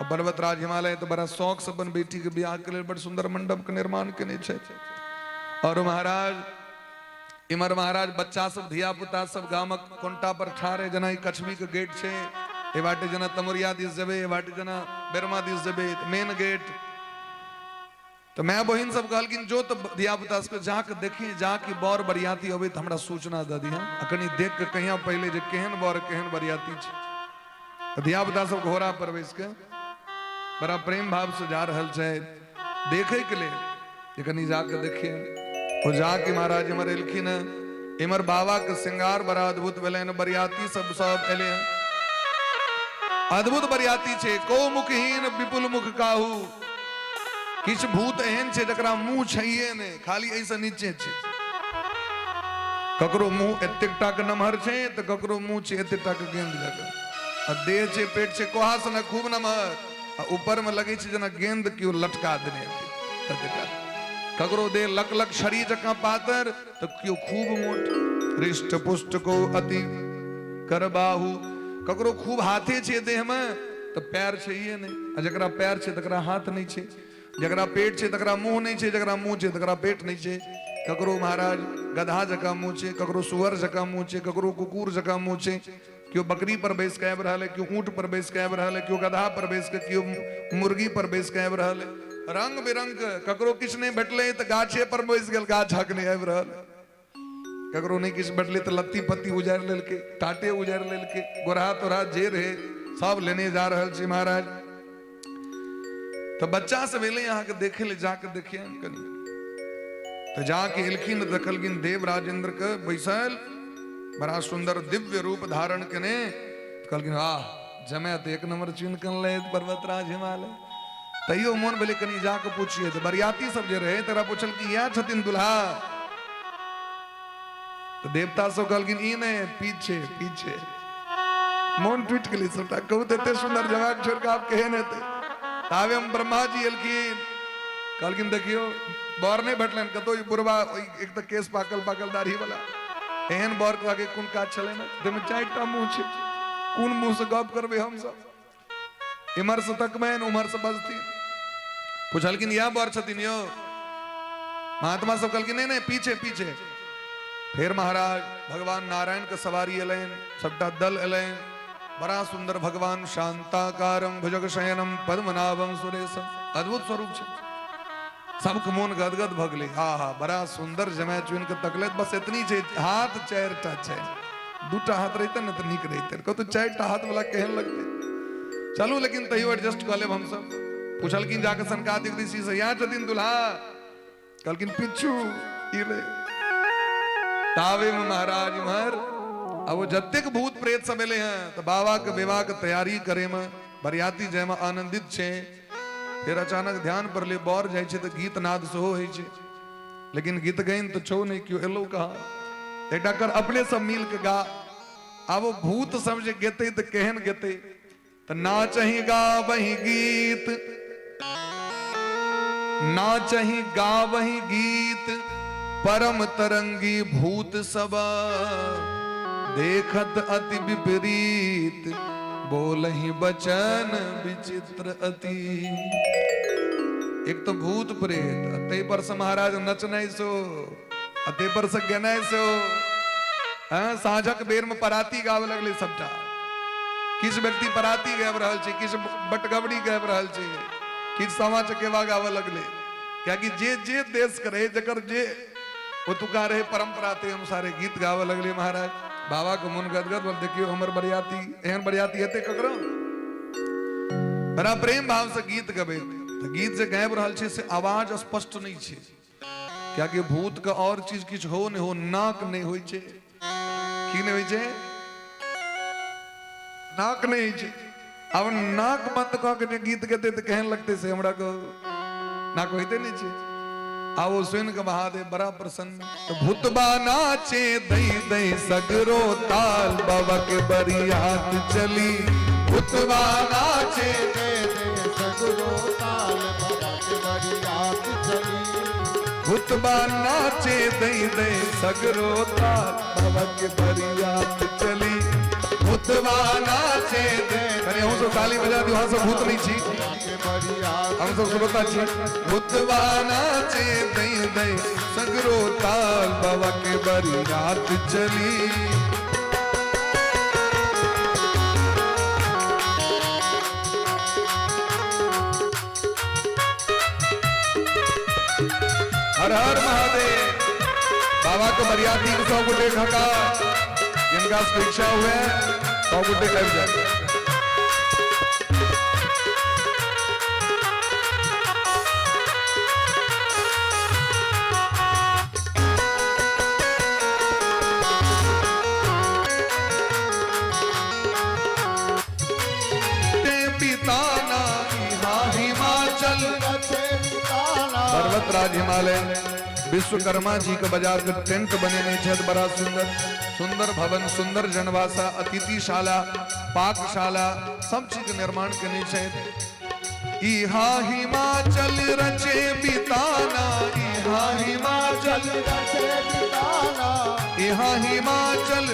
आ पर्वतराज हिमालय तऽ बड़ा शौक से अपन बेटी के बियाह के लेल बड़ सुंदर मंडप के निर्माण केने छथि। और महाराज इमर महाराज बच्चा सब धिया पुता सब गामक कोनटा पर ठाढ़ है, जेना ई कछबी के गेट छै, ए बाटे जेना तमोरिया दिस जेबै, ए बाटे जेना बेरमा दिस जेबै, मेन गेट। तऽ my बहिन सब कहलखिन जो तऽ धिया पुता सबके जाके देखी, जाके बर बरियाती अबै तऽ हमरा सूचना दऽ दिहऽ, आ कनि देख के कहिया पहिले जे केहन बर केहन बरियाती छै। तऽ धिया पुता सब घोड़ा पर बैस के बड़ा प्रेम भाव से जा रहल छै देखे के लेल जे कनि जाके देखिए। ओ जाके महाराज इमहर एलखिन हँ, इमहर बाबा के श्रृंगार बड़ा अद्भुत भेलनि, बरियाती सब सब एलै हँ, अद्भुत बरियाती छै। को मुखहीन विपुल मुख काहू, किछु भूत एहन छै जकरा मुंह छैहे नहि, खाली एहिसँ नीचे छै। ककरो मुंह एतेक टा के नमहर छै तऽ ककरो मुंह छै एतेक टा के गेंद जकाँ, आ देह छै पेट छै कोहा सनक खूब नमहर, आ ऊपर में लगै छै जेना गेंद केओ लटका देने हेतै ततेक टा। ककरो देह लक लक छड़ी जकाँ पातर तऽ केओ खूब मोट, हृष्ट पुष्ट को अति करबाहु, ककरो खूब हाथे छै देह में तऽ पैर छैहे नहि, आ जकरा पैर छै तकरा हाथ नहि छै, जकरा पेट छै तकरा मुंह नहि छै, जकरा मुंह छै तकरा पेट नहि छै। ककरो महाराज गधा जकाँ मुंह छै, ककरो सुअर जकाँ मुंह छै, ककरो कुकुर जकाँ मुंह छै, केओ बकरी पर बैस के आबि रहल है, केओ ऊँट पर बैस के आबि रहल है, केओ गधा पर बैस के, केओ मुर्गी पर बैस के आबि रहल है, रंग बिरंग के। ककरो किछु नहि भेटलै तऽ गाछे पर बैस गेल, गाछ हक नहि आबि रहल है। ककरो नहि किछु भेटलै तऽ लत्ती पत्ती उजाड़ि लेलकै, टाटे उजाड़ि लेलकै, गोरहा तोरहा जे रहै सब लेने जा रहल छै महाराज। तऽ बच्चा सब एलै अहाँके देखे लए, जाके देखिए कनि। तऽ जाके एलखिन, देखलखिन देव राजेंद्र के बैसल बड़ा सुंदर दिव्य रूप धारण केने। कहलखिन आह जमाय तऽ एक नंबर चुनि कऽ अनलै पर्वतराज हिमालय। तैयो मोन भेलै कनि जाके पूछिए। तऽ बरियाती सब जे रहै तकरा पूछलखिन इएह छथिन दुल्हा? तऽ देवता सब कहलखिन ई नहि, पीछे पीछे। मोन टूटि गेलै सबटा। कहू तऽ एते सुंदर जमाय छोड़ि कऽ आब केहन हेतै। ताबे हम ब्रह्मा जी एलखिन, कहलखिन देखियौ बर नहि भेटलनि कतौ, ई बुढ़वा एक तऽ केश पाकल पाकल दाढ़ी वाला, एहन बर के आगे कोन काज छलै ने, ताहिमे 4टा मुँह छै, कोन मुँह से गप करबै हमसब? इम्हर से तकबनि उम्हर से बजथिन। पुछलखिन इएह बर छथिन यौ? महात्मा सब कहलखिन नहीं नहीं, पीछे पीछे। फेर महाराज भगवान नारायण के सवारी एलनि, सबटा दल एलनि, बड़ा सुंदर भगवान शांताकारं भुजग शयनम पद्मनाभम सुरेशम, अद्भुत स्वरूप छै। सबके मोन गदगद भऽ गेलै, हा हा बड़ा सुंदर जमाय चुनि के तकले। बस एतनी छै, हाथ 4टा छै, 2टा हाथ रहिते ने तऽ नीक रहिते, कतौ 4टा हाथ वाला केहन लगतै। चलू लेकिन तैयो एडजस्ट कऽ लेब हमसब। पुछलखिन जाके सनकादिक ऋषि से, यहाँ छथिन दुल्हा? कहलखिन पिच्छू ई रे। तावे में महाराज इम्हर अब वो जतेक भूत प्रेत सब एले हैं तऽ बाबा के विवाह के तैयारी करे में बरियाती जाय में आनंदित छै। फेर अचानक ध्यान पड़लै बर जाइ छै तऽ गीत नाद सेहो होइ छै, लेकिन गीत गाइन तऽ छौ नहि केओ, एलो कहाँ, एकटा कर अपने सब मिल के गा। आब ओ भूत सब जे गेतै तऽ केहन गेतै, तऽ नाचही गाबही गीत, नाचही गाबही गीत परम तरंगी भूत सब, देखत अति विपरीत बोलही बचन विचित्र अति। एक तो भूत प्रेत, ताहि पर से महाराज नचनाइ सो, आ ताहि पर से गेनाइ सो। हाँ, साँझक बेर में पराती गाबे लगलै सबटा। किछु व्यक्ति पराती गाबि रहल छै, किछु बटगबड़ी गाबि रहल छै, किछु सामा चकेवा गाबे लगलै, कियाकि जे जे देश के रहे, जकर जे ओतुका रहे परंपरा, ते अनुसारे गीत गाबे लगलै महाराज। बाबा के मन गदगद भेल, देखियौ हमर बरियाती, एहन बरियाती हेतै ककरो? बड़ा प्रेम भाव से गीत गबैत, तऽ गीत जे गाबि रहल छै से आवाज स्पष्ट नहि छै, कियाकि भूत के और चीज किछु हो नहि हो, नाक नहि होइ छै। की नहि होइ छै? नाक नहि होइ छै। आब नाक बंद कऽ के जे गीत गेतै तऽ केहन लगतै से हमरा कहू, नाक होइते नहि छै। आब ओ सुनि कऽ महादेव बड़ा प्रसन्न। तऽ भूतबा नाचे दई दई सगरो ताल, बाबा के बरियात चली। भूतबा नाचे दे दे सगरो ताल, बाबा के बरियात चली। भूतबा नाचे दई दई सगरो ताल, बाबा के बरियात चली। भूतबा नाचे दे, कनि अहूँ सब ताली बजा दियौ, अहाँ सब भूत नहीं छी, हम सब श्रोता छी। भूतबा नाचे दई दई सगरो ताल, बाबा के बरियात चली। हर हर महादेव। बाबा के बरियाती के 100 गोटे खका, जिनका इच्छा हुए 100 गोटे आबि जाए। पिताना हिमाचल पर्वतराज हिमालय विश्वकर्मा जी के बाजार के टेंट बनेने छथि, बड़ा सुंदर सुंदर भवन, सुंदर जनवासा, अतिथिशाला, पाकशाला सब चीज के निर्माण केने छथि। इहा हिमाचल रचे बिताना, इहा हिमाचल रचे बिताना, इहा हिमाचल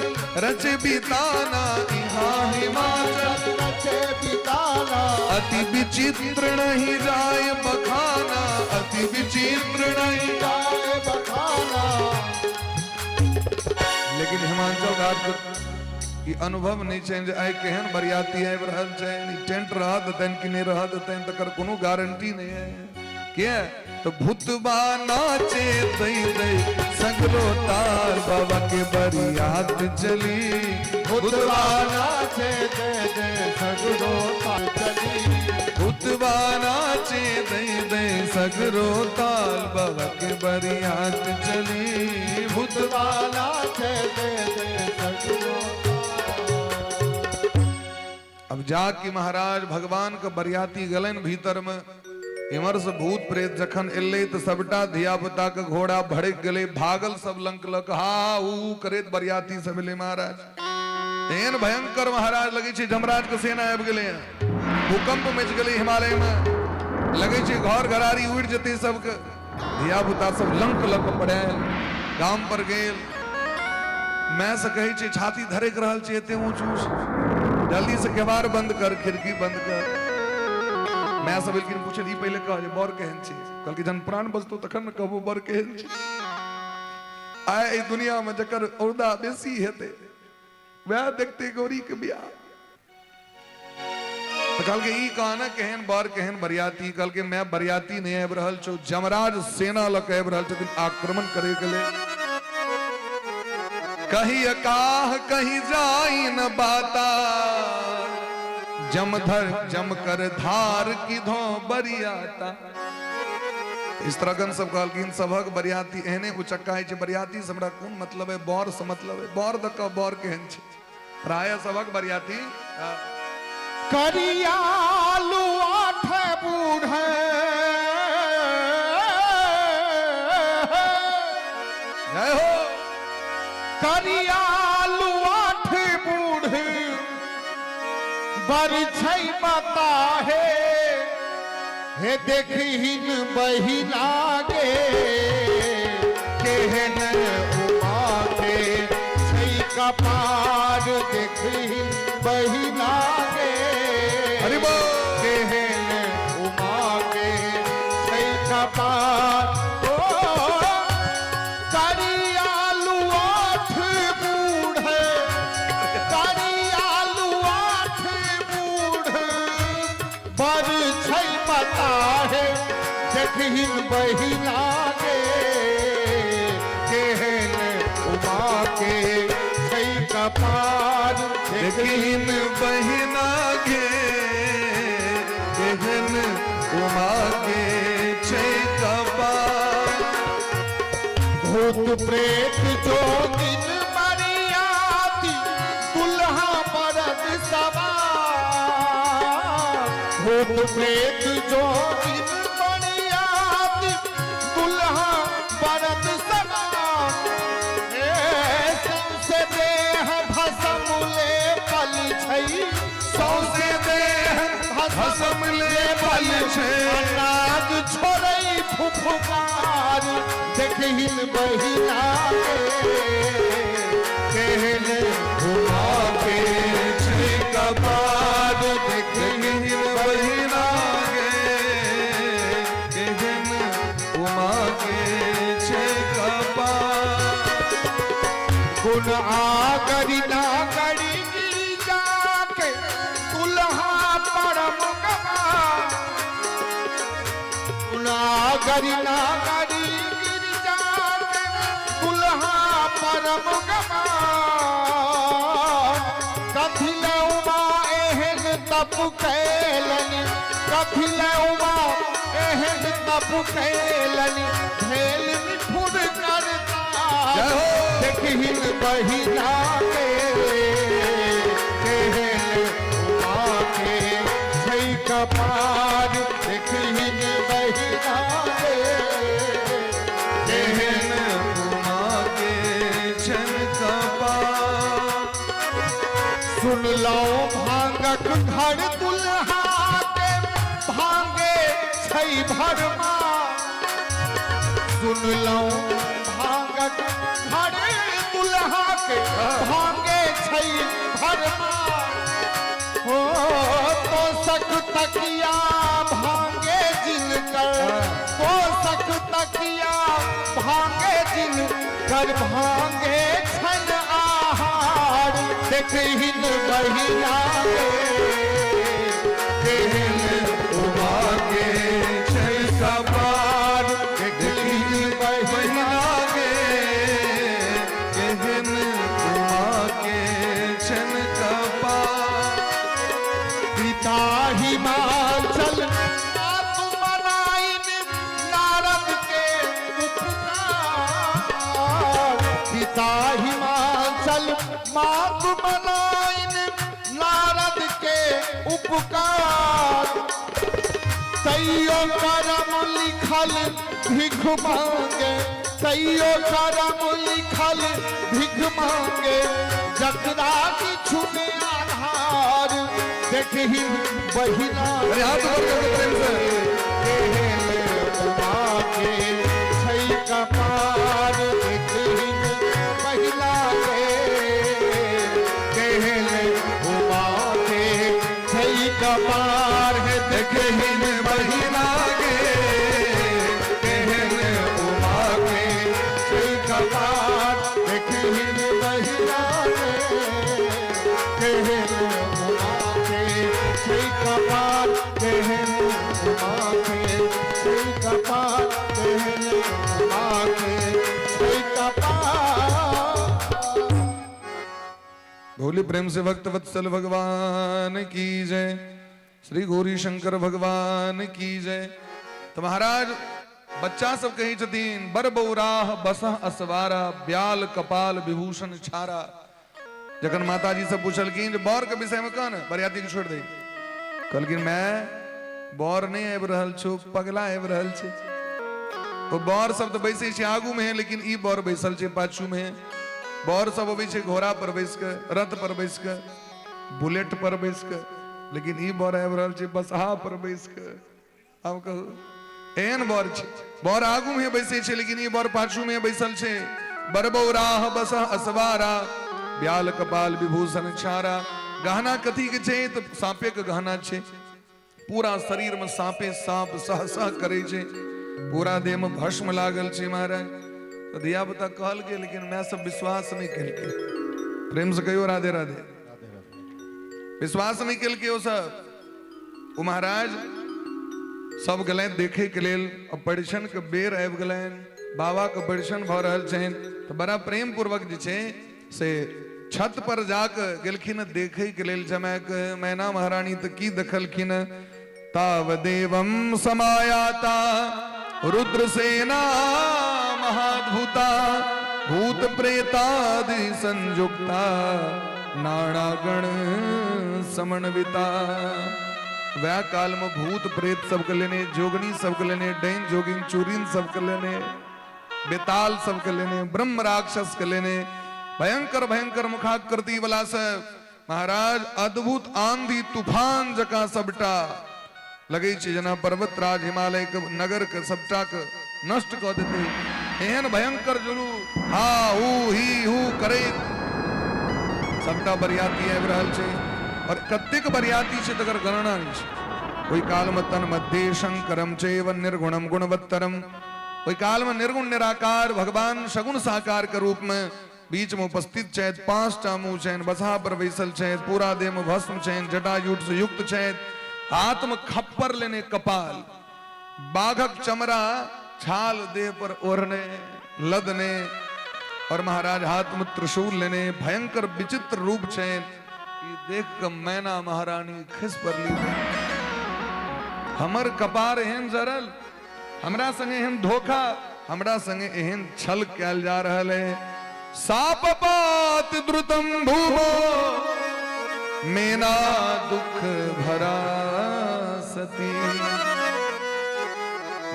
रचे बिताना, इहा हिमाचल रचे बिताना। अति विचित्र नहीं जाय बखाना, अति विचित्र नहीं जाय बखाना। लेकिन हिमाचल घाट के ई अनुभव नहीं छै जे आइ केहन बरियाती आबि रहल छै, ई टेंट रह देतनि कि नहीं रह देतनि, तकर कोनो गारंटी नहीं है। किया तो भूतबा नाचे दई दई सग सगरो ताल बाबा के बरियात चली। भूतवा नाचे दे दे सगरो ताल चली। भूतवा नाचे दे दे सगरो ताल बाबा के बरियात चली। भूतवा नाचे दे दे सगरो ताल। अब जाके महाराज भगवान के बरियाती गलन भीतर में इमर से भूत प्रेत जखन एलै तो सबटा धिया पुता के घोड़ा भड़क गेलै, भागल सब लंक लक हा ऊ करैत बरियाती सब एलै महाराज। एहन भयंकर महाराज लगै छै जमराज के सेना आबि गेलै, भूकंप मचि गेलै हिमालय में, लगै छै घर घरारी उड़ि जेतै सबके। धिया पुता सब लंक लक पड़ायल गाम पर गेल। मैं से कहै छै छाती धरक रहल छै एते ऊंच ऊंच, जल्दी से केवाड़ बंद कर, खिड़की बंद कर। मैं सब एलखिन पूछल ई पहिले कह जे बर केहन छै, कहलकै जहन प्राण बचतौ तखन ने कहबो बर केहन छै। आइ एहि दुनिया में जकर औरदा बेसी हेतै वएह देखतै गौरी के बियाह। तऽ कहलकै ई कह ने केहन बर केहन बरियाती। कहलकै मैं बरियाती नहि आबि रहल छौ, जमराज सेना लऽ के आबि रहल छथिन आक्रमण करे के लेल। कही अकाह कहीं जाई न बाता, जमधर जम कर धार की धो बरियाता। स्त्रगण सब कहलखिन सभक बरियाती एहने उचक्का होइ छै, बरियाती से हमरा कोन मतलब है, बर से मतलब है, बर दऽ कऽ बर केहन छै। प्राय सभक बरियाती करियालू आठ बूढ़े जय हो। करियालू आठ बूढ़ बर छै माता हे, हे देखहिन बहिना गे केहन उमा के छै कपार। देखहिन बहिना गे हरि बोल। केहन उमा के छै कपार। ओ करियालू आठ बूढ़, करियालू आठ बूढ़ बर छै पता है, देखहिन बहिना गे केहन उमा के छै कपार। देखहिन बहिना गे केहन उमा के छै कपार। भूत प्रेत जोगिन बरियाती दुल्हा बरद सवार। भूत प्रेत जोगिन बरियाती दुल्हा बरद सवार। ए सौंसे देह भसम ले पल छै, सौंसे देह भसम ले पल छै। अनाज छोड़ै फुफकार। देखहिन बहिना गे केहन उमा के छै कपार। देखहिन बहिना गे केहन उमा के छै कपार। गुण आगरी नागरी गिरिजा के दुल्हा परम गवा। गुण आगरी नागरी गिरिजा के दुल्हा परम गवा। कथिल उमा एहन तप कैलनि, कथिल उमा एहन तप कैलनि भेल निठुर करता। जय हो। देखहिन बहिना के केहन उमा के छै कपार। देखहिन बहिना के केहन उमा के छन कपार। सुनलौ भांगक घर दुल्हा के भांगे छै भरमा। सुनलौ भांगक घर दुल्हा के भांगे छै भरमा। हो तोसक तकिया भांगे जिनकर, तोसक तकिया भांगे जिनकर भांगे छन आहार। देखहिन बहिना गे केहन उमा के छै कपार। देखहिन बहिना बहिना गे हिमाचल मातु मनाइन नारद के उपकार। तैयो करम लिखल भिख मांगे, तैयो करम लिखल भिख मांगे, जकरा किछु ने आधार। देखही बहिना अरे हाथ ऊपर करके प्रेम से। केहन उमा के छै कपार। देखही बहिना के केहन उमा के छै कपार। है देखही बहिना के केहन उमा के छै कपार। देखही बहिना के केहन उमा के छै कपार। केहन उमा के छै कपार। केहन उमा के छै कपार। भोली प्रेम से भक्त वत्सल भगवान की जय, श्री गौरी शंकर भगवान की जय। तो महाराज बच्चा सब कहै छथिन, बर बौराह बसह असवारा, ब्याल कपाल विभूषण छारा। जखन माताजी से पूछलखिन जे बर के विषय में कह ने, बरियाती के छोड़ दे, कहलखिन मैं बर नहीं आबि रहल छौ, पगला आबि रहल छै। ओ बर सब तऽ बैसै छै आगू में, लेकिन ई बर बैसल छै पाछू में। बर सब अबै छै घोड़ा पर बैस के, रथ पर बैस के, बुलेट पर बैस के, लेकिन ई बर आबि रहल छै बसहा पर बैस के। आब कहू एहन बर छै, बर आगू में बैसै छै लेकिन ई बर पाछू में बैसल छै। बरबौराह बसह असवारा, ब्याल कपाल विभूषण छारा। गहना कथी के छै? तऽ साँपे के गहना छै। पूरा शरीर में साँपे साँप सह सह करै छै, पूरा देह में भस्म लागल छै महाराज। तऽ धिया पुता कहलकै, लेकिन माय सब विश्वास नहि केलकै। प्रेम से कहियो राधे राधे। विश्वास नहि केलकै ओ सब। ओ महाराज सब गेलनि देखे के लेल। अब परिछन के बेर आबि गेलनि, बाबा के परिछन भऽ रहल छनि, तऽ बड़ा प्रेम पूर्वक जे छै से छत पर जाके गेलखिन देखे के लेल जमायके। मैना महारानी तऽ की देखलखिन? ताव देवम समायाता रुद्रसेना महाद्भुता, भूत प्रेतादि संयुक्ता, नाणागण समन्विता। वह काल में भूत प्रेत सबके लेने, जोगनी सबके लेने, डैन जोगिन चूरिन सबके लेने, बेताल सबके लेने, ब्रह्म राक्षस के लेने, भयंकर भयंकर मुखाकृति वाला सब महाराज अद्भुत आंधी तूफान जकाँ सबटा लगै छै जेना पर्वतराज हिमालय के नगर के सबटा के नष्ट कऽ देतै, एहन भयंकर जुलू हा हू ही हू करैत सबटा बरियाती आबि रहल छै। और कतेक बरियाती छै तकर गणना नहि छै। ओहि काल में तन मध्य शंकरम चैव निर्गुणम गुणवत्तरम, ओहि काल में निर्गुण निराकार भगवान सगुण साकार के रूप में बीच में उपस्थित छथि। 5टा मुँह छनि, बसहा पर बैसल छथि, पूरा देह में भस्म छनि, जटायूट से युक्त छथि, हाथ में खप्पर लेने कपाल, बाघक चमड़ा छाल देह पर ओढ़ने लदने, और महाराज हाथ में त्रिशूल लेने भयंकर विचित्र रूप छनि। ई देख के मैना महारानी खसि पड़ली, हमर कपार एहन जरल, हमरा संगे एहन धोखा, हमरा संगे एहन छल कैल जा रहल है। साप पात द्रुतम भूमो मेना दुख भरा सती,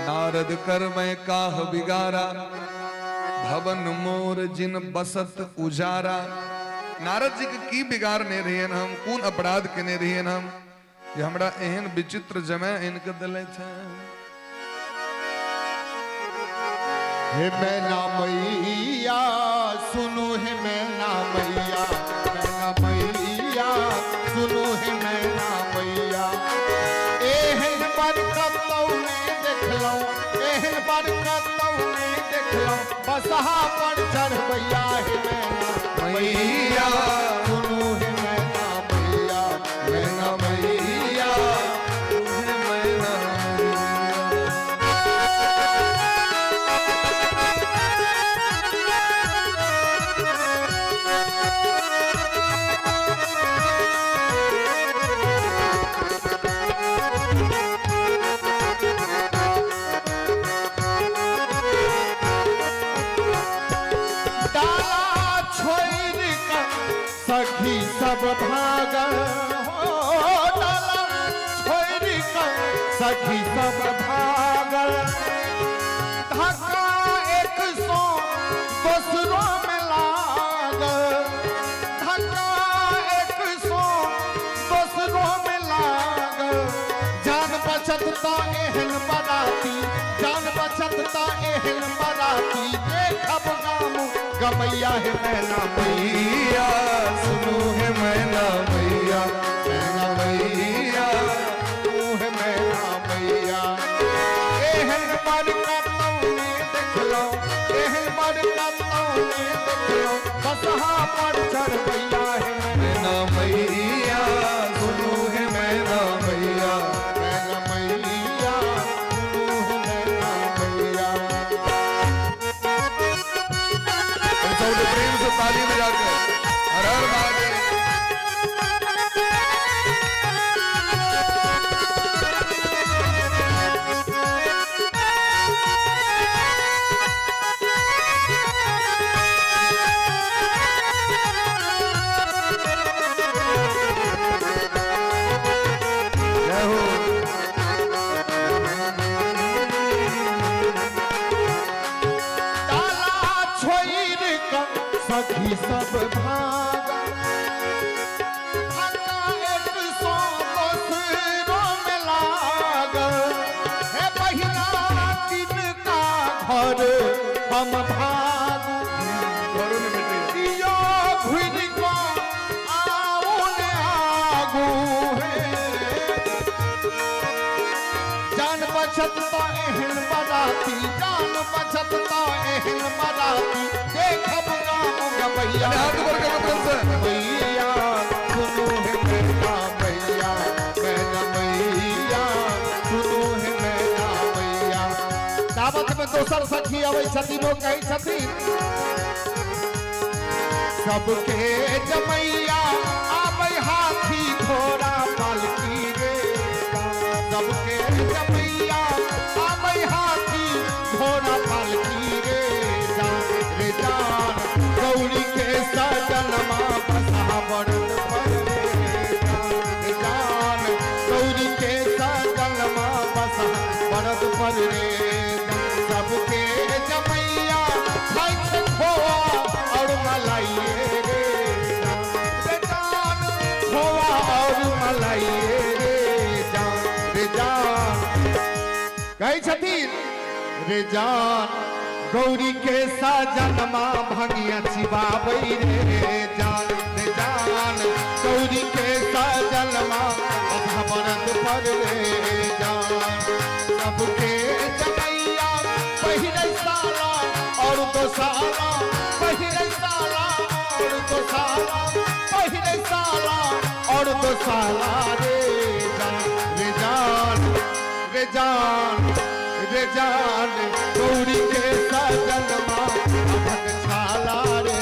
नारद कर मैं काह बिगारा, भवन मोर जिन बसत उजारा। नारद जी के की बिगाड़ने रहियन हम, कोन अपराध केने रहियन हम जे हमरा एहन विचित्र जमाय आनि के देले छै। हे मैना मैया सुनो, हे मैना मैया, मैना मैया सुनो, हे मैना मैया, एहन बर कतौ ने देखलौं, एहन बर कतौ ने देखलौं, बसहा पर चढ़बैया। हे मैना मैया सुनो, हे मैना मैया, मैना मैया, हे मैना मैया। डाला सब भागल हो डाला छोड़ि कऽ सखी सब भागल। धक्का एक सौ दोसरो में लागल, धक्का एक सौ दोसरो में लागल। जान बचत ता एहन बराती, जान बचत ता एहन बराती, देखब गाम गमैया हे मैना मैया, सुनू हे मैना मैया, मैना मैया तू हे मैना मैया। एहन बड़का तौने देखलो, एहन बड़का तौने देखलो, बसहा पर चढ़बैया हे मैना मैया, सुनू हे मैना मैया, मैना मैया सुनू हे मैना मैया। सब प्रेम से ताली बजाकर हर हर महादेव। जय हो। ताला छोड़ि कऽ सखी सब भागल, धक्का एक सौ दोसरो में लागल। हे बहिना किनका घर हम भागू, घरों में बेटे दियो घुरि कऽ आउ ने आगू हे। जान बचत ता एहन बराती, जान बचत ता एहन बराती, देखब गाम गमैया। हाथ ऊपर करो प्रेम से। मैया सुनू हे मैना मैया, मैना मैया सुनू हे मैना मैया। दावत में दोसर सखी अबै छथिन, ओ कहै छथिन सबके जमैया आबै हाथी घोड़ा पालकी रे, सबके जमैया आबै हाथी घोड़ा पालकी रे, जान रे जान गौरी के सजनमा बसहा बरद पर रे, जान रे जान गौरी के सजनमा बसहा बरद पर रे। सबके जमैया खाइ छै खोआ और मलाइए रे, रे जान खोआ और मलाइए रे, जान रे जान। कहै छथिन रे जान गौरी के सजनमा भंगिया चिबाबै रे, जान रे जान गौरी के सजनमा बसहा बरद पर रे, जान। सबके जमैया पहिरै साला और दोसाला, पहिरै साला और दोसाला, पहिरै साला और दोसाला रे, जान रे जान रे जान रे जान गौरी के सजनमा अभग छाला रे,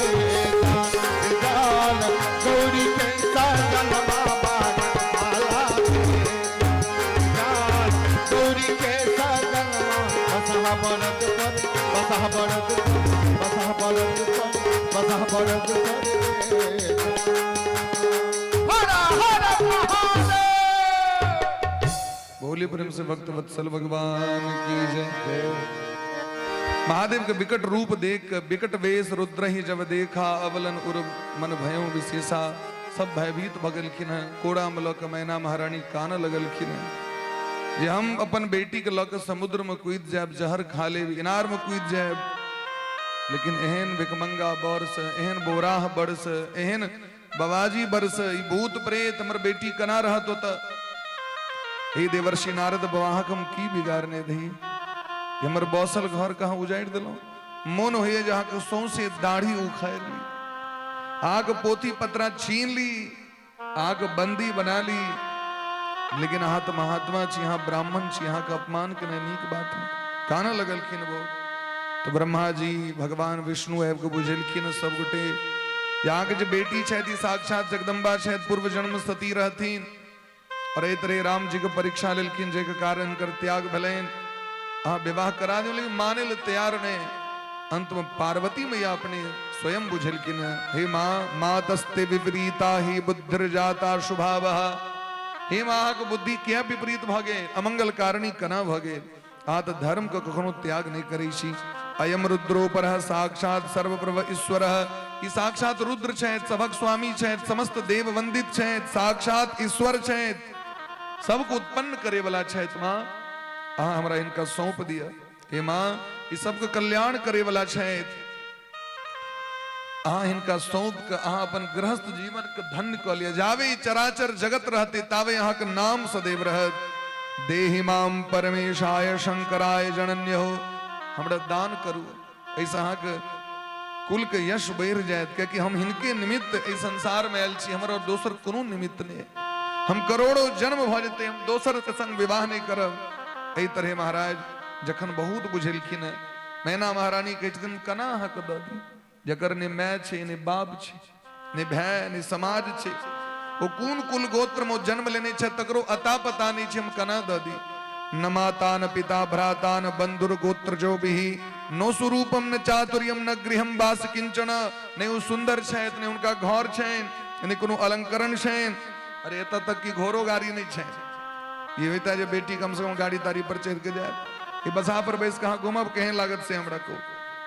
जान रे जान गौरी के सजनमा बाघ छाला रे, जान गौरी के सजनमा बसहा बरद पर, बसहा बरद पर, बसहा बरद पर, बसहा बरद पर रे। हर हर महादेव। बोलिए प्रेम से भक्त वत्सल भगवान की जय। महादेव के विकट रूप देख, विकट वेश रुद्र ही जब देखा, अवलन उर मन भयो विशेषा। सब भयभीत भगलखिन है, कोड़ा में लऽ के मैना महारानी कान लगलखिन है जे हम अपन बेटी के लऽ के समुद्र में कूद जायब, जहर खा लेब, इनार में कूद जायब, लेकिन एहन भिखमंगा बरस, एहन बोराह बरस, एहन बबाजी बरस, ई भूत प्रेत हमर बेटी कना रहत होता। हे देवर्षि नारद बवाहक हम की बिगाड़ने दही, हमर बसल घर कहाँ उजाड़ि देलहुँ। मोन होइए जे अहाँके सौंसे दाढ़ी उखाड़ि ली, अहाँके पोथी पतरा छीन ली, अहाँके बंदी बना ली, लेकिन अहाँ तऽ महात्मा छी, अहाँ ब्राह्मण छी, अहाँके अपमान केनाइ नीक बात नहि। कानऽ लगलखिन वो। तो ब्रह्मा जी भगवान विष्णु आबि कऽ बुझेलखिन सब गोटे जे अहाँके जे बेटी छथि ई साक्षात जगदम्बा छथि, पूर्व जन्म सती रहथिन और एहि तरह राम जी के परीक्षा लेलखिन, जाहिके कारण हिनकर त्याग भेलनि। अहाँ विवाह करा दियौ, लेकिन मानै लए तैयार नहि। अंत में पार्वती मैया अपने स्वयं बुझलखिन, हे माँ, मातस्ते विपरीता ही बुद्धिर्जाता शुभावह। हे माँ, अहाँके बुद्धि किया विपरीत भऽ गेल, अमंगल कारणी केना भऽ गेल? अहाँ तऽ धर्म के कखनो त्याग नहि करै छी। अयम रुद्रोपर साक्षात सर्वप्रभ ईश्वर, ई साक्षात रुद्र छथि, सभक स्वामी छथि, समस्त देव वंदित छथि, साक्षात ईश्वर छथि, सबके उत्पन्न करे वाला छथि। माँ, अहाँ हमरा हिनका सौंप दिअ। हे माँ, ई सबके कल्याण करे वाला छथि, अहाँ हिनका सौंप के अहाँ अपन गृहस्थ जीवन के धन्य कऽ लिअ। जावे ई चराचर जगत रहते तावे अहाँके नाम सदैव रहत। देहि माम परमेशाय शंकराय जनन्य हो, हमरा दान करू, एहिसँ अहाँके कुल के यश बढ़ि जायत, कियाकि हम हिनके निमित्त एहि संसार में आयल छी, हमर और दोसर कोनो निमित्त नहि। हम करोड़ों जन्म भऽ जेतै, हम दोसर के संग विवाह नहि करब। एहि तरहे महाराज जखन बहुत बुझेलखिन हेँ, मैना महारानी कहै छथिन, केना अहाँके दऽ दी जकर ने माय छै, ने बाप छै, ने भाय, ने समाज छै, ओ कोन कुल गोत्र में जन्म लेने छै तकरो अता पता नहीं छै, हम केना दऽ दी? न माता न पिता भ्राता न बंधुर गोत्र जो भी, नो स्वरूपम न चातुर्यम न गृहम वास किंचन। ने ओ सुंदर छथि, ने हुनका घर छनि, ने कोनो अलंकरण छनि, अरे एतऽ तक कि घोड़ो गाड़ी नहि छनि। ई होइता जे बेटी कम से कम गाड़ी ताड़ी पर चढ़ि के जाय, ई बसहा पर बैस कऽ अहाँ घूमब केहन लागत से हमरा कहू।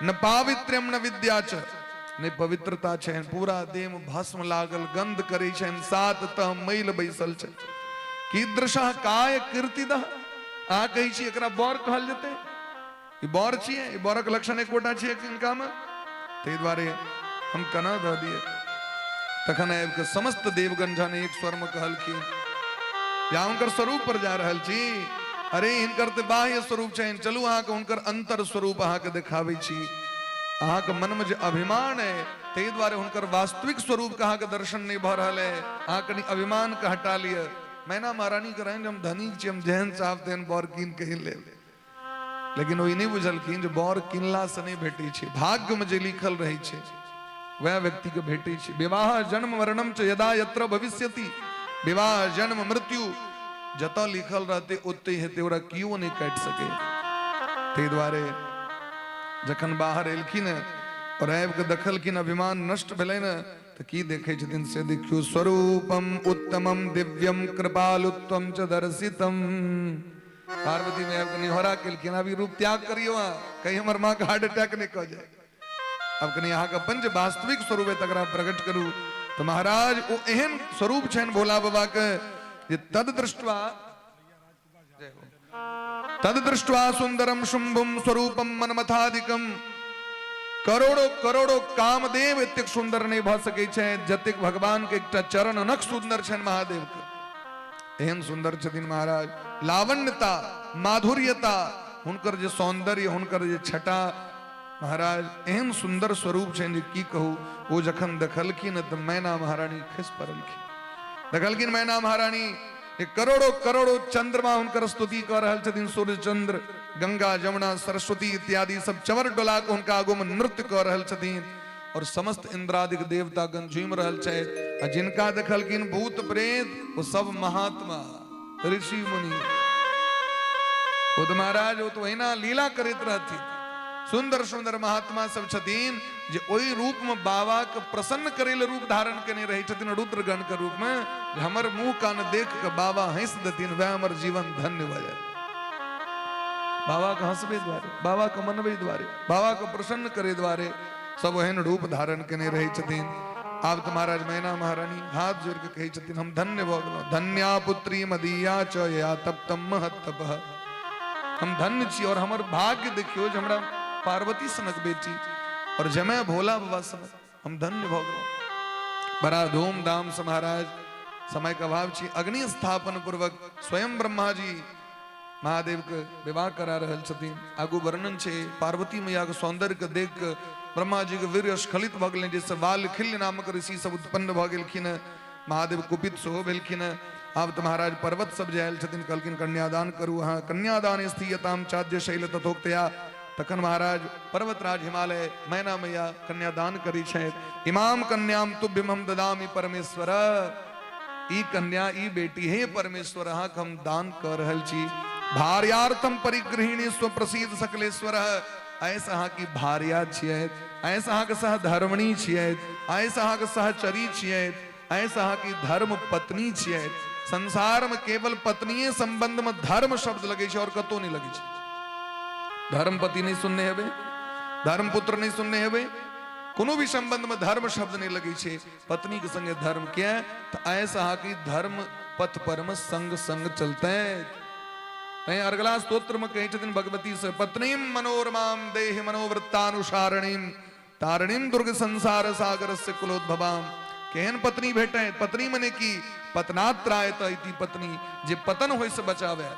न पावित्र्यम न विद्या च, नहि पवित्रता छनि, पूरा देह में भस्म लागल, गंध करै छनि, सात तह मैल बैसल छै। कीदृश काय कीर्तिदह, अहाँ कहै छी एकरा बर कहल जेतै? ई बर छियै? ई बरक लक्षण एकोटा छियै हिनकामे? ताहि दुआरे हम केना दऽ दियै? तखन आबि कऽ समस्त देवगण जहन एक स्वरमे कहलखिन, या हुनकर स्वरूप पर जा रहल छी, अरे हिनकर तऽ बाह्य स्वरूप छनि, चलू अहाँके हुनकर अंतर स्वरूप अहाँके देखाबै छी। अहाँके मनमे जे अभिमान है ताहि दुआरे हुनकर वास्तविक स्वरूपके अहाँके दर्शन नहि भऽ रहल है, अहाँ कनि अभिमानके हटा लिअ। मैना महारानी के रहनि जे हम धनिक छी, हम जेहन चाहब तेहन बर कीन के लेब। लेकिन ओ ई नहि बुझलखिन जे बर किनलासँ नहि भेटै छै, भाग्यमे जे लिखल रहै छै वएह व्यक्तिके भेटै छै। विवाह जन्म मरणम च यदा यत्र भविष्यति, विवाह जन्म मृत्यु जतऽ लिखल रहतै ओतै हेतै, ओकरा केओ नहि काटि सकै। ताहि दुआरे जखन बाहर एलखिन और आबि कऽ देखलखिन अभिमान नष्ट भेलै ने, तऽ की देखै छथिन से देखियौ। स्वरूपम उत्तमम दिव्यम कृपालुत्वम च दर्शितम। पार्वती में आबि निहोरा केलखिन, आब ई रूप त्याग करियौ अहाँ, कहीं हमर माँ के हार्ट अटैक नहि कऽ जाय, आब कनि अहाँके अपन जे वास्तविक स्वरूप है तकरा प्रकट करू। तऽ महाराज ओ एहन स्वरूप छनि भोला बाबा के जे तद दृष्टवा तद दृष्टवा सुंदरम शुंभुम स्वरूपम मनमथादिकम। करोड़ों करोड़ों कामदेव एतेक सुंदर नहि भऽ सकै छै जतेक भगवान के एकटा चरण नख सुंदर छनि महादेव के। एहन सुंदर छथिन महाराज, लावण्यता माधुर्यता, हुनकर जे सौंदर्य, हुनकर जे छटा, महाराज एहन सुंदर स्वरूप छनि जे की कहू। ओ जखन देखलखिन तऽ मैना महारानी खसि पड़लखिन। देखलखिन मैना महारानी जे करोड़ों करोड़ों चंद्रमा हुनकर स्तुति कऽ रहल छथिन, सूर्य चंद्र गंगा जमुना सरस्वती इत्यादि सब चवर डोला के हुनका आगू में नृत्य कऽ रहल छथिन और समस्त इंद्रादिक देवतागण झूमि रहल छथि। आ जिनका देखलखिन भूत प्रेत ओ सब महात्मा ऋषि मुनि, ओ तऽ महाराज ओ तऽ ओहिना लीला करैत रहथिन। सुंदर सुंदर महात्मा सब छथिन जे ओहि रूप में बाबा के प्रसन्न करे ले रूप धारण केने रहै छथिन रुद्रगण के रूप में, जे हमर मुंह कान देख के बाबा हंस देथिन वएह हमर जीवन धन्य भऽ जायत। बाबा के हंसबै दुआरे, बाबा के मनबै दुआरे, बाबा के प्रसन्न करे दुआरे सब ओहन रूप धारण केने रहै छथिन। आब तऽ महाराज मैना महारानी हाथ जोड़ के कहै छथिन, हम धन्य भऽ गेलहुँ। धन्या पुत्री मदीया च या तप्तम महत्तपः। हम धन्य छी और हमर भाग्य देखियौ जे हमरा पार्वती सनक बेटी और जमाय भोला बाबा सनक, हम धन्य भऽ गेलहुँ। बड़ा धूमधाम से महाराज समय के अभाव छी, अग्नि स्थापन पूर्वक स्वयं ब्रह्मा जी महादेव के विवाह करा रहल छथिन। आगू वर्णन छै पार्वती मैया के सौंदर्य के देख के ब्रह्मा जी के वीर्य स्खलित भऽ गेलनि, जाहिसँ वालखिल्य नामक ऋषि सब उत्पन्न भऽ गेलखिन। महादेव कुपित सेहो भेलखिन। आब तऽ महाराज पर्वत सब जे आयल छथिन कहलखिन कन्यादान करू अहाँ, कन्यादान स्थीयताम चाद्य शैल तथोक्तया। तखन महाराज पर्वतराज हिमालय मैना मैया कन्यादान करै छथि। इमाम कन्याम तुभ्यम हम ददामि परमेश्वर, ई कन्या ई बेटी हे परमेश्वर अहाँके हम दान कऽ रहल छी। भार्यार्थम परिगृहिणी स्वप्रसिद्ध सकलेश्वर, एहिसँ अहाँके भार्या छियथि, एहिसँ अहाँके सहधर्मणी छियथि, एहिसँ अहाँके सहचरी छियथि, एहिसँ अहाँके धर्म पत्नी छियथि। संसार में केवल पत्नीये संबंध में धर्म शब्द लगे छै और कतौ नहीं लगे छै। धर्मपति नहीं सुनने हेबै, धर्मपुत्र नहीं सुनने हेबै, कोनो भी संबंध में धर्म शब्द नहीं लगे छै। पत्नी के संगे धर्म किया तो ऐसा अहाँके धर्म पथ पर में संग संग चलते हैं। अर्गला स्तोत्र में कहै छथिन भगवती से, पत्नीम मनोरमाम देहि मनोवृत्तानुसारणीम तारणीम दुर्ग संसार सागर से कुलोद्भवाम। केहन पत्नी भेटे? पत्नी मने की पतनात्रायत इति पत्नी, जे पतन होय से बचावे,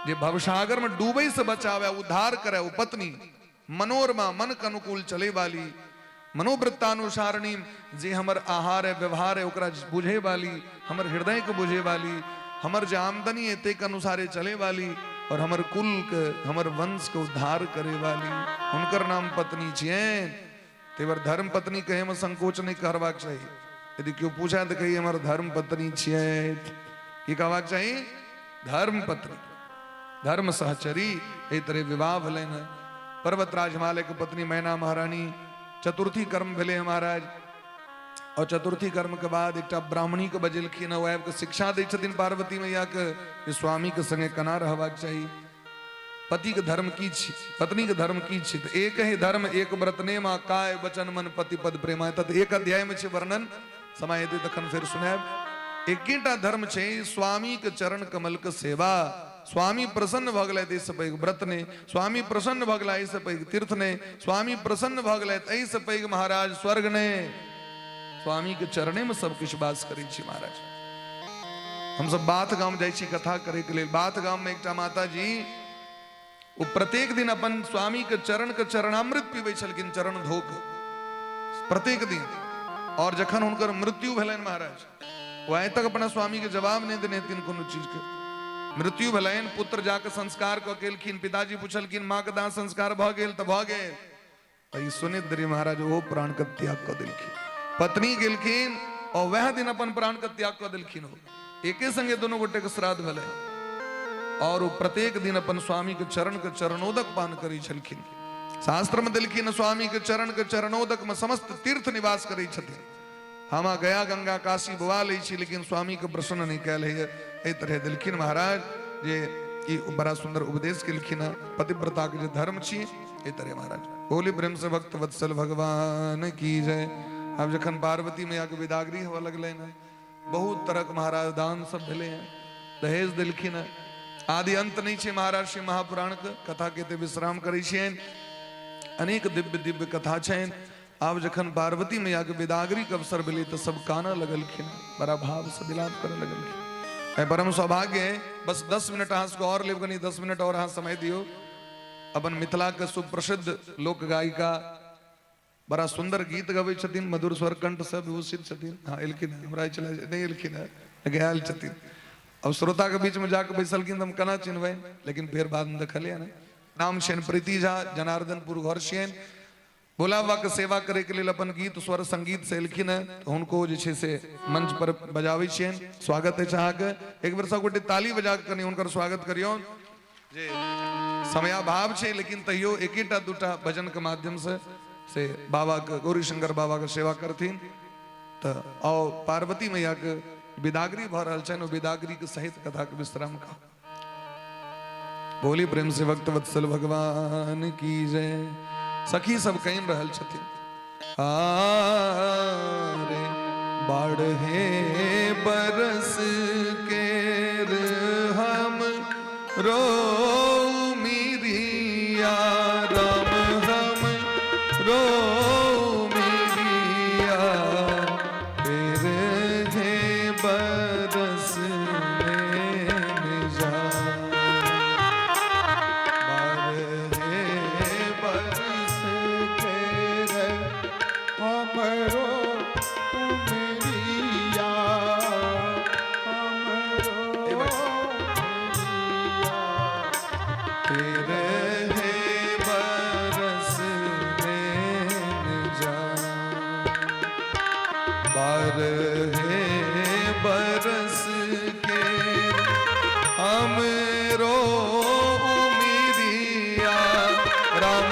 जे भवसागर में डूबे से बचावे, उद्धार करे, वो पत्नी। मनोरमा, मन के अनुकूल चले वाली, मनोवृत्तानुसारणी, जे हमर आहार है व्यवहार है ओकरा बुझे वाली, हमर हृदय के बुझे वाली, हमर जे आमदनी है ते के अनुसारे चले वाली, और हमर कुल के हमर वंश के उद्धार करे वाली, हुनकर नाम पत्नी छियनि। ते बार धर्म पत्नी कहे में संकोच नहीं करबाक चाही। यदि केओ पूछा तो कही हमर धर्म पत्नी छियनि, की कहबाक चाही? धर्म पत्नी, धर्म सहचरी। एहि तरह विवाह भेलनि हँ। पर्वतराज हिमालय के पत्नी मैना महारानी, चतुर्थी कर्म भेलै हँ महाराज। और चतुर्थी कर्म के बाद एकटा ब्राह्मणी के बजेलखिन हँ, ओ आबि के शिक्षा दै छथिन पार्वती मैया के जे स्वामी के संगे केना रहबाक चाही, पति के धर्म की छी, पत्नी के धर्म की छी। तऽ एक ही धर्म एक व्रत नेमा, काय वचन मन पति पद प्रेमा। तऽ एक अध्याय में छै वर्णन, समय हेतै तखन फेर सुनायब। एकेटा धर्म छै, स्वामी के चरण कमल के सेवा। स्वामी प्रसन्न भऽ गेलै एहिसँ पैघ व्रत नहि, स्वामी प्रसन्न भऽ गेला एहिसँ पैघ तीर्थ नहि, स्वामी प्रसन्न भऽ गेलै एहिसँ पैघ महाराज स्वर्ग नहि। स्वामी के चरणे में सब किछु वास करै छी महाराज। हमसब बाथ गाम जाइ छी कथा करे के लेल। बाथ गाम में एकटा माता जी ओ प्रत्येक दिन अपन स्वामी के चरण के चरणामृत पीबै छलखिन, चरण धो के प्रत्येक दिन। और जखन हुनकर मृत्यु भेलनि महाराज, ओ आइ तक अपना स्वामी के जवाब नहीं देने हेथिन कोनो चीज के। मृत्यु भेलनि, पुत्र जाके संस्कार कऽ के एलखिन, पिताजी पुछलखिन माँ के दाह संस्कार भऽ गेल? तऽ भऽ गेल। ई सुनैत देरी महाराज ओ प्राण के त्याग कऽ देलखिन। पत्नी गेलखिन और वएह दिन अपन प्राण के त्याग कऽ देलखिन। हो एके संगे दोनों गोटे के श्राद्ध भेलै। और ओ प्रत्येक दिन अपन स्वामी के चरण के चरणोदक पान करै छलखिन। शास्त्र में देलखिन स्वामी के चरण के चरणोदक में समस्त तीर्थ निवास करै छथिन। हम गया गंगा काशी बोआ लै छी लेकिन स्वामी के प्रसन्न नहीं कैल है। एहि तरह देलखिन महाराज जे ई बड़ा सुंदर उपदेश केलखिन हँ पतिव्रता के जे धर्म छी एहि तरह महाराज। बोली प्रेम से भक्त वत्सल भगवान की जय। आब जखन पार्वती मैया के विदागरी होअ लगलनि हँ, बहुत तरहक महाराज दान सब भेलै हँ, दहेज देलखिन हँ, आदि अंत नहीं छै महाराज। श्री महापुराण के कथा के एते विश्राम करै छियनि। अनेक दिव्य दिव्य कथा छनि। आब जखन पार्वती मैया के विदागरी के अवसर भेलै तऽ सब कानऽ लगलखिन, बड़ा भाव से विलाप करऽ लगलखिन। एहि परम सौभाग्य है, बस 10 मिनट अहाँ सबके और लेब, कनी 10 मिनट और अहाँ समय दियौ। अपन मिथिला के सुप्रसिद्ध लोक गायिका बड़ा सुंदर गीत गबै छथिन, मधुर स्वर कंठ से विभूषित छथिन। हाँ एलखिन हँ, हमरा छलै नहि एलखिन हँ, लेकिन आयल छथिन। अब श्रोता के बीच में जाके बैसलखिन तऽ हम केना चिन्हबै, लेकिन फेर बाद में देखलियै ने। नाम छनि प्रीति झा, जनार्दनपुर घर छियनि। भोला बाबा के सेवा करे के लेल अपन गीत स्वर संगीत से एलखिन हँ, तऽ हुनको जे छै से मंच पर बजाबै छियनि। स्वागत अछि अहाँके। एक बेर सब गोटे ताली बजा के कनि हुनकर स्वागत करियौन। जे समयाभाव छै लेकिन तैयो एकेटा दूटा भजन के माध्यम से बाबा के गौरीशंकर बाबा के सेवा करथिन। तऽ आओ पार्वती मैया के विदागरी भऽ रहल छनि, ओ विदागरी के सहित कथा के विश्राम का बोली प्रेम से भक्त वत्सल भगवान की जय। सखी सब कहि रहल छथिन, आरे बाढ़े बरस के हम रो मिरिया, राम हम रो मिरिया, तेरे हे बरस में जा, बारहे बरस तेरे हमरो उमरिया, हमरो उमरिया, तेरे हे बरस में जा, बारहे बरस के हमरो उमिरिया, राम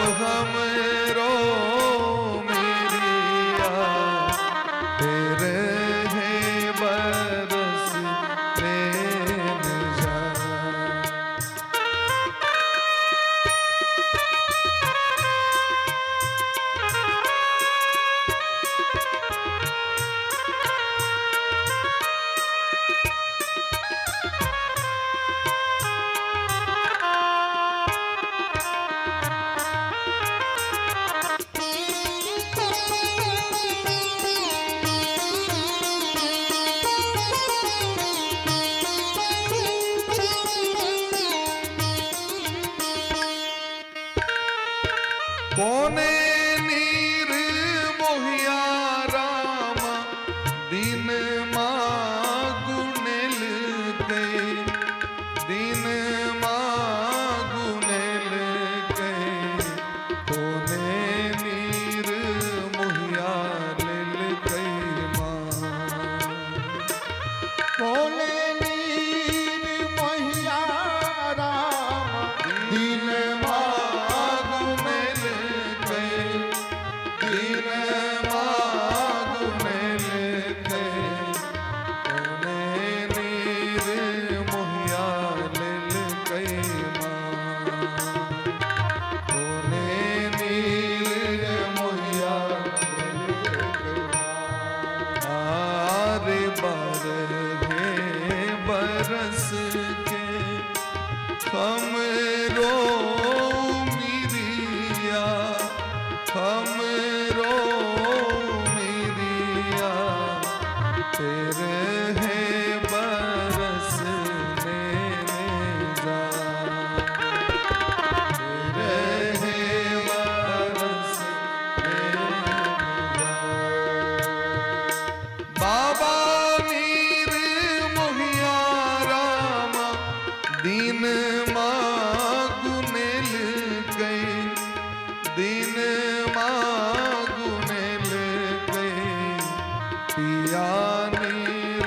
मोहिया राम दिन मागुनेल के, दिन मागुनेल के, कोने नीर मोहिया लेल के माँ। कोने नीर मोहिया राम दिन मागुनेल के, दिन मागुनेल के, कोने नीर मोहिया लेल के माँ, कोने नीर मोहिया लेल के माँ। आरे बारहे बरस के हमरो मिरिया, हमरो मिरिया, तेरे है बरस लेने जा, तेरे है बरस लेने जा। बाबा नीर मोहिया राम दिन मागुनेल के, दिन मागुनेल के, पिया नीर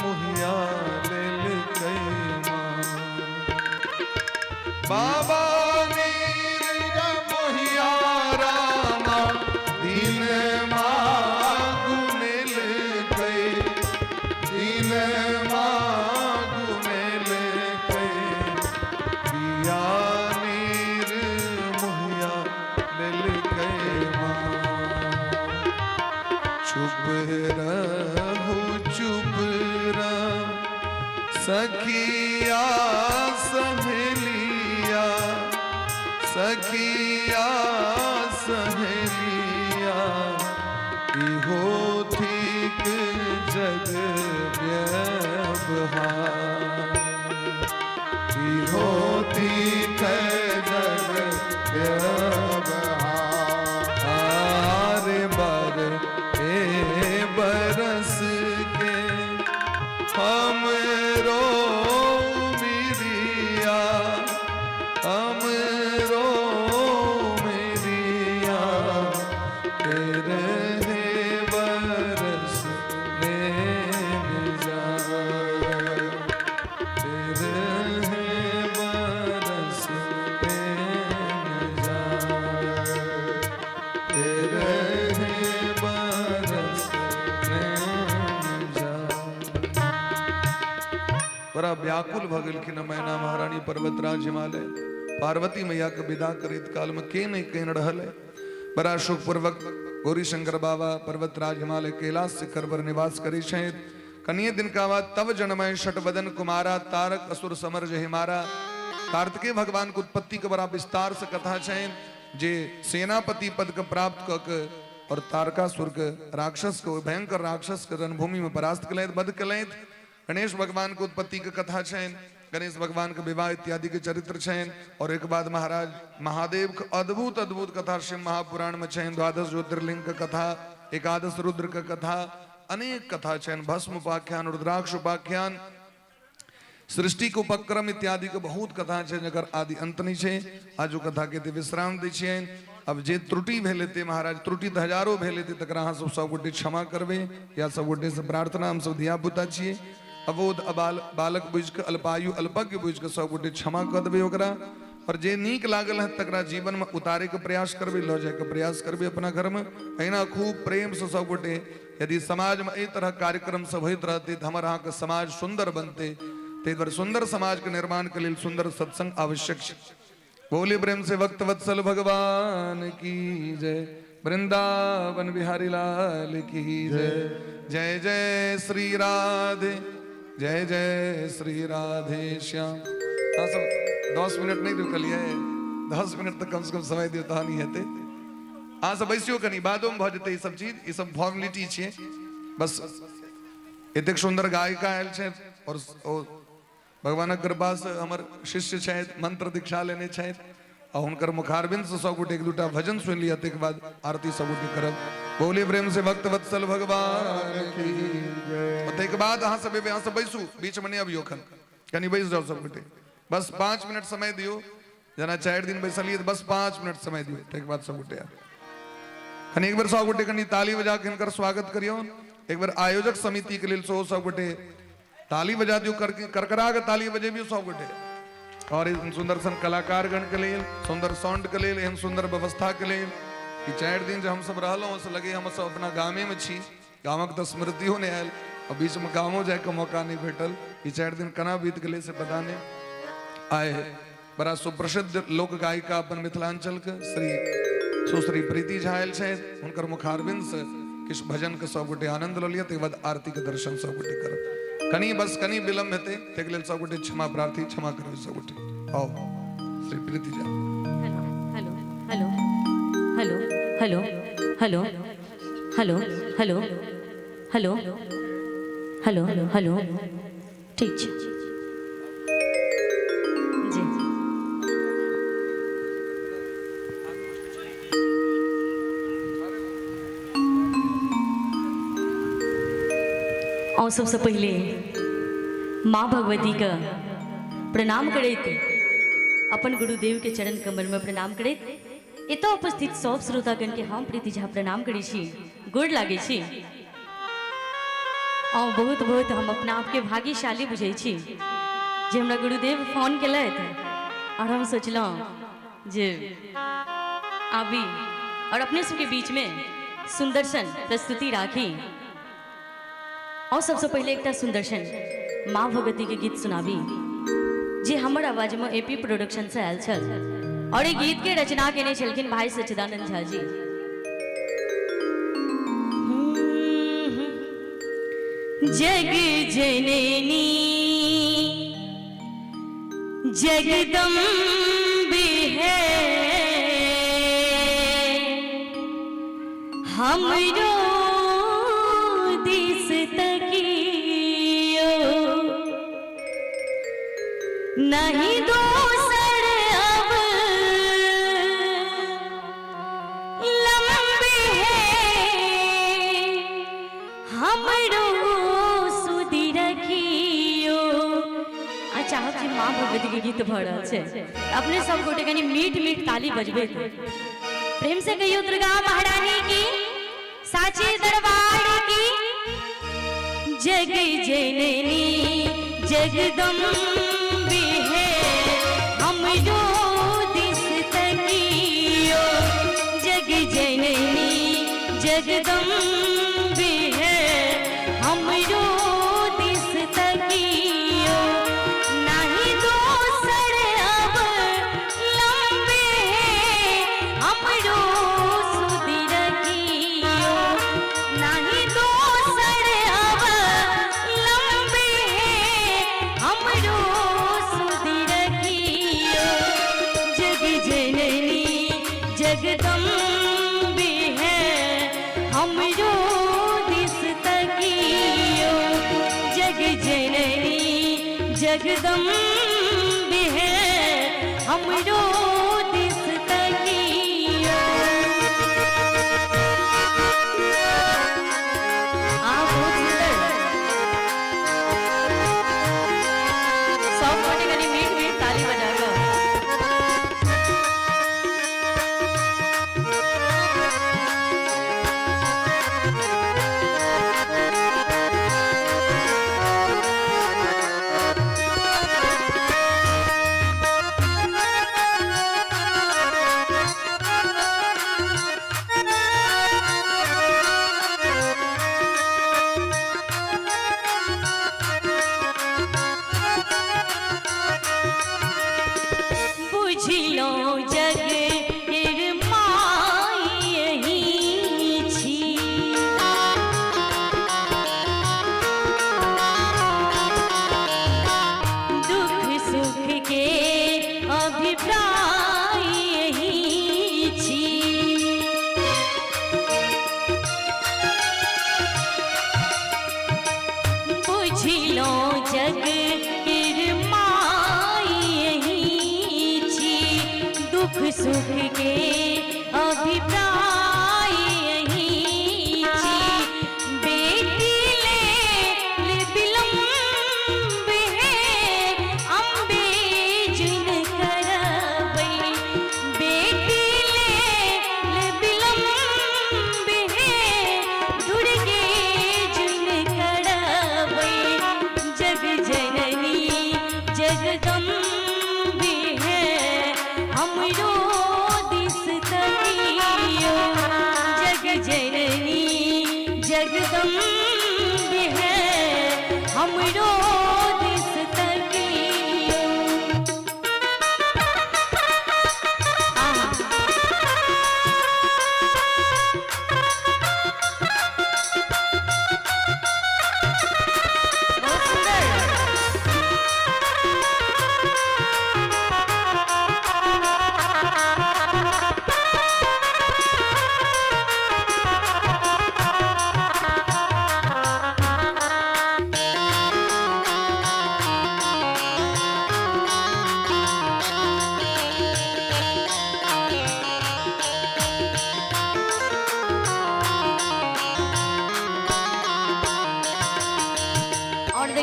मोहिया लेल के माँ। बाबा नीर मोहिया राम दिन मागुनेल के, दिन मागुनेल के, पिया नीर मोहिया लेल के माँ। चुप रहो चुप रहो सखिया सहेलिया, सखिया सहेलिया, इहो ठीक जग व्यवहार, इहो ठीक जग व्यवहार। बर ए बरस के हमरो मिरिया, हमरो मिरिया, तेरे है बरस लेने जा, तेरे है बरस लेने जा, तेरे है बरस लेने जा। बड़ा व्याकुल भऽ गेलखिन मैना महारानी पर्वतराज हिमालय पार्वती मैया के विदा करैत काल में के नहीं केन रहल है। बड़ा सुखपूर्वक गौरी शंकर बाबा पर्वतराज हिमालय कैलाश शिखर पर निवास करै छथि। कनिये दिन का बाद तब जनमय षटवदन कुमारा, तारक असुर समर जय मारा। कार्तिकेय भगवान के उत्पत्ति के बड़ा विस्तार से कथा छनि जे सेनापति पद के प्राप्त कऽ के और तारकासुर के राक्षस के, भयंकर राक्षस के रणभूमि में परास्त केलथि, वध केलथि। गणेश भगवान के उत्पत्ति के कथा छनि, गणेश भगवान के विवाह इत्यादि के चरित्र छनि। और एक बाद महाराज महादेव के अद्भुत अद्भुत कथा शिव महापुराण में छनि। द्वादश ज्योतिर्लिंग के कथा, एकादश रुद्र के कथा, अनेक कथा छनि, भस्म उपाख्यान, रुद्राक्ष उपाख्यान, सृष्टि के उपक्रम इत्यादि के बहुत कथा छै जकर आदि अंत नहीं छै। आजो कथा के एते विश्राम दै छियनि। अब जे त्रुटि भेल हेतै महाराज, त्रुटि तऽ हजारो भेल हेतै, तकरा अहाँ सब सब गोटे क्षमा करबै। या सब गोटे से प्रार्थना, हम सब धियापुता छियै, अबोध अबाल बालक बुझि कऽ, अल्पायु अल्पज्ञ बुझि कऽ सब गोटे क्षमा कऽ देबै ओकरा। और जे नीक लागल है तकरा जीवन में उतारे के प्रयास करबै, लऽ जायके प्रयास करबै अपना घर में। अहिना खूब प्रेम से सब गोटे यदि समाज में एहि तरह कार्यक्रम सब होइत रहतै तऽ हमर अहाँके समाज सुन्दर बनतै। ताहि दुआरे सुन्दर समाज के निर्माण के लेल सुन्दर सत्संग आवश्यक छै। बोले प्रेम से भक्त वत्सल भगवान की जय, वृंदावन बिहारी लाल की जय। जय जय श्री राधे, जय जय श्री राधे श्याम। अहाँ सब 10 मिनट नहीं रुकलियै, 10 मिनट तऽ कम से कम समय दियौ तहन ही हेतै। अहाँ सब बैसियो कनी, बादोमे भऽ जेतै ई सब चीज, ई सब फॉर्मेलिटी छियै। बस एतेक सुन्दर गायिका आयल छथि और ओ भगवानक कृपासँ हमर शिष्य छथि, मंत्र दीक्षा लेने छथि आ हुनकर मुखारबिंद से सब गोटे एक दूटा भजन सुनि लिअ, ताहिके बाद आरती सब गोटे करब। बोलिए प्रेम से भक्त वत्सल भगवान की। ताहिके बाद अहाँ सब एबै, अहाँ सब बैसू, बीच में नहि अबियौ एखन, कनि बैस जाउ सब गोटे। बस 5 मिनट समय दियौ, जेना 4 दिन बैसलियै तऽ बस 5 मिनट समय दियौ, ताहिके बाद सब गोटे आयब। कनि एक बेर सब गोटे कनि ताली बजा के हिनकर स्वागत करियौ। एक बेर आयोजक समिति के लेल सेहो सब गोटे ताली बजा दियौ, करकरा के ताली बजेबियौ सब गोटे। और एहन सुंदर सन कलाकारगण के लेल, सुंदर साउंड के लेल, एहन सुंदर व्यवस्था के लेल, ई 4 दिन जे हमसब रहलहुँ से लगे हम सब अपना गामे में छी, गामक तऽ स्मृतियो नहि आयल और बीच में गामो जायके मौका नहीं भेटल। ई 4 दिन केना बीत गेलै से पता नहीं। आए बड़ा सुप्रसिद्ध लोक गायिका अपन मिथिलांचल के श्री सुश्री प्रीति झा आयल छथि, हुनकर मुखारविंद से किछु भजन के सब गोटे आनंद लऽ लिअ, ताहिके बाद आरती के दर्शन सब गोटे करब। कनि बस कनि विलम्ब हेतै, ताहिके लेल सब गोटे क्षमा प्रार्थी, क्षमा करबै सब गोटे। आउ Shri Preeti Jha. Hello hello hello hello hello hello hello hello hello hello hello, ठीक छै जी। और सबसे पहले माँ भगवती का प्रणाम करैत, अपन गुरुदेव के चरण कमल में प्रणाम करैत एतऽ उपस्थित सब श्रोतागण के हम प्रीति झा प्रणाम करै छी, गोर लागै छी। और बहुत बहुत हम अपना आपके भाग्यशाली बुझै छी जे हमरा गुरुदेव फोन केलथि और हम सोचलहुँ जे आबी और अपने सबके बीच में सुंदर सन प्रस्तुति राखी। और सबसे पहले एकटा सुंदर सन माँ भगवती के गीत सुनाबी जे हमर आवाज में एपी प्रोडक्शन से आयल छल और ई गीत के रचना केने छलखिन भाई सच्चिदानंद झा जी। जग जननी जगदम्बे है, हमरो दिस तकियो, नहीं दोसर अब लंबे है, हमरो सुधि रखियो। आ चाहब जे माँ भगवती के गीत भऽ रहल छै, अपने सब गोटे कनि मीठ मीठ ताली बजबे। प्रेम से कहियो दुर्गा महारानी की, साचे दरबार की। जग जननी जगदम्बे है, हमरो दिस तकियो। जग जननी जगदम्बे है, हमरो दिस तकियो, नहीं दोसर अब लंबे है, हमरो सुधि रखियो। नहीं दोसर अब लंबे है, हमरो सुधि रखियो। जग जननी जगदम्बे है, हमरो दिस तकियो। जग जननी जगदम्बे है, हमरो दिस तकियो। आ बहुत सुंदर, सब गोटे कनि मीठ मीठ ताली बजा कऽ। बुझलो जग केर माई अहीं छी, दुख सुख के अभिप्राय अहीं छी। बुझलो जग केर माई अहीं छी, दुख सुख के अभिप्राय अहीं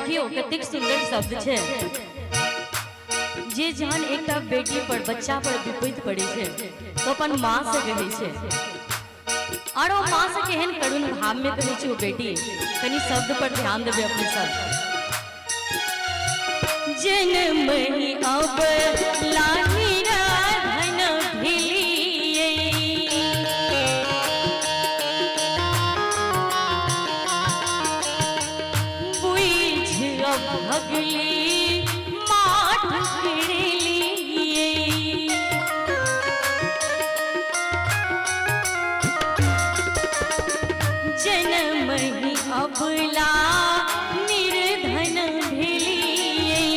देखियो कतेक सुंदर शब्द छै जे जहन एकटा बेटी पर बच्चा पर विपैत पड़ै छै तऽ अपन माँ से कहै छै और ओ माँ से केहन करुण भाव में कहै छै ओ बेटी, कनि शब्द पर ध्यान देबै अपने सब। जन्म ही अब लाही राधन भेलियै, बुझ भगली माठ गिरलियै। जन्म ही अबला निर्धन भेलियै,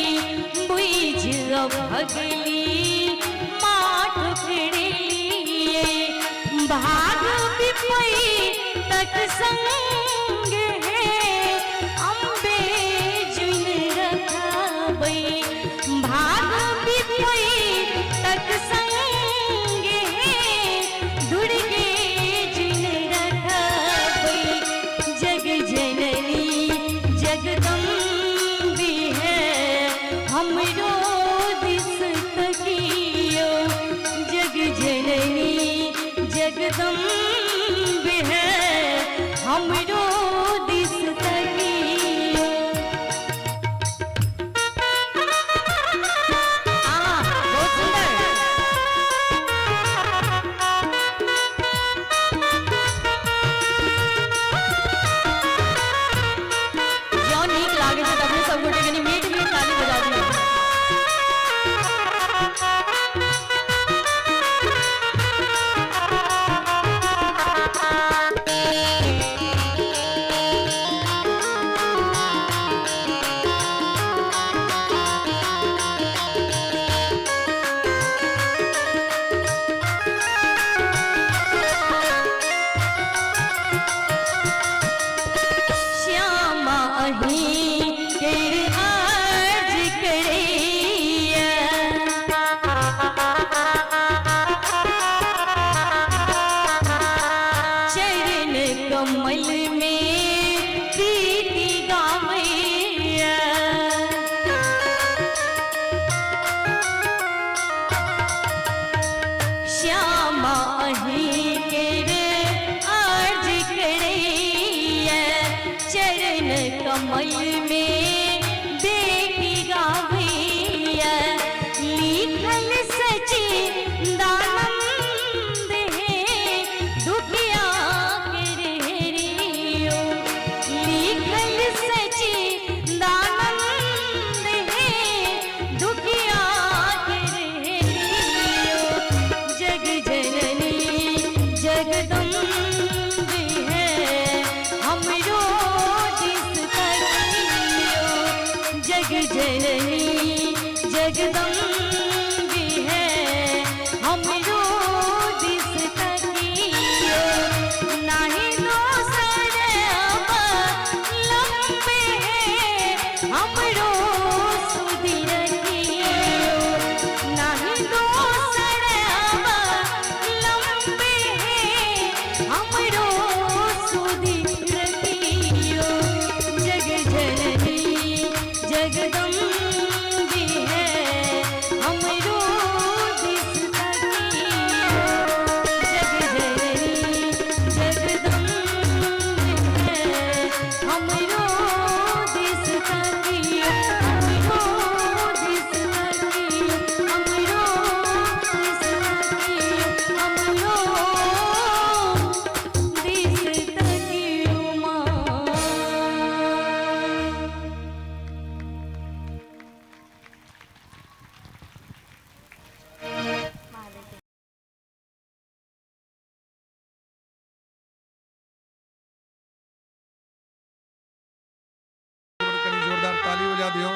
बुझ भगली माठ गिरलियै। भाग विपई तक संग है अम्बे जुन रखबै, भाग विपई तक संग है दुर्गे जुन रखबै। जग जननी जगदम्बी है हमरो दिस तकियो, जग जननी जगदम्बी है हमरो दिस तकियो। बहुत सुंदर। जँ नीक लागै छै तऽ अपने सब गोटे कनि मीठ मीठ ताली बजा दियौ। श्यामा अहीं केर अर्ज करैया, चरण कमल में प्रीति गावैया। श्यामा अहीं केर अर्ज करैया, चरण कमल में बेटी गावैया। लिखल सचिदानंद है दुखिया के रियो, लिखल सचिदानंद है दुखिया के रियो। जग जननी जगदम्बी है हमरो दिस तकियो, जग जननी जगदम्बी है हमरो दिस तकियो। नाही दोसर लंबे है हमरो सुधि रखियो, नाही दोसर लंबे है हमरो सुधि रखियो। जग जननी जगदम्बी है हमरो दिस तकियो, जग जननी जगदम्बी है हमरो दिस तकियो, हमरो दिस तकियो, हमरो दिस तकियो, हमरो दिस तकियो माँ। कनि जोरदार ताली बजा दियो।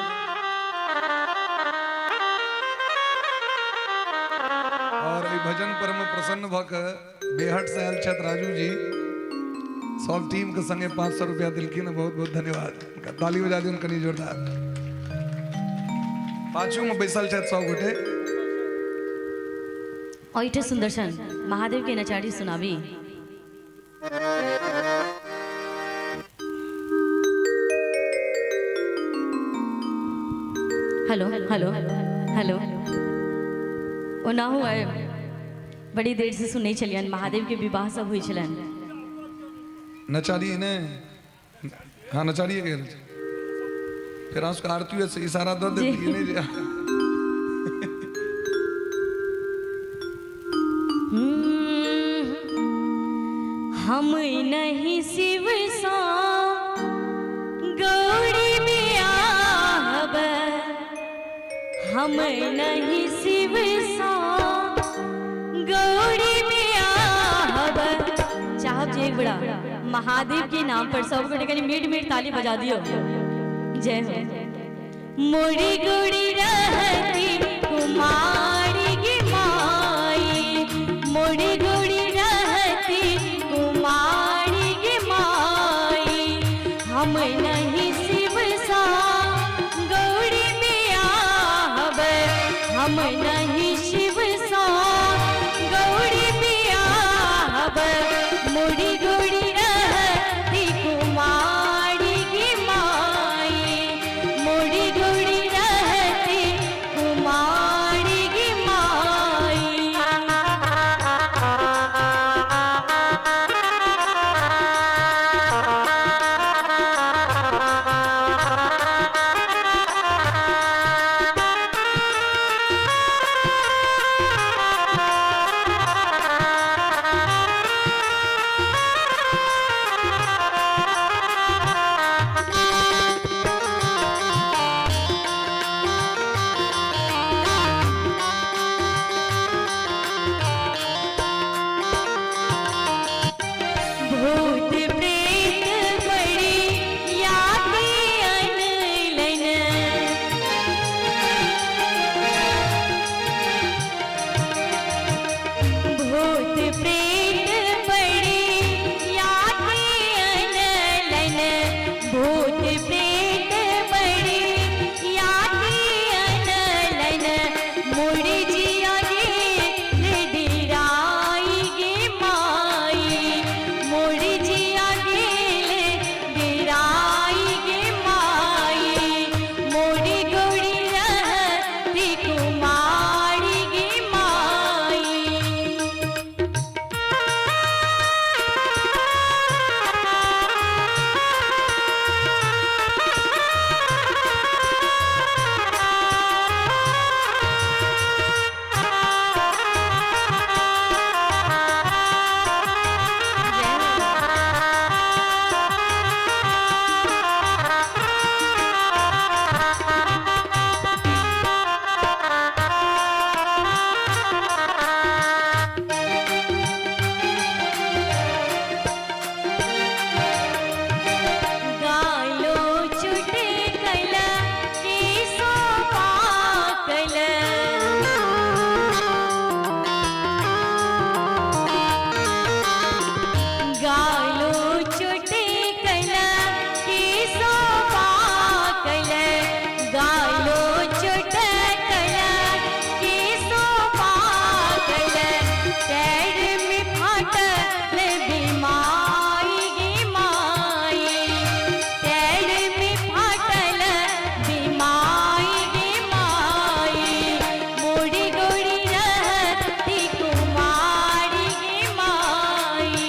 और एहि भजन पर में प्रसन्न भऽ कऽ बेहट से आयल छथि राजू जी, सब टीम के संगे 500 रुपया दिलखिन, बहुत बहुत धन्यवाद। हुनका ताली बजा दियौन कनि जोरदार। पाछू में बैसल छथि सब गोटे। ओहिठे सुंदर सन महादेव के नचारी सुनाबी। Hello hello hello. ओनाहु आइ बड़ी देर से सुनै छलियनि महादेव के विवाह सब होइ छलनि। नचारी ने हाँ नचारिए गेल फेर अहाँ सबके आरती से इशारा दऽ देब कि नहि जे हम नहीं शिव सा गौरी बियाहब, हम नहीं शिव सा गौरी बियाहब। चाहब जे एक बड़ा महादेव के नाम पर सब गोटे कनी मीठ मीठ ताली बजा दियो। जय हो। मोरी गुड़ी रहती कुमारी की माई, मोरी गुड़ी रहती कुमारी की माई, हम नहीं शिव सा गौरी बियाहब, हम नहीं शिव सा गौरी बियाहब, मोरी गुड़ी रहती कुमारी की माई, मोरी गुड़ी रहती कुमारी की माई। भूत प्रेत बड़ी याद अनलन, भूत प्रेत बड़ी याद अनलन, भूत प्रेत बड़ी याद अनलन, मुड़ी जिया गे डिराई गे माई, मोरी जिया गेले डिराई गे माई, मोरी गोरी रहती कुमारी गे माई। गालो चुटकल केसो पाकल, गालो चुटकल केसो पाकल, गालो चुटकल केसो पाकल, पैर में फाटल बीमारी गे माई, पैर में फाटल बीमारी गे माई, मोरी गोरी रहती कुमारी गे माई।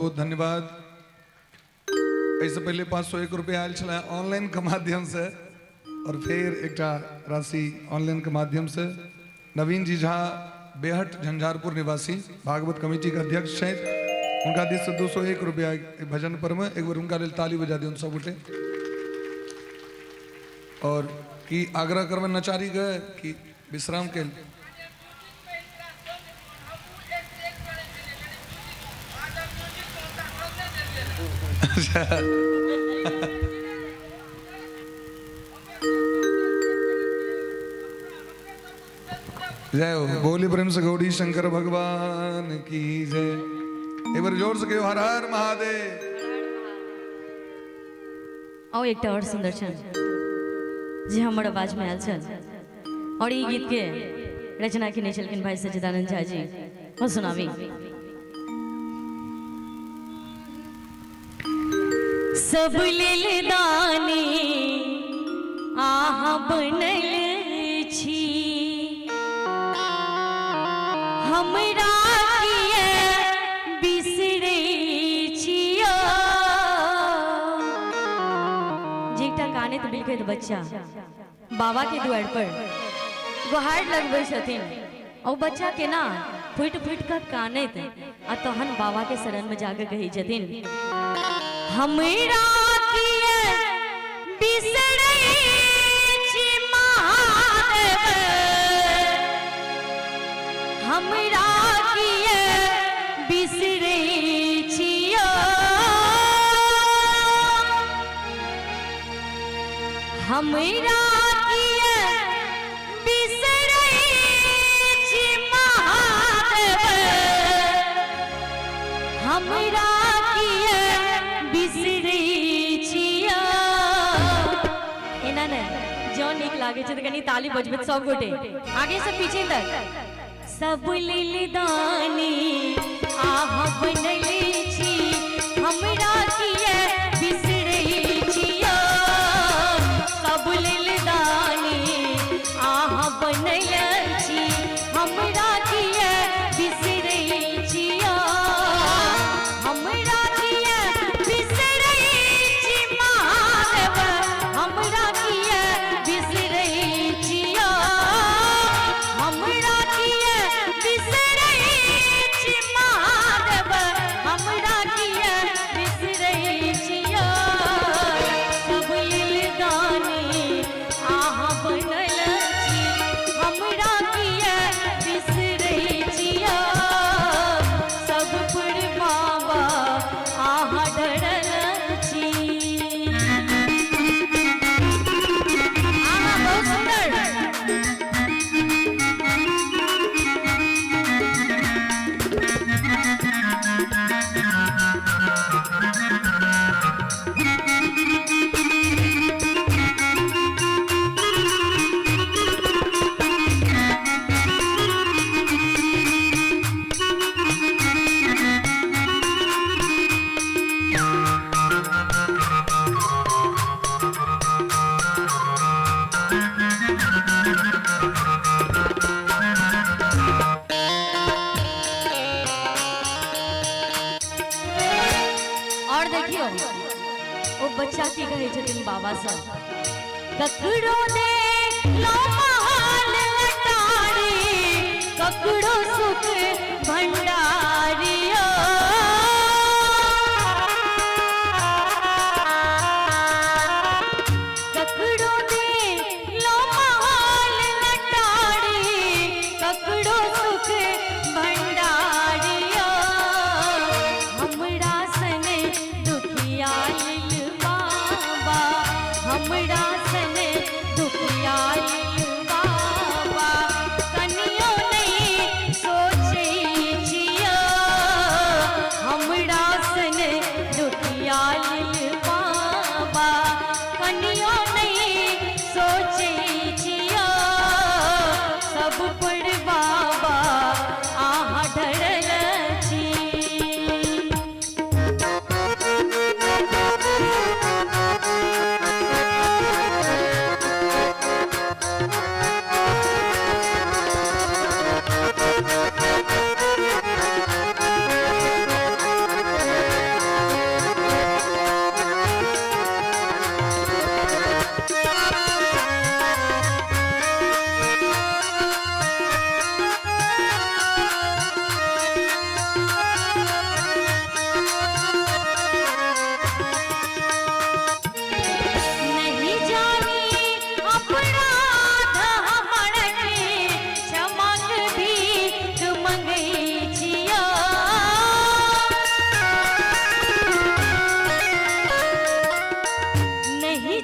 बहुत धन्यवाद। एहिसँ पहिले 501 रुपया आयल छलै ऑनलाइन के माध्यम से, और फिर एकटा राशि ऑनलाइन के माध्यम से नवीन जी झा बेहट झंझारपुर निवासी भागवत कमेटी के अध्यक्ष छथि, उनका दिस से 201 रुपया भजन पर में। एक बार उनका लेल ताली बजा दियौन सब गोटे। और की आग्रह करबै नचारी के कि विश्राम के। अच्छा जय हो, बोली प्रेम से गौरी शंकर भगवान की जय। एक बार जोर से कहियो हर हर महादेव। और एकटा और सुंदर छल जे हमर आवाज में आयल छल, और ई गीत के रचना केने छलखिन भाई सच्चिदानंद झा जी। वो सुनाबी। सब लेल दानी आहा बनल छी, हमरा किए बिसरै छियो। जे एकटा कानैत बिलखैत बच्चा बाबा के दुआर पर गुहार लगबै छथिन, और बच्चा केना फुटि फुटि कऽ कानैत आ तहन बाबा के शरण में जाके कहै छथिन, हमरा किए बिसरै छी महादेव, हमरा किए बिसरै छियो, हमरा किए बिसरै छी महादेव, हमरा किए बिसरै छियो। एना ने जँ नीक लागै छै तऽ कनि ताली बजबैत सब गोटे आगे से पीछे तक। सब लेल दानी आहाँ बनल छी, हमरा किए बिसरै छियो। सब लेल दानी आहाँ बनल छी, हमरा किए बिसरै छियो। हमरा किए बिसरै छी महादेव, हमरा किए बिसरै छियो। हमरा किए बिसरै छी महादेव, हमरा किए बिसरै छियो। सब लेल दानी आहाँ बनल छी, हमरा किए बिसरै छियो। सब पर बाबा आहाँ डरल छी। आहाँ बहुत सुंदर। और देखियो ओ बच्चा की कहै छथिन बाबा सब, ककरो देख लो महल अटारी, ककरो सुख भंडारियो। ककरो देख लो महल अटारी, ककरो सुख भंडारियो। हमरा सन दुखिया लेल बाबा, हमरा सन दुखिया लेल बाबा, कनियो नहीं सोचै छियो। हमरा सन दुखिया लेल बाबा, कनियो नहीं सोचै छियो। सब पर बाबा आहाँ डरल छी।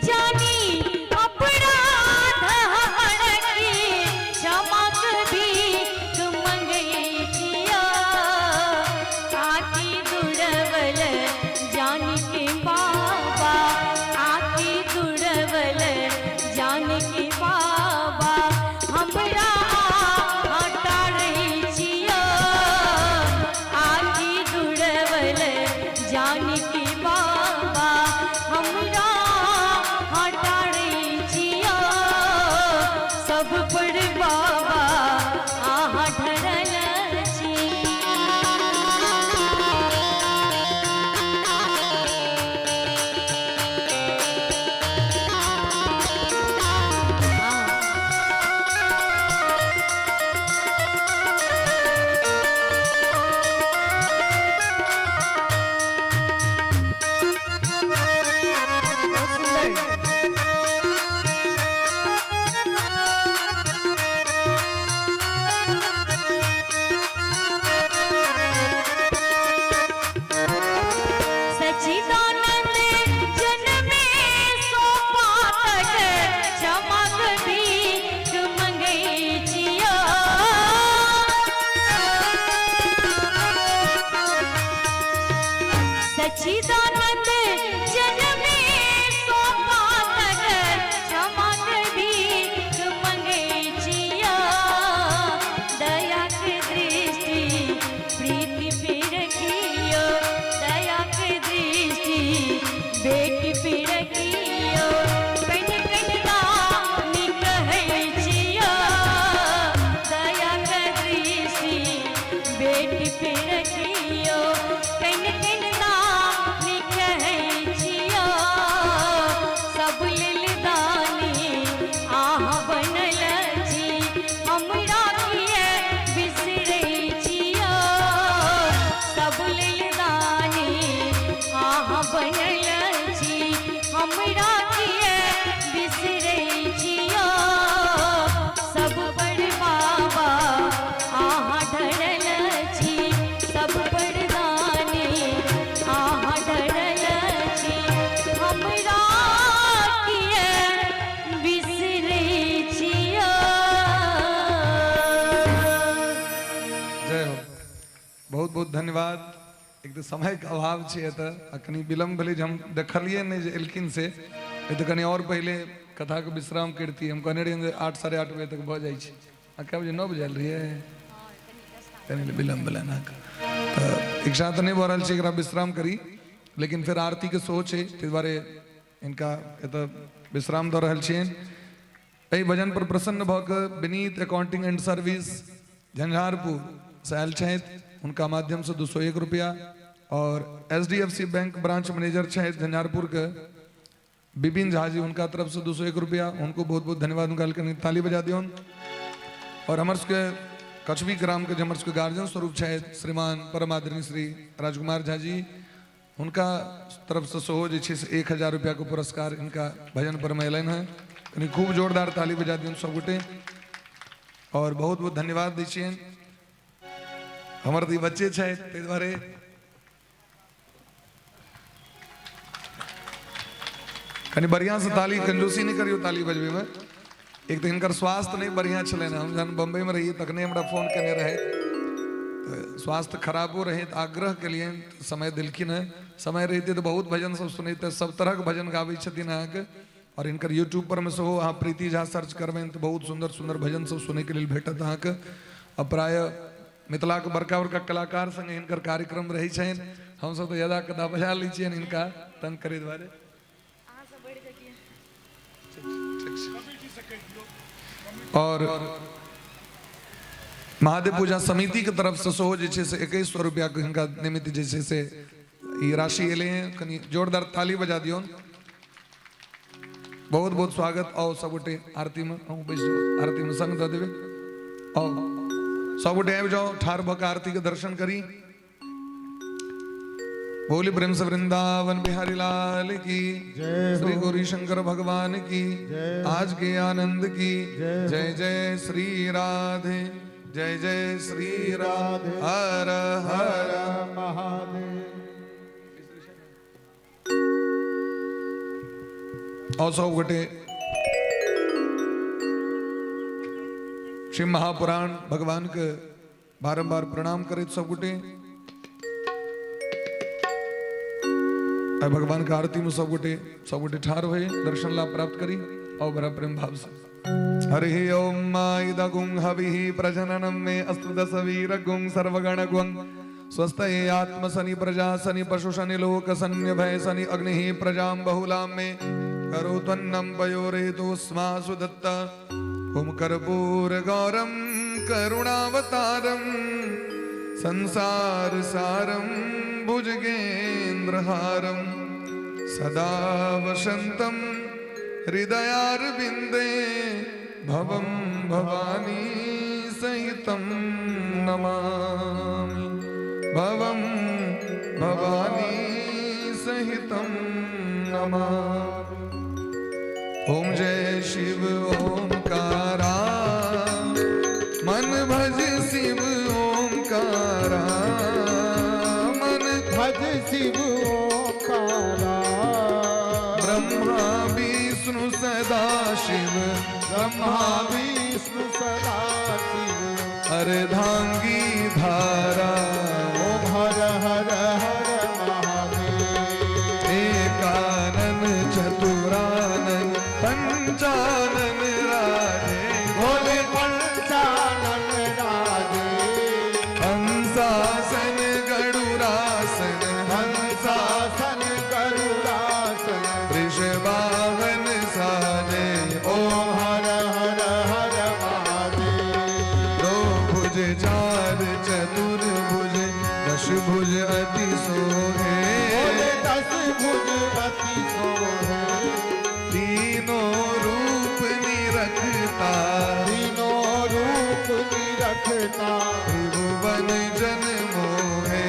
जानी अपराध हमर की क्षमाक भीख मंगै छिया। आकी दुर्बल जानकी बाबा, आकी दुर्बल जानकी बाबा, हमरा हटा रहै छिया। आकी दुर्बल जानकी बाबा, हमरा हटा रहै छिया। सब पर बाबा आहाँ ढरल छी। सचिदानंद जनमे सो पातक क्षमाक भीख मंगै छिया। सचिदानंद जनमे सो पातक क्षमाक भीख मंगै छिया। दयाक दृष्टि प्रीति पे रखियो, दयाक दृष्टि बेटी पे रखियो। कन कन दानी कहै छिया, दयाक दृष्टि बेटी पे रखियो। कन कन दानी कहै छिया, सब लेल दानी आहाँ बनल छी, हमरा किए बिसरै छिया। सब लेल दानी आहाँ बनल छी, हमरा किए बिसरै छिया। सब पर बाबा आहाँ ढरल छी, सब पर दानी आहाँ ढरल छी, हमरा किए बिसरै छिया। जय हो, बहुत बहुत धन्यवाद। एक तऽ समयके अभाव छै एतऽ आ कनि विलम्ब भेलै जे हम देखलियै नहि जे एलखिन से, नहि तऽ कनि आओर पहिले कथाके विश्राम करितियै। हम कहने रहियै जे 8 साढ़े 8 बजे तक भऽ जाइ छै, आ कए बजे 9 बजे आयल रहियै, कनि विलम्ब भेलै अहाँके। तऽ इच्छा तऽ नहि भऽ रहल छै एकरा विश्राम करी, लेकिन फेर आरतीके सेहो छै, ताहि दुआरे हिनका एतऽ विश्राम दऽ रहल छियनि। एहि भजन पर प्रसन्न भऽ कऽ विनीत अकाउंटिंग एंड सर्विस झंझारपुर से आयल छथि, हुनका माध्यमसँ 201 रुपया। और HDFC bank branch manager छथि झंझारपुर के विपिन झा जी, उनका तरफ से 201 रुपया, उनको बहुत बहुत धन्यवाद। उनका कनि ताली बजा दियौन। और हमर सबके कछबी ग्राम के जे हमर सबके गार्जियन स्वरूप छथि श्रीमान परम आदरणीय श्री राजकुमार झा जी, हुनका तरफ से सेहो जे छै से 1000 रुपया के पुरस्कार इनका भजन पर मे एलनि हेँ। कनि खूब जोरदार ताली बजा दियौन सब गोटे और बहुत बहुत धन्यवाद दै छियनि। हमर तऽ ई बच्चे छथि ताहि दुआरे कनि बढ़िआँ से ताली, कंजूसी नहि करियौ ताली बजबै मे। एक तऽ हिनकर स्वास्थ्य नहि बढ़िआँ छलनि, हम जहन बम्बई मे रहियै तखने हमरा फोन केने रहथि, तऽ स्वास्थ्य खराबो रहै तऽ आग्रह केलियनि, समय देलखिन हेँ। समय रहितै तऽ बहुत भजन सब सुनैते, सब तरहक भजन गाबै छथिन अहाँके। और हिनकर यूट्यूब पर मे सेहो अहाँ प्रीति झा सर्च करबनि तऽ बहुत सुन्दर सुन्दर भजन सब सुनैके लेल भेटत अहाँके। आ प्रायः मिथिलाके बड़का बड़का कलाकार संगे हिनकर कार्यक्रम रहै छनि, हमसब तऽ यदा कदा बजा लै छियनि हिनका तंग करै दुआरे। और महादेव पूजा समिति के तरफ से सेहो जे छै से 2100 रुपया के हिनका निमित्त जे छै से ई राशि एलै हँ। कनि जोरदार ताली बजा दियौन। बहुत बहुत स्वागत। आओ सब गोटे आरती में, अहूँ बैस जाओ, आरती में संग दऽ देबै। आओ सब गोटे आबि जाओ, ठाढ़ भऽ कऽ आरती के दर्शन करी। बोली प्रेम से वृंदावन बिहारी लाल की, श्री गौरी शंकर भगवान की, आज के आनंद की जय जय श्री राधे, जय जय श्री राधे, हर हर महादेव। और सब गोटे शिव महापुराण भगवान के बारंबार प्रणाम करैत सब गोटे भगवान के आरती में सब गोटे ठार होए दर्शन लाभ प्राप्त करी और बड़ा प्रेम भाव से। हरि ओम माइदगुं हविः प्रजननं मे अस्तु दशवीरगुं सर्वगणगुं स्वस्थये आत्म शनि प्रजा शनि पशु शनि लोक सन्य भय शनि अग्निः प्रजां बहुलां मे करोत्वन्नं पयोरेतु स्मासु दत्त। ओम कर्पूर गौरं करुणावतारं संसार सारं भुजगेन्द्रहारं सदा वसन्तं हृदयारविन्दे भवं भवानी सहितं नमामि। भवं भवानी सहितं नमामि। ओम जय शिव ओमकारा मन भज शिव ओमकारा मन भज शिव ओमकारा। ब्रह्मा विष्णु सदा शिव ब्रह्मा विष्णु सदा शिव अर्धांगी धारा। ओम हर हर हर महादेव। एकानन चतुरानन पंचानन राजे भोले पंचानन राजे। हंसासन गरुड़ासन हंसासन गरुड़ासन वृषवाहन साजे। ओम हर हर हर महादेव। दो भुज चार चतुर्भुज दश भुज अति सोहे भोले दस भुज अति सोहे। तीनों रूप निरखता तीनों रूप निरखता त्रिभुवन जन मोहे।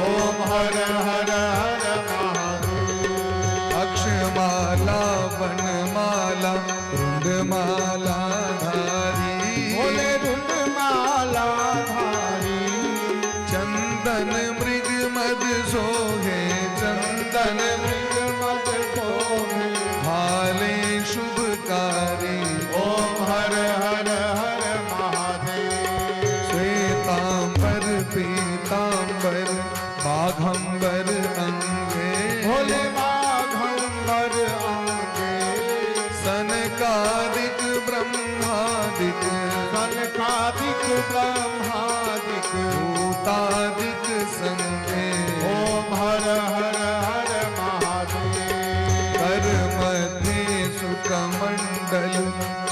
ओम हर हर हर महादेव। अक्षमाला वनमाला रुंडमाला धारी भोले रुंडमाला धारी। चंदन मृग मद सोहे चंदन मृग मद सोहे भाले शुभकारी। ओम हर हर हर महादेव। श्वेतांबर पीतांबर बाघंबर अंगे भोले बाघंबर अंगे। सनकादिक ब्रह्मादिक सनकादिक ब्रह्मादिक भूतादिक संगे। ओम हर हर हर महादेव। कर मध्ये सुखमंडल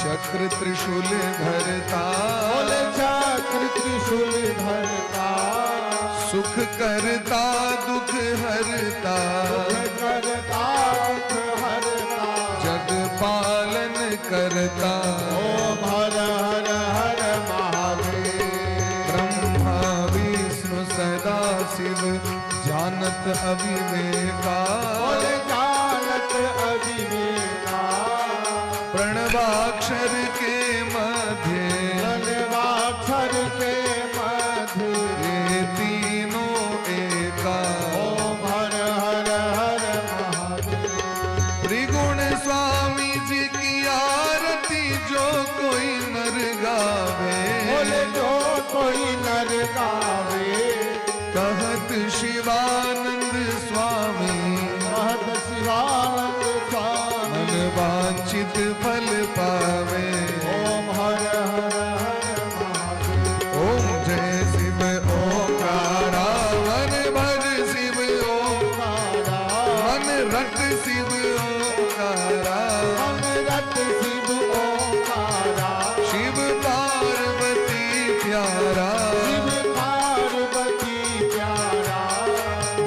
चक्र त्रिशूल धरता भोले चक्र त्रिशूल धरता। सुख करता दुख हरता सुख करता दुख हरता जग पालन करता। ओम हर हर हर महादेव। ब्रह्मा विष्णु सदा शिव जानत अविवेका भोले जानत अविवेका। प्रणवाक्षर के मध्य प्रणवाक्षर के मध्य ये तीनों एका। ओम हर हर हर महादेव। त्रिगुण स्वामी जी की आरती जो कोई नर गावे भोले जो कोई नर गावे। कहत शिवानंद स्वामी कहत शिवानंद स्वामी मन वांछित फल पावे। ओम हर हर हर महादेव। ओम जय शिव ओंकारा मन भज शिव ओंकारा मन रट शिव ओंकारा मन रट शिव ओंकारा। शिव पार्वती प्यारा शिव पार्वती प्यारा।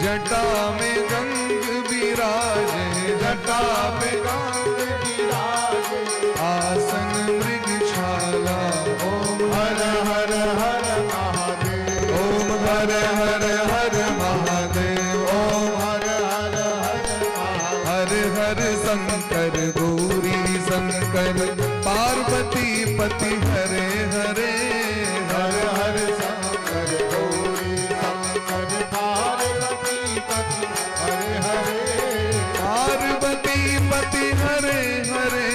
जटा में गंग विराजे जटा में गंग विराजे। आसन मृगशाला। ओम हर हर हर महादेव। ओम हर हर हर महादेव। ओम हर हर हर महादेव। हर हर शंकर गौरी शंकर पार्वती पति हरे हरे हर हर शंकर गौरी शंकर पार्वती पति हरे हरे। पार्वती पति हरे हरे,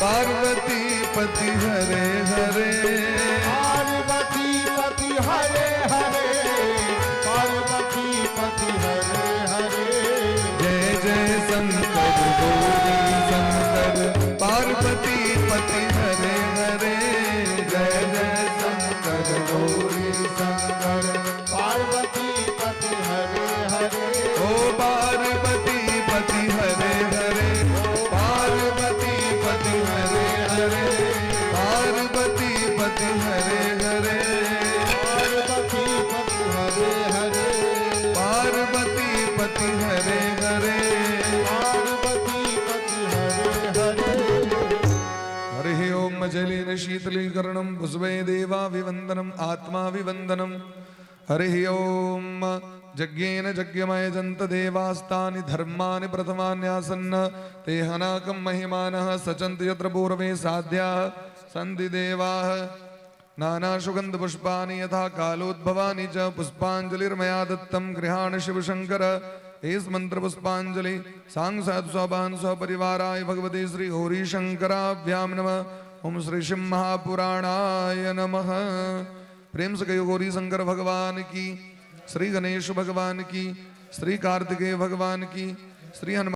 पार्वती पति हरे हरे, पार्वती पति हरे हरे, पार्वती पति हरे हरे। जय जय शंकर गौरी शंकर, पार्वती पति हरे हरे, जय जय शंकर गौरी शंकर, पार्वती पति हरे हरे, ओ पार्वती पति हरे हरे, पार्वती पति हरे हरे, पार्वती पति हरे हरे, पार्वती पति हरे हरे, पार्वती पति हरे हरे, पार्वती पति हरे हरे। हरिः ओम जलेन शीतलीकरणं पुष्पे देवाभिवन्दनम् आत्माभिवन्दनं। हरिः ओम यज्ञेन यज्ञमयजन्त देवास्तानि धर्माणि प्रथमान्यासन्न ते हनाकं महिमानः सचन्ति यत्र पूर्वे साध्याः सन्ति देवाः। नानासुगन्धपुष्पाणि यथा कालोद्भवानि च पुष्पाञ्जलिर्मया दत्तं गृहाण शिवशङ्कर। एष मन्त्रपुष्पाञ्जलि सांसात् स्वभान् स्वपरिवाराय भगवते श्री गौरीशङ्कराभ्यां नमः। ओम श्री शिव महापुराणाय नमः। प्रेम से कहो गौरी शंकर भगवान की, श्री गणेश भगवान की, श्री कार्तिकेय भगवान की, श्री हनुमान।